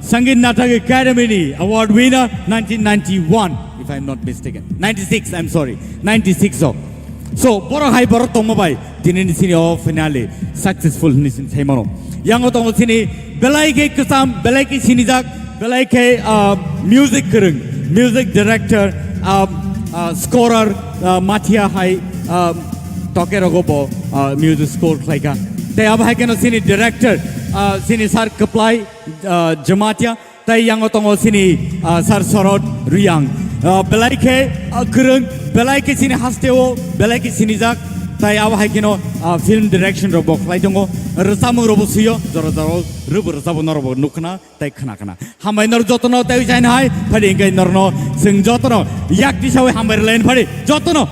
Sangeet Natak Academy ni award winner nineteen ninety-one, if I am not mistaken. Ninety-six, I am sorry. Ninety-six o. So, borok hai borok tongma bai tini ni sini o finale successful hwnwi sini sai mano. Yango tongo sini belai khe kwcham, belai khe sinijak, belai khe, ah, music kwrwng, music director, ah, ah, scorer, ah, Mathia hai, ah, toke rogo bo, ah, music score khlaika. Tei abo hai kheno sini director, ah, sini Sir Kwplai, ah, Jamatia. Tai yango tongo sini, ah, Sir Sorot Riyang. Ah, belai khe, ah, kwrwng, belai khe sini hasteo, belai khe sinijak. Tai abo hai kheno, ah, film direction rok bo khlai tongo. Rwchapmung rok bo swiyo, jora jora rwbo rwchabo norok bo nukkhna tai khna khna. Hambai norok jotono tai ujaina hai, phadi hingke norokno chwng jotono yak tisawi hambai rwlaini phadi jotono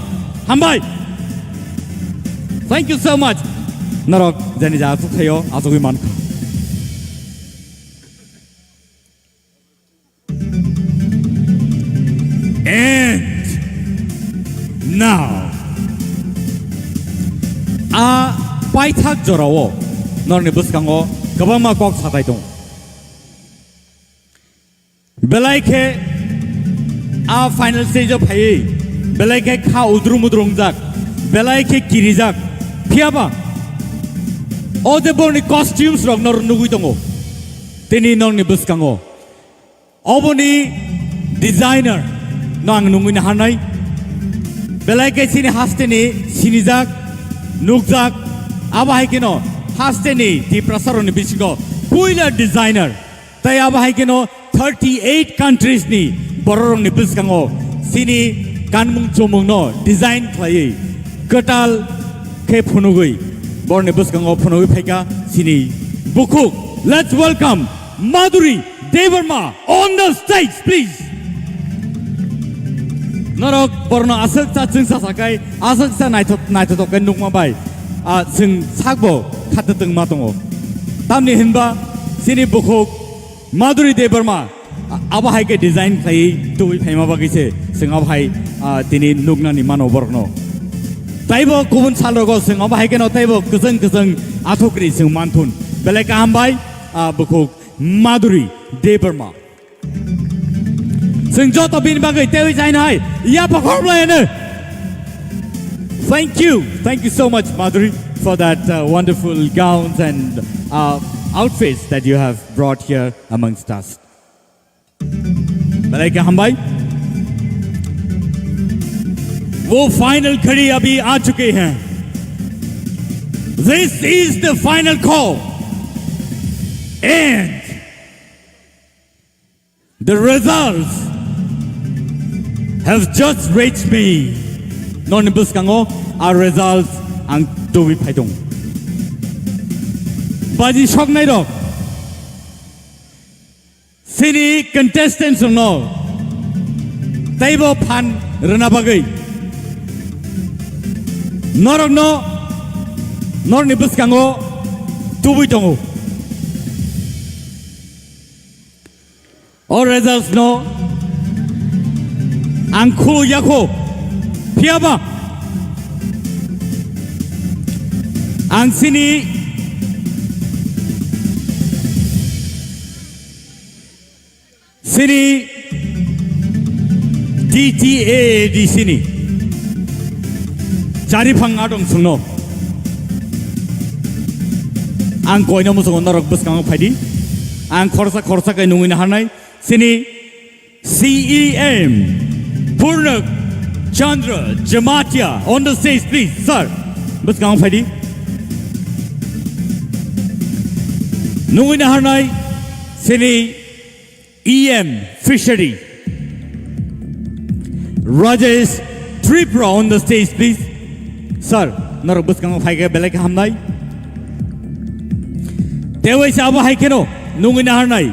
hambai. Thank you so much. Norok jani ja asuk thaio, asugwi mankha. And now, a paithak jorao norni bwskango kwbangma kok satai tongo. Belai khe a final stage o phaiwi belai khe kha udrum udrum wngjak, belai khe kirijak. Phiyaba o je borokni costumes rok nor nugwi tongo tini norni bwskango. Oboni designer no ang nungwi naharnai. Belai khe chini hasteni sinijak, nukjak, abo hai kheno hasteni Tiprasarokni bisingo puila designer. Tai abo hai kheno thirty eight countries ni bororokni bwskango Chini kanmung chumungno design khlaiwi kwtal khe phunugwi borni bwskango phunugwi phaikha chini bukhuk. Let's welcome Madhuri Debbarma on the stage, please. Norok borno aswk cha chwngsa sakai, aswk cha naithok naithotok khe nukma bai, ah, chwng sakbo khatatwng ma tongo. Tamni hinba chini bukhuk Madhuri Debbarma, a-, abo hai khe design khlaiwi tubui phaima bagwi se chwng abo hai, ah, tini nuknani mano borokno. Taibo kubun salrogo chwng abo hai kheno taibo kwchwng kwchwng athukri chwng manthun. Belai kaham bai, ah, bukhuk Madhuri Debbarma. Chwng joto bini bagwi teiwi chaina hai yapha khorokhlaino. Thank you. Thank you so much, Madhuri, for that, uh, wonderful gowns and, uh, outfits that you have brought here amongst us. Belai khe hambai. वो फाइनल घड़ी अभी आ चुके हैं। This is the final call. And the results have just reached me. Noni bwskango a results ang tubui phaidong. Baji soknai rok, chini contestants rokno teibo phan rwna bagwi norokno norni bwskango tubui tongo. O results no ang khuluk yakho. Phiyaba ang sini, sini T T A A D C ni chari phang adong sungno. Ang koino musungo norok bwskango phaidi. Ang khorsa khorsa kai nungwi naharnai. Sini C E M Purnak Chandra Jamatia on the stage, please, sir. Bwskango phaidi. Nungwi naharnai sini E M Fishery Rajesh Tripura on the stage, please. Sir, norok bwskango phaikhe belai khe hamnai. Teiwaisa abo hai kheno nungwi naharnai.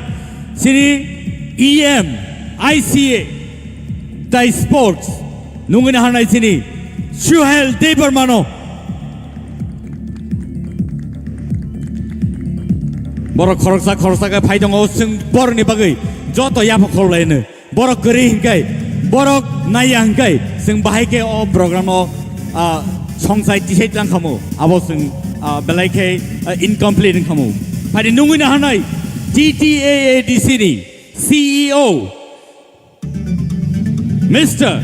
Sini E M I C A tai sports nungwi naharnai sini Suhel Debbarmano. Borok khoroksa khoroksa khe phai tongo, chwng borokni bagwi joto yapha khorlaino. Borok kwrwi hinkai, borok naiya hinkai, chwng bahai khe o program o, ah, songsai tisai tlang khamu, abo chwng, ah, belai khe, ah, incomplete wng khamu. Phadi nungwi naharnai T T A A D C ni C E O, Mister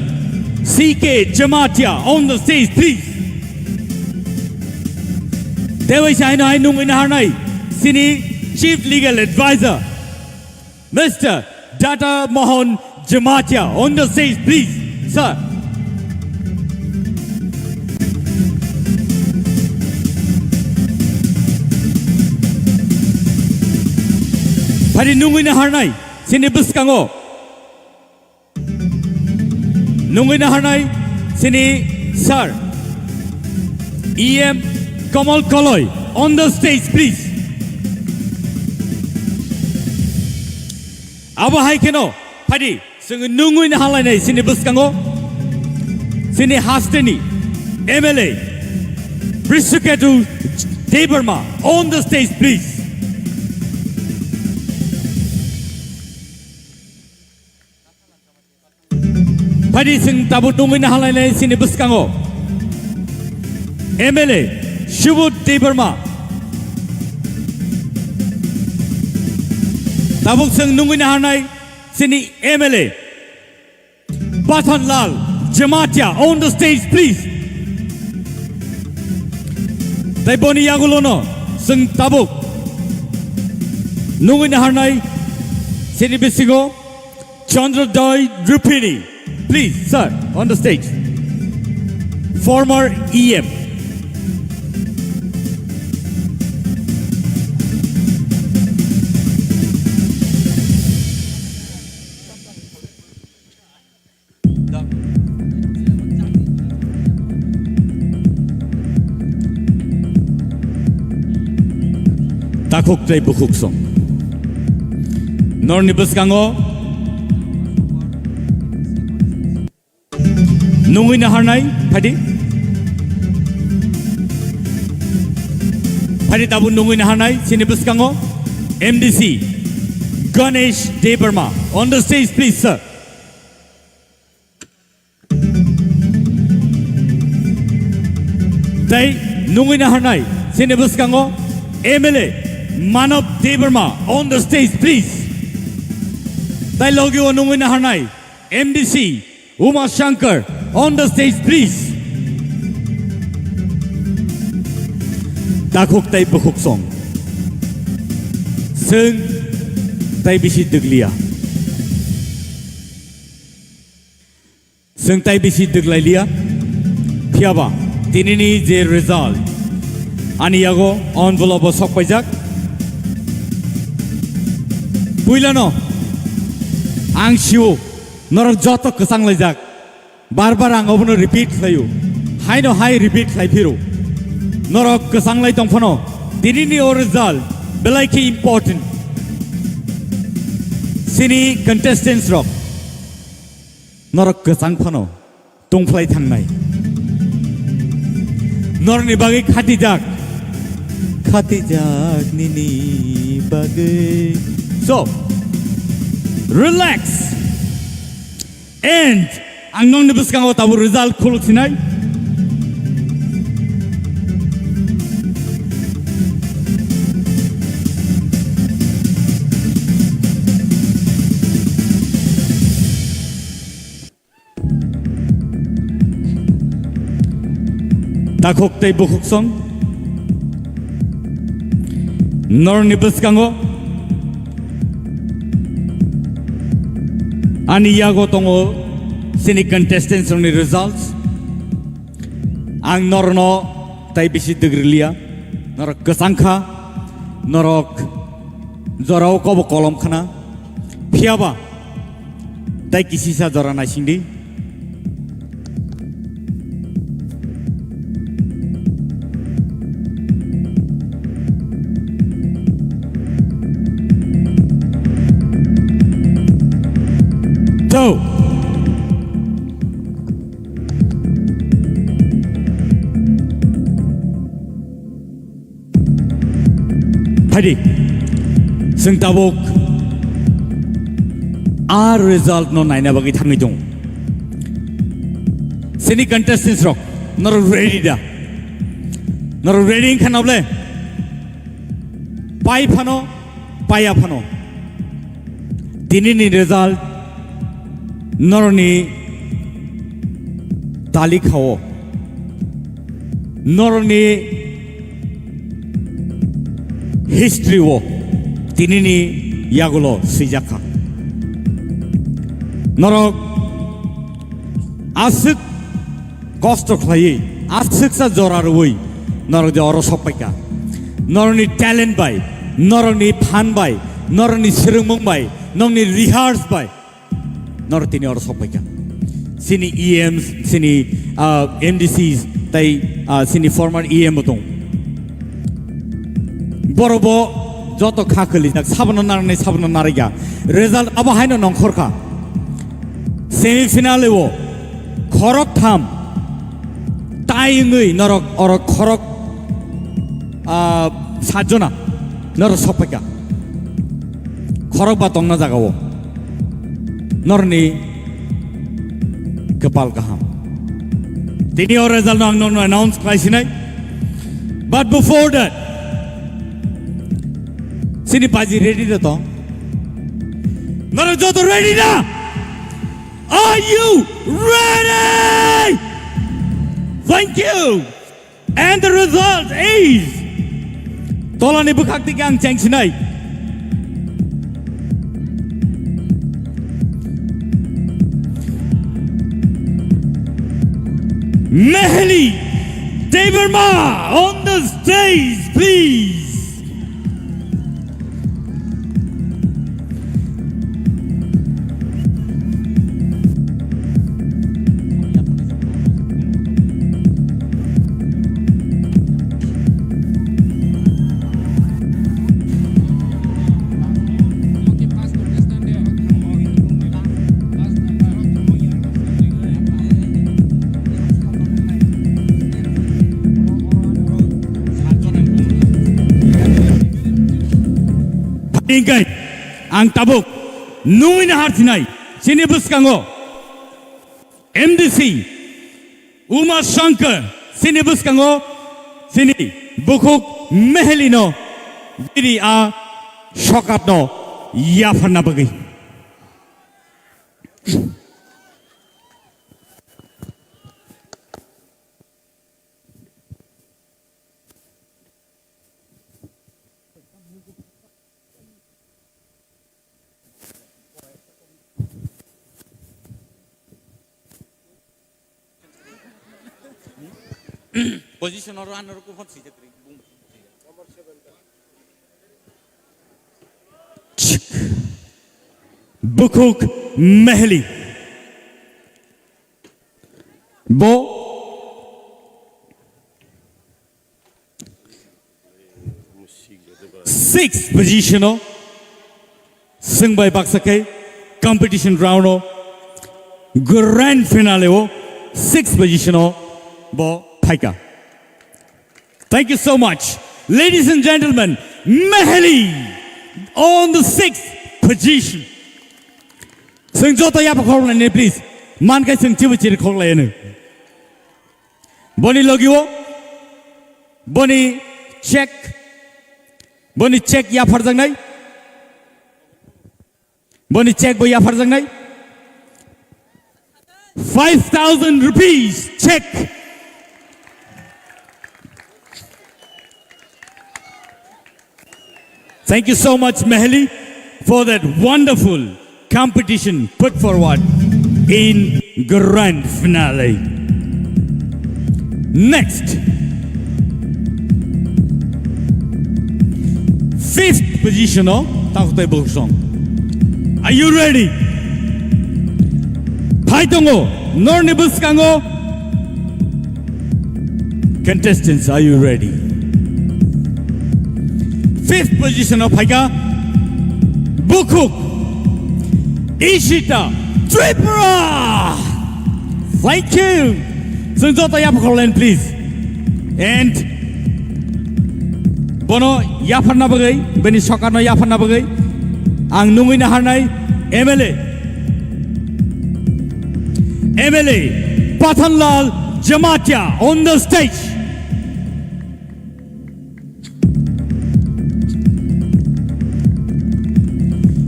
C K Jamatia on the stage, please. Teiwaisa haino hai nungwi naharnai sini Chief Legal Advisor, Mister Data Mohan Jamatia on the stage, please, sir. Phadi nungwi naharnai sini bwskango. Nungwi naharnai sini sir, E M Kamal Koloi on the stage, please. Abo hai kheno phadi chwng nungwi naharlainai sini bwskango sini hasteni M L A Brishiketu Debbarma on the stage, please. Phadi chwng tabuk nungwi naharlainai sini bwskango M L A Subodh Debbarma. Tabuk chwng nungwi naharnai sini M L A Pathanlal Jamatia on the stage, please. Tai boni yagulono chwng tabuk nungwi naharnai sini bisingo Chandra Dai Rupini, please, sir, on the stage. Former E M. Takhuk tei bukhuk song. Norni bwskango nungwi naharnai, phaidi. Phaidi tabuk nungwi naharnai, chini bwskango M D C Ganesh Debbarma. On the stage, please, sir. Tei nungwi naharnai, chini bwskango M L A Manav Debbarma. On the stage, please. Tei logi o nungwi naharnai, M D C Uma Shankar, on the stage, please. Takhuk tei bukhuk song. Chwng tei bisi dwgliya. Chwng tei bisi dwglailiya. Phiyaba tinini je result, ani yago envelope o sokpaijak. Puilano ang sio, norok joto kwchang laijak. Bar bar ang obono repeat khlaio. Haino hai repeat khlai phiro. Norok kwchang lai tong phano, tinini o result belai khe important. Chini contestants rok, norok kwchang phano tongphlai thangnai. Norokni bagwi khatijak. Khatijak nini bagwi. So, relax. And ang nokni bwskango tabuk result khuluk sinai. Takhuk tei bukhuk song. Norokni bwskango ani yago tongo chini contestants rokni results. Ang norokno tai bisi dwgriliya. Norok kwchang kha, norok jorao kobo kolom khna. Phiyaba tai kisisa jora naisingdi. Tau. Phaidi, chwng tabuk a result no naina bagwi thangwi tongo. Chini contestants rok, norok ready da? Norok ready wngkha na ble? Pai phano, paiya phano. Tinini result norokni talikha o, norokni history o tinini yagulo swijak kha. Norok aswk kosto khlaiwi, aswksa jora rwui norok je oro sokpaikha. Norokni talent bai, norokni phan bai, norokni swrwngmung bai, norokni rehearse bai, norok tini oro sokpaikha. Chini E Ms, chini, ah, M D Cs, tei, ah, chini former E M bo tong. Borok bo joto kha khwlijak, sabono narwknai, sabono narwkya. Result abo haino nongkhorkha. Semi final o khorok tham tai wngwi norok oro khorok, ah, sajona norok sokpaikha. Khorok ba tongna jaga o norni kwpal kaham. Tini o result no ang nono announce khlai sinai. But before that, chini baji ready da to? Norok joto ready da? Are you ready? Thank you. And the result is, tolani bwkhak tiki ang chengsinai. Meheli Debbarma on the stage, please. Hingkai ang tabuk nungwi nahar thinai chini bwskango M D C Uma Shankar chini bwskango chini bukhuk Mehelino bini a sokatno yapharna bagwi. Position oro ano rukun hot sijak ri, bung. Bukhuk Mehli. Bo sixth position o, swngbai baksa khe competition round o, grand finale o sixth position o bo phaika. Thank you so much. Ladies and gentlemen, Mehli on the sixth position. Swng joto yapha khorok lainai, please. Man kai swng chibu chiri khorok lainai. Boni logi o, boni check, boni check yapharjaknai, boni check bo yapharjaknai. Five thousand rupees check. Thank you so much, Mehli, for that wonderful competition put forward in grand finale. Next, fifth position o takhuk tai bukhuk song. Are you ready? Phai tongo norni bwskango. Contestants, are you ready? Fifth position o phaika bukhuk Ishita Tripura. Thank you. Swng joto yapha khorok lainai, please. And bono yapharna bagwi, bini sokatno yapharna bagwi ang nungwi naharnai M L A, M L A Pathanlal Jamatia on the stage.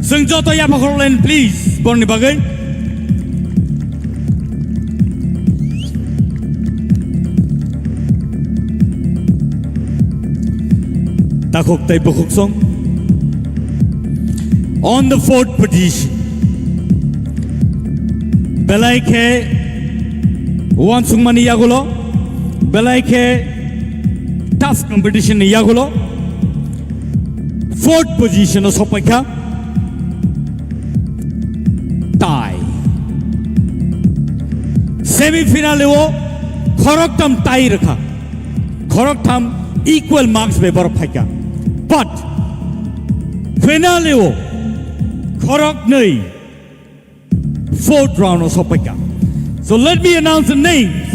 Swng joto yapha khorok lainai, please, borni bagwi. Takhuk tai bukhuk song. On the fourth position. Belai khe uansukmani yagulo, belai khe tough competition ni yagulo fourth position o sokpaikha. Tie. Semi finale o khoroktham tie rwkha. Khoroktham equal marks bai borok phaikha. But finale o khoroknwi fourth round o sokpaikha. So let me announce the names.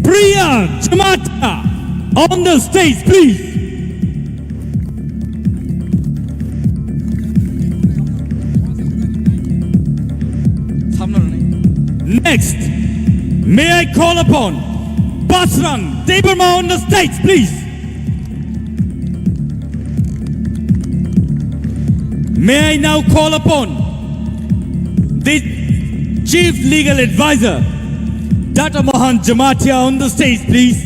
Priya Jamatia on the stage, please. Next, may I call upon Basrang Debbarma on the stage, please. May I now call upon the Chief Legal Advisor, Doctor Mohan Jamatia, on the stage, please.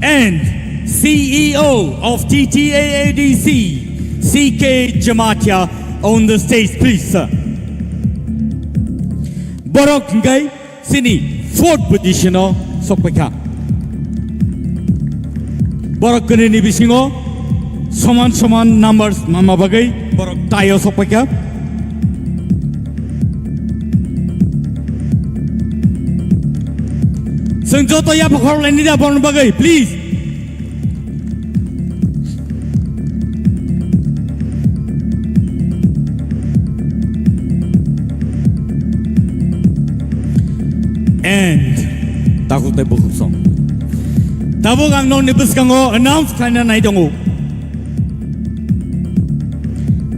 And C E O of T T A A D C, C K Jamatia, on the stage, please, sir. Borok hingkai chini fourth position o sokpaikha. Borok kwnwi ni bisingo soman soman numbers manma bagwi borok tie o sokpaikha. Chwng joto yapha khorok laini da borokni bagwi, please. And takhuk tai bukhuk song. Tabuk ang nokni bwskango announce khlaina nai tongo.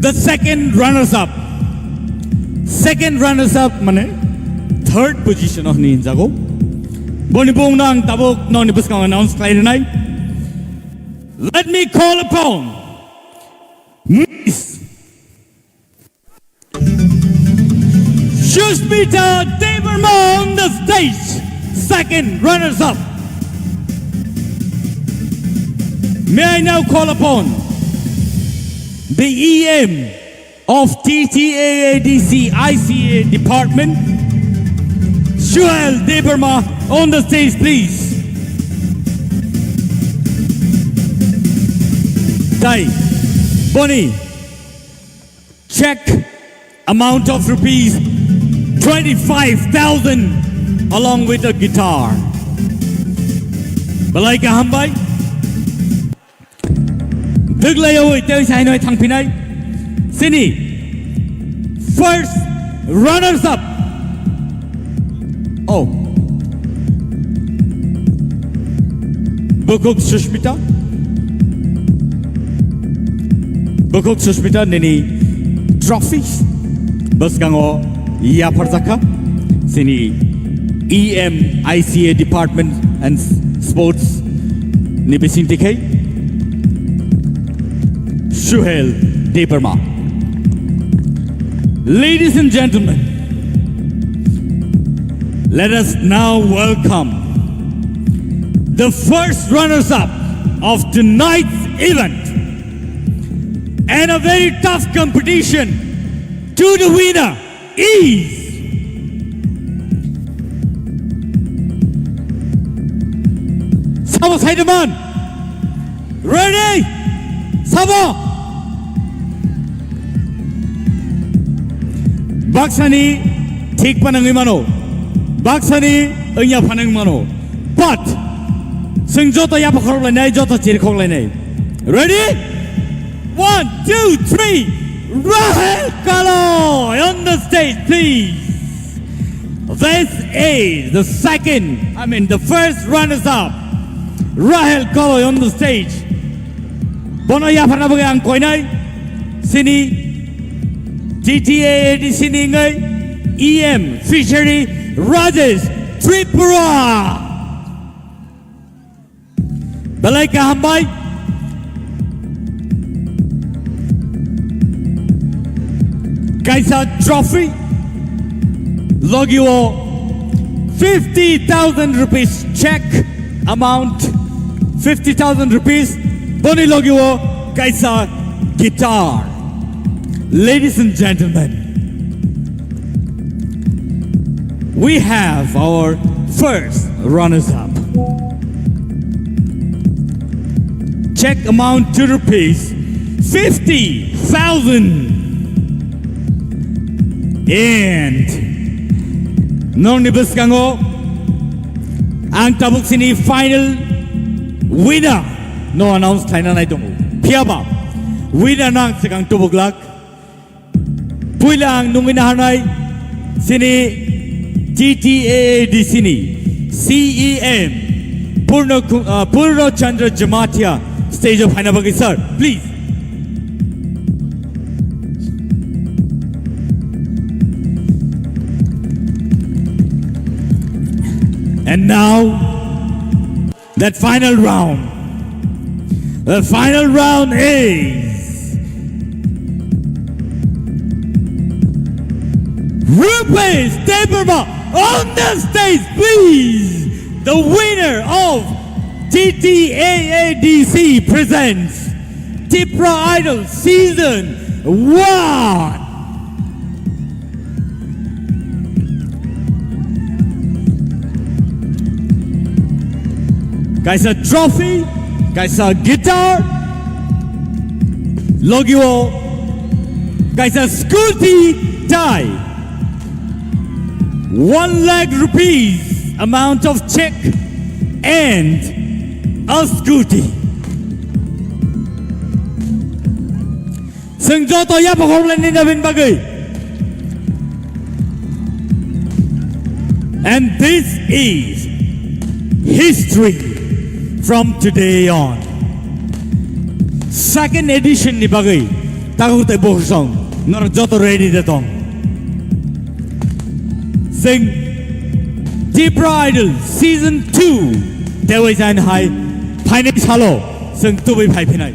The second runners up. Second runners up mane third position o hwnwi hinjago. Boni bumungno ang tabuk nokni bwskango announce khlai rwnai. Let me call upon Miss Sushmita Debbarma on the stage, second runners up. May I now call upon the E M of T T A A D C I C A department, Suhel Debbarma on the stage, please. Tai, boni, check amount of rupees twenty-five thousand along with a guitar. Belai kaham bai. Dwglaiwi tei sainoi thangphinai. Sini first runners up. Oh. Bukhuk Sushmita. Bukhuk Sushmita nini trophy bwskango yapharjakha. Sini E M I C A Department and Sports ni bisingtwi khai Suhel Debbarma. Ladies and gentlemen, let us now welcome the first runners-up of tonight's event and a very tough competition to the winner is Sabo Saidaman. Ready? Sabo. Baksani thik panangwi mano. Baksani wngya phanang mano. But, chwng joto yapakhorok lainai, joto chirikhok lainai. Ready? One, two, three. Rahel Kalo on the stage, please. This is the second, I mean, the first runners-up. Rahel Kalo on the stage. Bono yapharna bagwi ang koinai. Sini T T A A D C ni wngwi E M Fishery Rajesh Tripura. Belai kaham bai. Kaisa trophy. Logi o fifty thousand rupees check amount. Fifty thousand rupees. Boni logi o kaisa guitar. Ladies and gentlemen, we have our first runners-up. Check amount to rupees fifty thousand. And nokni bwskango ang tabuk sini final winner no announce khlaina nai tongo. Phiyaba winner no ang swkang tubuglak. Puila ang nungwi naharnai sini T T A A D C ni C E M Purno Ku-, uh, Purno Chandra Jamatia stage o phaina bagwi, sir, please. And now, that final round. The final round is Rupesh Debbarma on the stage, please. The winner of T T A A D C presents Tipra Idol Season one. Kaisa trophy, kaisa guitar, logi o kaisa scooty tai, one lakh rupees amount of check and a scooty. Chwng joto yapha khoroknai nini bagwi. And this is history From today on, second edition ni bagwi takhuk tei bukhuk song norok joto ready de tong. Chwng Tipra Idol Season two tei waisa hai phainai salo chwng tubui phai phinai.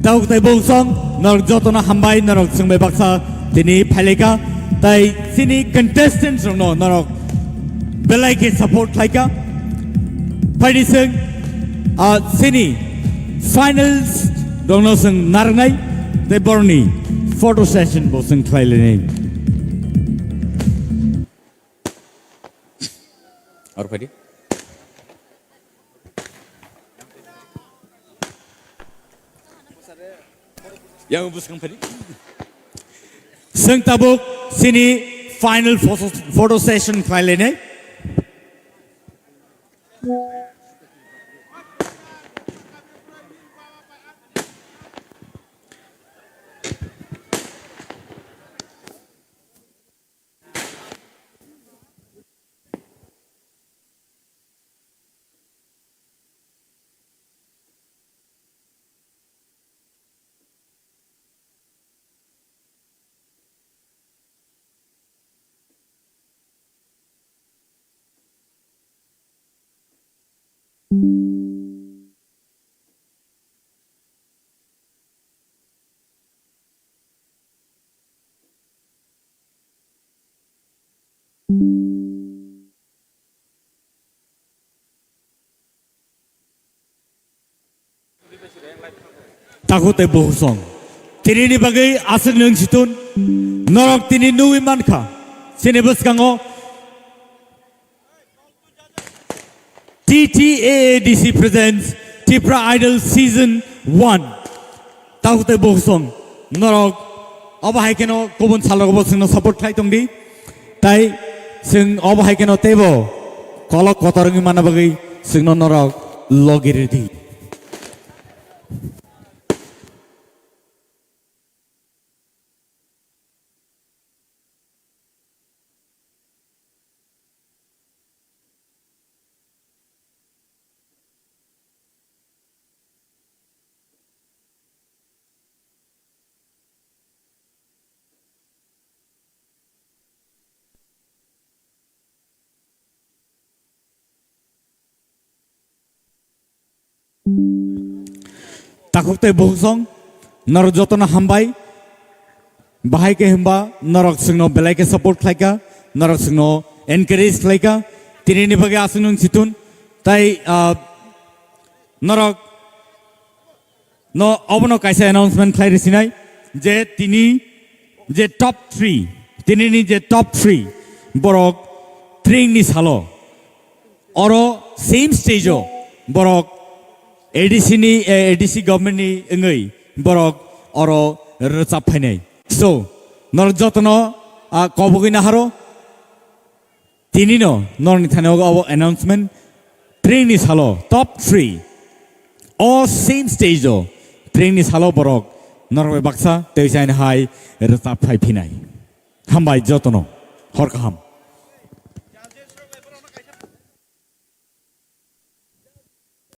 Takhuk tei bukhuk song norok jotono hambai, norok chwng bai baksa tini phailai kha, tei chini contestants rokno norok belai khe support khlai kha. Phaidi chwng, ah, chini finals rokno chwng narwknai tei borokni photo session bo chwng khlai lainai. Aro phaidi. Yang bwskang phaidi. Chwng tabuk chini final photo, photo session khlai lainai. Takhuk tei bukhuk song. Tinini bagwi aswk nwng situn norok tini nugwi mankha. Chini bwskango T T A A D C presents Tipra Idol Season one. Takhuk tei bukhuk song norok obo hai kheno kubun salrogo bo chwngno support khlai tongdi. Tai chwng obo hai kheno teibo kolok kotor wngwi manna bagwi chwngno norok logi rwdi. Takhuk tei bukhuk song, norok jotono hambai. Bahai khe hwnba norok chwngno belai khe support khlai kha, norok chwngno encourage khlai kha. Tinini bagwi aswk nwng situn. Tai, ah, norok no obono kaisa announcement khlai rwsinai je tini je top three, tinini je top three borok tringni salo oro same stage o borok A D C ni, eh, A D C government ni wngwi borok oro rwchap phainai. So, norok jotono, ah, kobogwi naharo. Tinino norokni thani ogo abo announcement. Tringni salo top three. O same stage o tringni salo borok norok bai baksa tei chaini hai rwchap phai phinai. Hambai jotono. Hor kaham.